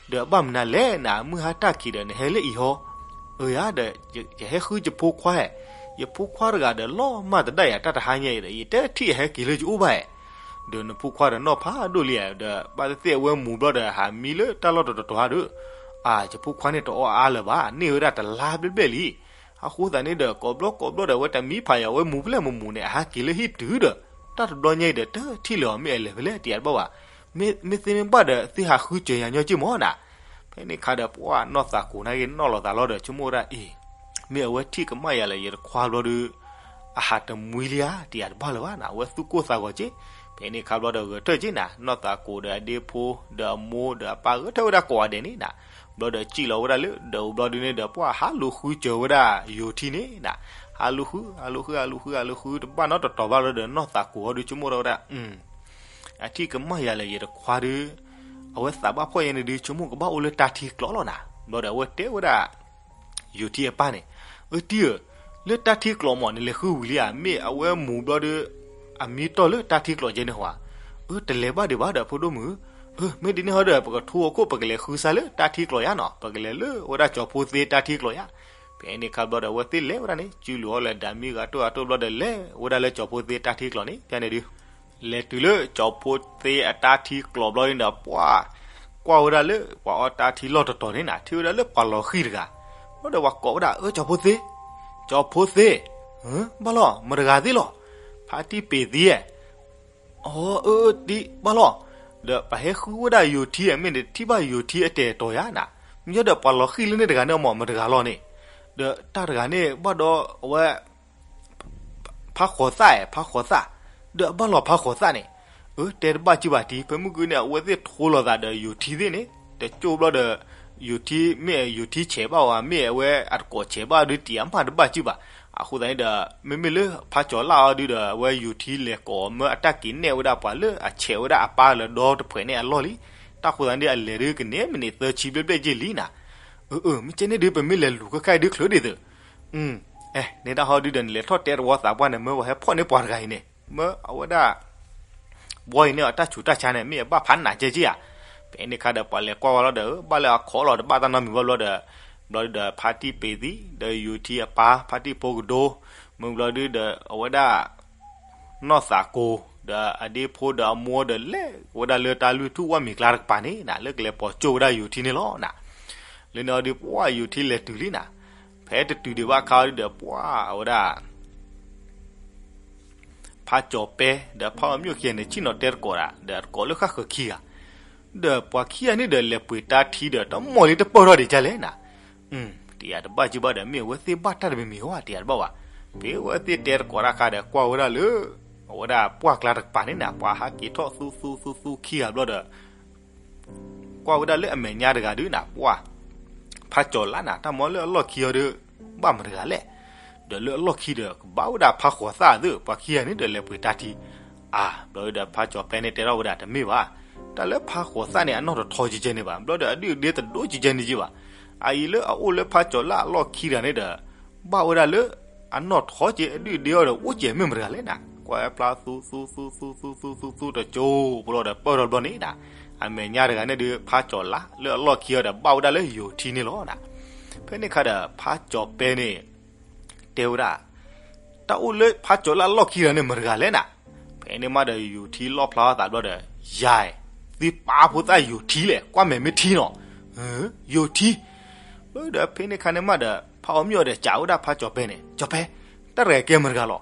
ဒီးအဘၣ်မနုၤလဲၣ်နၤ မုၢ်ဟါတၢ်ခံးဒီး နဟဲလၢအံၤဟီ, အၢ ယၤဒီး ယဟဲဃုယဖိခွါဧၢ, ယဖိခွါတဂၤဒီး လီၤမၢ်တဒၣ်ယၤ တၢ်တဟါညါအံၤဒီး ယတထံၣ်အဟဲက့ၤလၢယအိၣ်ဘၣ်ဧါ ဒီးနဖိခွါဒီးနီၢ်ဖးဒိၣ်လံဧါ, ဒီးဘၣ်သ့ၣ်သ့ၣ်အဝဲမူၤဘျီဒီး ဟးမံလၢတၢ်လီၢ်တတီၤတီၤဧါဒီး, အၢ ယဖိခွါန့ၣ်တအီအါလၢၤဘၣ်, န့ၢ်ဝဲဒၣ်တလါဘျဲၣ်ဘျဲၣ်လံ. အဃိသတးန့ၣ်ဒီး ကိးဘျီကိးဘျီဒီး အဝဲတမံဖးယံၤ အဝဲမူၤဖဲလဲၣ်မမူၤန့ၣ် အဟဲက့ၤလၢဟံၣ်တုၤဒီး တၢ်တဘျီညါအံၤဒီး တထံၣ်လၢၤအီၤ မ့ၢ်အလဲၤဖဲလဲၣ် တယၤတဘၣ်ဘၣ်. မ့ၢ် မ့ၢ်သ့မ့ၢ်ဘၣ်ဒီး သ့ၣ်ဟးဃုစၢၤယၤညီက့ၢ်မီၢ်နၤ. ဖဲန့ၣ်ခါဒီး ပှၢ်နီၢ်သးကိၤန့ၣ်က့ၤနီၣ်လီၤသးလီၤဒီး ဆိကမိၣ်ဝဲဒၣ်အံၤ မ့ၢ်အဝဲထံၣ်ကမၣ်ယၤလၢယတခွါဘျီဒီး အဟးတမှံလံဧါ တယၤတဘၣ်လၢၤဘၣ်နၤ. အဝဲသူၣ်ကိၢ်သးဂီၤက့ၤ. ဖဲန့ၣ်ခါဘျီဒီးဂဲၤထၢၣ်က့ၤနၤ နီၢ်သးကိၤဒီးအဒ့ဖိ ဒီးအမိၢ်ဒီးအပၢ်ဂဲၤထၢၣ်ဝဲဒၣ်ကိးဂၤဒဲးန့ၣ်နၤ. ဘျီဒီးစံၣ်လီၤဝဲဒၣ်လၢဒၢးအူဘျီဒုန့ၣ်ဒီး ပှၢ်ဟးလူၤဃုစၢၤဝဲဒၣ်ယိၤထံန့ၣ်နၤ. ဟးလူၤဃု ဟးလူၤဃု ဟးလူၤဃု ဟးလူၤဃု တဘၣ်နီတတီၤဘၣ်လီၤဒီး နီၢ်သးကိၤဟီဒု ဆိကမိၣ်ထီၣ်ဝဲဒၣ် အထံၣ်ကမၣ်ယၤလၢယတခွါဒီး အဝဲသးဘၣ်ဖှီၣ်ယဲန့ၣ်ဒု ဆိကမိၣ်ကဘၣ်အိၣ်လၢတၢ်ထံကျိးလီၤနၤ. ဘျီဒီးအဝဲတဲဝဲဒၣ် ယိၤထံအပၢ်န့ၣ်, အၢ တံၢ်ဧၢ, လၢတၢ်ထံကျိးမး နလဲၤဃုဝံၤလံဧါ. မ့ၢ်အဝဲမူၤဘျီဒီး အမံတီၢ်လၢတၢ်ထံကျိးကဲန့ၣ်ဟီဧါ. အၢ တလဲၤဘၣ်ဒံးဘၣ်ဒီး ဖိဒိၣ်မုၣ်, အၢ မ့ၢ်ဒ်န့ၣ်ဟီဒီး ပကထူအခိၣ် ပကလဲၤဃုစၢၤလၢတၢ်ထံကျိးယါနီၤ, ပကလဲၤလၢဝဲဒၣ်ကၠီၤဖိသ့တၢ်ထံကျိးယါ. ဖဲန့ၣ်ခါဘျီဒီး အဝဲသ့ၣ်လဲၤဝဲဒၣ်န့ၣ် စုလူၤအီၤလၢဒၣ်မံဂၤတိၢ်ဂၤတိၢ်ဘျီဒီး လဲၤဝဲဒၣ်လၢကၠီၤဖိသ့တၢ်ထံကျိးန့ၣ် ဖဲန့ၣ်ဒု လဲၤတုၤလၢကၠီၤဖိသ့အတၢ်ထံကျိးဘျီန့ၣ်ဒီး ပှၢ်ကွၢ်ဝဲဒၣ်လၢပှၤအီတၢ်ထံလီၢ်တတီၤန့ၣ်နၤ, ထံၣ်ဝဲဒၣ်လၢပှၤလီၤဃံၤတဂၤ. ဘျီဒီးပှၤကိးဝဲဒၣ် အၢ ကၠီၤဖိသ့, ကၠီၤဖိသ့, ဘၣ်လီၤ မတၤတဂၤသ့ၣ်လီၤ, ဖါတံၢ်ပ့ၤသံဧါ. အၢ အၢ တံၢ် ဘၣ်လီၤ. ဒီးပှၤဟဲဃုဝဲဒၣ်ယိၤထံအမ့ၢ်န့ၣ် တထံၣ်ဘၣ်ယိၤထံအတဲာ်တီၤယါနၤ. မ့ၢ်ဒီးပှၤလီၤဃံၤလၢန့ၣ်တဂၤန့ၣ်မး မတၤတဂၤလီၤန့ၣ်. ဒီးတၢ်တဂၤန့ၣ် ဘၣ်ဒီးအဝဲ ဖးဃိးသၣ်ဧါ ဖးဃိးသၣ်, ဒီးအဘၣ်လီၤဖးဃိးသၣ်န့ၣ်. အၢ တဲတဘၣ်ကံၢ်ဘၣ်တံၢ် ဖဲမုၢ်ဂီၤန့ၣ် အဝဲသ့ၣ်ထိလီၤသးဒီးယိၤထံသ့ၣ်န့ၣ် တကၠိၢ်ဘျီဒီး ယိၤထံ မ့ၢ်ယိၤထံဆဲးဘၣ်ဝဲ မ့ၢ်အဝဲအတကိးဆဲးဘၣ်ဒုး တံၤအမၢ်တဘၣ်စုဘၣ်. အဃိသတးန့ၣ်ဒီး မ့မ့ၢ်လၢဖးကၠီၤလၣ်အီၤဒုးဒီး အဝဲယိၤထံလဲၤကိးမၢအတၢ်က့ၤနဲၣ်ဝဲဒၣ်ပှၤလၢအဆဲးဝဲဒၣ်အပၢ်လၢဒီတဖှဲးန့ၣ်အလီၢ်လံ. တၢ်ဃိသတးန့ၣ်ဒီး အလဲၤဒုးကန့ၢ်မံးနံးသၢဆံဘျဲၣ်ဘျဲၣ်က့ၢ်လံနၤ. အၢ အၢ မ့ၢ်ကဲန့ၣ်ဒုး ပမ့ၢ်လဲၤလူၤခဲခါအံၤဒုး ချုးဒ်သိး အဲ န့ၣ်တၢ်ဟီဒုးဒီး နလဲၤထီၣ်တဲတဝီသးပှၢ်န့ၣ် မၢပှၤဟဲဖီၣ်န့ၢ်ပှၤတဂၤအံၤန့ၣ် မၢအဝဲဒၣ် ဘီအံၤန့ၣ် အတၢ်ဆူးတၢ်ဆါန့ၣ် မ့ၢ်အဘၣ်ဖးနးကဲက့ၢ်ဧါ. ဖဲန့ၣ်ခါဒီး ပှၤလဲၤကွၢ်ဝဲလီၤဒီး ဘၣ်လၢအခီၣ်လီၤတဘၣ်တၢ်နီတမံၤဘၣ်ဘျီဒီး ဘျီဒုးဒီး ဖါတံၢ်ပ့ၤသံ ဒီးယိၤထံအပၢ် ဖါတံၢ်ဖိကဒိ မ့ၢ်ဘျီဒုးဒီး အဝဲဒၣ် နီၢ်သးကိၤ ဒီးအဒ့ဖိဒီးအမိၢ်ဒီးလဲၤဝဲဒၣ်လၢတၢ်လုၢ်ထူၣ်ဝၣ်မံၤကျါတကပၤန့ၣ်နၤ လၢကလဲၤပိာ်ကၠိဝဲဒၣ်ယိၤထံန့ၣ်လီၤနၤ. လၢန့ၣ်အီၤဒုး ပှၢ်ယိၤထံလဲၤတုၤလံနၤ. ဖဲတတုၤဒံးဘၣ်အခါဒုးဒီး ပှၢ်အဝဲဒၣ် ဖးကၠီၤပဲ ဒီးဖးအီၤမျိၣ်ခံဂၤန့ၣ် ဆ့ၣ်နီၤတဲတကိးဒၣ် ဒီးတကိးလၢဃၣ်ဃၢၤခံဂၤ ဒီးပှၤခံဂၤန့ၣ်ဒီး လဲၤပှ့ၤတၢ်ထံဒီး တမီၢ်လံတပၢၢ်ထီၣ်ဒံးကလဲၣ်နၤ. တယၤတဘၣ်ကဘၣ်ဒီး မ့ၢ်အဝဲသ့ၣ်ဘၣ်တၢ်တမံၤမံၤဧါ တယၤတဘၣ်ဘၣ်. ဖဲအဝဲသ့ၣ်တဲတကိးတၢ်ခါဒီး ကွၢ်ဝဲဒၣ်လၢ အဝဲဒၣ်ပှၢ်ကျါတကပၤန့ၣ်နၤ ပှၤဟးက့ၤထီၣ်သူသူသူသူခံဂၤဘျီဒီး ကွၢ်ဝဲဒၣ်လၢအမဲာ်ညါတဂၤဒုးနၤ ပှၢ် ဖးကၠီၤလၣ်နၤ တၢ်မီလၢအလီၢ်ခံအီၤဒီး ဘၣ်မတၤတဂၤလဲၣ်. ဒီးလၢအလီၢ်ခံဒီး ကဘၣ်ဝဲဒၣ်ဖးဃိးသၣ်သ့ၣ် ပှၤခံဂၤန့ၣ်ဒီး လဲၤပှ့ၤတၢ်ထံ အါ ဘျီဒီး ဖးကၠီၤပဲန့ၣ်တဲထီၣ်ဝဲဒၣ် တမ့ၢ်ဘၣ်. တၢ်လၢဖးဃိးသၣ်န့ၣ် အနီၢ်တထီကဲကဲန့ၣ်ဘၣ်. ဘျီဒီး အဒုၣ်အဒ့တဒိကဲကဲန့ၣ်က့ဘၣ်. အအံၤလၢအအိၣ်လၢဖးကၠီၤလၣ်အလီၢ်ခံတဂၤန့ၣ်ဒီး ဘၣ်ဝဲဒၣ်လၢ အနီၢ်ထီကဲ အဒုၣ်အဒ့အီၤဒီး အိၣ်ကဲမ့ၢ်မတၤတဂၤလဲၣ်နၤ. ကွၢ်ဖျါသူသူသူသူသူသူသူသူ သူသူတကၠိ ပလီၢ်ဒီးပၢၢ်ထီၣ်ဘျီန့ၣ်နၤ အမဲာ်ညါတဂၤန့ၣ်ဒုး ဖးကၠီၤလၣ်လၢအလီၢ်ခံအီၤဒီး ဘၣ်ဝဲဒၣ်လၢယိၤထံန့ၣ်လီၤနၤ. ဖဲန့ၣ်ခါဒီး ဖးကၠီၤပဲန့ၣ် တဲဝဲဒၣ် တၢ်အိၣ်လၢဖးကၠီၤလၣ်အလီၢ်ခံတဂၤန့ၣ် မတၤတဂၤလဲၣ်နၤ. ဖဲန့ၣ်မးဒီး ယိၤထံလီၣ်ဖျါထီၣ်သးဘျီဒီး ယၤ သုပာ်ဖိသၣ်ယိၤထံလဲၣ် ကွၢ်မဲာ်မ့ၢ်ထံနီၤ ယိၤထံ ဘျီဒီး ဖဲန့ၣ်ခါန့ၣ်မးဒီး ဖးအီၤမျိၣ်ဒီး ကးဝဲဒၣ်ဖးကၠီၤပဲန့ၣ် ကၠီၤပဲ တၢ်တဂၤအံၤကဲမတၤတဂၤလီၤ.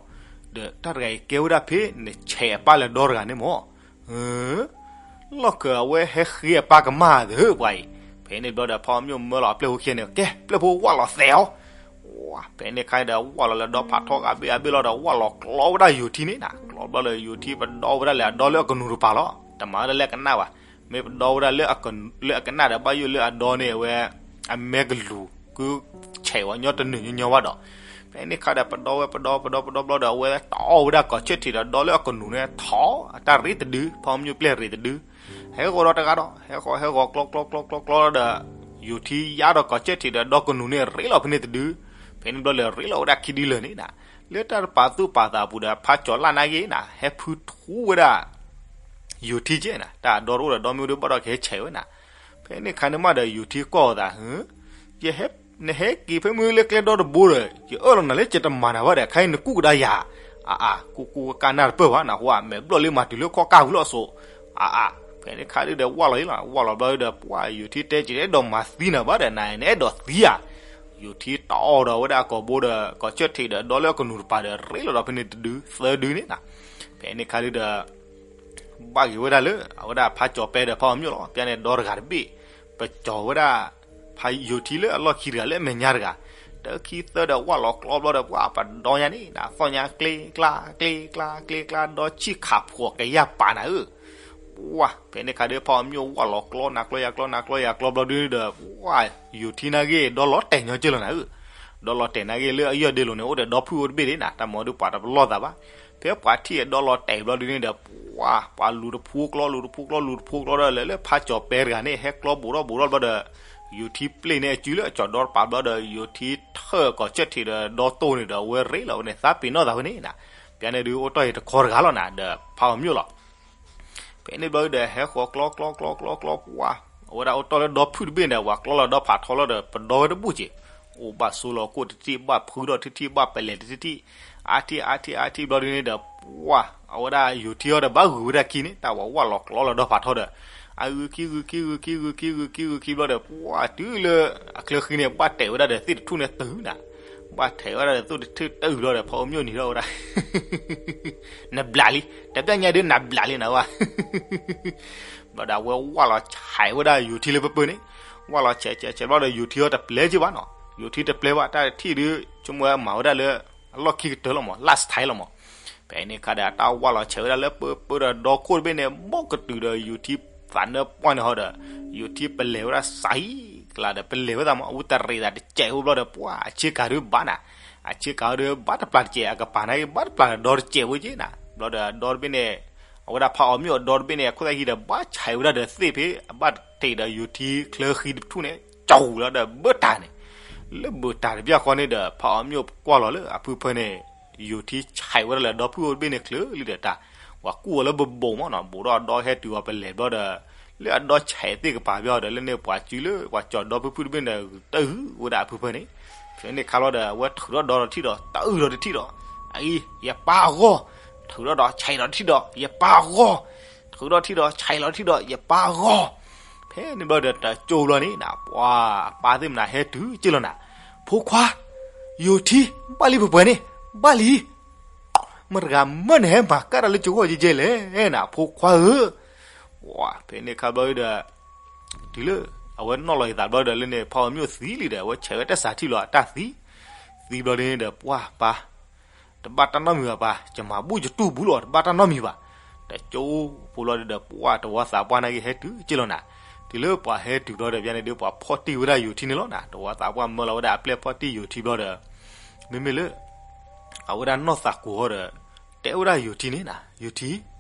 ဒီးတၢ်တဂၤအံၤကဲဝဲဒၣ်ဖဲ နဆဲးအပၢ်လၢဒီတဂၤန့ၣ်မး လီၢ်ခၢၣ်အဝဲဟဲဃ့အပၢ်ကမၣ်သ့ၣ်ပှၤအံၤ. ဖဲန့ၣ်ဘျီဒီး ဖးအီၤမျိၣ်မၢလီၤအပျဲၢ်ဖိခံဂၤန့ၣ် ကဲ ပျဲၢ်ဖိဝၢ်လီၤသဲးအီၤ. ဖဲန့ၣ်ခါဒီး ဝၢ်လီၤလၢဒီဖးထီဂၤဘ့ၣ်အဘ့ၣ်လီၤဒီး ဝၢ်လီၤကျီဝဲဒၣ်ယိၤထံန့ၣ်နၤ. ကျီဘျီဒီး ယိၤထံပဒီဝဲဒၣ်လၢအဒီလၢအကနူၤတပၤလီၤ. တမၤဝဲဒၣ်လၢအကနၣ်ဘၣ်. မ့ၢ်ပဒီဝဲဒၣ်လၢအကနၣ်ဒီး ဘၣ်ယိၣ်လၢအဒီန့ၣ်အဝဲ အမဲာ်ကလူၤ ကုဆဲးဝဲညီတနုာ်ညီညီဘၣ်ဒီး ဖဲန့ၣ်ခါဒီး ပဒီဝဲပဒီပဒီပဒီဘျီဒီး အဝဲတီၢ်ဝဲဒၣ်ကီၢ်ဆၢၣ်ထံးဒီး ဒီလၢအကနူၤန့ၣ် ထီၣ်အတၢ်ရ့တဒု ဖးအီၤမျိၣ်ပျဲၢ်ရ့တဒု ဟဲဂီၤဒီးတဂၤဒီး ဟဲဂီၤဟဲဂီၤကျီကျီကျီကျီကျီဒီး ယိၤထံယါဒီးကီၢ်ဆၢၣ်ထံးဒီး ဒီကနူၤန့ၣ် ရ့လီၤဖဲန့ၣ်တဒု. ဖဲန့ၣ်ဘျီလၢရ့လီၤဝဲဒၣ်ခံဒုလၢာ်န့ၣ်နၤ. လၢတၢ်တပာ်သူၣ်ပာ်သးအပူၤဒီး ဖးကၠီၤလၣ်နာ်က့နၤ ဟဲဖုထူဝဲဒၣ် ယိၤထံကဲနၤ တၢ်အဒီတအိၣ်ဒီး ဒီမ့ၢ်ဒုးဘၣ်ဒီးကဟဲဆဲးဝဲနၤ. ဖဲန့ၣ်ခါန့ၣ်မးဒီး ယိၤထံကွၢ်အသး ဟ ယဟဲ နဟဲက့ၤဖဲမုၢ်လၢကျဲဒီတဘိဒီး ယအၢၣ်လီၤနၤလၢ ယတမၤနၤဘၣ်ဒီး ခဲအံၤနကူၣ်ကဒါယၤ အါအါ ကူကူကကနၣ်တပၢၢ်ဘၣ် နဟူဧါ မဲာ်ဘျီၣ်လၢမၤတုၤလၢခီၣ်ကၢ်ဝံၤလီၤစိး အါအါ. ဖဲန့ၣ်ခါဒုးဒီး ဝၢ်လီၤလံလီၤ ဝၢ်လီၤဘျီဒုးဒီး ပှၢ်ယိၤထံတဲက့ၤ အဲၣ်ဒိးမၤသံနၤဘၣ်ဒီး နအဲၣ်ဒိးသံဧါ. ယိၤထံတီၢ်ဒီးဝဲဒၣ်အကိာ်ဘိဒီး ကီၢ်ဆၢၣ်ထံးဒီး ဒီလၢအကနူၤတပၤဒီး ရ့လီၤဒီးဖဲန့ၣ်တဒု သၢဒုန့ၣ်နၤ. ဖဲန့ၣ်ခါဒုးဒီး ဘၣ်က့ၤဝဲဒၣ်လၢ အဝဲဒၣ်ဖးကၠီၤပဲဒီးဖးအီၤမျိၣ်လီၤ. ပျၢန့ၣ်ဒီတဂၤတဘ့ၣ် ပကၠီၤဝဲဒၣ် ဖးယိၤထံလၢအလီၢ်ခံတဂၤလၢအမဲာ်ညါတဂၤ တခံသၢဒီးဝၢ်လီၤကျီဘျီဒီး ပှၢ်ပဒီညါန့ၣ် နသီၣ်ညါကျ့ကျါ ကျ့ကျါ ကျ့ကျါ ဒီဆံၣ်ခးဖှီၣ်ကယၢ်ပာ်နၤဧၢ. ပှၢ် ဖဲန့ၣ်ခါဒုး ဖးအီၤမျိၣ်ဝၢ်လီၤကျီ နၤကျီယၤကျီ နၤကျီယၤကျီဘျီဒုးဒီး ပှၢ် ယိၤထံနာ်ဂ့ၢ် ဒီလီၤတဲာ်ညီကၢၢ်လီၤနၤဧၢ. ဒီလီၤတဲာ်နာ်ဂ့ၢ် လၢအယီၢ်ဒ့လိၤန့ၣ် အိၣ်ဒီးဒီဖုၣ်အိၣ်တဘ့ၣ်ဒၣ်နၤ တၢ်မၤဒုးပှၤတပလီၢ်သးဘၣ်. ဖဲပှၤထံၣ်အဒီလီၤတဲာ်ဘျီဒုးန့ၣ်ဒီး ပှၢ် ပှၤလူၤတဖူကျီ လူၤတဖူကျီ လူၤတဖူကျီဒီး လဲၤလၢဖးကၠီၤပဲတဂၤန့ၣ် ဟဲကျီဘူးထီၣ်ဘူးထီၣ်ဘျီဒီး ယိၤထံပျ့ၢ်န့ၢ်အစုလၢအကၠီၤဒီတပၤဘျီဒီး ယိၤထံထၢၣ်ကီၢ်ဆၢၣ်ထံးဒီးဒီတိၢ်န့ၣ်ဒီး အဝဲရ့လီၤဝဲန့ၣ် သးပ့ၤနီၣ်သးဝဲန့ၣ်နၤ. ပျၢန့ၣ်ဒုးအိၣ်တီၢ်အံၤတခီတဂၤလီၤနၤ ဒီးဖးအီၤမျိၣ်လီၤ. ဖဲန့ၣ်ဘျီဒုးဒီး ဟဲဃီၤကျီကျီကျီကျီကျီ ပှၢ် အဝဲဒၣ်အိၣ်တီၢ်လၢဒီဖုၣ်တဘ့ၣ်န့ၣ် ပှၤကျီလီၤဒီဖးထီလီၤဒီး ပဒီဝဲတဘူၣ်က့ၤ အိၣ်ဘၣ်ဆိလီၤကိၣ်တထံၣ် ဘၣ်ဖုထီၣ်တထံၣ် ဘၣ်ပလဲၤတထံၣ် အါထံၣ်အါထံၣ်အါထံၣ်ဘျီဒုးန့ၣ်ဒီး ပှၢ် အဝဲဒၣ်ယိၤထံအီၤဒီးဘၣ်ဂုာ်ဝဲဒၣ်ခံန့ၣ် တၢ်ဝဲဝၢ်လီၤကျီလီၤဒီဖးထီဒီး အဂုာ်ခံဂုာ်ခံဂုာ်ခံဂုာ်ခံဂုာ်ခံဂုာ်ခံဘျီဒီး ပှၢ်တုၤလၢအချၢဃံန့ၣ် ဘၣ်တဲာ်ဝဲဒၣ်ဒီးသ့ၣ်တထူၣ်န့ၣ်တုၤနၤ. ဘၣ်တဲာ်ဝဲဒၣ်ဒီးသ့ၣ်တထူၣ်တုၤဘျီဒီး ဖးအီၤမျိၣ်နံၤထီၣ်ဝဲဒၣ် နဘျးလံ တပျၢ်ညါဒုးနဘျးလံနၤဝဲ ဘျီဒီးအဝဲဝၢ်လီၤဆဲးဝဲဒၣ်ယိၤထံလၢပၢၢ်ပၢၢ်န့ၣ် ဝၢ်လီၤဆဲးဆဲးဆဲးဘျီဒီး ယိၤထံအီၤတပျဲက့ၤဘၣ်နီၤ ယိၤထံတပျဲဘၣ် တၢ်တထံၣ်ဒုး ဆိကမိၣ်မၤဝဲဒၣ်လၢအလီၢ်ခံကတၢၢ်လီၤမး last time လီၤမး. ဖဲန့ၣ်ခါဒီး တၢ်ဝၢ်လီၤဆဲးဝဲဒၣ်လၢပၢၢ်ပၢၢ်ဒီး ဒီခိၣ်တဘ့ၣ်န့ၣ် ဘီၣ်ကတုၤဒီး ယိၤထံသးနၢပှၢ်န့ၣ်ဟီဒီး ယိၤထံပလဲၤဝဲဒၣ်စးအံၤ ကျးဒီးပလဲၤဝဲသးမး အဝဲတရံးသးတစဲးဖိဘျီဒီး ပှၤအဆ့ကၤဒုးဘၣ်နၤ, အဆ့ကၤဒုးဘၣ်တပျၢ်တစဲး အကပၤန့ၣ်ဘၣ်တပျၢ်ဒီတစဲးဖိက့နၤ. ဘျီဒီးအဒီတဘ့ၣ်န့ၣ် အဝဲဒၣ်ဖးအီၤမ့ၢ်အဒီတဘ့ၣ်န့ၣ် အခိၣ်သၣ်ဟံးဒီး ဘၣ်ဆဲးဝဲဒၣ်ဒီးသ့ၣ်ဖဲ အဘၣ်တ့ၢ်ဒီးယိၤထံချၢဃံတဖျၢၣ်န့ၣ် ကၠီလီၤဒီးဘၢတၢ်န့ၣ်, လၢဘၢတၢ်တဘျီဃီန့ၣ်ဒီး ဖးအီၤမ့ၢ်ကွၢ်လီၤလၢအဖုဖၢန့ၣ် ယိၤထံဆဲးဝဲဒၣ်လၢအဒီဖုအိၣ်တဘ့ၣ်န့ၣ်ချၢလံဒီးတၢ်, ပှၤကူၣ်အီၤလၢဘိးဘိးမးနီၤ, ဘူးဒီးအဒီဟဲတုၤအီၤပလဲၤဘျီဒီး လၢအဒီဆဲးသ့ၣ်ကပၤဘျီဒီး လၢန့ၣ်ပှၤစုလၢ ပှၤကၠီၤဒီဖုဖုတဘ့ၣ်န့ၣ် တအုၣ်ဝဲဒၣ်အဖုဖၢန့ၣ်, ဖဲန့ၣ်ခါဘျီဒီး အဝဲထုးထီၣ်ဒီဒီးတထံၣ်ဒီး တအုၣ်ဒီးတထံၣ်ဒီး, အအံၤ ယပၢ်အဂီၢ်, ထုးထီၣ်ဒီးဆဲးဒီးတထံၣ်ဒီး ယပၢ်အဂီၢ်, ထုးထီၣ်ထံၣ်ဒီးဆဲးလီၤတထံၣ်ဒီး ယပၢ်အဂီၢ်. ဖဲန့ၣ်ဘျီဒီးတကၠိဘျီန့ၣ်နၤ ပှၤအပၢ်သ့ၣ်မနၤဟဲတုၤက့လီၤနၤ, ဖိခွါ ယိၤထံ ဘၣ်လံပှဲၤပှဲၤန့ၣ် ဘၣ်လံ မတဂၤမ့ၢ်နဟဲမၤကၣ်တၢ်လၢကၠိဂီၢ်ကဲကဲလဲၣ်နၤ ဖိခွါဧၢ, ဝဲဖဲန့ၣ်ခါဘျီဒီး တုၤလၢ အဝဲနီၣ်လီၤအသးဘျီဒီး လၢန့ၣ်ဖးအီၤမ့ၢ်သံလံဒီး အဝဲဆဲးဝဲတၢ်စးထံၣ်လီၤအတၢ်သံ, သံဘျီဒ်န့ၣ်ဒီး ပှၤပၢ် တဘၣ်တၢ်နီတမံၤဘၣ်ပၢ်, ယမၤဘူၣ်ယတူၢ်ဘူးလီၤ တဘၣ်တၢ်နီတမံၤဘၣ်. တကၠိဖိဘျီဒ်ဒီး ပှၤတဝီသးပှၢ်နာ်က့ဟဲတုၤက့လီၤနၤ, တုၤလၢပှၤဟဲတုၤဘျီဒီး ဘၣ်န့ၣ်ဒ်ပှၤဖီၣ်တံၢ်ဝဲဒၣ်ယိၤထံန့ၣ်လီၤနၤ, တဝီသးပှၢ်မၢလီၤဝဲဒၣ်အပျဲၢ်ဖီၣ်တံၢ်ယိၤထံဘျီဒီး မ့မ့ၢ်လၢ အဝဲဒၣ်နီၢ်သးကိၤဃီဒီး တဲဝဲဒၣ်ယိၤထံန့ၣ်နၤ, ယိၤထံ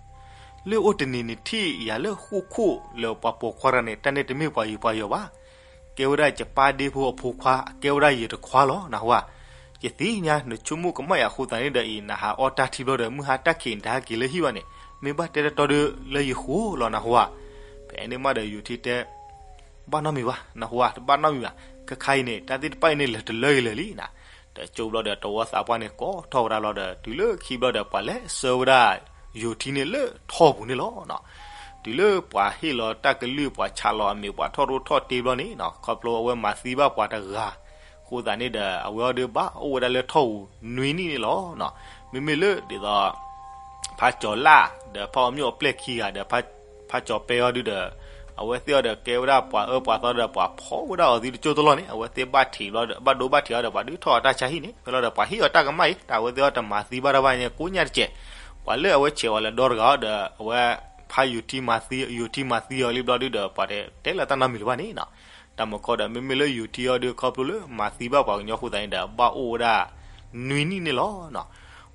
လၢအိၣ်တနံၤနထံၣ်ယၤလၢဃိၣ်ခိၣ်လၢပှၤပိာ်ခွါတဂၤန့ၣ် တၢ်န့ၣ်တမ့ၢ်ပှၤယုာ်ပှၤယီၤဘၣ်. ကဲဝဲဒၣ်ယပၢ်ဒ့ဖိအဖိခွါ ကဲဝဲဒၣ်ယတခွါလီၤ နၢ်ဟူဧါ. ယသ့ၣ်ညါ နဆိကမိၣ်ကမၣ်ယၤအဃိသတးန့ၣ်ဒီးအံၤ နဟးအီၣ်တၢ်ထံဘျီဒီး မုၢ်ဟါတၢ်ခံးနတဟဲက့ၤလၢဟံၣ်ဘၣ်န့ၣ် မ့ၢ်ဘၣ်တဲတတီဒီးလၢယဃိလီၤ နၢ်ဟူဧါ. ဖဲန့ၣ်မးဒီးယိၤထံတဲ ဘၣ်နီတမံၤဘၣ် နၢ်ဟူဧါ, တဘၣ်နီတမံၤဘၣ်. ခဲခါအံၤန့ၣ် တၢ်သ့ၣ်တဖၣ်အံၤန့ၣ် လဲၤတလၢက့ၤလၢာ်လံနၤ. တကၠိဘျီဒီး တဝီသးပှၢ်န့ၣ် ကိးထီၣ်ဝဲဒၣ်လီၤဒီး တုၤလၢခံဘျီဒီး ပှၤလဲၤဆှၢဝဲဒၣ်ယိၤထံန့ၣ်လၢထီၣ်ပူၤန့ၣ်လီၤ. တုၤလၢပှၤဟ့ၣ်လီၤတၢ်ကလုၢ် ပှၤဆးလီၤအမံၤ ပှၤထီၣ်ရိၣ်ထီၣ်တ့ဘျီန့ၣ် ခီဖျိအဝဲမၤသံဘၣ်ပှၤတဂၤ အဃိသတးန့ၣ်ဒီး အဝဲအီၤဒုးဘၣ်အိၣ်ဝဲဒၣ်လၢထီၣ်ပူၤနွံနံၣ်န့ၣ်လီၤ. မ့မ့ၢ်လၢဒ်သိး ဖးကၠီၤလၢ် ဒီးဖးအီၤမ့ၢ်အပျဲၢ်ခံဂၤဒီး ဖးကၠီၤပဲအီၤဒုဒီး အဝဲသ့ၣ်အီၤဒီးကဲဝဲဒၣ်ပှၤအၢပှၤသီဒီး ပှၤဖီၣ်ဝဲဒၣ်အီၤသံတကၠိတလီၢ်န့ၣ် အဝဲသ့ၣ်ဘၣ်ထံးဘျီဒီး ဘၣ်ဒိဘၣ်ထံးအီၤဒီး ပှၤဒုးထီၣ်အတၢ်ဆါဟံၣ်န့ၣ် ဖဲလီၤဒီး ပှၤဟ့ၣ်အီၤတၢ်ကမၣ်အံၤ တၢ်အဝဲသ့ၣ်အီၤတမၤသံဘၣ်တၢ်ဘၣ်န့ၣ် ကိးညါတစဲး, ပှၤလၢအဝဲဆဲးအီၤလၢဒီတဂၤအီၤဒီး အဝဲ ဖးယိၤထံမၤသံ ယိၤထံမၤသံအီၤလံဘျီဒုဒီး ပှၤတဲတဲလၢတၢ်နီတမံၤလၢၤဘၣ်န့ၣ်နီၤ. တၢ်မုၢ်ခီဒီး မ့မ့ၢ်လၢယိၤထံအီၤဒုးခီဖျိလၢ မၤသံဘၣ်ပှၤကညီအဃိသတးန့ၣ်ဒီး ဘၣ်အိၣ်ဝဲဒၣ် နွံနံၣ်န့ၣ်လီၤနီၤ.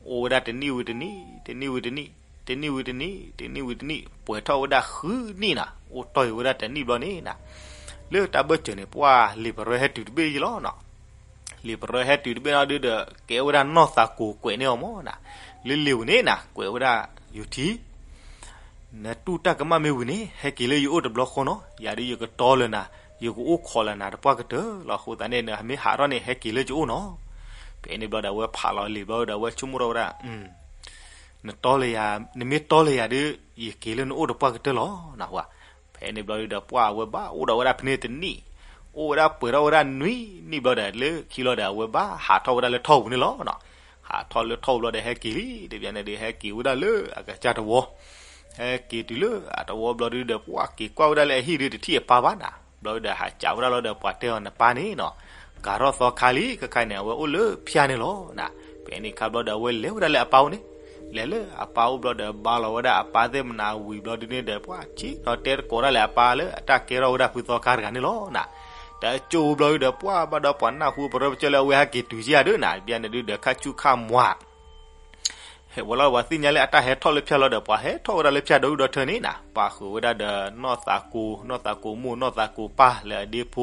အိၣ်ဝဲဒၣ်တနံၣ်ဝံၤတနံၣ် တနံၣ်ဝံၤတနံၣ် တနံၣ်ဝံၤတနံၣ် တနံၣ်ဝံၤတနံၣ် ပှဲၤထီၣ်ဝဲဒၣ်ဃုနံၣ်နီၤ. အိၣ်တီၢ်အံၤဝဲဒၣ်တနံၣ်ဘျီန့ၣ်နီၤ. လၢတၢ်ဘၢၣ်စၢၤန့ၣ် ပှၤလံာ်ပရၢဟဲတုၤတဘ့ၣ်ယလီၤနီၤ. လံာ်ပရၢဟဲတုၤတဘ့ၣ်နီၤဒုဒီး ကဲဝဲဒၣ်နီၢ်သးကိၤကွဲးန့ၢ်အီၤမးနီၤ. လၢလံာ်ပူၤန့ၣ်နီၤ ကွဲးဝဲဒၣ်ယိၤထံ နတူၢ်တၢ်ကမၣ်မ့ၢ်ဝံၤန့ၣ် ဟဲက့ၤလၢယအိၣ်တဘျီဃီနီၤ. ယၤဒုးယကတီလၢၤနၤ, ယကအိၣ်ခိးလၢနၤတပှၢ်ကတၢၢ်လီၤ. အဃိသတးန့ၣ် နမ့ၢ်ဟးထီၣ်န့ၣ် ဟဲက့ၤလၢယအိၣ်နီၤ. ဖဲန့ၣ်ဘျီဒီး အဝဲဖးလီၤလံာ်ဘျီဒီး အဝဲဆိကမိၣ်ထီၣ်ဝဲဒၣ် နတီလၢယၤ, နမ့ၢ်တီလၢယၤဒုး ယက့ၤလၢနအိၣ်တပှၢ်ကတၢၢ်လီၤနၢ်ဟူဧါ. ဖဲန့ၣ်ဘျီဒုဒီး ပှၤအဝဲဘၣ်အိၣ်ဒီးဝဲဒၣ်ဖဲန့ၣ်တနံၣ်, အိၣ်ဝဲဒၣ်ပှဲၤထီၣ်ဝဲဒၣ်နွံနံၣ်ဘျီဒီး လၢခံလီၤဒီး အဝဲဘၣ်ဟးထီၣ်ဝဲဒၣ်လၢထီၣ်ပူၤန့ၣ်လီၤနီၤ. ဟးထီၣ်လၢထီၣ်ပူၤဘျီဒီး ဟဲက့ၤလံ တဘျီန့ၣ်ဒီး ဟဲက့ၤဝဲဒၣ်လၢအကစၢ်တဝီ, ဟဲက့ၤတုၤလၢအတဝီဘျီဒုဒီး ပှၤက့ၤကွၢ်ဝဲဒၣ်လၢအဟံၣ်ဒုး တထံၣ်အပၢ်ဘၣ်နီၤ. ဘျီဒုဒီးဟးစံးဝဲဒၣ်လီၤဒီး ပှၤတဲအီၤနပၢ်န့ၣ်နီၤ ကၤထီၣ်သီခါလံ ခဲခါန့ၣ် အဝဲအိၣ်လၢဖၠါန့ၣ်လီၤနီၤ. ဖဲန့ၣ်ခါဘျီဒီး အဝဲလဲၤဝဲဒၣ်လၢအပၢ်အိၣ်န့ၣ်, လဲၤလၢအပၢ်အိၣ်ဘျီဒီး ဘါလီၤဝဲဒၣ်အပၢ်သ့ၣ်မနၤဝံၤဘျီဒုန့ၣ်ဒီး ပှၤဆ့ၣ်နီၤတဲသကိးဒၣ်လၢအပၢ်လၢအတၢ်ကဲထီၣ်ဝဲဒၣ်ဖုသီခါတဂၤန့ၣ်လီၤနီၤ. တကၠိဘျီဒုဒီး ပှၤဘၣ်ဒီးပှၤနၢ်ဟူပရၢပကၠၢၢ်လၢအဝဲဟဲက့ၤတုၤက့ၤဧါဒုးနီၤ တဘျီန့ၣ်ဒုဒီး ခါဆူၣ်ခါမွၤ ဟဲဝဲလီၤ ပှၤသ့ၣ်ညါလၢအတၢ်ဟဲထီၣ်လၢဖၠါလီၤဒီး ပှၤဟဲထီၣ်ဝဲဒၣ်လၢဖၠါဒီဒူၣ်ဒီထၢန့ၣ်နီၤ. ပာ်ဃုာ်ဝဲဒၣ်ဒီးနီၢ်သးကိၤ, နီၢ်သးကိၤမိၢ် နီၢ်သးကိၤပၢ်လၢအဒ့ဖိ,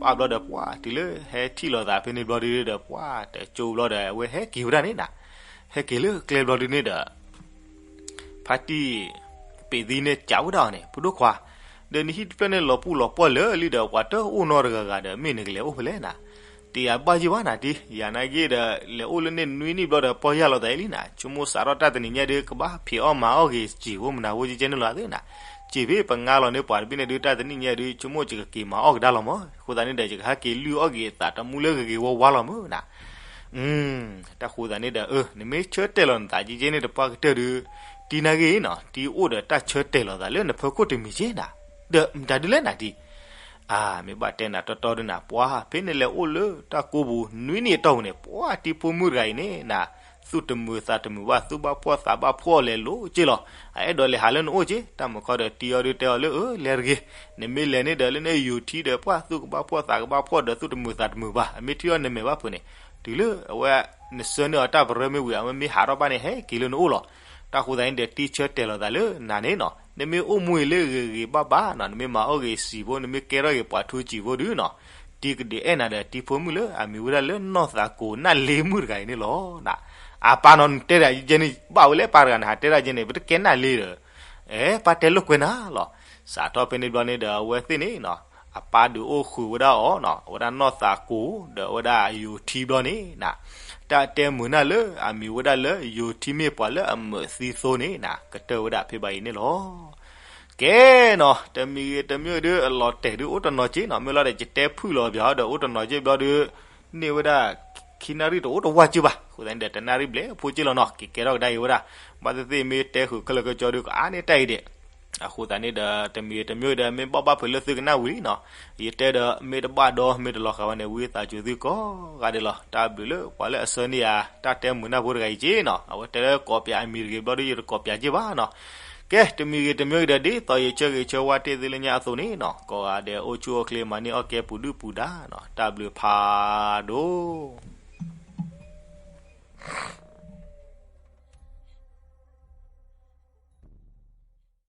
ပၢ်ဘျီဒီး ပှၤတုၤလၢဟဲထံၣ်လိာ်သးဖဲန့ၣ်ဘျီဒုဒီး ပှၤတကၠိဘျီဒီး အဝဲဟဲက့ၤဝဲဒၣ်န့ၣ်နီၤ. ဟဲက့ၤလၢကျဲဘျီဒုန့ၣ်ဒီး ဖါတံၢ် ပ့းသံန့ၣ် စံးဝဲဒၣ်အီၤန့ၣ် ဖိဒိၣ်ခွါ, ဒီးနဟံၣ်တဖျၢၣ်န့ၣ် လီၤပူၣ်လီၤပှီၢ်လၢာ်လံဒီး ပှၤတအိၣ်နီတဂၤဂၤဒီး မ့ၢ်နကလဲၤအိၣ်ဖဲလဲၣ်နီၤ. တယၤဘၣ်ယံၢ်ဘၣ်နၤတံၢ်, ယၤနာ်က့ဒီး လဲၤအိၣ်လၢန့ၣ်နွံနံၣ်ဘျီဒီး ပီၢ်ယၢ်လီၤသးအံၤလံနီၤ. ဆိကမိၣ်စးထီၣ်တၢ်တနံၤညါဒုး ကဘၣ်ဖံးအီၣ်မၤအီၣ်ဂ့ၤစံာ်ဖိမနၤဖိကဲကဲန့ၣ်လီၤသ့နီၤ. စံးဖဲပငါလီၤန့ၣ် ပှၤတဘ့ၣ်န့ၣ်ဒုး တၢ်တနံၤညါဒုး ဆိကမိၣ်ယကက့ၤမၤအီၣ်ကဒါလီၤမး. အဃိသတးန့ၣ်ဒီး ယကဟဲက့ၤလုၢ်အီၣ်က့ၤအသးတမူလၢဂ့ၤဂ့ၤဝါဝါလီၤမးနီၤ. တၢ်ဃိသတးန့ၣ်ဒီး အၢ နမ့ၢ်ဆၢတဲာ်လီၤနသးကဲကဲန့ၣ် တပှၢ်ကတၢၢ်ဒုး တံၢ်နာ်က့နီၤ, တံၢ်အိၣ်ဒီးတၢ်ဆၢတဲာ်လီၤသးလၢနဖီခိၣ်တမံၤကဲနီၤ. ဒီးမတၤဒုးလဲၣ်နၤတံၢ်. အၢ မ့ၢ်ဘၣ်တဲနၤတီတီဒုးနၤ ပှၤဖဲန့ၣ်လဲၤအိၣ်လၢတၢ်ကိးပူၤနွံနံၣ်အတီၢ်ပူၤန့ၣ် ပှၤတံၢ်ဖိမုၣ်တဂၤအံၤန့ၣ်နၤ သူၣ်တမုာ်သးတမုာ်ဘၣ် သူၣ်ဘၣ်ဖှီၣ်သးဘၣ်ဖှီၣ်လဲၤလိၤက့လီၤ. အအဲၣ်ဒိးလဲၤဟးလၢနအိၣ်က့ တၢ်မုာ်ခီဒီးတံအီၤဒုတဲအီၤလၢ အၢ လဲၤတဂ့ၤ, နမ့ၢ်လဲၤန့ၣ်ဒီးလၢနယိၤထံဒီး ပှၢ်သူၣ်ကဘၣ်ဖှီၣ်သးကဘၣ်ဖှီၣ်ဒီး သူၣ်တမုာ်သးတမုာ်ဘၣ်, အမ့ၢ်ထံၣ်အီၤနမဲာ်ဘၣ်ဖုးန့ၣ်, တုၤလၢအဝဲနဆှၢန့ၢ်အီၤတၢ်ပရၢမ့ၢ်ဝံၤ အဝဲမ့ၢ်ဟးထီၣ်ဘၣ်န့ၣ် ဟဲက့ၤလၢနအိၣ်လီၤ. တၢ်ဃိသတးန့ၣ်ဒီး တံဆၢတဲာ်လီၤသးလၢနၤန့ၣ်နီၤ, နမ့ၢ်အိၣ်မူအံၤလၢဂ့ၤဂ့ၤဘၣ်ဘၣ်နီၤ, နမ့ၢ်မၤအီၣ်ဂ့ၤစံာ်ဖိ နမ့ၢ်ကဲထီၣ်ဂ့ၤပှၤထူစံာ်ဖိဒုနီၤ, တံကဒုးအဲၣ်နၤဒီးတံဖိမုၣ်လၢအမံၤဝဲဒၣ်လၢနီၢ်သးကိၤနၢ်လ့မုၣ်တဂၤအံၤန့ၣ်လီၤ. အပၢ်နီၤ နတဲဒၣ်ယဲန့ၣ် ဘၣ်ဝဲလၢပၢ်တဂၤန့ၣ် ဟးတဲဒၣ်ယဲန့ၣ် ပတကဲနၢ်လ့ဒီး အဲ ပၢ်တဲလိာ်ကွဲနၤလီၤ. စးထီၣ်ဖဲန့ၣ်ဘျီန့ၣ်ဒီး အဝဲသ့ၣ်န့ၣ်နီၤ, အပၢ်ဒုးအိၣ်ဃုာ်ဝဲဒၣ်အီၤနီၤ, အဝဲဒၣ်နီၢ်သးကိၤ ဒီးအဝဲဒၣ်ယိၤထံဘျီန့ၣ်နၤ, တၢ်တဲမုာ်နၢ်လၢအမံၤဝဲဒၣ်လၢယိၤထံမ့ၢ်ပှၤလၢအမုာ်သံသိန့ၣ်နၤ ကတၢၢ်ဝဲဒၣ်ဖဲဘၣ်အံၤန့ၣ်လီၤ. ကဲနီၤ, တမံၤဂ့ၤတမံၤဒုး အလီၤတဲာ်ဒုးအိၣ်တနီၤက့နီၤ, မ့ၢ်လီၤဒီးယတဲဖုၣ်လီၤပၠီဒီး အိၣ်တနီၤက့ဘျီဒုး န့ၢ်ဝဲဒၣ် ခံနၣ်ရံၣ်တအိၣ်တဝၢ်က့ဘၣ်, အဃိသတးန့ၣ်ဒီး တနၣ်ရံၣ်ဘျဲၣ်ဖိက့လီၤနီၤ, က့ၤကဲထီၣ်ကဒါအံၤဝဲဒၣ်, ဘၣ်သ့ၣ်သ့ၣ်မ့ၢ်တဲဃုာ်ခဲလၢာ်ခဲဆ့ဒုး ကအါန့ၢ်တၢ်အံၤဒဲး. အဃိသတးန့ၣ်ဒီး တမံၤဂ့ၤတမံၤဒီး မ့ၢ်ဘၣ်ဘၣ်ဖုးလၢသုကနၣ်ဝံၤနီၤ, ယတဲဒီးမ့ၢ်တဘၣ်ဒီး မ့ၢ်တလီၤဃာ်ဝဲန့ၣ် ဝံသးစူၤသုကိးဂၤဒဲးလီၤ. တၢ်ဘျုးလၢပှၤလၢအဆှၢန့ၢ်ယၤ တၢ်တဲမုာ်နၢ်ဖိတဂၤအံၤက့နီၤ, အဝဲတဲလၢကိးပၠးအမံၤတဂ့ၤဘျီဒုး ယတကိးပၠးက့ဘၣ်နီၤ. ကဲ တမံၤဂ့ၤတမံၤဂ့ၤဒီး ဒ်သိးယဆၢဂ့ၤဆၢဝါတ့ၢ်သုလၢညါအသိးန့ၣ်နီၤ, ကိးဂၤဒဲးအိၣ်ဆူၣ်အိၣ်ချ့ မၤန့ၢ်အီၣ်ကဲပူၤဒုၣ်ပူၤဒါနီၤ, တၢ်ဘျုးဖးဒိၣ်.